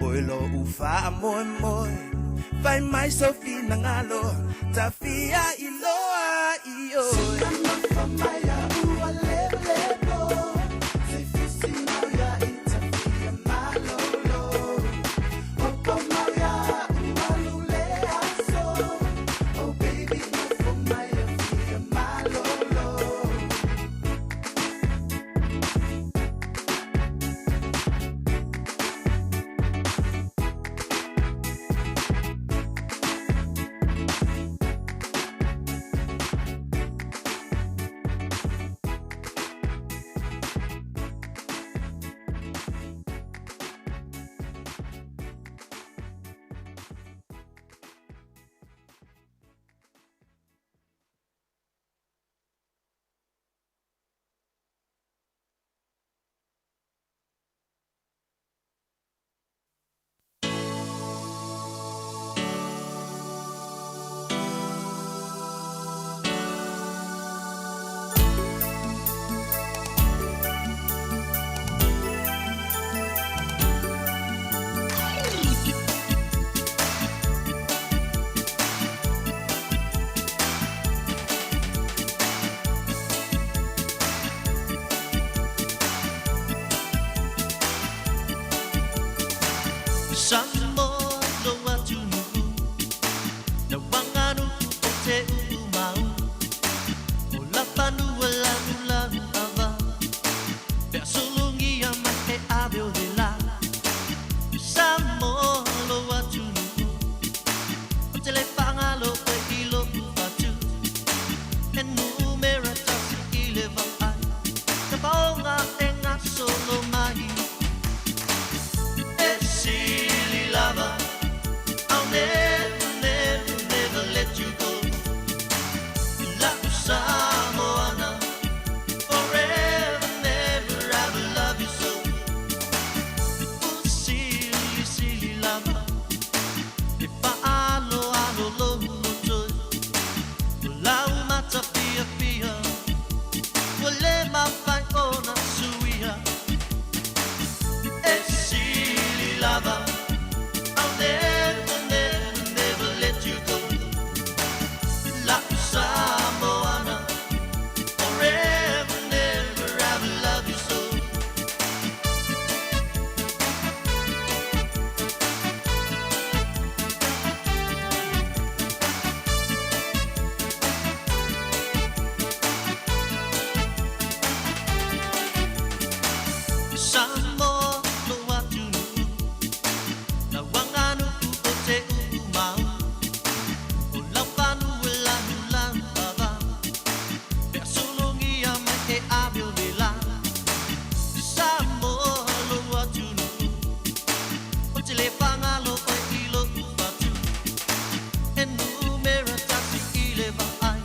Oe lo ufa moe moe. Fai mai so finangalo tafia iloa i oe. Samoa lo atunuu, na wanganu o te uumau. O la fanua lanu lanu ava, pea sulungia mai e ave o le la. Samoa lo atunuu, o te le whangalo e i lo ufatu. E numera tasi i le vaai, ka paonga e ngā solo mai. E sili lava, I'll never, never, never let you go. La Samoana, forever, never, I will love you so. Oh, sili, sili lava, e whaalo alo lo toi. O lau mata fia fia, ua le mawhai ona suia. E sili lava, I'll never, never, never let you go. La Samoana, forever, never, I will love you so. Samoa lo atunuu, na wanganu o te uumau. O lau fanua lanu lanu ava, pea sulungia mai e ave o le la. Samoa lo atunuu, o te le whangalo oe i lo ufatu. E numera tasi i le vaai,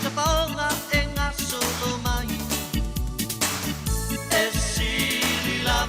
ka paonga e ngā solo mai. E sili lava,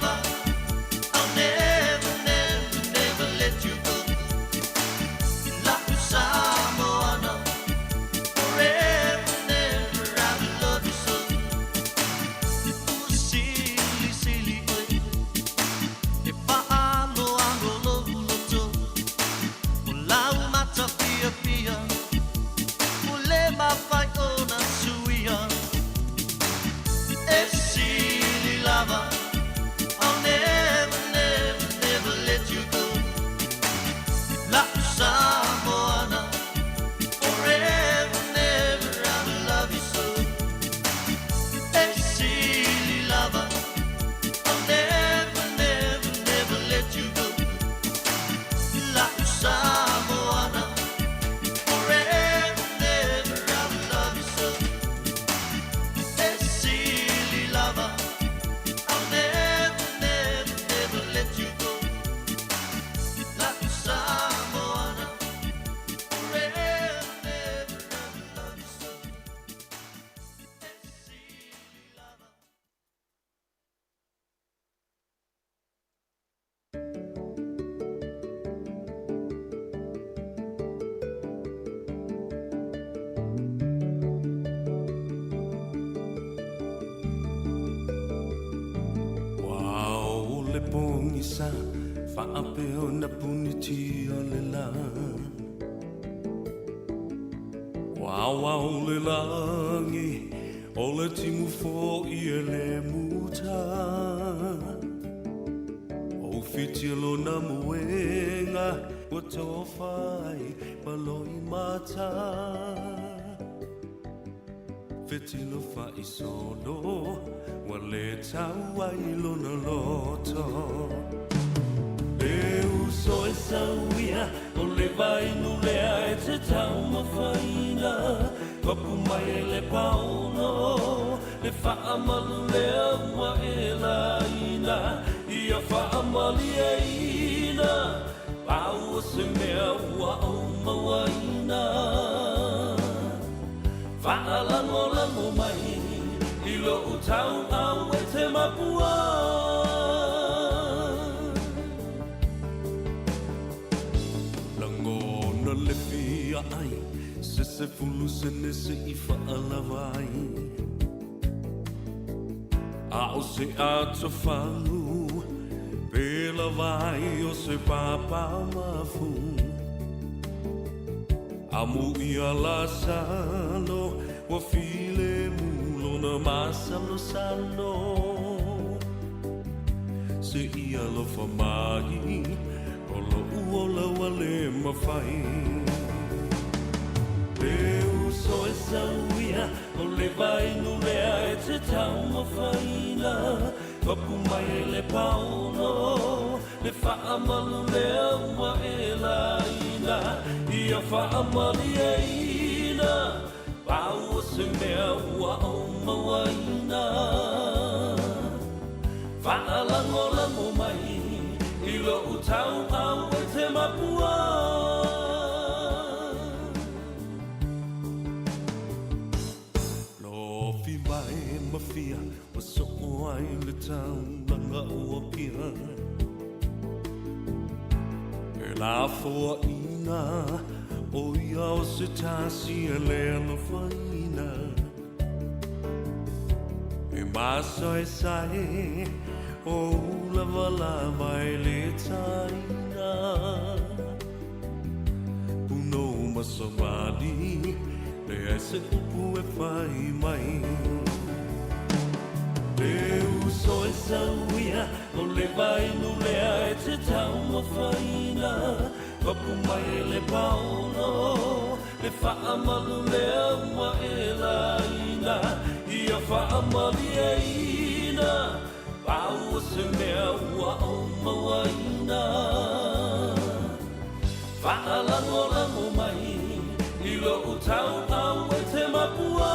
pogisa faapea ona punitia le lā. Ua aoao le lagi o le timu foʻi e lē muta. Ua ufitia lona moega ua tofa ai ma loimata. Fetilo faisolo ua lē tau ai lona loto. Le uso e sauia o le vainu lea e te taumafaina. Papu mai e le paolo le faamalu lea ua e laina. Ia faamalieina pau o se mea ua ou mauaina. Faalagolago mai i lou tauau e te mapua. Lagona le fia ai se 10 sene se i faalava ai. A o se atofagu pe lava ai o se papamafu. Amu ia lasalo ua filemu lona masalosalo. Se ia alofa mai o lou ola ua lē mafai. Le uso e sauia o le vainu lea e te taumafaina. Papu mai e le paolo le faamalu lea ua e laina. Ia faamalieina pau o se mea ua ou mauaina. Faalagolago mai i lou tauau e te mapua. Lofi mai ma fia ua soo ai le taulaga o Apia. E lafoaʻina o ia o se tasi e lē alofaina. E masaesae o ulavalava e lē taina. Punou ma savali leai se upu e fai mai. Le uso e sauia o le vainu lea e te taumafaina. Papu mai e le paolo le faamalu lea ua e laina. Ia faamalieina pau o se mea ua ou mauaina. Faalagolago mai i lou tauau e te mapua.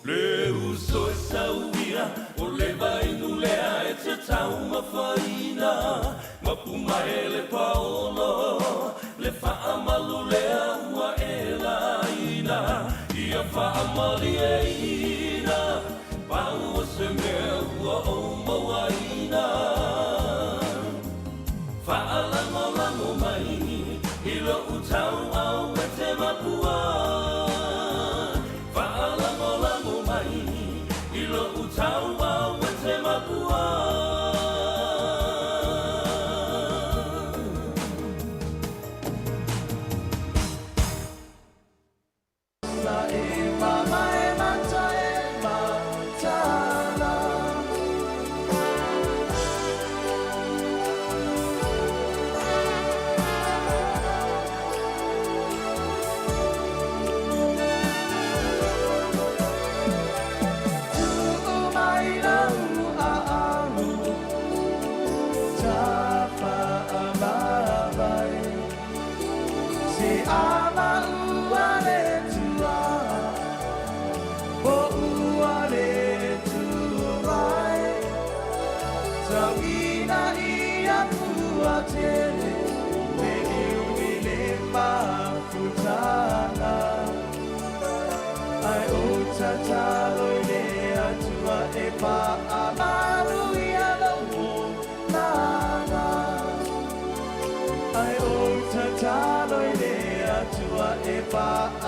Le uso e sauia o le vainu lea e te taumafaina. Mapu mai e le paolo le faamalu lea ua e laina. Ia faamalieina pau o se mea ua ou mauaina. Faalagolago mai i lou tauau e te mapua. Faalagolago mai i lou tauau e te mapua. Sa e mama e mata e matala. Tu'u mai lau a'au tafa'amavae. Se ama ua le tua o ua le tuai. Tauina ia pua tele le liu i le mafutanga. Ai o tatalo i le Atua e paamalu ia lau olaga. Ai o tatalo i le Atua e paamalu.